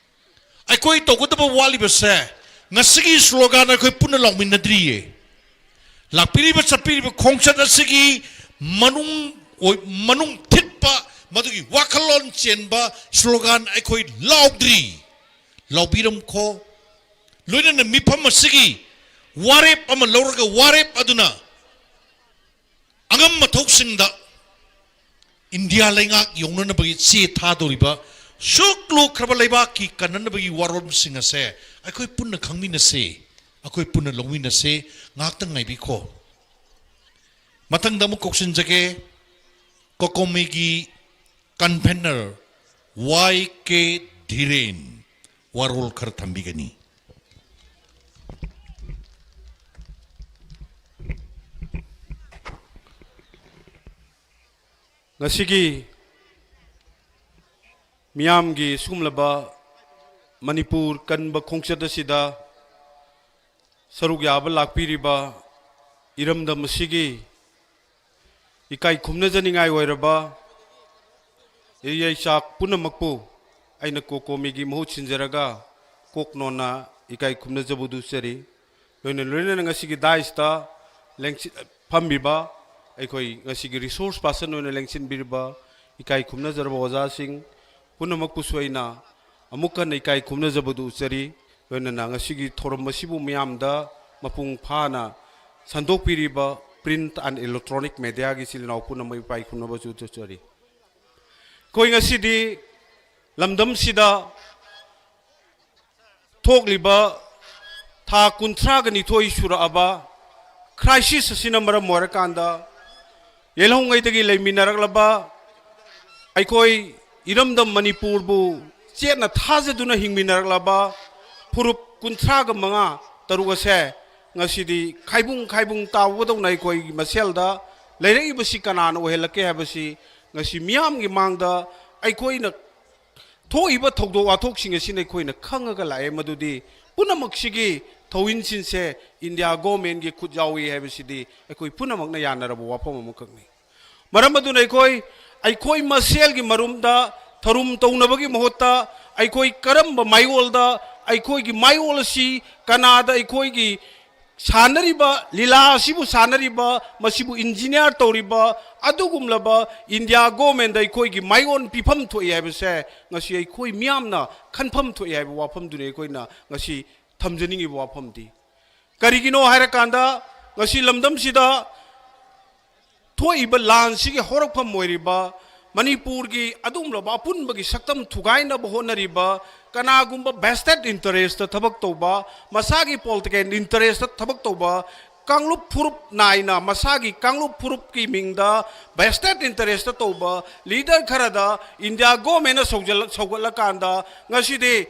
ꯑꯩꯈꯣꯏ ꯇꯧꯒꯗꯕ ꯋꯥꯠꯂꯤꯕꯁꯦ, ꯉꯁꯤꯒꯤ ꯁ꯭ꯂꯣꯒꯥꯟ ꯑꯩꯈꯣꯏ ꯄꯨꯟꯅ ꯂꯥꯎꯃꯤꯟꯅꯗ꯭ꯔꯤꯌꯦ꯫ ꯂꯥꯛꯄꯤꯔꯤꯕ ꯆꯠꯄꯤꯔꯤꯕ ꯈꯣꯡꯆꯠ ꯑꯁꯤꯒꯤ ꯃꯅꯨꯡ ꯑꯣꯏ-, ꯃꯅꯨꯡ ꯊꯤꯠꯄ ꯃꯗꯨꯒꯤ ꯋꯥꯈꯜꯂꯣꯟ ꯆꯦꯟꯕ ꯁ꯭ꯂꯣꯒꯥꯟ ꯑꯩꯈꯣꯏ ꯂꯥꯎꯗ꯭ꯔꯤ꯫ ꯂꯥꯎꯕꯤꯔꯝꯈꯣ꯫ ꯂꯣꯏꯅꯅ ꯃꯤꯐꯝ ꯑꯁꯤꯒꯤ ꯋꯥꯔꯦꯞ ꯑꯃ ꯂꯧꯔꯒ ꯋꯥꯔꯦꯞ ꯑꯗꯨꯅ ꯑꯉꯝ ꯑꯊꯧꯁꯤꯡꯗ ꯏꯟꯗꯤꯌꯥ ꯂꯩꯉꯥꯛ ꯌꯧꯅꯅꯕꯒꯤ ꯆꯦ ꯊꯥꯗꯧꯔꯤꯕ ꯁꯨꯛ ꯂꯨꯈ꯭ꯔꯕ ꯂꯩꯕꯥꯛꯀꯤ ꯀꯟꯅꯅꯕꯒꯤ ꯋꯥꯔꯣꯜꯁꯤꯡ ꯑꯁꯦ ꯑꯩꯈꯣꯏ ꯄꯨꯟꯅ ꯈꯪꯃꯤꯟꯅꯁꯤ, ꯑꯩꯈꯣꯏ ꯄꯨꯟꯅ ꯂꯧꯃꯤꯟꯅꯁꯤ꯫ ꯉꯥꯏꯍꯥꯛꯇꯪ ꯉꯥꯏꯕꯤꯈꯣ꯫ ꯃꯊꯪꯗ ꯑꯃꯨꯛ ꯀꯧꯁꯤꯟꯖꯒꯦ, ꯀꯣꯀꯣꯃꯤꯒꯤ ꯀꯟꯚꯦꯅꯔ ꯋꯥꯏ ꯀꯦ ꯙꯤꯔꯦꯟ ꯋꯥꯔꯣꯜ ꯈꯔ ꯊꯝꯕꯤꯒꯅꯤ꯫ ꯉꯁꯤꯒꯤ ꯃꯤꯌꯥꯝꯒꯤ ꯁꯤꯒꯨꯝꯂꯕ ꯃꯅꯤꯄꯨꯔ ꯀꯟꯕ ꯈꯣꯡꯆꯠ ꯑꯁꯤꯗ ꯁꯔꯨꯛ ꯌꯥꯕ ꯂꯥꯛꯄꯤꯔꯤꯕ ꯏꯔꯝꯗꯝ ꯑꯁꯤꯒꯤ ꯏꯀꯥꯏ ꯈꯨꯝꯅꯖꯅꯤꯡꯉꯥꯏ ꯑꯣꯏꯔꯕ ꯏꯔꯩꯆꯥꯛ ꯄꯨꯝꯅꯃꯛꯄꯨ ꯑꯩꯅ ꯀꯣꯀꯣꯃꯤꯒꯤ ꯃꯍꯨꯠ ꯁꯤꯟꯖꯔꯒ ꯀꯣꯛ ꯅꯣꯟꯅ ꯏꯀꯥꯏ ꯈꯨꯝꯅꯖꯕꯗꯨ ꯎꯠꯆꯔꯤ꯫ ꯂꯣꯏꯅ ꯂꯣꯏꯅꯅ ꯉꯁꯤꯒꯤ ꯗꯥꯏꯁꯇ ꯂꯦꯡꯁꯤ-, ꯐꯝꯃꯤꯕ ꯑꯩꯈꯣꯏ ꯉꯁꯤꯒꯤ ꯔꯤꯁꯣꯔꯁ ꯄꯥꯔꯁꯟ ꯑꯣꯏꯅ ꯂꯦꯡꯁꯤꯟꯕꯤꯔꯤꯕ ꯏꯀꯥꯏ ꯈꯨꯝꯅꯖꯔꯕ ꯑꯣꯖꯥꯁꯤꯡ ꯄꯨꯝꯅꯃꯛꯄꯨꯁꯨ ꯑꯩꯅ ꯑꯃꯨꯛ ꯍꯟꯅ ꯏꯀꯥꯏ ꯈꯨꯝꯅꯖꯕꯗꯨ ꯎꯠꯆꯔꯤ꯫ ꯂꯣꯏꯅꯅ ꯉꯁꯤꯒꯤ ꯊꯧꯔꯝ ꯑꯁꯤꯕꯨ ꯃꯤꯌꯥꯝꯗ ꯃꯄꯨꯡ ꯐꯥꯅ ꯁꯟꯗꯣꯛꯄꯤꯔꯤꯕ print and electronic mediaꯒꯤ ꯏꯆꯤꯜ ꯏꯅꯥꯎ ꯄꯨꯝꯅꯃꯛ ꯏꯀꯥꯏ ꯈꯨꯝꯅꯕꯁꯨ ꯎꯠꯆꯔꯤ꯫ ꯑꯩꯈꯣꯏ ꯉꯁꯤꯗꯤ ꯂꯝꯗꯝꯁꯤꯗ ꯊꯣꯛꯂꯤꯕ ꯊꯥ ꯀꯨꯟꯊ꯭ꯔꯥꯒ ꯅꯤꯊꯣꯏ ꯁꯨꯔꯛꯑꯕ crisis ꯑꯁꯤꯅ ꯃꯔꯝ ꯑꯣꯏꯔꯀꯥꯟꯗ ꯌꯦꯜꯍꯧꯉꯩꯗꯒꯤ ꯂꯩꯃꯤꯟꯅꯔꯛꯂꯕ ꯑꯩꯈꯣꯏ ꯏꯔꯝꯗꯝ ꯃꯅꯤꯄꯨꯔꯕꯨ ꯆꯦꯠꯅ ꯊꯥꯖꯗꯨꯅ ꯍꯤꯡꯃꯤꯟꯅꯔꯛꯂꯕ ꯐꯨꯔꯨꯞ ꯀꯨꯟꯊ꯭ꯔꯥꯒ ꯃꯉꯥ ꯇꯔꯨꯛ ꯑꯁꯦ ꯉꯁꯤꯗꯤ ꯈꯥꯏꯕꯨꯡ ꯈꯥꯏꯕꯨꯡ ꯇꯥꯎꯕꯗꯧꯅ ꯑꯩꯈꯣꯏꯒꯤ ꯃꯁꯦꯜꯗ ꯂꯩꯔꯛꯏꯕꯁꯤ ꯀꯅꯥꯅ ꯑꯣꯏꯍꯜꯂꯛꯀꯦ ꯍꯥꯏꯕꯁꯤ ꯉꯁꯤ ꯃꯤꯌꯥꯝꯒꯤ ꯃꯥꯡꯗ ꯑꯩꯈꯣꯏꯅ ꯊꯣꯛꯏꯕ ꯊꯧꯗꯣꯛ ꯋꯥꯊꯣꯛꯁꯤꯡ ꯑꯁꯤꯅ ꯑꯩꯈꯣꯏꯅ ꯈꯪꯉꯒ ꯂꯥꯛꯑꯦ ꯃꯗꯨꯗꯤ ꯄꯨꯝꯅꯃꯛꯁꯤꯒꯤ ꯊꯧꯏꯟꯁꯤꯟꯁꯦ ꯏꯟꯗꯤꯌꯥ ꯒꯣꯔꯃꯦꯟꯒꯤ ꯈꯨꯠ ꯌꯥꯎꯏ ꯍꯥꯏꯕꯁꯤꯗꯤ ꯑꯩꯈꯣꯏ ꯄꯨꯝꯅꯃꯛꯅ ꯌꯥꯅꯔꯕ ꯋꯥꯐꯝ ꯑꯃꯈꯛꯅꯤ꯫ ꯃꯔꯝ ꯑꯗꯨꯅ ꯑꯩꯈꯣꯏ, ꯑꯩꯈꯣꯏ ꯃꯁꯦꯜꯒꯤ ꯃꯔꯨꯝꯗ ꯊꯧꯔꯝ ꯇꯧꯅꯕꯒꯤ ꯃꯍꯨꯠꯇ, ꯑꯩꯈꯣꯏ ꯀꯔꯝꯕ ꯃꯥꯏꯑꯣꯜꯗ, ꯑꯩꯈꯣꯏꯒꯤ ꯃꯥꯏꯑꯣꯜ ꯑꯁꯤ ꯀꯅꯥꯗ ꯑꯩꯈꯣꯏꯒꯤ ꯁꯥꯟꯅꯔꯤꯕ ꯂꯤꯂꯥ ꯑꯁꯤꯕꯨ ꯁꯥꯟꯅꯔꯤꯕ, ꯃꯁꯤꯕꯨ ꯏꯟꯖꯤꯅꯤꯌꯥꯔ ꯇꯧꯔꯤꯕ ꯑꯗꯨꯒꯨꯝꯂꯕ ꯏꯟꯗꯤꯌꯥ ꯒꯣꯔꯃꯦꯟꯗ ꯑꯩꯈꯣꯏꯒꯤ ꯃꯥꯏꯑꯣꯟ ꯄꯤꯐꯝ ꯊꯣꯛꯏ ꯍꯥꯏꯕꯁꯦ ꯉꯁꯤ ꯑꯩꯈꯣꯏ ꯃꯤꯌꯥꯝꯅ ꯈꯟꯐꯝ ꯊꯣꯛꯏ ꯍꯥꯏꯕ ꯋꯥꯐꯝꯗꯨꯅꯤ ꯑꯩꯈꯣꯏꯅ ꯉꯁꯤ ꯊꯝꯖꯅꯤꯡꯉꯤꯕ ꯋꯥꯐꯝꯗꯤ꯫ ꯀꯔꯤꯒꯤꯅꯣ ꯍꯥꯏꯔꯀꯥꯟꯗ, ꯉꯁꯤ ꯂꯝꯗꯝꯁꯤꯗ ꯊꯣꯛꯏꯕ ꯂꯥꯟꯁꯤꯒꯤ ꯍꯧꯔꯛꯐꯝ ꯑꯣꯏꯔꯤꯕ ꯃꯅꯤꯄꯨꯔꯒꯤ ꯑꯗꯨꯒꯨꯝꯂꯕ ꯑꯄꯨꯟꯕꯒꯤ ꯁꯛꯇꯝ ꯊꯨꯒꯥꯏꯅꯕ ꯍꯣꯠꯅꯔꯤꯕ ꯀꯅꯥꯒꯨꯝꯕ vested interest ꯊꯕꯛ ꯇꯧꯕ, ꯃꯁꯥꯒꯤ political interest ꯊꯕꯛ ꯇꯧꯕ, ꯀꯥꯡꯂꯨꯞ ꯐꯨꯔꯨꯞ ꯅꯥꯏꯅ ꯃꯁꯥꯒꯤ ꯀꯥꯡꯂꯨꯞ ꯐꯨꯔꯨꯞꯀꯤ ꯃꯤꯡꯗ vested interest ꯇꯧꯕ ꯂꯤꯗꯔ ꯈꯔꯗ ꯏꯟꯗꯤꯌꯥ ꯒꯣꯔꯃꯦꯟꯅ ꯁꯧꯖꯜ-, ꯁꯧꯒꯠꯂꯀꯥꯟꯗ ꯉꯁꯤꯗꯤ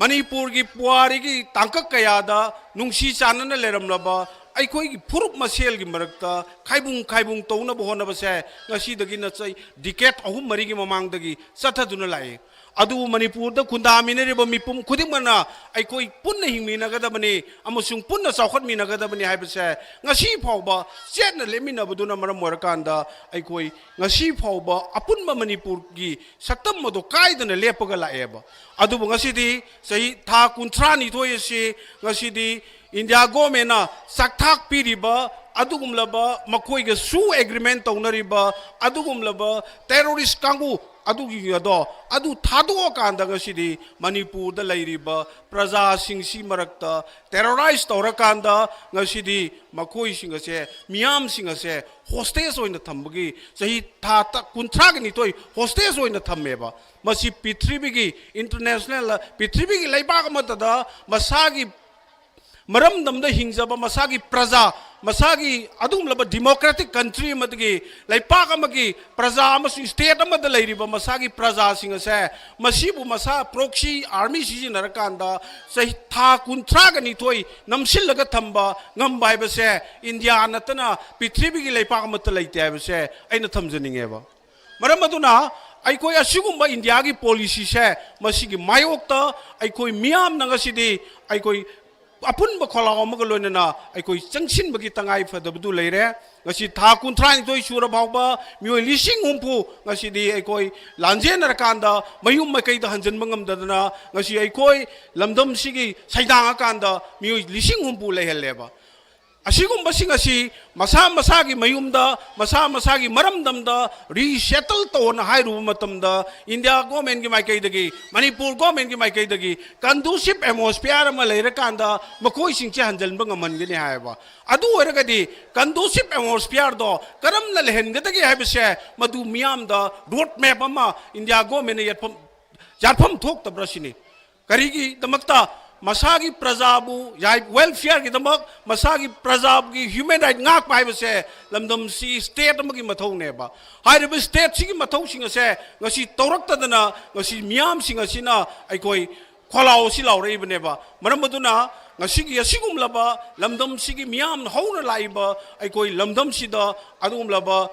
ꯃꯅꯤꯄꯨꯔꯒꯤ ꯄꯨꯋꯥꯔꯤꯒꯤ ꯇꯥꯡꯀꯛ ꯀꯌꯥꯗ ꯅꯨꯡꯁꯤ ꯆꯥꯟꯅꯅ ꯂꯩꯔꯝꯂꯕ ꯑꯩꯈꯣꯏꯒꯤ ꯐꯨꯔꯨꯞ ꯃꯁꯦꯜꯒꯤ ꯃꯔꯛꯇ ꯈꯥꯏꯕꯨꯡ ꯈꯥꯏꯕꯨꯡ ꯇꯧꯅꯕ ꯍꯣꯠꯅꯕꯁꯦ ꯉꯁꯤꯗꯒꯤ ꯅꯠꯇꯦ, decade ꯑꯍꯨꯝ ꯃꯔꯤꯒꯤ ꯃꯃꯥꯡꯗꯒꯤ ꯆꯠꯊꯗꯨꯅ ꯂꯥꯛꯏ꯫ ꯑꯗꯨꯕꯨ ꯃꯅꯤꯄꯨꯔꯗ ꯈꯨꯟꯗꯥꯃꯤꯟꯅꯔꯤꯕ ꯃꯤꯄꯨꯝ ꯈꯨꯗꯤꯡꯃꯛꯅ ꯑꯩꯈꯣꯏ ꯄꯨꯟꯅ ꯍꯤꯡꯃꯤꯟꯅꯒꯗꯕꯅꯤ ꯑꯃꯁꯨꯡ ꯄꯨꯟꯅ ꯆꯥꯎꯈꯠꯃꯤꯟꯅꯒꯗꯕꯅꯤ ꯍꯥꯏꯕꯁꯦ ꯉꯁꯤ ꯐꯥꯎꯕ ꯆꯦꯠꯅ ꯂꯦꯞꯃꯤꯟꯅꯕꯗꯨꯅ ꯃꯔꯝ ꯑꯣꯏꯔꯀꯥꯟꯗ ꯑꯩꯈꯣꯏ ꯉꯁꯤ ꯐꯥꯎꯕ ꯑꯄꯨꯟꯕ ꯃꯅꯤꯄꯨꯔꯒꯤ ꯁꯛꯇꯝ ꯑꯗꯨ ꯀꯥꯏꯗꯅ ꯂꯦꯞꯄꯒ ꯂꯥꯛꯑꯦꯕ꯫ ꯑꯗꯨꯕꯨ ꯉꯁꯤꯗꯤ ꯆꯍꯤ ꯊꯥ ꯀꯨꯟꯊ꯭ꯔꯥ ꯅꯤꯊꯣꯏ ꯑꯁꯤ ꯉꯁꯤꯗꯤ ꯏꯟꯗꯤꯌꯥ ꯒꯣꯔꯃꯦꯟꯅ ꯆꯥꯛꯊꯥꯛ ꯄꯤꯔꯤꯕ ꯑꯗꯨꯒꯨꯝꯂꯕ ꯃꯈꯣꯏꯒ ꯁꯨ ꯑꯦꯒ꯭ꯔꯤꯃꯦꯟ ꯇꯧꯅꯔꯤꯕ ꯑꯗꯨꯒꯨꯝꯂꯕ ꯇꯦꯔꯣꯔꯤꯁ ꯀꯥꯡꯕꯨ ꯑꯗꯨꯒꯤ ꯑꯗꯣ ꯑꯗꯨ ꯊꯥꯗꯣꯛꯑꯀꯥꯟꯗ ꯉꯁꯤꯗꯤ ꯃꯅꯤꯄꯨꯔꯗ ꯂꯩꯔꯤꯕ ꯄ꯭ꯔꯖꯥꯁꯤꯡꯁꯤ ꯃꯔꯛꯇ ꯇꯦꯔꯣꯔꯥꯏꯁ ꯇꯧꯔꯀꯥꯟꯗ ꯉꯁꯤꯗꯤ ꯃꯈꯣꯏꯁꯤꯡ ꯑꯁꯦ, ꯃꯤꯌꯥꯝꯁꯤꯡ ꯑꯁꯦ ꯍꯣꯁꯇꯦꯖ ꯑꯣꯏꯅ ꯊꯝꯕꯒꯤ ꯆꯍꯤ ꯊꯥ ꯇ-, ꯀꯨꯟꯊ꯭ꯔꯥꯒ ꯅꯤꯊꯣꯏ ꯍꯣꯁꯇꯦꯖ ꯑꯣꯏꯅ ꯊꯝꯃꯦꯕ꯫ ꯃꯁꯤ ꯄ꯭ꯔꯤꯊꯤꯕꯤꯒꯤ, ꯏꯟꯇꯔꯅꯦꯁꯅꯦꯜ, ꯄ꯭ꯔꯤꯊꯤꯕꯤꯒꯤ ꯂꯩꯕꯥꯛ ꯑꯃꯠꯇꯗ ꯃꯁꯥꯒꯤ ꯃꯔꯝꯗꯝꯗ ꯍꯤꯡꯖꯕ ꯃꯁꯥꯒꯤ ꯄ꯭ꯔꯖꯥ, ꯃꯁꯥꯒꯤ ꯑꯗꯨꯒꯨꯝꯂꯕ ꯗꯤꯃꯣꯀ꯭ꯔꯦꯇꯤꯛ ꯀꯟꯇ꯭ꯔꯤ ꯑꯃꯗꯒꯤ ꯂꯩꯄꯥꯛ ꯑꯃꯒꯤ ꯄ꯭ꯔꯖꯥ ꯑꯃꯁꯨꯡ ꯁ꯭ꯇꯦꯠ ꯑꯃꯗ ꯂꯩꯔꯤꯕ ꯃꯁꯥꯒꯤ ꯄ꯭ꯔꯖꯥꯁꯤꯡ ꯑꯁꯦ ꯃꯁꯤꯕꯨ ꯃꯁꯥ ꯄ꯭ꯔꯣꯛꯁꯤ ꯑꯥꯔꯃꯤ ꯁꯤꯖꯤꯟꯅꯔꯀꯥꯟꯗ ꯆꯍꯤ ꯊꯥ ꯀꯨꯟꯊ꯭ꯔꯥꯒ ꯅꯤꯊꯣꯏ ꯅꯝꯁꯤꯜꯂꯒ ꯊꯝꯕ ꯉꯝꯕ ꯍꯥꯏꯕꯁꯦ ꯏꯟꯗꯤꯌꯥ ꯅꯠꯇꯅ ꯄ꯭ꯔꯤꯊꯤꯕꯤꯒꯤ ꯂꯩꯄꯥꯛ ꯑꯃꯠꯇ ꯂꯩꯇꯦ ꯍꯥꯏꯕꯁꯦ ꯑꯩꯅ ꯊꯝꯖꯅꯤꯡꯉꯦꯕ꯫ ꯃꯔꯝ ꯑꯗꯨꯅ ꯑꯩꯈꯣꯏ ꯑꯁꯤꯒꯨꯝꯕ ꯏꯟꯗꯤꯌꯥꯒꯤ ꯄꯣꯂꯤꯁꯤꯁꯦ ꯃꯁꯤꯒꯤ ꯃꯥꯌꯣꯛꯇ ꯑꯩꯈꯣꯏ ꯃꯤꯌꯥꯝꯅ ꯉꯁꯤꯗꯤ ꯑꯩꯈꯣꯏ ꯑꯄꯨꯟꯕ ꯈꯣꯜꯂꯥꯎ ꯑꯃꯒ ꯂꯣꯏꯅꯅ ꯑꯩꯈꯣꯏ ꯆꯪꯁꯤꯟꯕꯒꯤ ꯇꯉꯥꯏ ꯐꯗꯕꯗꯨ ꯂꯩꯔꯦ꯫ ꯉꯁꯤ ꯊꯥ ꯀꯨꯟꯊ꯭ꯔꯥꯅꯤꯊꯣꯏ ꯁꯨꯔ ꯐꯥꯎꯕ ꯃꯤꯑꯣꯏ ꯂꯤꯁꯤꯡ ꯍꯨꯝꯐꯨ ꯉꯁꯤꯗꯤ ꯑꯩꯈꯣꯏ ꯂꯥꯟꯖꯦꯟꯅꯔꯀꯥꯟꯗ ꯃꯌꯨꯝ ꯃꯀꯩꯗ ꯍꯟꯖꯤꯟꯕ ꯉꯝꯗꯗꯅ ꯉꯁꯤ ꯑꯩꯈꯣꯏ ꯂꯝꯗꯝꯁꯤꯒꯤ ꯁꯩꯗꯥꯡꯉꯀꯥꯟꯗ ꯃꯤꯑꯣꯏ ꯂꯤꯁꯤꯡ ꯍꯨꯝꯐꯨ ꯂꯩꯍꯜꯂꯦꯕ꯫ ꯑꯁꯤꯒꯨꯝꯕꯁꯤꯡ ꯑꯁꯤ ꯃꯁꯥ ꯃꯁꯥꯒꯤ ꯃꯌꯨꯝꯗ, ꯃꯁꯥ ꯃꯁꯥꯒꯤ ꯃꯔꯝꯗꯝꯗ resettle ꯇꯧꯅ ꯍꯥꯏꯔꯨꯕ ꯃꯇꯝꯗ, ꯏꯟꯗꯤꯌꯥ ꯒꯣꯔꯃꯦꯟꯒꯤ ꯃꯥꯏꯀꯩꯗꯒꯤ, ꯃꯅꯤꯄꯨꯔ ꯒꯣꯔꯃꯦꯟꯒꯤ ꯃꯥꯏꯀꯩꯗꯒꯤ conducive atmosphere ꯑꯃ ꯂꯩꯔꯀꯥꯟꯗ ꯃꯈꯣꯏꯁꯤꯡꯁꯦ ꯍꯟꯖꯤꯟꯕ ꯉꯝꯍꯟꯒꯅꯤ ꯍꯥꯏꯌꯦꯕ꯫ ꯑꯗꯨ ꯑꯣꯏꯔꯒꯗꯤ conducive atmosphereꯗꯣ ꯀꯔꯝꯅ ꯂꯩꯍꯟꯒꯗꯒꯦ ꯍꯥꯏꯕꯁꯦ ꯃꯗꯨ ꯃꯤꯌꯥꯝꯗ road map ꯑꯃ ꯏꯟꯗꯤꯌꯥ ꯒꯣꯔꯃꯦꯟꯅ ꯌꯥꯠꯐꯝ, ꯌꯥꯠꯐꯝ ꯊꯣꯛꯇꯕ꯭ꯔꯥ ꯁꯤꯅꯤ꯫ ꯀꯔꯤꯒꯤꯗꯃꯛꯇ? ꯃꯁꯥꯒꯤ ꯄ꯭ꯔꯖꯥꯕꯨ ꯌꯥꯏ, welfareꯒꯤꯗꯃꯛ, ꯃꯁꯥꯒꯤ ꯄ꯭ꯔꯖꯥꯒꯤ human right ꯉꯥꯛꯄ ꯍꯥꯏꯕꯁꯦ ꯂꯝꯗꯝꯁꯤ state ꯑꯃꯒꯤ ꯃꯊꯧꯅꯦꯕ꯫ ꯍꯥꯏꯔꯤꯕ stateꯁꯤꯒꯤ ꯃꯊꯧꯁꯤꯡ ꯑꯁꯦ ꯉꯁꯤ ꯇꯧꯔꯛꯇꯗꯅ ꯉꯁꯤ ꯃꯤꯌꯥꯝꯁꯤꯡ ꯑꯁꯤꯅ ꯑꯩꯈꯣꯏ ꯈꯣꯜꯂꯥꯎ ꯑꯁꯤ ꯂꯥꯎꯔꯛꯏꯕꯅꯦꯕ꯫ ꯃꯔꯝ ꯑꯗꯨꯅ ꯉꯁꯤꯒꯤ ꯑꯁꯤꯒꯨꯝꯂꯕ ꯂꯝꯗꯝꯁꯤꯒꯤ ꯃꯤꯌꯥꯝꯅ ꯍꯧꯅ ꯂꯥꯛꯏꯕ ꯑꯩꯈꯣꯏ ꯂꯝꯗꯝꯁꯤꯗ ꯑꯗꯨꯒꯨꯝꯂꯕ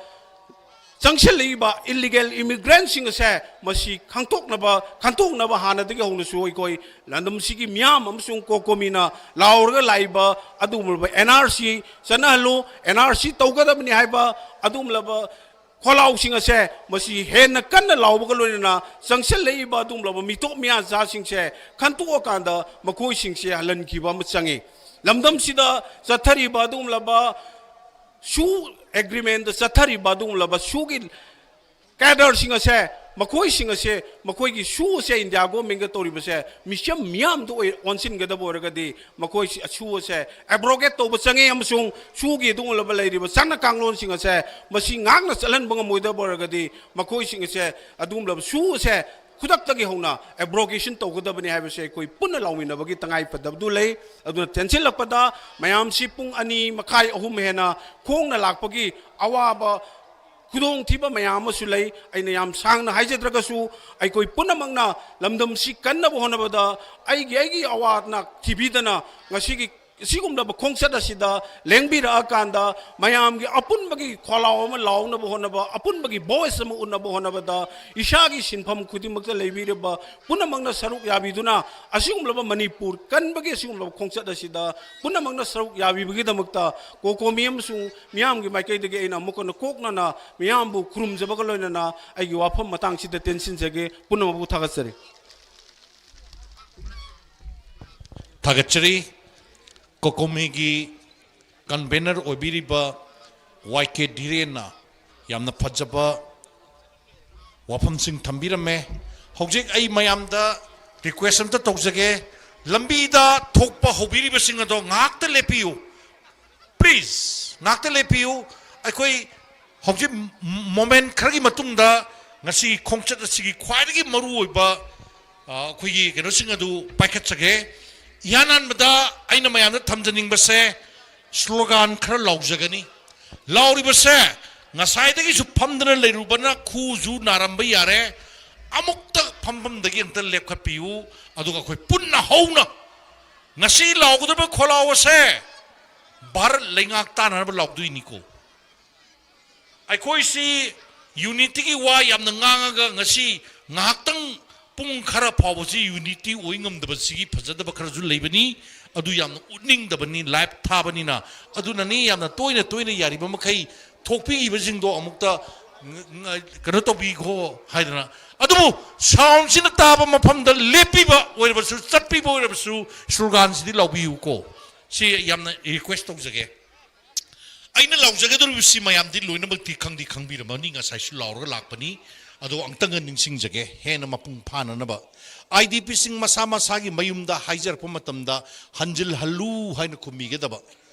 ꯆꯪꯁꯤꯜꯂꯛꯏꯕ illegal immigrantꯁꯤꯡ ꯑꯁꯦ ꯃꯁꯤ ꯈꯪꯇꯣꯛꯅꯕ, ꯈꯟꯇꯣꯛꯅꯕ ꯍꯥꯟꯅꯗꯒꯤ ꯍꯧꯅꯁꯨ ꯑꯩꯈꯣꯏ ꯂꯝꯗꯝꯁꯤꯒꯤ ꯃꯤꯌꯥꯝ ꯑꯃꯁꯨꯡ ꯀꯣꯀꯣꯃꯤꯅ ꯂꯥꯎꯔꯒ ꯂꯥꯛꯏꯕ ꯑꯗꯨꯒꯨꯝꯂꯕ NRC ꯆꯠꯅꯍꯜꯂꯨ, NRC ꯇꯧꯒꯗꯕꯅꯤ ꯍꯥꯏꯕ ꯑꯗꯨꯒꯨꯝꯂꯕ ꯈꯣꯜꯂꯥꯎꯁꯤꯡ ꯑꯁꯦ ꯃꯁꯤ ꯍꯦꯟꯅ ꯀꯟꯅ ꯂꯥꯎꯕꯒ ꯂꯣꯏꯅꯅ ꯆꯪꯁꯤꯜꯂꯛꯏꯕ ꯑꯗꯨꯒꯨꯝꯂꯕ ꯃꯤꯇꯣꯞ ꯃꯤꯌꯥꯟꯆꯥꯁꯤꯡꯁꯦ ꯈꯟꯇꯣꯛꯑꯀꯥꯟꯗ ꯃꯈꯣꯏꯁꯤꯡꯁꯦ ꯍꯜꯍꯟꯈꯤꯕ ꯑꯃ ꯆꯪꯉꯤ꯫ ꯂꯝꯗꯝꯁꯤꯗ ꯆꯠꯊꯔꯤꯕ ꯑꯗꯨꯒꯨꯝꯂꯕ SoO agreementꯇ ꯆꯠꯊꯔꯤꯕ ꯑꯗꯨꯒꯨꯝꯂꯕ SoOꯒꯤ cadreꯁꯤꯡ ꯑꯁꯦ, ꯃꯈꯣꯏꯁꯤꯡ ꯑꯁꯦ, ꯃꯈꯣꯏꯒꯤ SoO ꯑꯁꯦ ꯏꯟꯗꯤꯌꯥ ꯒꯣꯔꯃꯦꯟꯒ ꯇꯧꯔꯤꯕꯁꯦ ꯃꯤꯆꯝ ꯃꯤꯌꯥꯝꯗ ꯑꯣꯏ-, ꯑꯣꯟꯁꯤꯟꯒꯗꯕ ꯑꯣꯏꯔꯒꯗꯤ ꯃꯈꯣꯏꯁꯤ SoO ꯑꯁꯦ abrogate ꯇꯧꯕ ꯆꯪꯉꯤ ꯑꯃꯁꯨꯡ SoOꯒꯤ ꯑꯗꯨꯒꯨꯝꯂꯕ ꯂꯩꯔꯤꯕ ꯆꯠꯅ ꯀꯥꯡꯂꯣꯟꯁꯤꯡ ꯑꯁꯦ ꯃꯁꯤ ꯉꯥꯛꯅ ꯆꯠꯍꯟꯕ ꯉꯝꯃꯣꯏꯗꯕ ꯑꯣꯏꯔꯒꯗꯤ ꯃꯈꯣꯏꯁꯤꯡ ꯑꯁꯦ ꯑꯗꯨꯒꯨꯝꯂꯕ SoO ꯑꯁꯦ ꯈꯨꯗꯛꯇꯒꯤ ꯍꯧꯅ abrogation ꯇꯧꯒꯗꯕꯅꯤ ꯍꯥꯏꯕꯁꯦ ꯑꯩꯈꯣꯏ ꯄꯨꯟꯅ ꯂꯥꯎꯃꯤꯟꯅꯕꯒꯤ ꯇꯉꯥꯏ ꯐꯗꯕꯗꯨ ꯂꯩ꯫ ꯑꯗꯨꯅ ꯇꯦꯟꯁꯤꯜꯂꯛꯄꯗ ꯃꯌꯥꯝꯁꯤ ꯄꯨꯡ ꯑꯅꯤ ꯃꯈꯥꯏ, ꯑꯍꯨꯝ ꯍꯦꯟꯅ ꯈꯣꯡꯅ ꯂꯥꯛꯄꯒꯤ ꯑꯋꯥꯕ ꯈꯨꯗꯣꯡꯊꯤꯕ ꯃꯌꯥꯝ ꯑꯃꯁꯨ ꯂꯩ꯫ ꯑꯩꯅ ꯌꯥꯝ ꯁꯥꯡꯅ ꯍꯥꯏꯖꯗ꯭ꯔꯒꯁꯨ ꯑꯩꯈꯣꯏ ꯄꯨꯝꯅꯃꯛꯅ ꯂꯝꯗꯝꯁꯤ ꯀꯟꯅꯕ ꯍꯣꯠꯅꯕꯗ ꯑꯩꯒꯤ, ꯑꯩꯒꯤ ꯑꯋꯥ ꯑꯅꯥ ꯊꯤꯕꯤꯗꯅ ꯉꯁꯤꯒꯤ ꯑꯁꯤꯒꯨꯝꯂꯕ ꯈꯣꯡꯆꯠ ꯑꯁꯤꯗ ꯂꯦꯡꯕꯤꯔꯛꯑꯀꯥꯟꯗ ꯃꯌꯥꯝꯒꯤ ꯑꯄꯨꯟꯕꯒꯤ ꯈꯣꯜꯂꯥꯎ ꯑꯃ ꯂꯥꯎꯅꯕ ꯍꯣꯠꯅꯕ, ꯑꯄꯨꯟꯕꯒꯤ ꯚꯣꯏꯁ ꯑꯃ ꯎꯠꯅꯕ ꯍꯣꯠꯅꯕꯗ ꯏꯁꯥꯒꯤ ꯁꯤꯟꯐꯝ ꯈꯨꯗꯤꯡꯃꯛꯇ ꯂꯩꯕꯤꯔꯤꯕ ꯄꯨꯝꯅꯃꯛꯅ ꯁꯔꯨꯛ ꯌꯥꯕꯤꯗꯨꯅ ꯑꯁꯤꯒꯨꯝꯂꯕ ꯃꯅꯤꯄꯨꯔ ꯀꯟꯕꯒꯤ ꯑꯁꯤꯒꯨꯝꯂꯕ ꯈꯣꯡꯆꯠ ꯑꯁꯤꯗ ꯄꯨꯝꯅꯃꯛꯅ ꯁꯔꯨꯛ ꯌꯥꯕꯤꯕꯒꯤꯗꯃꯛꯇ ꯀꯣꯀꯣꯃꯤ ꯑꯃꯁꯨꯡ ꯃꯤꯌꯥꯝꯒꯤ ꯃꯥꯏꯀꯩꯗꯒꯤ ꯑꯩꯅ ꯑꯃꯨꯛ ꯍꯟꯅ ꯀꯣꯛꯅꯅ ꯃꯤꯌꯥꯝꯕꯨ ꯈꯨꯔꯨꯝꯖꯕꯒ ꯂꯣꯏꯅꯅ ꯑꯩꯒꯤ ꯋꯥꯐꯝ ꯃꯇꯥꯡꯁꯤꯗ ꯇꯦꯟꯁꯤꯟꯖꯒꯦ꯫ ꯄꯨꯝꯅꯃꯛꯄꯨ ꯊꯥꯒꯠꯆꯔꯤ꯫ ꯊꯥꯒꯠꯆꯔꯤ꯫ ꯀꯣꯀꯣꯃꯤꯒꯤ ꯀꯟꯚꯦꯅꯔ ꯑꯣꯏꯕꯤꯔꯤꯕ ꯋꯥꯏ ꯀꯦ ꯙꯤꯔꯦꯟꯅ ꯌꯥꯝꯅ ꯐꯖꯕ ꯋꯥꯐꯝꯁꯤꯡ ꯊꯝꯕꯤꯔꯝꯃꯦ꯫ ꯍꯧꯖꯤꯛ ꯑꯩ ꯃꯌꯥꯝꯗ ꯔꯤꯀ꯭ꯋꯦꯁ ꯑꯝꯇ ꯇꯧꯖꯒꯦ, ꯂꯝꯕꯤꯗ ꯊꯣꯛꯄ ꯍꯧꯕꯤꯔꯤꯕꯁꯤꯡ ꯑꯗꯣ ꯉꯥꯏꯍꯥꯛꯇ ꯂꯦꯞꯄꯤꯌꯨ꯫ ꯄ꯭ꯂꯤꯖ, ꯉꯥꯛꯇ ꯂꯦꯞꯄꯤꯌꯨ꯫ ꯑꯩꯈꯣꯏ ꯍꯧꯖꯤꯛ ꯃꯣꯃꯦꯟ ꯈꯔꯒꯤ ꯃꯇꯨꯡꯗ ꯉꯁꯤ ꯈꯣꯡꯆꯠ ꯑꯁꯤꯒꯤ ꯈ꯭ꯋꯥꯏꯗꯒꯤ ꯃꯔꯨꯑꯣꯏꯕ, ꯑ, ꯑꯩꯈꯣꯏꯒꯤ ꯀꯩꯅꯣꯁꯤꯡ ꯑꯗꯨ ꯄꯥꯏꯈꯠꯆꯒꯦ꯫ ꯏꯍꯥꯟ ꯍꯥꯟꯕꯗ ꯑꯩꯅ ꯃꯌꯥꯝꯗ ꯊꯝꯖꯅꯤꯡꯕꯁꯦ, ꯁ꯭ꯂꯣꯒꯥꯟ ꯈꯔ ꯂꯥꯎꯖꯒꯅꯤ꯫ ꯂꯥꯎꯔꯤꯕꯁꯦ, ꯉꯁꯥꯏꯗꯒꯤꯁꯨ ꯐꯝꯗꯅ ꯂꯩꯔꯨꯕꯅ ꯈꯨꯖꯨ ꯅꯥꯔꯝꯕ ꯌꯥꯔꯦ꯫ ꯑꯃꯨꯛꯇ ꯐꯝꯐꯝꯗꯒꯤ ꯑꯝꯇ ꯂꯦꯞꯈꯠꯄꯤꯌꯨ꯫ ꯑꯗꯨꯒ ꯑꯩꯈꯣꯏ ꯄꯨꯟꯅ ꯍꯧꯅ ꯉꯁꯤ ꯂꯥꯎꯒꯗꯕ ꯈꯣꯜꯂꯥꯎ ꯑꯁꯦ ꯚꯥꯔꯠ ꯂꯩꯉꯥꯛ ꯇꯥꯟꯅꯅꯕ ꯂꯥꯎꯗꯣꯏꯅꯤꯀꯣ꯫ ꯑꯩꯈꯣꯏꯁꯤ ꯌꯨꯅꯤꯇꯤꯒꯤ ꯋꯥ ꯌꯥꯝꯅ ꯉꯥꯡꯉꯒ ꯉꯁꯤ ꯉꯥꯏꯍꯥꯛꯇꯪ ꯄꯨꯡ ꯈꯔ ꯐꯥꯎꯕꯁꯤ ꯌꯨꯅꯤꯇꯤ ꯑꯣꯏ ꯉꯝꯗꯕꯁꯤꯒꯤ ꯐꯖꯗꯕ ꯈꯔꯁꯨ ꯂꯩꯕꯅꯤ꯫ ꯑꯗꯨ ꯌꯥꯝꯅ ꯎꯠꯅꯤꯡꯗꯕꯅꯤ, ꯂꯥꯏꯚ ꯊꯥꯕꯅꯤꯅ꯫ ꯑꯗꯨꯅꯅꯤ ꯌꯥꯝꯅ ꯇꯣꯏꯅ ꯇꯣꯏꯅ ꯌꯥꯔꯤꯕ ꯃꯈꯩ ꯊꯣꯛꯄꯤꯈꯤꯕꯁꯤꯡꯗꯣ ꯑꯃꯨꯛꯇ ꯉ-, ꯉ-, ꯀꯩꯅꯣ ꯇꯧꯕꯤꯈꯣ ꯍꯥꯏꯗꯅ꯫ ꯑꯗꯨꯕꯨ ꯁꯥꯎꯟꯁꯤꯅ ꯇꯥꯕ ꯃꯐꯝꯗ ꯂꯦꯞꯄꯤꯕ ꯑꯣꯏꯔꯕꯁꯨ, ꯆꯠꯄꯤꯕ ꯑꯣꯏꯔꯕꯁꯨ, ꯁ꯭ꯂꯣꯒꯥꯟꯁꯤꯗꯤ ꯂꯥꯎꯕꯤꯌꯨꯀꯣ꯫ ꯁꯤ ꯌꯥꯝꯅ ꯔꯤꯀ꯭ꯋꯦꯁ ꯇꯧꯖꯒꯦ꯫ ꯑꯩꯅ ꯂꯥꯎꯖꯒꯗꯧꯔꯤꯕꯁꯤ ꯃꯌꯥꯝꯗꯤ ꯂꯣꯏꯅꯃꯛꯇꯤ ꯈꯪꯕꯤꯔꯝꯃꯅꯤ, ꯉꯁꯥꯏꯁꯨ ꯂꯥꯎꯔꯒ ꯂꯥꯛꯄꯅꯤ꯫ ꯑꯗꯣ ꯑꯃꯨꯛꯇꯪꯒ ꯅꯤꯡꯁꯤꯡꯖꯒꯦ, ꯍꯦꯟꯅ ꯃꯄꯨꯡ ꯐꯥꯅꯅꯕ꯫ ꯑꯥꯏ ꯗꯤ ꯄꯤꯁꯤꯡ ꯃꯁꯥ ꯃꯁꯥꯒꯤ ꯃꯌꯨꯝꯗ ꯍꯥꯏꯖꯔꯛꯄ ꯃꯇꯝꯗ ꯍꯟꯖꯤꯜꯍꯜꯂꯨ ꯍꯥꯏꯅ ꯈꯨꯝꯕꯤꯒꯗꯕ꯫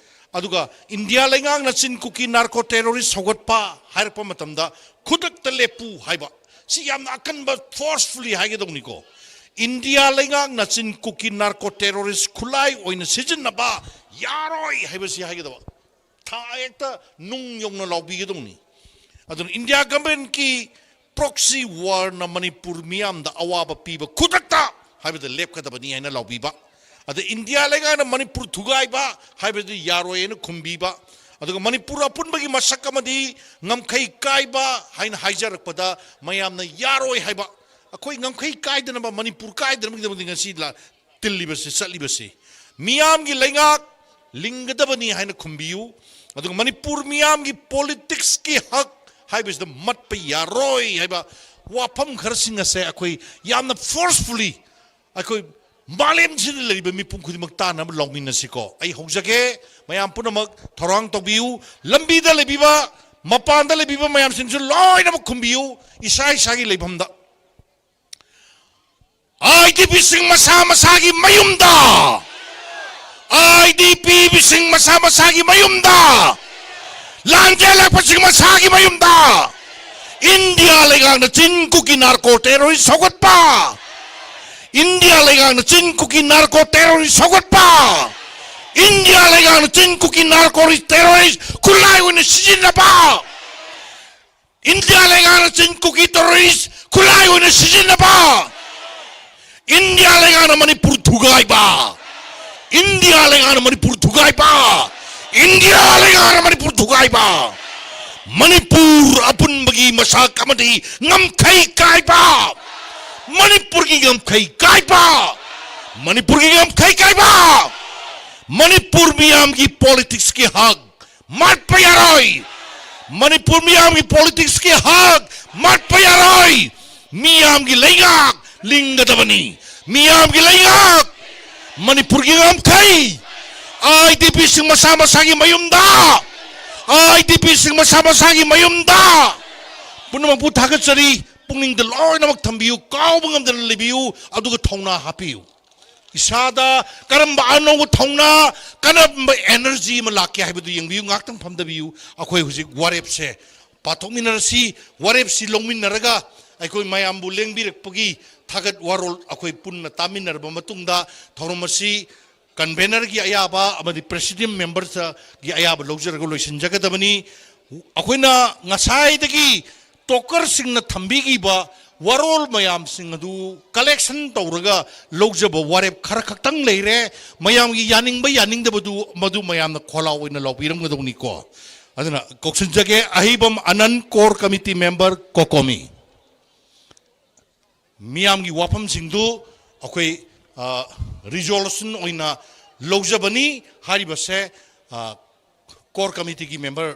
ꯑꯗꯨꯒ ꯏꯟꯗꯤꯌꯥ ꯂꯩꯉꯥꯛꯅ ꯆꯤꯟ ꯀꯨꯀꯤ ꯅꯥꯔꯀꯣ ꯇꯦꯔꯣꯔꯤꯁ ꯍꯧꯒꯠꯄ ꯍꯥꯏꯔꯛꯄ ꯃꯇꯝꯗ ꯈꯨꯗꯛꯇ ꯂꯦꯞꯄꯨ ꯍꯥꯏꯕ꯫ ꯁꯤ ꯌꯥꯝꯅ ꯑꯀꯟꯕ, ꯐꯣꯔꯁꯐꯨꯜꯂꯤ ꯍꯥꯏꯒꯗꯧꯅꯤꯀꯣ꯫ ꯏꯟꯗꯤꯌꯥ ꯂꯩꯉꯥꯛꯅ ꯆꯤꯟ ꯀꯨꯀꯤ ꯅꯥꯔꯀꯣ ꯇꯦꯔꯣꯔꯤꯁ ꯈꯨꯠꯂꯥꯏ ꯑꯣꯏꯅ ꯁꯤꯖꯤꯟꯅꯕ ꯌꯥꯔꯣꯏ ꯍꯥꯏꯕꯁꯤ ꯍꯥꯏꯒꯗꯕ꯫ ꯊꯥ ꯍꯦꯛꯇ ꯅꯨꯡ ꯌꯧꯅ ꯂꯥꯎꯕꯤꯒꯗꯧꯅꯤ꯫ ꯑꯗꯨꯅ ꯏꯟꯗꯤꯌꯥ ꯒꯚꯔꯟꯃꯦꯟꯠꯀꯤ ꯄ꯭ꯔꯣꯛꯁꯤ ꯋꯥꯔꯅ ꯃꯅꯤꯄꯨꯔ ꯃꯤꯌꯥꯝꯗ ꯑꯋꯥꯕ ꯄꯤꯕ ꯈꯨꯗꯛꯇ ꯍꯥꯏꯕꯗ ꯂꯦꯞꯀꯗꯕꯅꯤ ꯍꯥꯏꯅ ꯂꯥꯎꯕꯤꯕ꯫ ꯑꯗ ꯏꯟꯗꯤꯌꯥ ꯂꯩꯉꯥꯛꯅ ꯃꯅꯤꯄꯨꯔ ꯊꯨꯒꯥꯏꯕ ꯍꯥꯏꯕꯗꯤ ꯌꯥꯔꯣꯏ ꯍꯥꯏꯅ ꯈꯨꯝꯕꯤꯕ, ꯑꯗꯨꯒ ꯃꯅꯤꯄꯨꯔ ꯑꯄꯨꯟꯕꯒꯤ ꯃꯁꯛ ꯑꯃꯗꯤ ꯉꯝꯈꯩ ꯀꯥꯏꯕ ꯍꯥꯏꯅ ꯍꯥꯏꯖꯔꯛꯄꯗ ꯃꯌꯥꯝꯅ ꯌꯥꯔꯣꯏ ꯍꯥꯏꯕ, ꯑꯩꯈꯣꯏ ꯉꯝꯈꯩ ꯀꯥꯏꯗꯅꯕ, ꯃꯅꯤꯄꯨꯔ ꯀꯥꯏꯗꯅꯕꯒꯤꯗꯃꯛꯇ ꯉꯁꯤ ꯂꯥ-, ꯇꯤꯜꯂꯤꯕꯁꯤ, ꯆꯠꯂꯤꯕꯁꯤ꯫ ꯃꯤꯌꯥꯝꯒꯤ ꯂꯩꯉꯥꯛ ꯂꯤꯡꯒꯗꯕꯅꯤ ꯍꯥꯏꯅ ꯈꯨꯝꯕꯤꯌꯨ, ꯑꯗꯨꯒ ꯃꯅꯤꯄꯨꯔ ꯃꯤꯌꯥꯝꯒꯤ ꯄꯣꯂꯤꯇꯤꯛꯁꯀꯤ ꯍꯛ ꯍꯥꯏꯕꯁꯤꯗ ꯃꯠꯄ ꯌꯥꯔꯣꯏ ꯍꯥꯏꯕ ꯋꯥꯐꯝ ꯈꯔꯁꯤꯡ ꯑꯁꯦ ꯑꯩꯈꯣꯏ ꯌꯥꯝꯅ ꯐꯣꯔꯁꯐꯨꯜꯂꯤ ꯑꯩꯈꯣꯏ ꯃꯥꯂꯦꯝꯁꯤꯗ ꯂꯩꯔꯤꯕ ꯃꯤꯄꯨꯝ ꯈꯨꯗꯤꯡꯃꯛ ꯇꯥꯅꯕ ꯂꯥꯎꯃꯤꯟꯅꯁꯤꯀꯣ꯫ ꯑꯩ ꯍꯧꯖꯒꯦ, ꯃꯌꯥꯝ ꯄꯨꯝꯅꯃꯛ ꯊꯧꯔꯥꯡ ꯇꯧꯕꯤꯌꯨ꯫ ꯂꯝꯕꯤꯗ ꯂꯩꯕꯤꯕ, ꯃꯄꯥꯟꯗ ꯂꯩꯕꯤꯕ ꯃꯌꯥꯝꯁꯤꯡꯁꯨ ꯂꯣꯏꯅꯃꯛ ꯈꯨꯝꯕꯤꯌꯨ, ꯏꯁꯥ ꯏꯁꯥꯒꯤ ꯂꯩꯐꯝꯗ꯫ ꯑꯥꯏ ꯗꯤ ꯄꯤꯁꯤꯡ ꯃꯁꯥ ꯃꯁꯥꯒꯤ ꯃꯌꯨꯝꯗ, ꯑꯥꯏ ꯗꯤ ꯄꯤꯁꯤꯡ ꯃꯁꯥ ꯃꯁꯥꯒꯤ ꯃꯌꯨꯝꯗ, ꯂꯥꯟ ꯆꯦꯜꯂꯛꯄꯁꯤꯡ ꯃꯁꯥꯒꯤ ꯃꯌꯨꯝꯗ꯫ ꯏꯟꯗꯤꯌꯥ ꯂꯩꯉꯥꯛꯅ ꯆꯤꯟ ꯀꯨꯀꯤ ꯅꯥꯔꯀꯣ ꯇꯦꯔꯣꯔꯤꯁ ꯁꯧꯒꯠꯄ, ꯏꯟꯗꯤꯌꯥ ꯂꯩꯉꯥꯛꯅ ꯆꯤꯟ ꯀꯨꯀꯤ ꯅꯥꯔꯀꯣ ꯇꯦꯔꯣꯔꯤꯁ ꯁꯧꯒꯠꯄ, ꯏꯟꯗꯤꯌꯥ ꯂꯩꯉꯥꯛꯅ ꯆꯤꯟ ꯀꯨꯀꯤ ꯅꯥꯔꯀꯣ ꯇꯦꯔꯣꯔꯤꯁ ꯈꯨꯠꯂꯥꯏ ꯑꯣꯏꯅ ꯁꯤꯖꯤꯟꯅꯕ, ꯏꯟꯗꯤꯌꯥ ꯂꯩꯉꯥꯛꯅ ꯆꯤꯟ ꯀꯨꯀꯤ ꯇꯦꯔꯣꯔꯤꯁ ꯈꯨꯠꯂꯥꯏ ꯑꯣꯏꯅ ꯁꯤꯖꯤꯟꯅꯕ, ꯏꯟꯗꯤꯌꯥ ꯂꯩꯉꯥꯛꯅ ꯃꯅꯤꯄꯨꯔ ꯊꯨꯒꯥꯏꯕ, ꯏꯟꯗꯤꯌꯥ ꯂꯩꯉꯥꯛꯅ ꯃꯅꯤꯄꯨꯔ ꯊꯨꯒꯥꯏꯕ, ꯏꯟꯗꯤꯌꯥ ꯂꯩꯉꯥꯛꯅ ꯃꯅꯤꯄꯨꯔ ꯊꯨꯒꯥꯏꯕ, ꯃꯅꯤꯄꯨꯔ ꯑꯄꯨꯟꯕꯒꯤ ꯃꯁꯛ ꯑꯃꯗꯤ ꯉꯝꯈꯩ ꯀꯥꯏꯕ, ꯃꯅꯤꯄꯨꯔꯒꯤ ꯉꯝꯈꯩ ꯀꯥꯏꯕ, ꯃꯅꯤꯄꯨꯔꯒꯤ ꯉꯝꯈꯩ ꯀꯥꯏꯕ, ꯃꯅꯤꯄꯨꯔ ꯃꯤꯌꯥꯝꯒꯤ ꯄꯣꯂꯤꯇꯤꯛꯁꯀꯤ ꯍꯛ ꯃꯠꯄ ꯌꯥꯔꯣꯏ꯫ ꯃꯅꯤꯄꯨꯔ ꯃꯤꯌꯥꯝꯒꯤ ꯄꯣꯂꯤꯇꯤꯛꯁꯀꯤ ꯍꯛ ꯃꯠꯄ ꯌꯥꯔꯣꯏ꯫ ꯃꯤꯌꯥꯝꯒꯤ ꯂꯩꯉꯥꯛ ꯂꯤꯡꯒꯗꯕꯅꯤ꯫ ꯃꯤꯌꯥꯝꯒꯤ ꯂꯩꯉꯥꯛ, ꯃꯅꯤꯄꯨꯔꯒꯤ ꯉꯝꯈꯩ, ꯑꯥꯏ ꯗꯤ ꯄꯤꯁꯤꯡ ꯃꯁꯥ ꯃꯁꯥꯒꯤ ꯃꯌꯨꯝꯗ, ꯑꯥꯏ ꯗꯤ ꯄꯤꯁꯤꯡ ꯃꯁꯥ ꯃꯁꯥꯒꯤ ꯃꯌꯨꯝꯗ꯫ ꯄꯨꯝꯅꯃꯛꯄꯨ ꯊꯥꯒꯠꯆꯔꯤ꯫ ꯄꯨꯛꯅꯤꯡꯗ ꯂꯣꯏꯅꯃꯛ ꯊꯝꯕꯤꯌꯨ, ꯀꯥꯎꯕ ꯉꯝꯗꯅ ꯂꯩꯕꯤꯌꯨ, ꯑꯗꯨꯒ ꯊꯧꯅꯥ ꯍꯥꯞꯄꯤꯌꯨ꯫ ꯏꯁꯥꯗ ꯀꯔꯝꯕ ꯑꯅꯧꯕ ꯊꯧꯅꯥ, ꯀꯔꯝꯕ energy ꯑꯃ ꯂꯥꯛꯀꯦ ꯍꯥꯏꯕꯗꯨ ꯌꯦꯡꯕꯤꯌꯨ꯫ ꯉꯥꯛꯇꯪ ꯐꯝꯗꯕꯤꯌꯨ꯫ ꯑꯩꯈꯣꯏ ꯍꯧꯖꯤꯛ ꯋꯥꯔꯦꯞꯁꯦ ꯄꯥꯊꯣꯛꯃꯤꯟꯅꯔꯁꯤ꯫ ꯋꯥꯔꯦꯞꯁꯤ ꯂꯧꯃꯤꯟꯅꯔꯒ ꯑꯩꯈꯣꯏ ꯃꯌꯥꯝꯕꯨ ꯂꯦꯡꯕꯤꯔꯛꯄꯒꯤ ꯊꯥꯒꯠ ꯋꯥꯔꯣꯜ ꯑꯩꯈꯣꯏ ꯄꯨꯟꯅ ꯇꯥꯃꯤꯟꯅꯔꯕ ꯃꯇꯨꯡꯗ ꯊꯧꯔꯝ ꯑꯁꯤ convenerꯒꯤ ꯑꯌꯥꯕ ꯑꯃꯗꯤ president memberꯒꯤ ꯑꯌꯥꯕ ꯂꯧꯖꯔꯒ ꯂꯣꯏꯁꯤꯟꯖꯒꯗꯕꯅꯤ꯫ ꯑꯩꯈꯣꯏꯅ ꯉꯁꯥꯏꯗꯒꯤ talkerꯁꯤꯡꯅ ꯊꯝꯕꯤꯈꯤꯕ ꯋꯥꯔꯣꯜ ꯃꯌꯥꯝꯁꯤꯡ ꯑꯗꯨ ꯀꯂꯦꯛꯁꯟ ꯇꯧꯔꯒ ꯂꯧꯖꯕ ꯋꯥꯔꯦꯞ ꯈꯔ ꯈꯛꯇꯪ ꯂꯩꯔꯦ꯫ ꯃꯌꯥꯝꯒꯤ ꯌꯥꯅꯤꯡꯕ ꯌꯥꯅꯤꯡꯗꯕꯗꯨ ꯃꯗꯨ ꯃꯌꯥꯝꯅ ꯈꯣꯜꯂꯥꯎ ꯑꯣꯏꯅ ꯂꯥꯎꯕꯤꯔꯝꯒꯗꯧꯅꯤꯀꯣ꯫ ꯑꯗꯨꯅ ꯀꯧꯁꯤꯟꯖꯒꯦ, ꯑꯍꯩꯕꯝ ꯑꯅꯟ, core committee member, COCOMI꯫ ꯃꯤꯌꯥꯝꯒꯤ ꯋꯥꯐꯝꯁꯤꯡꯗꯨ ꯑꯩꯈꯣꯏ ꯔꯤꯖꯣꯂꯨꯁꯟ ꯑꯣꯏꯅ ꯂꯧꯖꯕꯅꯤ꯫ ꯍꯥꯏꯔꯤꯕꯁꯦ core committeeꯒꯤ member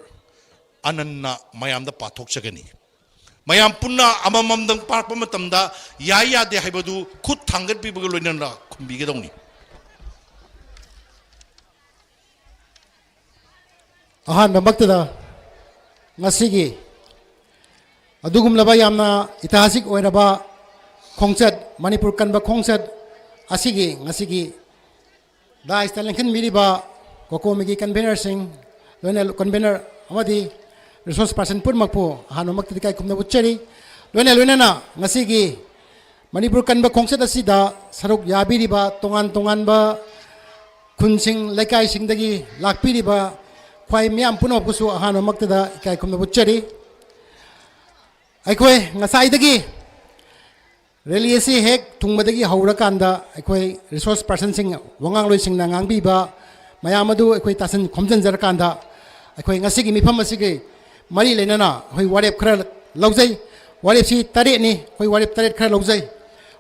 ꯑꯅꯟꯅ ꯃꯌꯥꯝꯗ ꯄꯥꯊꯣꯛꯆꯒꯅꯤ꯫ ꯃꯌꯥꯝ ꯄꯨꯟꯅ ꯑꯃꯃꯝꯗꯪ ꯄꯥꯔꯛꯄ ꯃꯇꯝꯗ ꯌꯥꯏ ꯌꯥꯗꯦ ꯍꯥꯏꯕꯗꯨ ꯈꯨꯠ ꯊꯥꯡꯒꯠꯄꯤꯕꯒ ꯂꯣꯏꯅꯅ ꯈꯨꯝꯕꯤꯒꯗꯧꯅꯤ꯫ ꯑꯍꯥꯟꯕꯃꯛꯇꯗ ꯉꯁꯤꯒꯤ ꯑꯗꯨꯒꯨꯝꯂꯕ ꯌꯥꯝꯅ ꯏꯇꯤꯍꯥꯁꯤꯛ ꯑꯣꯏꯔꯕ ꯈꯣꯡꯆꯠ, ꯃꯅꯤꯄꯨꯔ ꯀꯟꯕ ꯈꯣꯡꯆꯠ ꯑꯁꯤꯒꯤ ꯉꯁꯤꯒꯤ ꯗꯥꯏꯁꯇ ꯂꯦꯡꯈꯟꯕꯤꯔꯤꯕ ꯀꯣꯀꯣꯃꯤꯒꯤ ꯀꯟꯚꯦꯅꯔꯁꯤꯡ, ꯂꯣꯏꯅ ꯀꯟꯚꯦꯅꯔ ꯑꯃꯗꯤ ꯔꯤꯁꯣꯔꯁ ꯄꯥꯔꯁꯟ ꯄꯨꯝꯅꯃꯛꯄꯨ ꯑꯍꯥꯟꯕꯃꯛꯇꯗꯤ ꯏꯀꯥꯏ ꯈꯨꯝꯅꯕ ꯎꯠꯆꯔꯤ꯫ ꯂꯣꯏꯅ ꯂꯣꯏꯅꯅ ꯉꯁꯤꯒꯤ ꯃꯅꯤꯄꯨꯔ ꯀꯟꯕ ꯈꯣꯡꯆꯠ ꯑꯁꯤꯗ ꯁꯔꯨꯛ ꯌꯥꯕꯤꯔꯤꯕ ꯇꯣꯉꯥꯟ ꯇꯣꯉꯥꯟꯕ ꯈꯨꯟꯁꯤꯡ, ꯂꯩꯀꯥꯏꯁꯤꯡꯗꯒꯤ ꯂꯥꯛꯄꯤꯔꯤꯕ ꯈ꯭ꯋꯥꯏ ꯃꯤꯌꯥꯝ ꯄꯨꯝꯅꯃꯛꯄꯨꯁꯨ ꯑꯍꯥꯟꯕꯃꯛꯇꯗ ꯏꯀꯥꯏ ꯈꯨꯝꯅꯕ ꯎꯠꯆꯔꯤ꯫ ꯑꯩꯈꯣꯏ ꯉꯁꯥꯏꯗꯒꯤ ꯔꯦꯂꯤ ꯑꯁꯤ ꯍꯦꯛ ꯊꯨꯡꯕꯗꯒꯤ ꯍꯧꯔꯀꯥꯟꯗ ꯑꯩꯈꯣꯏ ꯔꯤꯁꯣꯔꯁ ꯄꯥꯔꯁꯟꯁꯤꯡ, ꯋꯥꯉꯥꯡꯂꯣꯏꯁꯤꯡꯅ ꯉꯥꯡꯕꯤꯕ ꯃꯌꯥꯝ ꯑꯗꯨ ꯑꯩꯈꯣꯏ ꯇꯥꯁꯤꯟ ꯈꯣꯝꯖꯤꯟꯖꯔꯀꯥꯟꯗ ꯑꯩꯈꯣꯏ ꯉꯁꯤꯒꯤ ꯃꯤꯐꯝ ꯑꯁꯤꯒꯤ ꯃꯔꯤ ꯂꯩꯅꯅ ꯑꯩꯈꯣꯏ ꯋꯥꯔꯦꯞ ꯈꯔ ꯂꯧꯖꯩ꯫ ꯋꯥꯔꯦꯞꯁꯤ ꯇꯔꯦꯠꯅꯤ꯫ ꯑꯩꯈꯣꯏ ꯋꯥꯔꯦꯞ ꯇꯔꯦꯠ ꯈꯔ ꯂꯧꯖꯩ꯫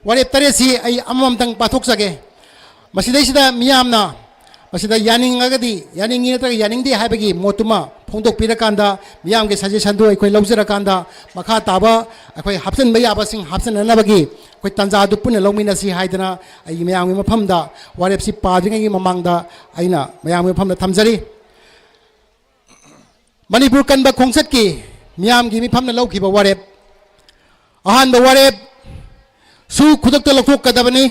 ꯋꯥꯔꯦꯞ ꯇꯔꯦꯠꯁꯤ ꯑꯩ ꯑꯃꯃꯝꯇꯪ ꯄꯥꯊꯣꯛꯆꯒꯦ꯫ ꯃꯁꯤꯗꯩꯁꯤꯗ ꯃꯤꯌꯥꯝꯅ ꯃꯁꯤꯗ ꯌꯥꯅꯤꯡꯉꯒꯗꯤ ꯌꯥꯅꯤꯡꯉꯤ ꯅꯠꯇ꯭ꯔꯒ ꯌꯥꯅꯤꯡꯗꯦ ꯍꯥꯏꯕꯒꯤ ꯃꯣꯠꯇꯨꯃ ꯐꯣꯡꯗꯣꯛꯄꯤꯔꯀꯥꯟꯗ ꯃꯤꯌꯥꯝꯒꯤ ꯁꯖꯦꯁꯟꯗꯨ ꯑꯩꯈꯣꯏ ꯂꯧꯖꯔꯀꯥꯟꯗ ꯃꯈꯥ ꯇꯥꯕ ꯑꯩꯈꯣꯏ ꯍꯥꯞꯆꯤꯟꯕ ꯌꯥꯕꯁꯤꯡ ꯍꯥꯞꯆꯤꯟꯅꯅꯕꯒꯤ ꯑꯩꯈꯣꯏ ꯇꯥꯟꯖꯥꯗꯨ ꯄꯨꯟꯅ ꯂꯧꯃꯤꯟꯅꯁꯤ ꯍꯥꯏꯗꯅ ꯑꯩꯒꯤ ꯃꯌꯥꯝꯒꯤ ꯃꯐꯝꯗ ꯋꯥꯔꯦꯞꯁꯤ ꯄꯥꯗ꯭ꯔꯤꯉꯩꯒꯤ ꯃꯃꯥꯡꯗ ꯑꯩꯅ ꯃꯌꯥꯝꯒꯤ ꯃꯐꯝꯗ ꯊꯝꯖꯔꯤ꯫ ꯃꯅꯤꯄꯨꯔ ꯀꯟꯕ ꯈꯣꯡꯆꯠꯀꯤ ꯃꯤꯌꯥꯝꯒꯤ ꯃꯤꯐꯝꯅ ꯂꯧꯈꯤꯕ ꯋꯥꯔꯦꯞ꯫ ꯑꯍꯥꯟꯕ ꯋꯥꯔꯦꯞ, ꯁꯨ ꯈꯨꯗꯛꯇ ꯂꯧꯊꯣꯛꯀꯗꯕꯅꯤ꯫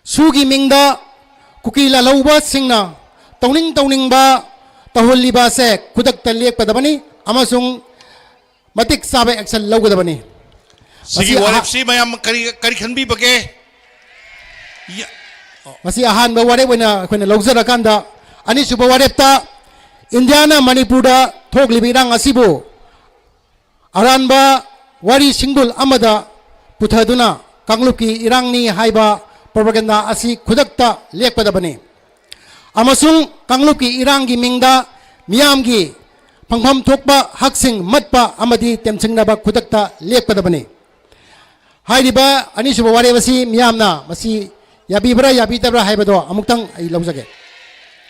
ꯁꯨꯒꯤ ꯃꯤꯡꯗ ꯀꯨꯀꯤ ꯂꯥꯜꯍꯧꯕꯁꯤꯡꯅ ꯇꯧꯅꯤꯡ ꯇꯧꯅꯤꯡꯕ ꯇꯧꯍꯜꯂꯤꯕ ꯑꯁꯦ ꯈꯨꯗꯛꯇ ꯂꯦꯞꯀꯗꯕꯅꯤ ꯑꯃꯁꯨꯡ ꯃꯇꯤꯛ ꯆꯥꯕ ꯑꯦꯛꯁꯟ ꯂꯧꯒꯗꯕꯅꯤ꯫ ꯁꯤꯒꯤ ꯃꯁꯤ ꯑꯍ- ꯋꯥꯔꯦꯞꯁꯤ ꯃꯌꯥꯝ ꯀꯔꯤ ꯀꯔꯤ ꯈꯟꯕꯤꯕꯒꯦ? ꯌ- ꯃꯁꯤ ꯑꯍꯥꯟꯕ ꯋꯥꯔꯦꯞ ꯑꯣꯏꯅ ꯑꯩꯈꯣꯏꯅ ꯂꯧꯖꯔꯀꯥꯟꯗ, ꯑꯅꯤꯁꯨꯕ ꯋꯥꯔꯦꯞꯇ ꯏꯟꯗꯤꯌꯥꯅ ꯃꯅꯤꯄꯨꯔꯗ ꯊꯣꯛꯂꯤꯕ ꯏꯔꯥꯡ ꯑꯁꯤꯕꯨ ꯑꯔꯥꯟꯕ ꯋꯥꯔꯤ ꯁꯤꯡꯕꯨꯜ ꯑꯃꯗ ꯄꯨꯊꯗꯨꯅ ꯀꯥꯡꯂꯨꯞꯀꯤ ꯏꯔꯥꯡꯅꯤ ꯍꯥꯏꯕ propaganda ꯑꯁꯤ ꯈꯨꯗꯛꯇ ꯂꯦꯞꯀꯗꯕꯅꯤ꯫ ꯑꯃꯁꯨꯡ ꯀꯥꯡꯂꯨꯞꯀꯤ ꯏꯔꯥꯡꯒꯤ ꯃꯤꯡꯗ ꯃꯤꯌꯥꯝꯒꯤ ꯐꯪꯐꯝ ꯊꯣꯛꯄ ꯍꯛꯁꯤꯡ ꯃꯠꯄ ꯑꯃꯗꯤ ꯇꯦꯝꯁꯤꯡꯅꯕ ꯈꯨꯗꯛꯇ ꯂꯦꯞꯀꯗꯕꯅꯤ꯫ ꯍꯥꯏꯔꯤꯕ ꯑꯅꯤꯁꯨꯕ ꯋꯥꯔꯦꯞ ꯑꯁꯤ ꯃꯤꯌꯥꯝꯅ ꯃꯁꯤ ꯌꯥꯕꯤꯕ꯭ꯔꯥ ꯌꯥꯕꯤꯗꯕ꯭ꯔꯥ ꯍꯥꯏꯕꯗꯣ ꯑꯃꯨꯛꯇꯪ ꯑꯩ ꯂꯧꯖꯒꯦ꯫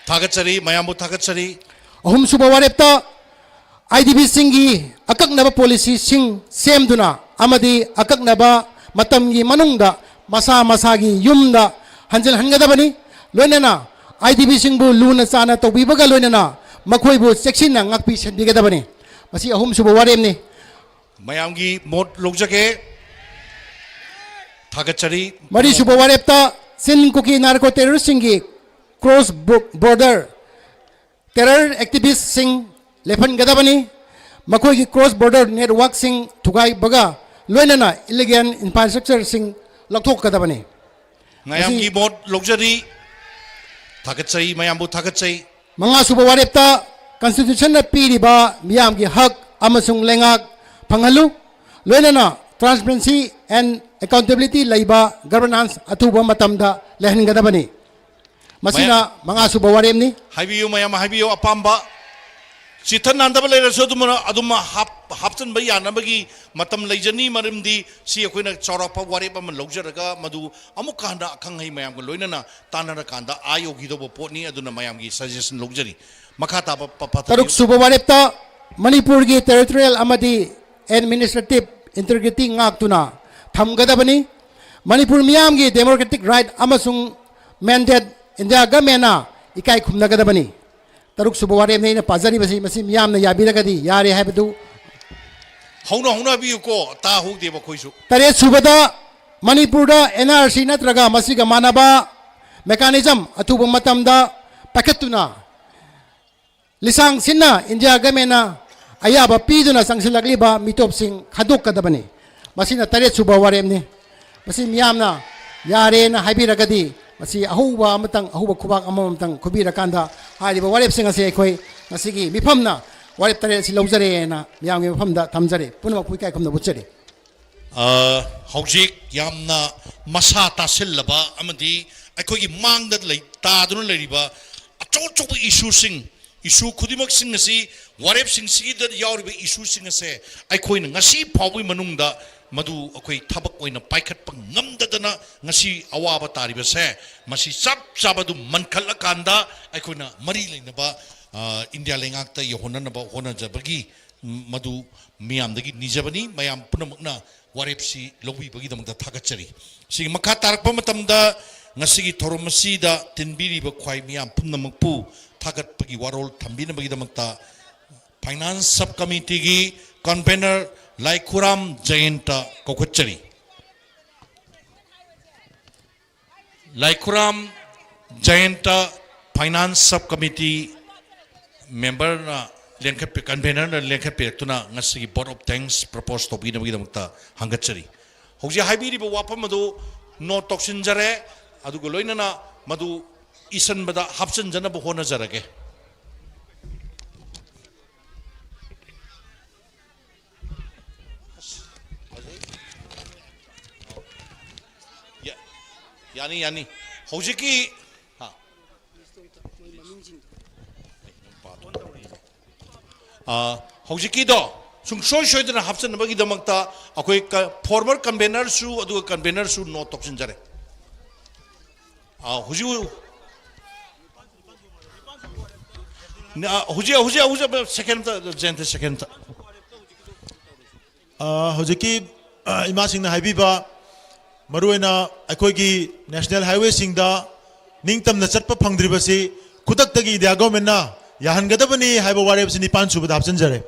ꯊꯥꯒꯠꯆꯔꯤ, ꯃꯌꯥꯝꯕꯨ ꯊꯥꯒꯠꯆꯔꯤ꯫ ꯑꯍꯨꯝꯁꯨꯕ ꯋꯥꯔꯦꯞꯇ IDPꯁꯤꯡꯒꯤ ꯑꯀꯛꯅꯕ policyꯁꯤꯡ ꯁꯦꯝꯗꯨꯅ ꯑꯃꯗꯤ ꯑꯀꯛꯅꯕ ꯃꯇꯝꯒꯤ ꯃꯅꯨꯡꯗ ꯃꯁꯥ ꯃꯁꯥꯒꯤ ꯌꯨꯝꯗ ꯍꯟꯖꯤꯜꯍꯟꯒꯗꯕꯅꯤ꯫ ꯂꯣꯏꯅꯅ IDPꯁꯤꯡꯕꯨ ꯂꯨꯅ ꯆꯥꯅ ꯇꯧꯕꯤꯕꯒ ꯂꯣꯏꯅꯅ ꯃꯈꯣꯏꯕꯨ ꯆꯦꯛꯁꯤꯟꯅ ꯉꯥꯛꯄꯤ ꯁꯦꯟꯕꯤꯒꯗꯕꯅꯤ꯫ ꯃꯁꯤ ꯑꯍꯨꯝꯁꯨꯕ ꯋꯥꯔꯦꯞꯅꯤ꯫ ꯃꯌꯥꯝꯒꯤ ꯃꯣꯠ ꯂꯧꯖꯒꯦ꯫ ꯊꯥꯒꯠꯆꯔꯤ꯫ ꯃꯔꯤꯁꯨꯕ ꯋꯥꯔꯦꯞꯇ ꯆꯤꯟ ꯀꯨꯀꯤ narco terroristꯁꯤꯡꯒꯤ cross border terror activistꯁꯤꯡ ꯂꯦꯞꯍꯟꯒꯗꯕꯅꯤ꯫ ꯃꯈꯣꯏꯒꯤ cross border networkꯁꯤꯡ ꯊꯨꯒꯥꯏꯕꯒ ꯂꯣꯏꯅꯅ illegal infrastructureꯁꯤꯡ ꯂꯧꯊꯣꯛꯀꯗꯕꯅꯤ꯫ ꯃꯌꯥꯝꯒꯤ ꯃꯣꯠ ꯂꯧꯖꯔꯤ꯫ ꯊꯥꯒꯠꯆꯩ, ꯃꯌꯥꯝꯕꯨ ꯊꯥꯒꯠꯆꯩ꯫ ꯃꯉꯥꯁꯨꯕ ꯋꯥꯔꯦꯞꯇ constitutionꯅ ꯄꯤꯔꯤꯕ ꯃꯤꯌꯥꯝꯒꯤ ꯍꯛ ꯑꯃꯁꯨꯡ ꯂꯩꯉꯥꯛ ꯐꯪꯍꯜꯂꯨ, ꯂꯣꯏꯅꯅ transparency and accountability ꯂꯩꯕ governance ꯑꯊꯨꯕ ꯃꯇꯝꯗ ꯂꯩꯍꯟꯒꯗꯕꯅꯤ꯫ ꯃꯁꯤꯅ ꯃꯉꯥꯁꯨꯕ ꯋꯥꯔꯦꯞꯅꯤ꯫ ꯍꯥꯏꯕꯤꯌꯨ, ꯃꯌꯥꯝ ꯍꯥꯏꯕꯤꯌꯨ, ꯑꯄꯥꯝꯕ ꯆꯤꯊ ꯅꯥꯟꯗꯕ ꯂꯩꯔꯁꯨ ꯑꯗꯨꯝ, ꯑꯗꯨꯝ ꯍꯥꯞ-, ꯍꯥꯞꯆꯤꯟꯕ ꯌꯥꯅꯕꯒꯤ ꯃꯇꯝ ꯂꯩꯖꯅꯤ, ꯃꯔꯝꯗꯤ ꯁꯤ ꯑꯩꯈꯣꯏꯅ ꯆꯥꯎꯔꯥꯛꯄ ꯋꯥꯔꯦꯞ ꯑꯃ ꯂꯧꯖꯔꯒ ꯃꯗꯨ ꯑꯃꯨꯛꯀ ꯍꯟꯅ ꯑꯈꯪ ꯑꯍꯩ ꯃꯌꯥꯝꯒ ꯂꯣꯏꯅꯅ ꯇꯥꯟꯅꯔꯀꯥꯟꯗ ꯑꯥ ꯌꯧꯈꯤꯗꯧꯕ ꯄꯣꯠꯅꯤ꯫ ꯑꯗꯨꯅ ꯃꯌꯥꯝꯒꯤ suggestion ꯂꯧꯖꯔꯤ꯫ ꯃꯈꯥ ꯇꯥꯕ ꯄ-, ꯄꯥꯊꯕꯤꯌꯨ꯫ ꯇꯔꯨꯛꯁꯨꯕ ꯋꯥꯔꯦꯞꯇ ꯃꯅꯤꯄꯨꯔꯒꯤ territorial ꯑꯃꯗꯤ administrative integrity ꯉꯥꯛꯇꯨꯅ ꯊꯝꯒꯗꯕꯅꯤ꯫ ꯃꯅꯤꯄꯨꯔ ꯃꯤꯌꯥꯝꯒꯤ democratic right ꯑꯃꯁꯨꯡ mandate India governmentꯅ ꯏꯀꯥꯏ ꯈꯨꯝꯅꯒꯗꯕꯅꯤ꯫ ꯇꯔꯨꯛꯁꯨꯕ ꯋꯥꯔꯦꯞꯅꯤ ꯑꯩꯅ ꯄꯥꯖꯔꯤꯕꯁꯤ, ꯃꯁꯤ ꯃꯤꯌꯥꯝꯅ ꯌꯥꯕꯤꯔꯒꯗꯤ ꯌꯥꯔꯦ ꯍꯥꯏꯕꯗꯨ꯫ ꯍꯧꯅ ꯍꯧꯅ ꯍꯥꯏꯕꯤꯌꯨꯀꯣ, ꯇꯥꯍꯧꯗꯦꯕ ꯑꯩꯈꯣꯏꯁꯨ꯫ ꯇꯔꯦꯠꯁꯨꯕꯗ ꯃꯅꯤꯄꯨꯔꯗ NRC ꯅꯠꯇ꯭ꯔꯒ ꯃꯁꯤꯒ ꯃꯥꯟꯅꯕ mechanism ꯑꯊꯨꯕ ꯃꯇꯝꯗ ꯄꯥꯏꯈꯠꯇꯨꯅ ꯂꯤꯁꯥꯡ ꯁꯤꯠꯅ India governmentꯅ ꯑꯌꯥꯕ ꯄꯤꯗꯨꯅ ꯆꯪꯁꯤꯜꯂꯛꯂꯤꯕ ꯃꯤꯇꯣꯞꯁꯤꯡ ꯈꯟꯗꯣꯛꯀꯗꯕꯅꯤ꯫ ꯃꯁꯤꯅ ꯇꯔꯦꯠꯁꯨꯕ ꯋꯥꯔꯦꯞꯅꯤ꯫ ꯃꯁꯤ ꯃꯤꯌꯥꯝꯅ ꯌꯥꯔꯦꯅ ꯍꯥꯏꯕꯤꯔꯒꯗꯤ ꯃꯁꯤ ꯑꯍꯧꯕ ꯑꯃꯇꯪ, ꯑꯍꯧꯕ ꯈꯨꯕꯥꯛ ꯑꯃꯃꯝꯇꯪ ꯈꯨꯕꯤꯔꯀꯥꯟꯗ ꯍꯥꯏꯔꯤꯕ ꯋꯥꯔꯦꯞꯁꯤꯡ ꯑꯁꯤ ꯑꯩꯈꯣꯏ ꯉꯁꯤꯒꯤ ꯃꯤꯐꯝꯅ ꯋꯥꯔꯦꯞ ꯇꯔꯦꯠ ꯑꯁꯤ ꯂꯧꯖꯔꯦꯅ ꯃꯌꯥꯝꯒꯤ ꯃꯐꯝꯗ ꯊꯝꯖꯔꯦ꯫ ꯄꯨꯝꯅꯃꯛꯄꯨ ꯏꯀꯥꯏ ꯈꯨꯝꯅꯕ ꯎꯠꯆꯔꯤ꯫ ꯑ, ꯍꯧꯖꯤꯛ ꯌꯥꯝꯅ ꯃꯁꯥ ꯇꯥꯁꯤꯜꯂꯕ ꯑꯃꯗꯤ ꯑꯩꯈꯣꯏꯒꯤ ꯃꯥꯡꯗ ꯂꯩ, ꯇꯥꯗꯨꯅ ꯂꯩꯔꯤꯕ ꯑꯆꯧ ꯑꯆꯧꯕ ꯏꯁꯨꯁꯤꯡ, ꯏꯁꯨ ꯈꯨꯗꯤꯡꯃꯛꯁꯤꯡ ꯑꯁꯤ, ꯋꯥꯔꯦꯞꯁꯤꯡꯁꯤꯗ ꯌꯥꯎꯔꯤꯕ ꯏꯁꯨꯁꯤꯡ ꯑꯁꯦ ꯑꯩꯈꯣꯏꯅ ꯉꯁꯤ ꯐꯥꯎꯕꯒꯤ ꯃꯅꯨꯡꯗ ꯃꯗꯨ ꯑꯩꯈꯣꯏ ꯊꯕꯛ ꯑꯣꯏꯅ ꯄꯥꯏꯈꯠꯄ ꯉꯝꯗꯗꯅ ꯉꯁꯤ ꯑꯋꯥꯕ ꯇꯥꯔꯤꯕꯁꯦ, ꯃꯁꯤ ꯆꯞ ꯆꯥꯕꯗꯨ ꯃꯟꯈꯠꯂꯀꯥꯟꯗ ꯑꯩꯈꯣꯏꯅ ꯃꯔꯤ ꯂꯩꯅꯕ, ꯑ, ꯏꯟꯗꯤꯌꯥ ꯂꯩꯉꯥꯛꯇ ꯌꯧꯍꯟꯅꯅꯕ ꯍꯣꯠꯅꯖꯕꯒꯤ ꯃꯗꯨ ꯃꯤꯌꯥꯝꯗꯒꯤ ꯅꯤꯖꯕꯅꯤ꯫ ꯃꯌꯥꯝ ꯄꯨꯝꯅꯃꯛꯅ ꯋꯥꯔꯦꯞꯁꯤ ꯂꯧꯕꯤꯕꯒꯤꯗꯃꯛꯇ ꯊꯥꯒꯠꯆꯔꯤ꯫ ꯁꯤꯒꯤ ꯃꯈꯥ ꯇꯥꯔꯛꯄ ꯃꯇꯝꯗ ꯉꯁꯤꯒꯤ ꯊꯧꯔꯝ ꯑꯁꯤꯗ ꯇꯤꯟꯕꯤꯔꯤꯕ ꯈ꯭ꯋꯥꯏ ꯃꯤꯌꯥꯝ ꯄꯨꯝꯅꯃꯛꯄꯨ ꯊꯥꯒꯠꯄꯒꯤ ꯋꯥꯔꯣꯜ ꯊꯝꯕꯤꯅꯕꯒꯤꯗꯃꯛꯇ Finance Sub Committeeꯒꯤ Convener ꯂꯥꯏꯈꯨꯔꯥꯝ ꯖꯌꯟꯇ ꯀꯧꯈꯠꯆꯔꯤ꯫ ꯂꯥꯏꯈꯨꯔꯥꯝ ꯖꯌꯟꯇ, Finance Sub Committee memberꯅ ꯂꯦꯡꯈꯠꯄꯤ-, convenerꯅ ꯂꯦꯡꯈꯠꯄꯤꯔꯛꯇꯨꯅ ꯉꯁꯤꯒꯤ vote of thanks propose ꯇꯧꯕꯤꯅꯕꯒꯤꯗꯃꯛꯇ ꯍꯪꯒꯠꯆꯔꯤ꯫ ꯍꯧꯖꯤꯛ ꯍꯥꯏꯕꯤꯔꯤꯕ ꯋꯥꯐꯝ ꯑꯗꯨ note ꯇꯧꯁꯤꯟꯖꯔꯦ, ꯑꯗꯨꯒ ꯂꯣꯏꯅꯅ ꯃꯗꯨ ꯏꯁꯤꯟꯕꯗ ꯍꯥꯞꯆꯤꯟꯖꯅꯕ ꯍꯣꯠꯅꯖꯔꯒꯦ꯫ ꯌꯥ-, ꯌꯥꯅꯤ, ꯌꯥꯅꯤ꯫ ꯍꯧꯖꯤꯛꯀꯤ, ꯍꯥ? ꯑꯥ, ꯍꯧꯖꯤꯛꯀꯤꯗꯣ ꯁꯨꯡꯁꯣꯏ ꯁꯣꯏꯗꯅ ꯍꯥꯞꯆꯤꯟꯅꯕꯒꯤꯗꯃꯛꯇ ꯑꯩꯈꯣꯏ ꯀ-, former convenerꯁꯨ ꯑꯗꯨꯒ convenerꯁꯨ note ꯇꯧꯁꯤꯟꯖꯔꯦ꯫ ꯑꯥ, ꯍꯧꯖꯤꯛ, ꯅ-, ꯍꯧꯖꯤꯛ, ꯍꯧꯖꯤꯛ, ꯍꯧꯖꯤꯛ, second ꯑꯝꯇ, ꯖꯌꯟꯇ, second ꯑꯝꯇ꯫ ꯑ, ꯍꯧꯖꯤꯛꯀꯤ, ꯑ, ꯏꯃꯥꯁꯤꯡꯅ ꯍꯥꯏꯕꯤꯕ, ꯃꯔꯨꯑꯣꯏꯅ ꯑꯩꯈꯣꯏꯒꯤ national highwayꯁꯤꯡꯗ ꯅꯤꯡꯇꯝꯅ ꯆꯠꯄ ꯐꯪꯗ꯭ꯔꯤꯕꯁꯤ ꯈꯨꯗꯛꯇꯒꯤ ꯏꯟꯗꯤꯌꯥ governmentꯅ ꯌꯥꯍꯟꯒꯗꯕꯅꯤ ꯍꯥꯏꯕ ꯋꯥꯔꯦꯞꯁꯤ ꯅꯤꯄꯥꯟ ꯁꯨꯕꯗ ꯍꯥꯞꯆꯤꯟꯖꯔꯦ꯫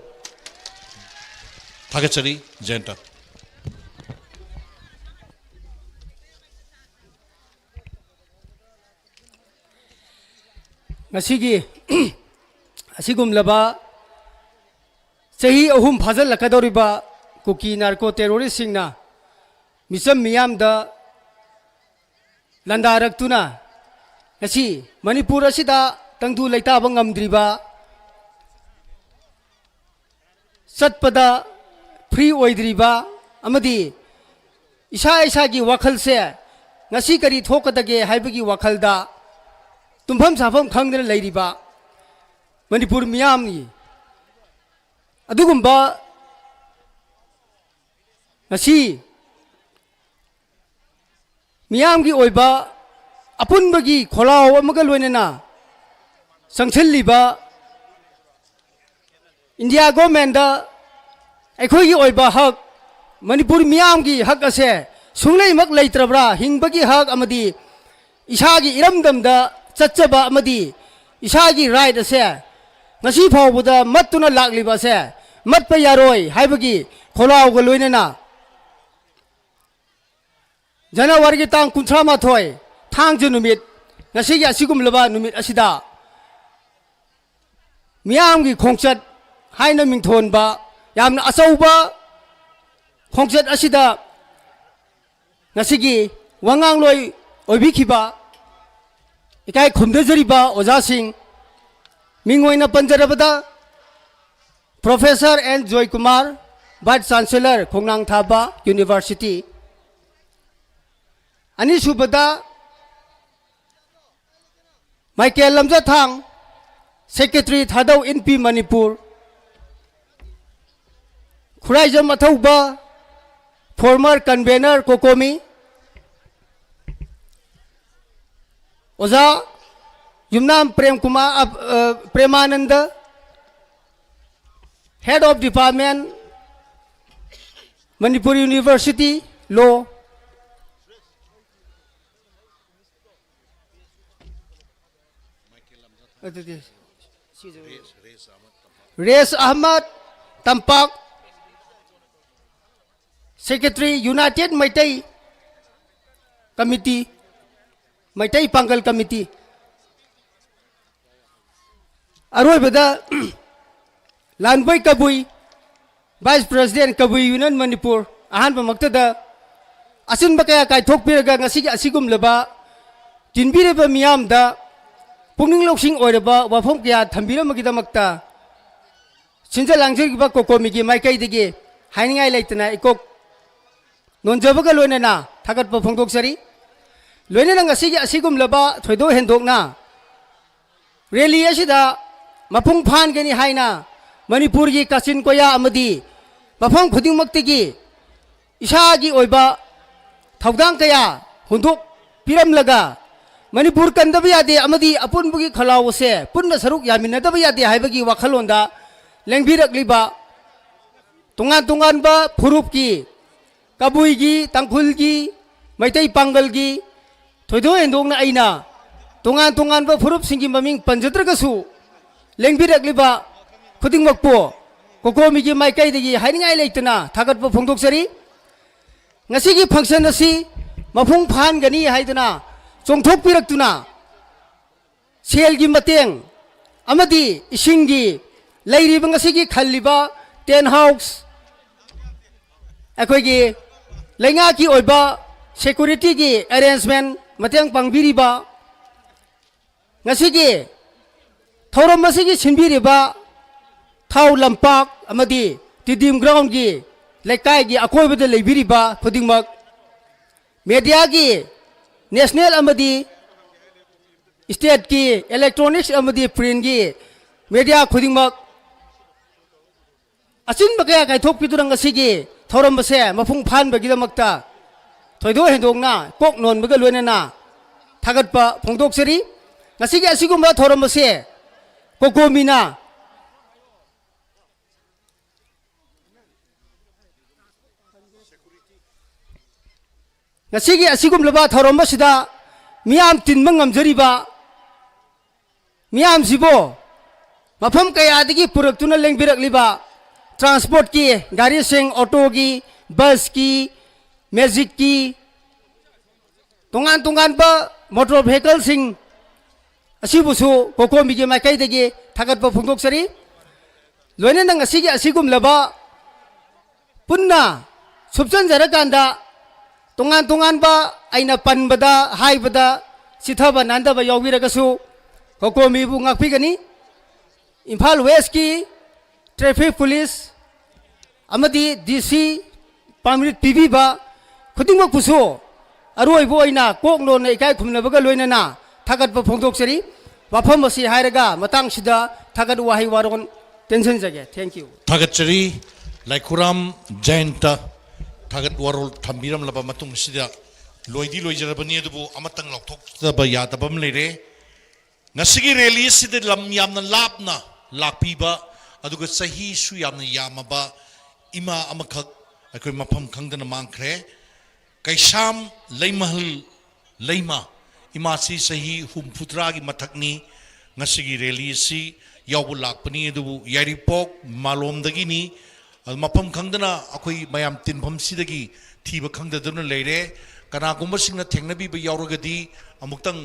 ꯊꯥꯒꯠꯆꯔꯤ, ꯖꯌꯟꯇ꯫ ꯉꯁꯤꯒꯤ ꯑꯁꯤꯒꯨꯝꯂꯕ ꯆꯍꯤ ꯑꯍꯨꯝ ꯐꯥꯖꯤꯜꯂꯛꯀꯗꯧꯔꯤꯕ ꯀꯨꯀꯤ narco terroristꯁꯤꯡꯅ ꯃꯤꯆꯝ ꯃꯤꯌꯥꯝꯗ ꯂꯥꯟꯗꯥꯔꯛꯇꯨꯅ ꯉꯁꯤ ꯃꯅꯤꯄꯨꯔ ꯑꯁꯤꯗ ꯇꯪꯗꯨ ꯂꯩꯇꯥꯕ ꯉꯝꯗ꯭ꯔꯤꯕ ꯆꯠꯄꯗ ꯐ꯭ꯔꯤ ꯑꯣꯏꯗ꯭ꯔꯤꯕ ꯑꯃꯗꯤ ꯏꯁꯥ ꯏꯁꯥꯒꯤ ꯋꯥꯈꯜꯁꯦ ꯉꯁꯤ ꯀꯔꯤ ꯊꯣꯛꯀꯗꯒꯦ ꯍꯥꯏꯕꯒꯤ ꯋꯥꯈꯜꯗ ꯇꯨꯝꯐꯝ ꯆꯥꯐꯝ ꯈꯪꯗꯅ ꯂꯩꯔꯤꯕ ꯃꯅꯤꯄꯨꯔ ꯃꯤꯌꯥꯝꯒꯤ ꯑꯗꯨꯒꯨꯝꯕ ꯉꯁꯤ ꯃꯤꯌꯥꯝꯒꯤ ꯑꯣꯏꯕ ꯑꯄꯨꯟꯕꯒꯤ ꯈꯣꯜꯂꯥꯎ ꯑꯃꯒ ꯂꯣꯏꯅꯅ ꯆꯪꯁꯤꯜꯂꯤꯕ ꯏꯟꯗꯤꯌꯥ ꯒꯣꯔꯃꯦꯟꯗ ꯑꯩꯈꯣꯏꯒꯤ ꯑꯣꯏꯕ ꯍꯛ, ꯃꯅꯤꯄꯨꯔ ꯃꯤꯌꯥꯝꯒꯤ ꯍꯛ ꯑꯁꯦ ꯁꯨꯡꯂꯩꯃꯛ ꯂꯩꯇ꯭ꯔꯕ꯭ꯔꯥ? ꯍꯤꯡꯕꯒꯤ ꯍꯛ ꯑꯃꯗꯤ ꯏꯁꯥꯒꯤ ꯏꯔꯝꯗꯝꯗ ꯆꯠꯆꯕ ꯑꯃꯗꯤ ꯏꯁꯥꯒꯤ ꯔꯥꯏꯠ ꯑꯁꯦ ꯉꯁꯤ ꯐꯥꯎꯕꯗ ꯃꯠꯇꯨꯅ ꯂꯥꯛꯂꯤꯕ ꯑꯁꯦ ꯃꯠꯄ ꯌꯥꯔꯣꯏ ꯍꯥꯏꯕꯒꯤ ꯈꯣꯜꯂꯥꯎꯒ ꯂꯣꯏꯅꯅ ꯖꯅꯋꯥꯔꯤꯒꯤ ꯇꯥꯡ ꯀꯨꯟꯊ꯭ꯔꯥ ꯃꯥꯊꯣꯏ, ꯊꯥꯡꯖ ꯅꯨꯃꯤꯠ, ꯉꯁꯤꯒꯤ ꯑꯁꯤꯒꯨꯝꯂꯕ ꯅꯨꯃꯤꯠ ꯑꯁꯤꯗ ꯃꯤꯌꯥꯝꯒꯤ ꯈꯣꯡꯆꯠ ꯍꯥꯏꯅ ꯃꯤꯡꯊꯣꯟꯕ ꯌꯥꯝꯅ ꯑꯆꯧꯕ ꯈꯣꯡꯆꯠ ꯑꯁꯤꯗ ꯉꯁꯤꯒꯤ ꯋꯥꯉꯥꯡꯂꯣꯏ ꯑꯣꯏꯕꯤꯈꯤꯕ ꯏꯀꯥꯏ ꯈꯨꯝꯅꯖꯔꯤꯕ ꯑꯣꯖꯥꯁꯤꯡ, ꯃꯤꯡ ꯑꯣꯏꯅ ꯄꯟꯖꯔꯕꯗ Professor N Joykumar, Vice Chancellor, ꯈꯣꯡꯅꯥꯡ ꯊꯥꯕ University, ꯑꯅꯤꯁꯨꯕꯗ ꯃꯥꯏꯀꯦꯜ ꯂꯝꯖꯊꯥꯡ, Secretary, ꯊꯥꯗꯧ ꯏꯟ ꯄꯤ Manipur, Khuraijam ꯑꯊꯧꯕ, former convener COCOMI, ꯑꯣꯖꯥ ꯌꯨꯝꯅꯥꯝ ꯄ꯭ꯔꯦꯝꯀꯨꯃꯥꯔ, ꯑ, ꯑ, ꯄ꯭ꯔꯦꯃꯥꯅꯟꯗ, Head of Department, Manipur University, Law, ꯑꯗꯨꯗꯤ ꯔꯦꯁ ꯑꯍꯃꯗ, ꯇꯝꯄꯥꯛ, Secretary, United Meitei Committee, Meitei ꯄꯥꯡꯒꯜ Committee꯫ ꯑꯔꯣꯏꯕꯗ ꯂꯥꯟꯕꯣꯏ ꯀꯕꯨꯏ, Vice President, ꯀꯕꯨꯏ Union ꯃꯅꯤꯄꯨꯔ, ꯑꯍꯥꯟꯕꯃꯛꯇꯗ ꯑꯆꯤꯟꯕ ꯀꯌꯥ ꯀꯥꯏꯊꯣꯛꯄꯤꯔꯒ ꯉꯁꯤꯒꯤ ꯑꯁꯤꯒꯨꯝꯂꯕ ꯇꯤꯟꯕꯤꯔꯤꯕ ꯃꯤꯌꯥꯝꯗ ꯄꯨꯛꯅꯤꯡ ꯂꯧꯁꯤꯡ ꯑꯣꯏꯔꯕ ꯋꯥꯐꯝ ꯀꯌꯥ ꯊꯝꯕꯤꯔꯝꯕꯒꯤꯗꯃꯛꯇ ꯁꯤꯟꯖ ꯂꯥꯡꯖꯔꯤꯕ ꯀꯣꯀꯣꯃꯤꯒꯤ ꯃꯥꯏꯀꯩꯗꯒꯤ ꯍꯥꯏꯅꯤꯡꯉꯥꯏ ꯂꯩꯇꯅ ꯏꯀꯣꯛ ꯅꯣꯟꯖꯕꯒ ꯂꯣꯏꯅꯅ ꯊꯥꯒꯠꯄ ꯐꯣꯡꯗꯣꯛꯆꯔꯤ꯫ ꯂꯣꯏꯅꯅ ꯉꯁꯤꯒꯤ ꯑꯁꯤꯒꯨꯝꯂꯕ ꯊꯣꯏꯗꯣꯛ ꯍꯦꯟꯗꯣꯛꯅ ꯔꯦꯂꯤ ꯑꯁꯤꯗ ꯃꯄꯨꯡ ꯐꯥꯍꯟꯒꯅꯤ ꯍꯥꯏꯅ ꯃꯅꯤꯄꯨꯔꯒꯤ ꯀꯥꯆꯤꯟ ꯀꯣꯌꯥ ꯑꯃꯗꯤ ꯃꯐꯝ ꯈꯨꯗꯤꯡꯃꯛꯇꯒꯤ ꯏꯁꯥꯒꯤ ꯑꯣꯏꯕ ꯊꯧꯗꯥꯡ ꯀꯌꯥ ꯍꯨꯟꯗꯣꯛꯄꯤꯔꯝꯂꯒ ꯃꯅꯤꯄꯨꯔ ꯀꯟꯗꯕ ꯌꯥꯗꯦ ꯑꯃꯗꯤ ꯑꯄꯨꯟꯕꯒꯤ ꯈꯂꯥꯎ ꯑꯁꯦ ꯄꯨꯟꯅ ꯁꯔꯨꯛ ꯌꯥꯃꯤꯟꯅꯗꯕ ꯌꯥꯗꯦ ꯍꯥꯏꯕꯒꯤ ꯋꯥꯈꯜꯂꯣꯟꯗ ꯂꯦꯡꯕꯤꯔꯛꯂꯤꯕ ꯇꯣꯉꯥꯟ ꯇꯣꯉꯥꯟꯕ ꯐꯨꯔꯨꯞꯀꯤ, ꯀꯕꯨꯏꯒꯤ, ꯇꯥꯡꯈꯨꯜꯒꯤ, ꯃꯩꯇꯩ ꯄꯥꯡꯒꯜꯒꯤ, ꯊꯣꯏꯗꯣꯛ ꯍꯦꯟꯗꯣꯛꯅ ꯑꯩꯅ ꯇꯣꯉꯥꯟ ꯇꯣꯉꯥꯟꯕ ꯐꯨꯔꯨꯞꯁꯤꯡꯒꯤ ꯃꯃꯤꯡ ꯄꯟꯖꯗ꯭ꯔꯒꯁꯨ, ꯂꯦꯡꯕꯤꯔꯛꯂꯤꯕ ꯈꯨꯗꯤꯡꯃꯛꯄꯨ ꯀꯣꯀꯣꯃꯤꯒꯤ ꯃꯥꯏꯀꯩꯗꯒꯤ ꯍꯥꯏꯅꯤꯡꯉꯥꯏ ꯂꯩꯇꯅ ꯊꯥꯒꯠꯄ ꯐꯣꯡꯗꯣꯛꯆꯔꯤ꯫ ꯉꯁꯤꯒꯤ function ꯑꯁꯤ ꯃꯄꯨꯡ ꯐꯥꯍꯟꯒꯅꯤ ꯍꯥꯏꯗꯨꯅ ꯆꯣꯡꯊꯣꯛꯄꯤꯔꯛꯇꯨꯅ, ꯁꯦꯜꯒꯤ ꯃꯇꯦꯡ ꯑꯃꯗꯤ ꯏꯁꯤꯡꯒꯤ ꯂꯩꯔꯤꯕ ꯉꯁꯤꯒꯤ ꯈꯜꯂꯤꯕ tent house, ꯑꯩꯈꯣꯏꯒꯤ ꯂꯩꯉꯥꯛꯀꯤ ꯑꯣꯏꯕ securityꯒꯤ arrangement ꯃꯇꯦꯡ ꯄꯥꯡꯕꯤꯔꯤꯕ, ꯉꯁꯤꯒꯤ ꯊꯧꯔꯝ ꯑꯁꯤꯒꯤ ꯁꯤꯟꯕꯤꯔꯤꯕ ꯊꯥꯎ ꯂꯝꯄꯥꯛ ꯑꯃꯗꯤ stadium groundꯒꯤ ꯂꯩꯀꯥꯏꯒꯤ ꯑꯀꯣꯏꯕꯗ ꯂꯩꯕꯤꯔꯤꯕ ꯈꯨꯗꯤꯡꯃꯛ, mediaꯒꯤ national ꯑꯃꯗꯤ stateꯀꯤ electronics ꯑꯃꯗꯤ printꯀꯤ media ꯈꯨꯗꯤꯡꯃꯛ, ꯑꯆꯤꯟꯕ ꯀꯌꯥ ꯀꯥꯏꯊꯣꯛꯄꯤꯗꯨꯅ ꯉꯁꯤꯒꯤ ꯊꯧꯔꯝ ꯑꯁꯦ ꯃꯄꯨꯡ ꯐꯥꯍꯟꯕꯒꯤꯗꯃꯛꯇ ꯊꯣꯏꯗꯣꯛ ꯍꯦꯟꯗꯣꯛꯅ ꯀꯣꯛ ꯅꯣꯟꯕꯒ ꯂꯣꯏꯅꯅ ꯊꯥꯒꯠꯄ ꯐꯣꯡꯗꯣꯛꯆꯔꯤ꯫ ꯉꯁꯤꯒꯤ ꯑꯁꯤꯒꯨꯝꯕ ꯊꯧꯔꯝ ꯑꯁꯦ ꯀꯣꯀꯣꯃꯤꯅ ꯉꯁꯤꯒꯤ ꯑꯁꯤꯒꯨꯝꯂꯕ ꯊꯧꯔꯝ ꯑꯁꯤꯗ ꯃꯤꯌꯥꯝ ꯇꯤꯟꯕ ꯉꯝꯖꯔꯤꯕ ꯃꯤꯌꯥꯝꯁꯤꯕꯨ ꯃꯐꯝ ꯀꯌꯥꯗꯒꯤ ꯄꯨꯔꯛꯇꯨꯅ ꯂꯦꯡꯕꯤꯔꯛꯂꯤꯕ transportꯀꯤ ꯒꯥꯔꯤꯁꯤꯡ, autoꯒꯤ, busꯀꯤ, magicꯀꯤ, ꯇꯣꯉꯥꯟ ꯇꯣꯉꯥꯟꯕ motor vehicleꯁꯤꯡ ꯑꯁꯤꯕꯨꯁꯨ ꯀꯣꯀꯣꯃꯤꯒꯤ ꯃꯥꯏꯀꯩꯗꯒꯤ ꯊꯥꯒꯠꯄ ꯐꯣꯡꯗꯣꯛꯆꯔꯤ꯫ ꯂꯣꯏꯅꯅ ꯉꯁꯤꯒꯤ ꯑꯁꯤꯒꯨꯝꯂꯕ ꯄꯨꯟꯅ ꯁꯨꯞꯆꯟꯖꯔꯀꯥꯟꯗ ꯇꯣꯉꯥꯟ ꯇꯣꯉꯥꯟꯕ ꯑꯩꯅ ꯄꯟꯕꯗ, ꯍꯥꯏꯕꯗ ꯆꯤꯊꯕ ꯅꯥꯟꯗꯕ ꯌꯥꯎꯕꯤꯔꯒꯁꯨ ꯀꯣꯀꯣꯃꯤꯕꯨ ꯉꯥꯛꯄꯤꯒꯅꯤ꯫ ꯏꯝꯐꯥꯜ Westꯀꯤ ꯇ꯭ꯔꯦꯐꯤꯛ ꯄꯨꯂꯤꯁ ꯑꯃꯗꯤ ꯗꯤ ꯁꯤ ꯄꯥꯔꯃꯤꯠ ꯄꯤꯕꯤꯕ ꯈꯨꯗꯤꯡꯃꯛꯄꯨꯁꯨ ꯑꯔꯣꯏꯕ ꯑꯣꯏꯅ ꯀꯣꯛ ꯂꯣꯟꯅ ꯏꯀꯥꯏ ꯈꯨꯝꯅꯕꯒ ꯂꯣꯏꯅꯅ ꯊꯥꯒꯠꯄ ꯐꯣꯡꯗꯣꯛꯆꯔꯤ꯫ ꯋꯥꯐꯝ ꯑꯁꯤ ꯍꯥꯏꯔꯒ ꯃꯇꯥꯡꯁꯤꯗ ꯊꯥꯒꯠ ꯋꯥꯍꯩ ꯋꯥꯔꯣꯜ ꯇꯦꯟꯁꯤꯟꯖꯒꯦ꯫ Thank you꯫ ꯊꯥꯒꯠꯆꯔꯤ꯫ ꯂꯥꯏꯈꯨꯔꯥꯝ ꯖꯌꯟꯇ ꯊꯥꯒꯠ ꯋꯥꯔꯣꯜ ꯊꯝꯕꯤꯔꯝꯂꯕ ꯃꯇꯨꯡ ꯑꯁꯤꯗ ꯂꯣꯏꯗꯤ ꯂꯣꯏꯖꯔꯕꯅꯤ, ꯑꯗꯨꯕꯨ ꯑꯃꯇꯪ ꯂꯥꯎꯊꯣꯛꯇꯕ ꯌꯥꯗꯕ ꯑꯃ ꯂꯩꯔꯦ꯫ ꯉꯁꯤꯒꯤ ꯔꯦꯂꯤ ꯑꯁꯤꯗ ꯂꯝ ꯌꯥꯝꯅ ꯂꯥꯞꯅ ꯂꯥꯛꯄꯤꯕ, ꯑꯗꯨꯒ ꯆꯍꯤꯁꯨ ꯌꯥꯝꯅ ꯌꯥꯝꯃꯕ ꯏꯃꯥ ꯑꯃꯈꯛ ꯑꯩꯈꯣꯏ ꯃꯐꯝ ꯈꯪꯗꯅ ꯃꯥꯡꯈ꯭ꯔꯦ꯫ ꯀꯩꯁꯥꯝ ꯂꯩꯃꯍꯜ ꯂꯩꯃ, ꯏꯃꯥꯁꯤ ꯆꯍꯤ ꯍꯨꯝꯐꯨꯇꯔꯥꯒꯤ ꯃꯊꯛꯅꯤ꯫ ꯉꯁꯤꯒꯤ ꯔꯦꯂꯤ ꯑꯁꯤ ꯌꯥꯎꯕ ꯂꯥꯛꯄꯅꯤ, ꯑꯗꯨꯕꯨ ꯌꯥꯏꯔꯤꯄꯣꯛ ꯃꯥꯂꯣꯝꯗꯒꯤꯅꯤ꯫ ꯑꯗꯨ ꯃꯐꯝ ꯈꯪꯗꯅ ꯑꯩꯈꯣꯏ ꯃꯌꯥꯝ ꯇꯤꯟꯐꯝꯁꯤꯗꯒꯤ ꯊꯤꯕ ꯈꯪꯗꯗꯨꯅ ꯂꯩꯔꯦ꯫ ꯀꯅꯥꯒꯨꯝꯕꯁꯤꯡꯅ ꯊꯦꯡꯅꯕꯤꯕ ꯌꯥꯎꯔꯒꯗꯤ ꯑꯃꯨꯛꯇꯪ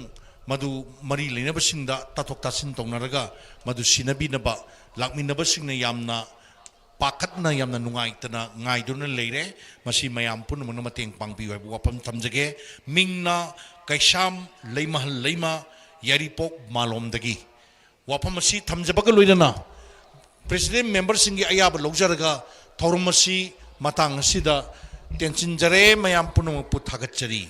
ꯃꯗꯨ ꯃꯔꯤ ꯂꯩꯅꯕꯁꯤꯡꯗ ꯇꯥꯊꯣꯛ ꯇꯥꯁꯤꯟ ꯇꯧꯅꯔꯒ ꯃꯗꯨ ꯁꯤꯟꯅꯕꯤꯅꯕ ꯂꯥꯛꯃꯤꯟꯅꯕꯁꯤꯡꯅ ꯌꯥꯝꯅ ꯄꯥꯈꯠꯅ, ꯌꯥꯝꯅ ꯅꯨꯡꯉꯥꯏꯇꯅ ꯉꯥꯏꯗꯨꯅ ꯂꯩꯔꯦ꯫ ꯃꯁꯤ ꯃꯌꯥꯝ ꯄꯨꯝꯅꯃꯛꯅ ꯃꯇꯦꯡ ꯄꯥꯡꯕꯤꯌꯨ ꯍꯥꯏꯕ ꯋꯥꯐꯝ ꯊꯝꯖꯒꯦ꯫ ꯃꯤꯡꯅ ꯀꯩꯁꯥꯝ ꯂꯩꯃꯍꯜ ꯂꯩꯃ, ꯌꯥꯏꯔꯤꯄꯣꯛ ꯃꯥꯂꯣꯝꯗꯒꯤ꯫ ꯋꯥꯐꯝ ꯑꯁꯤ ꯊꯝꯖꯕꯒ ꯂꯣꯏꯅꯅ ꯄ꯭ꯔꯦꯁꯤꯗꯦꯟ ꯃꯦꯝꯕꯔꯁꯤꯡꯒꯤ ꯑꯌꯥꯕ ꯂꯧꯖꯔꯒ ꯊꯧꯔꯝ ꯑꯁꯤ ꯃꯇꯥꯡ ꯑꯁꯤꯗ ꯇꯦꯟꯁꯤꯟꯖꯔꯦ꯫ ꯃꯌꯥꯝ ꯄꯨꯝꯅꯃꯛꯄꯨ ꯊꯥꯒꯠꯆꯔꯤ꯫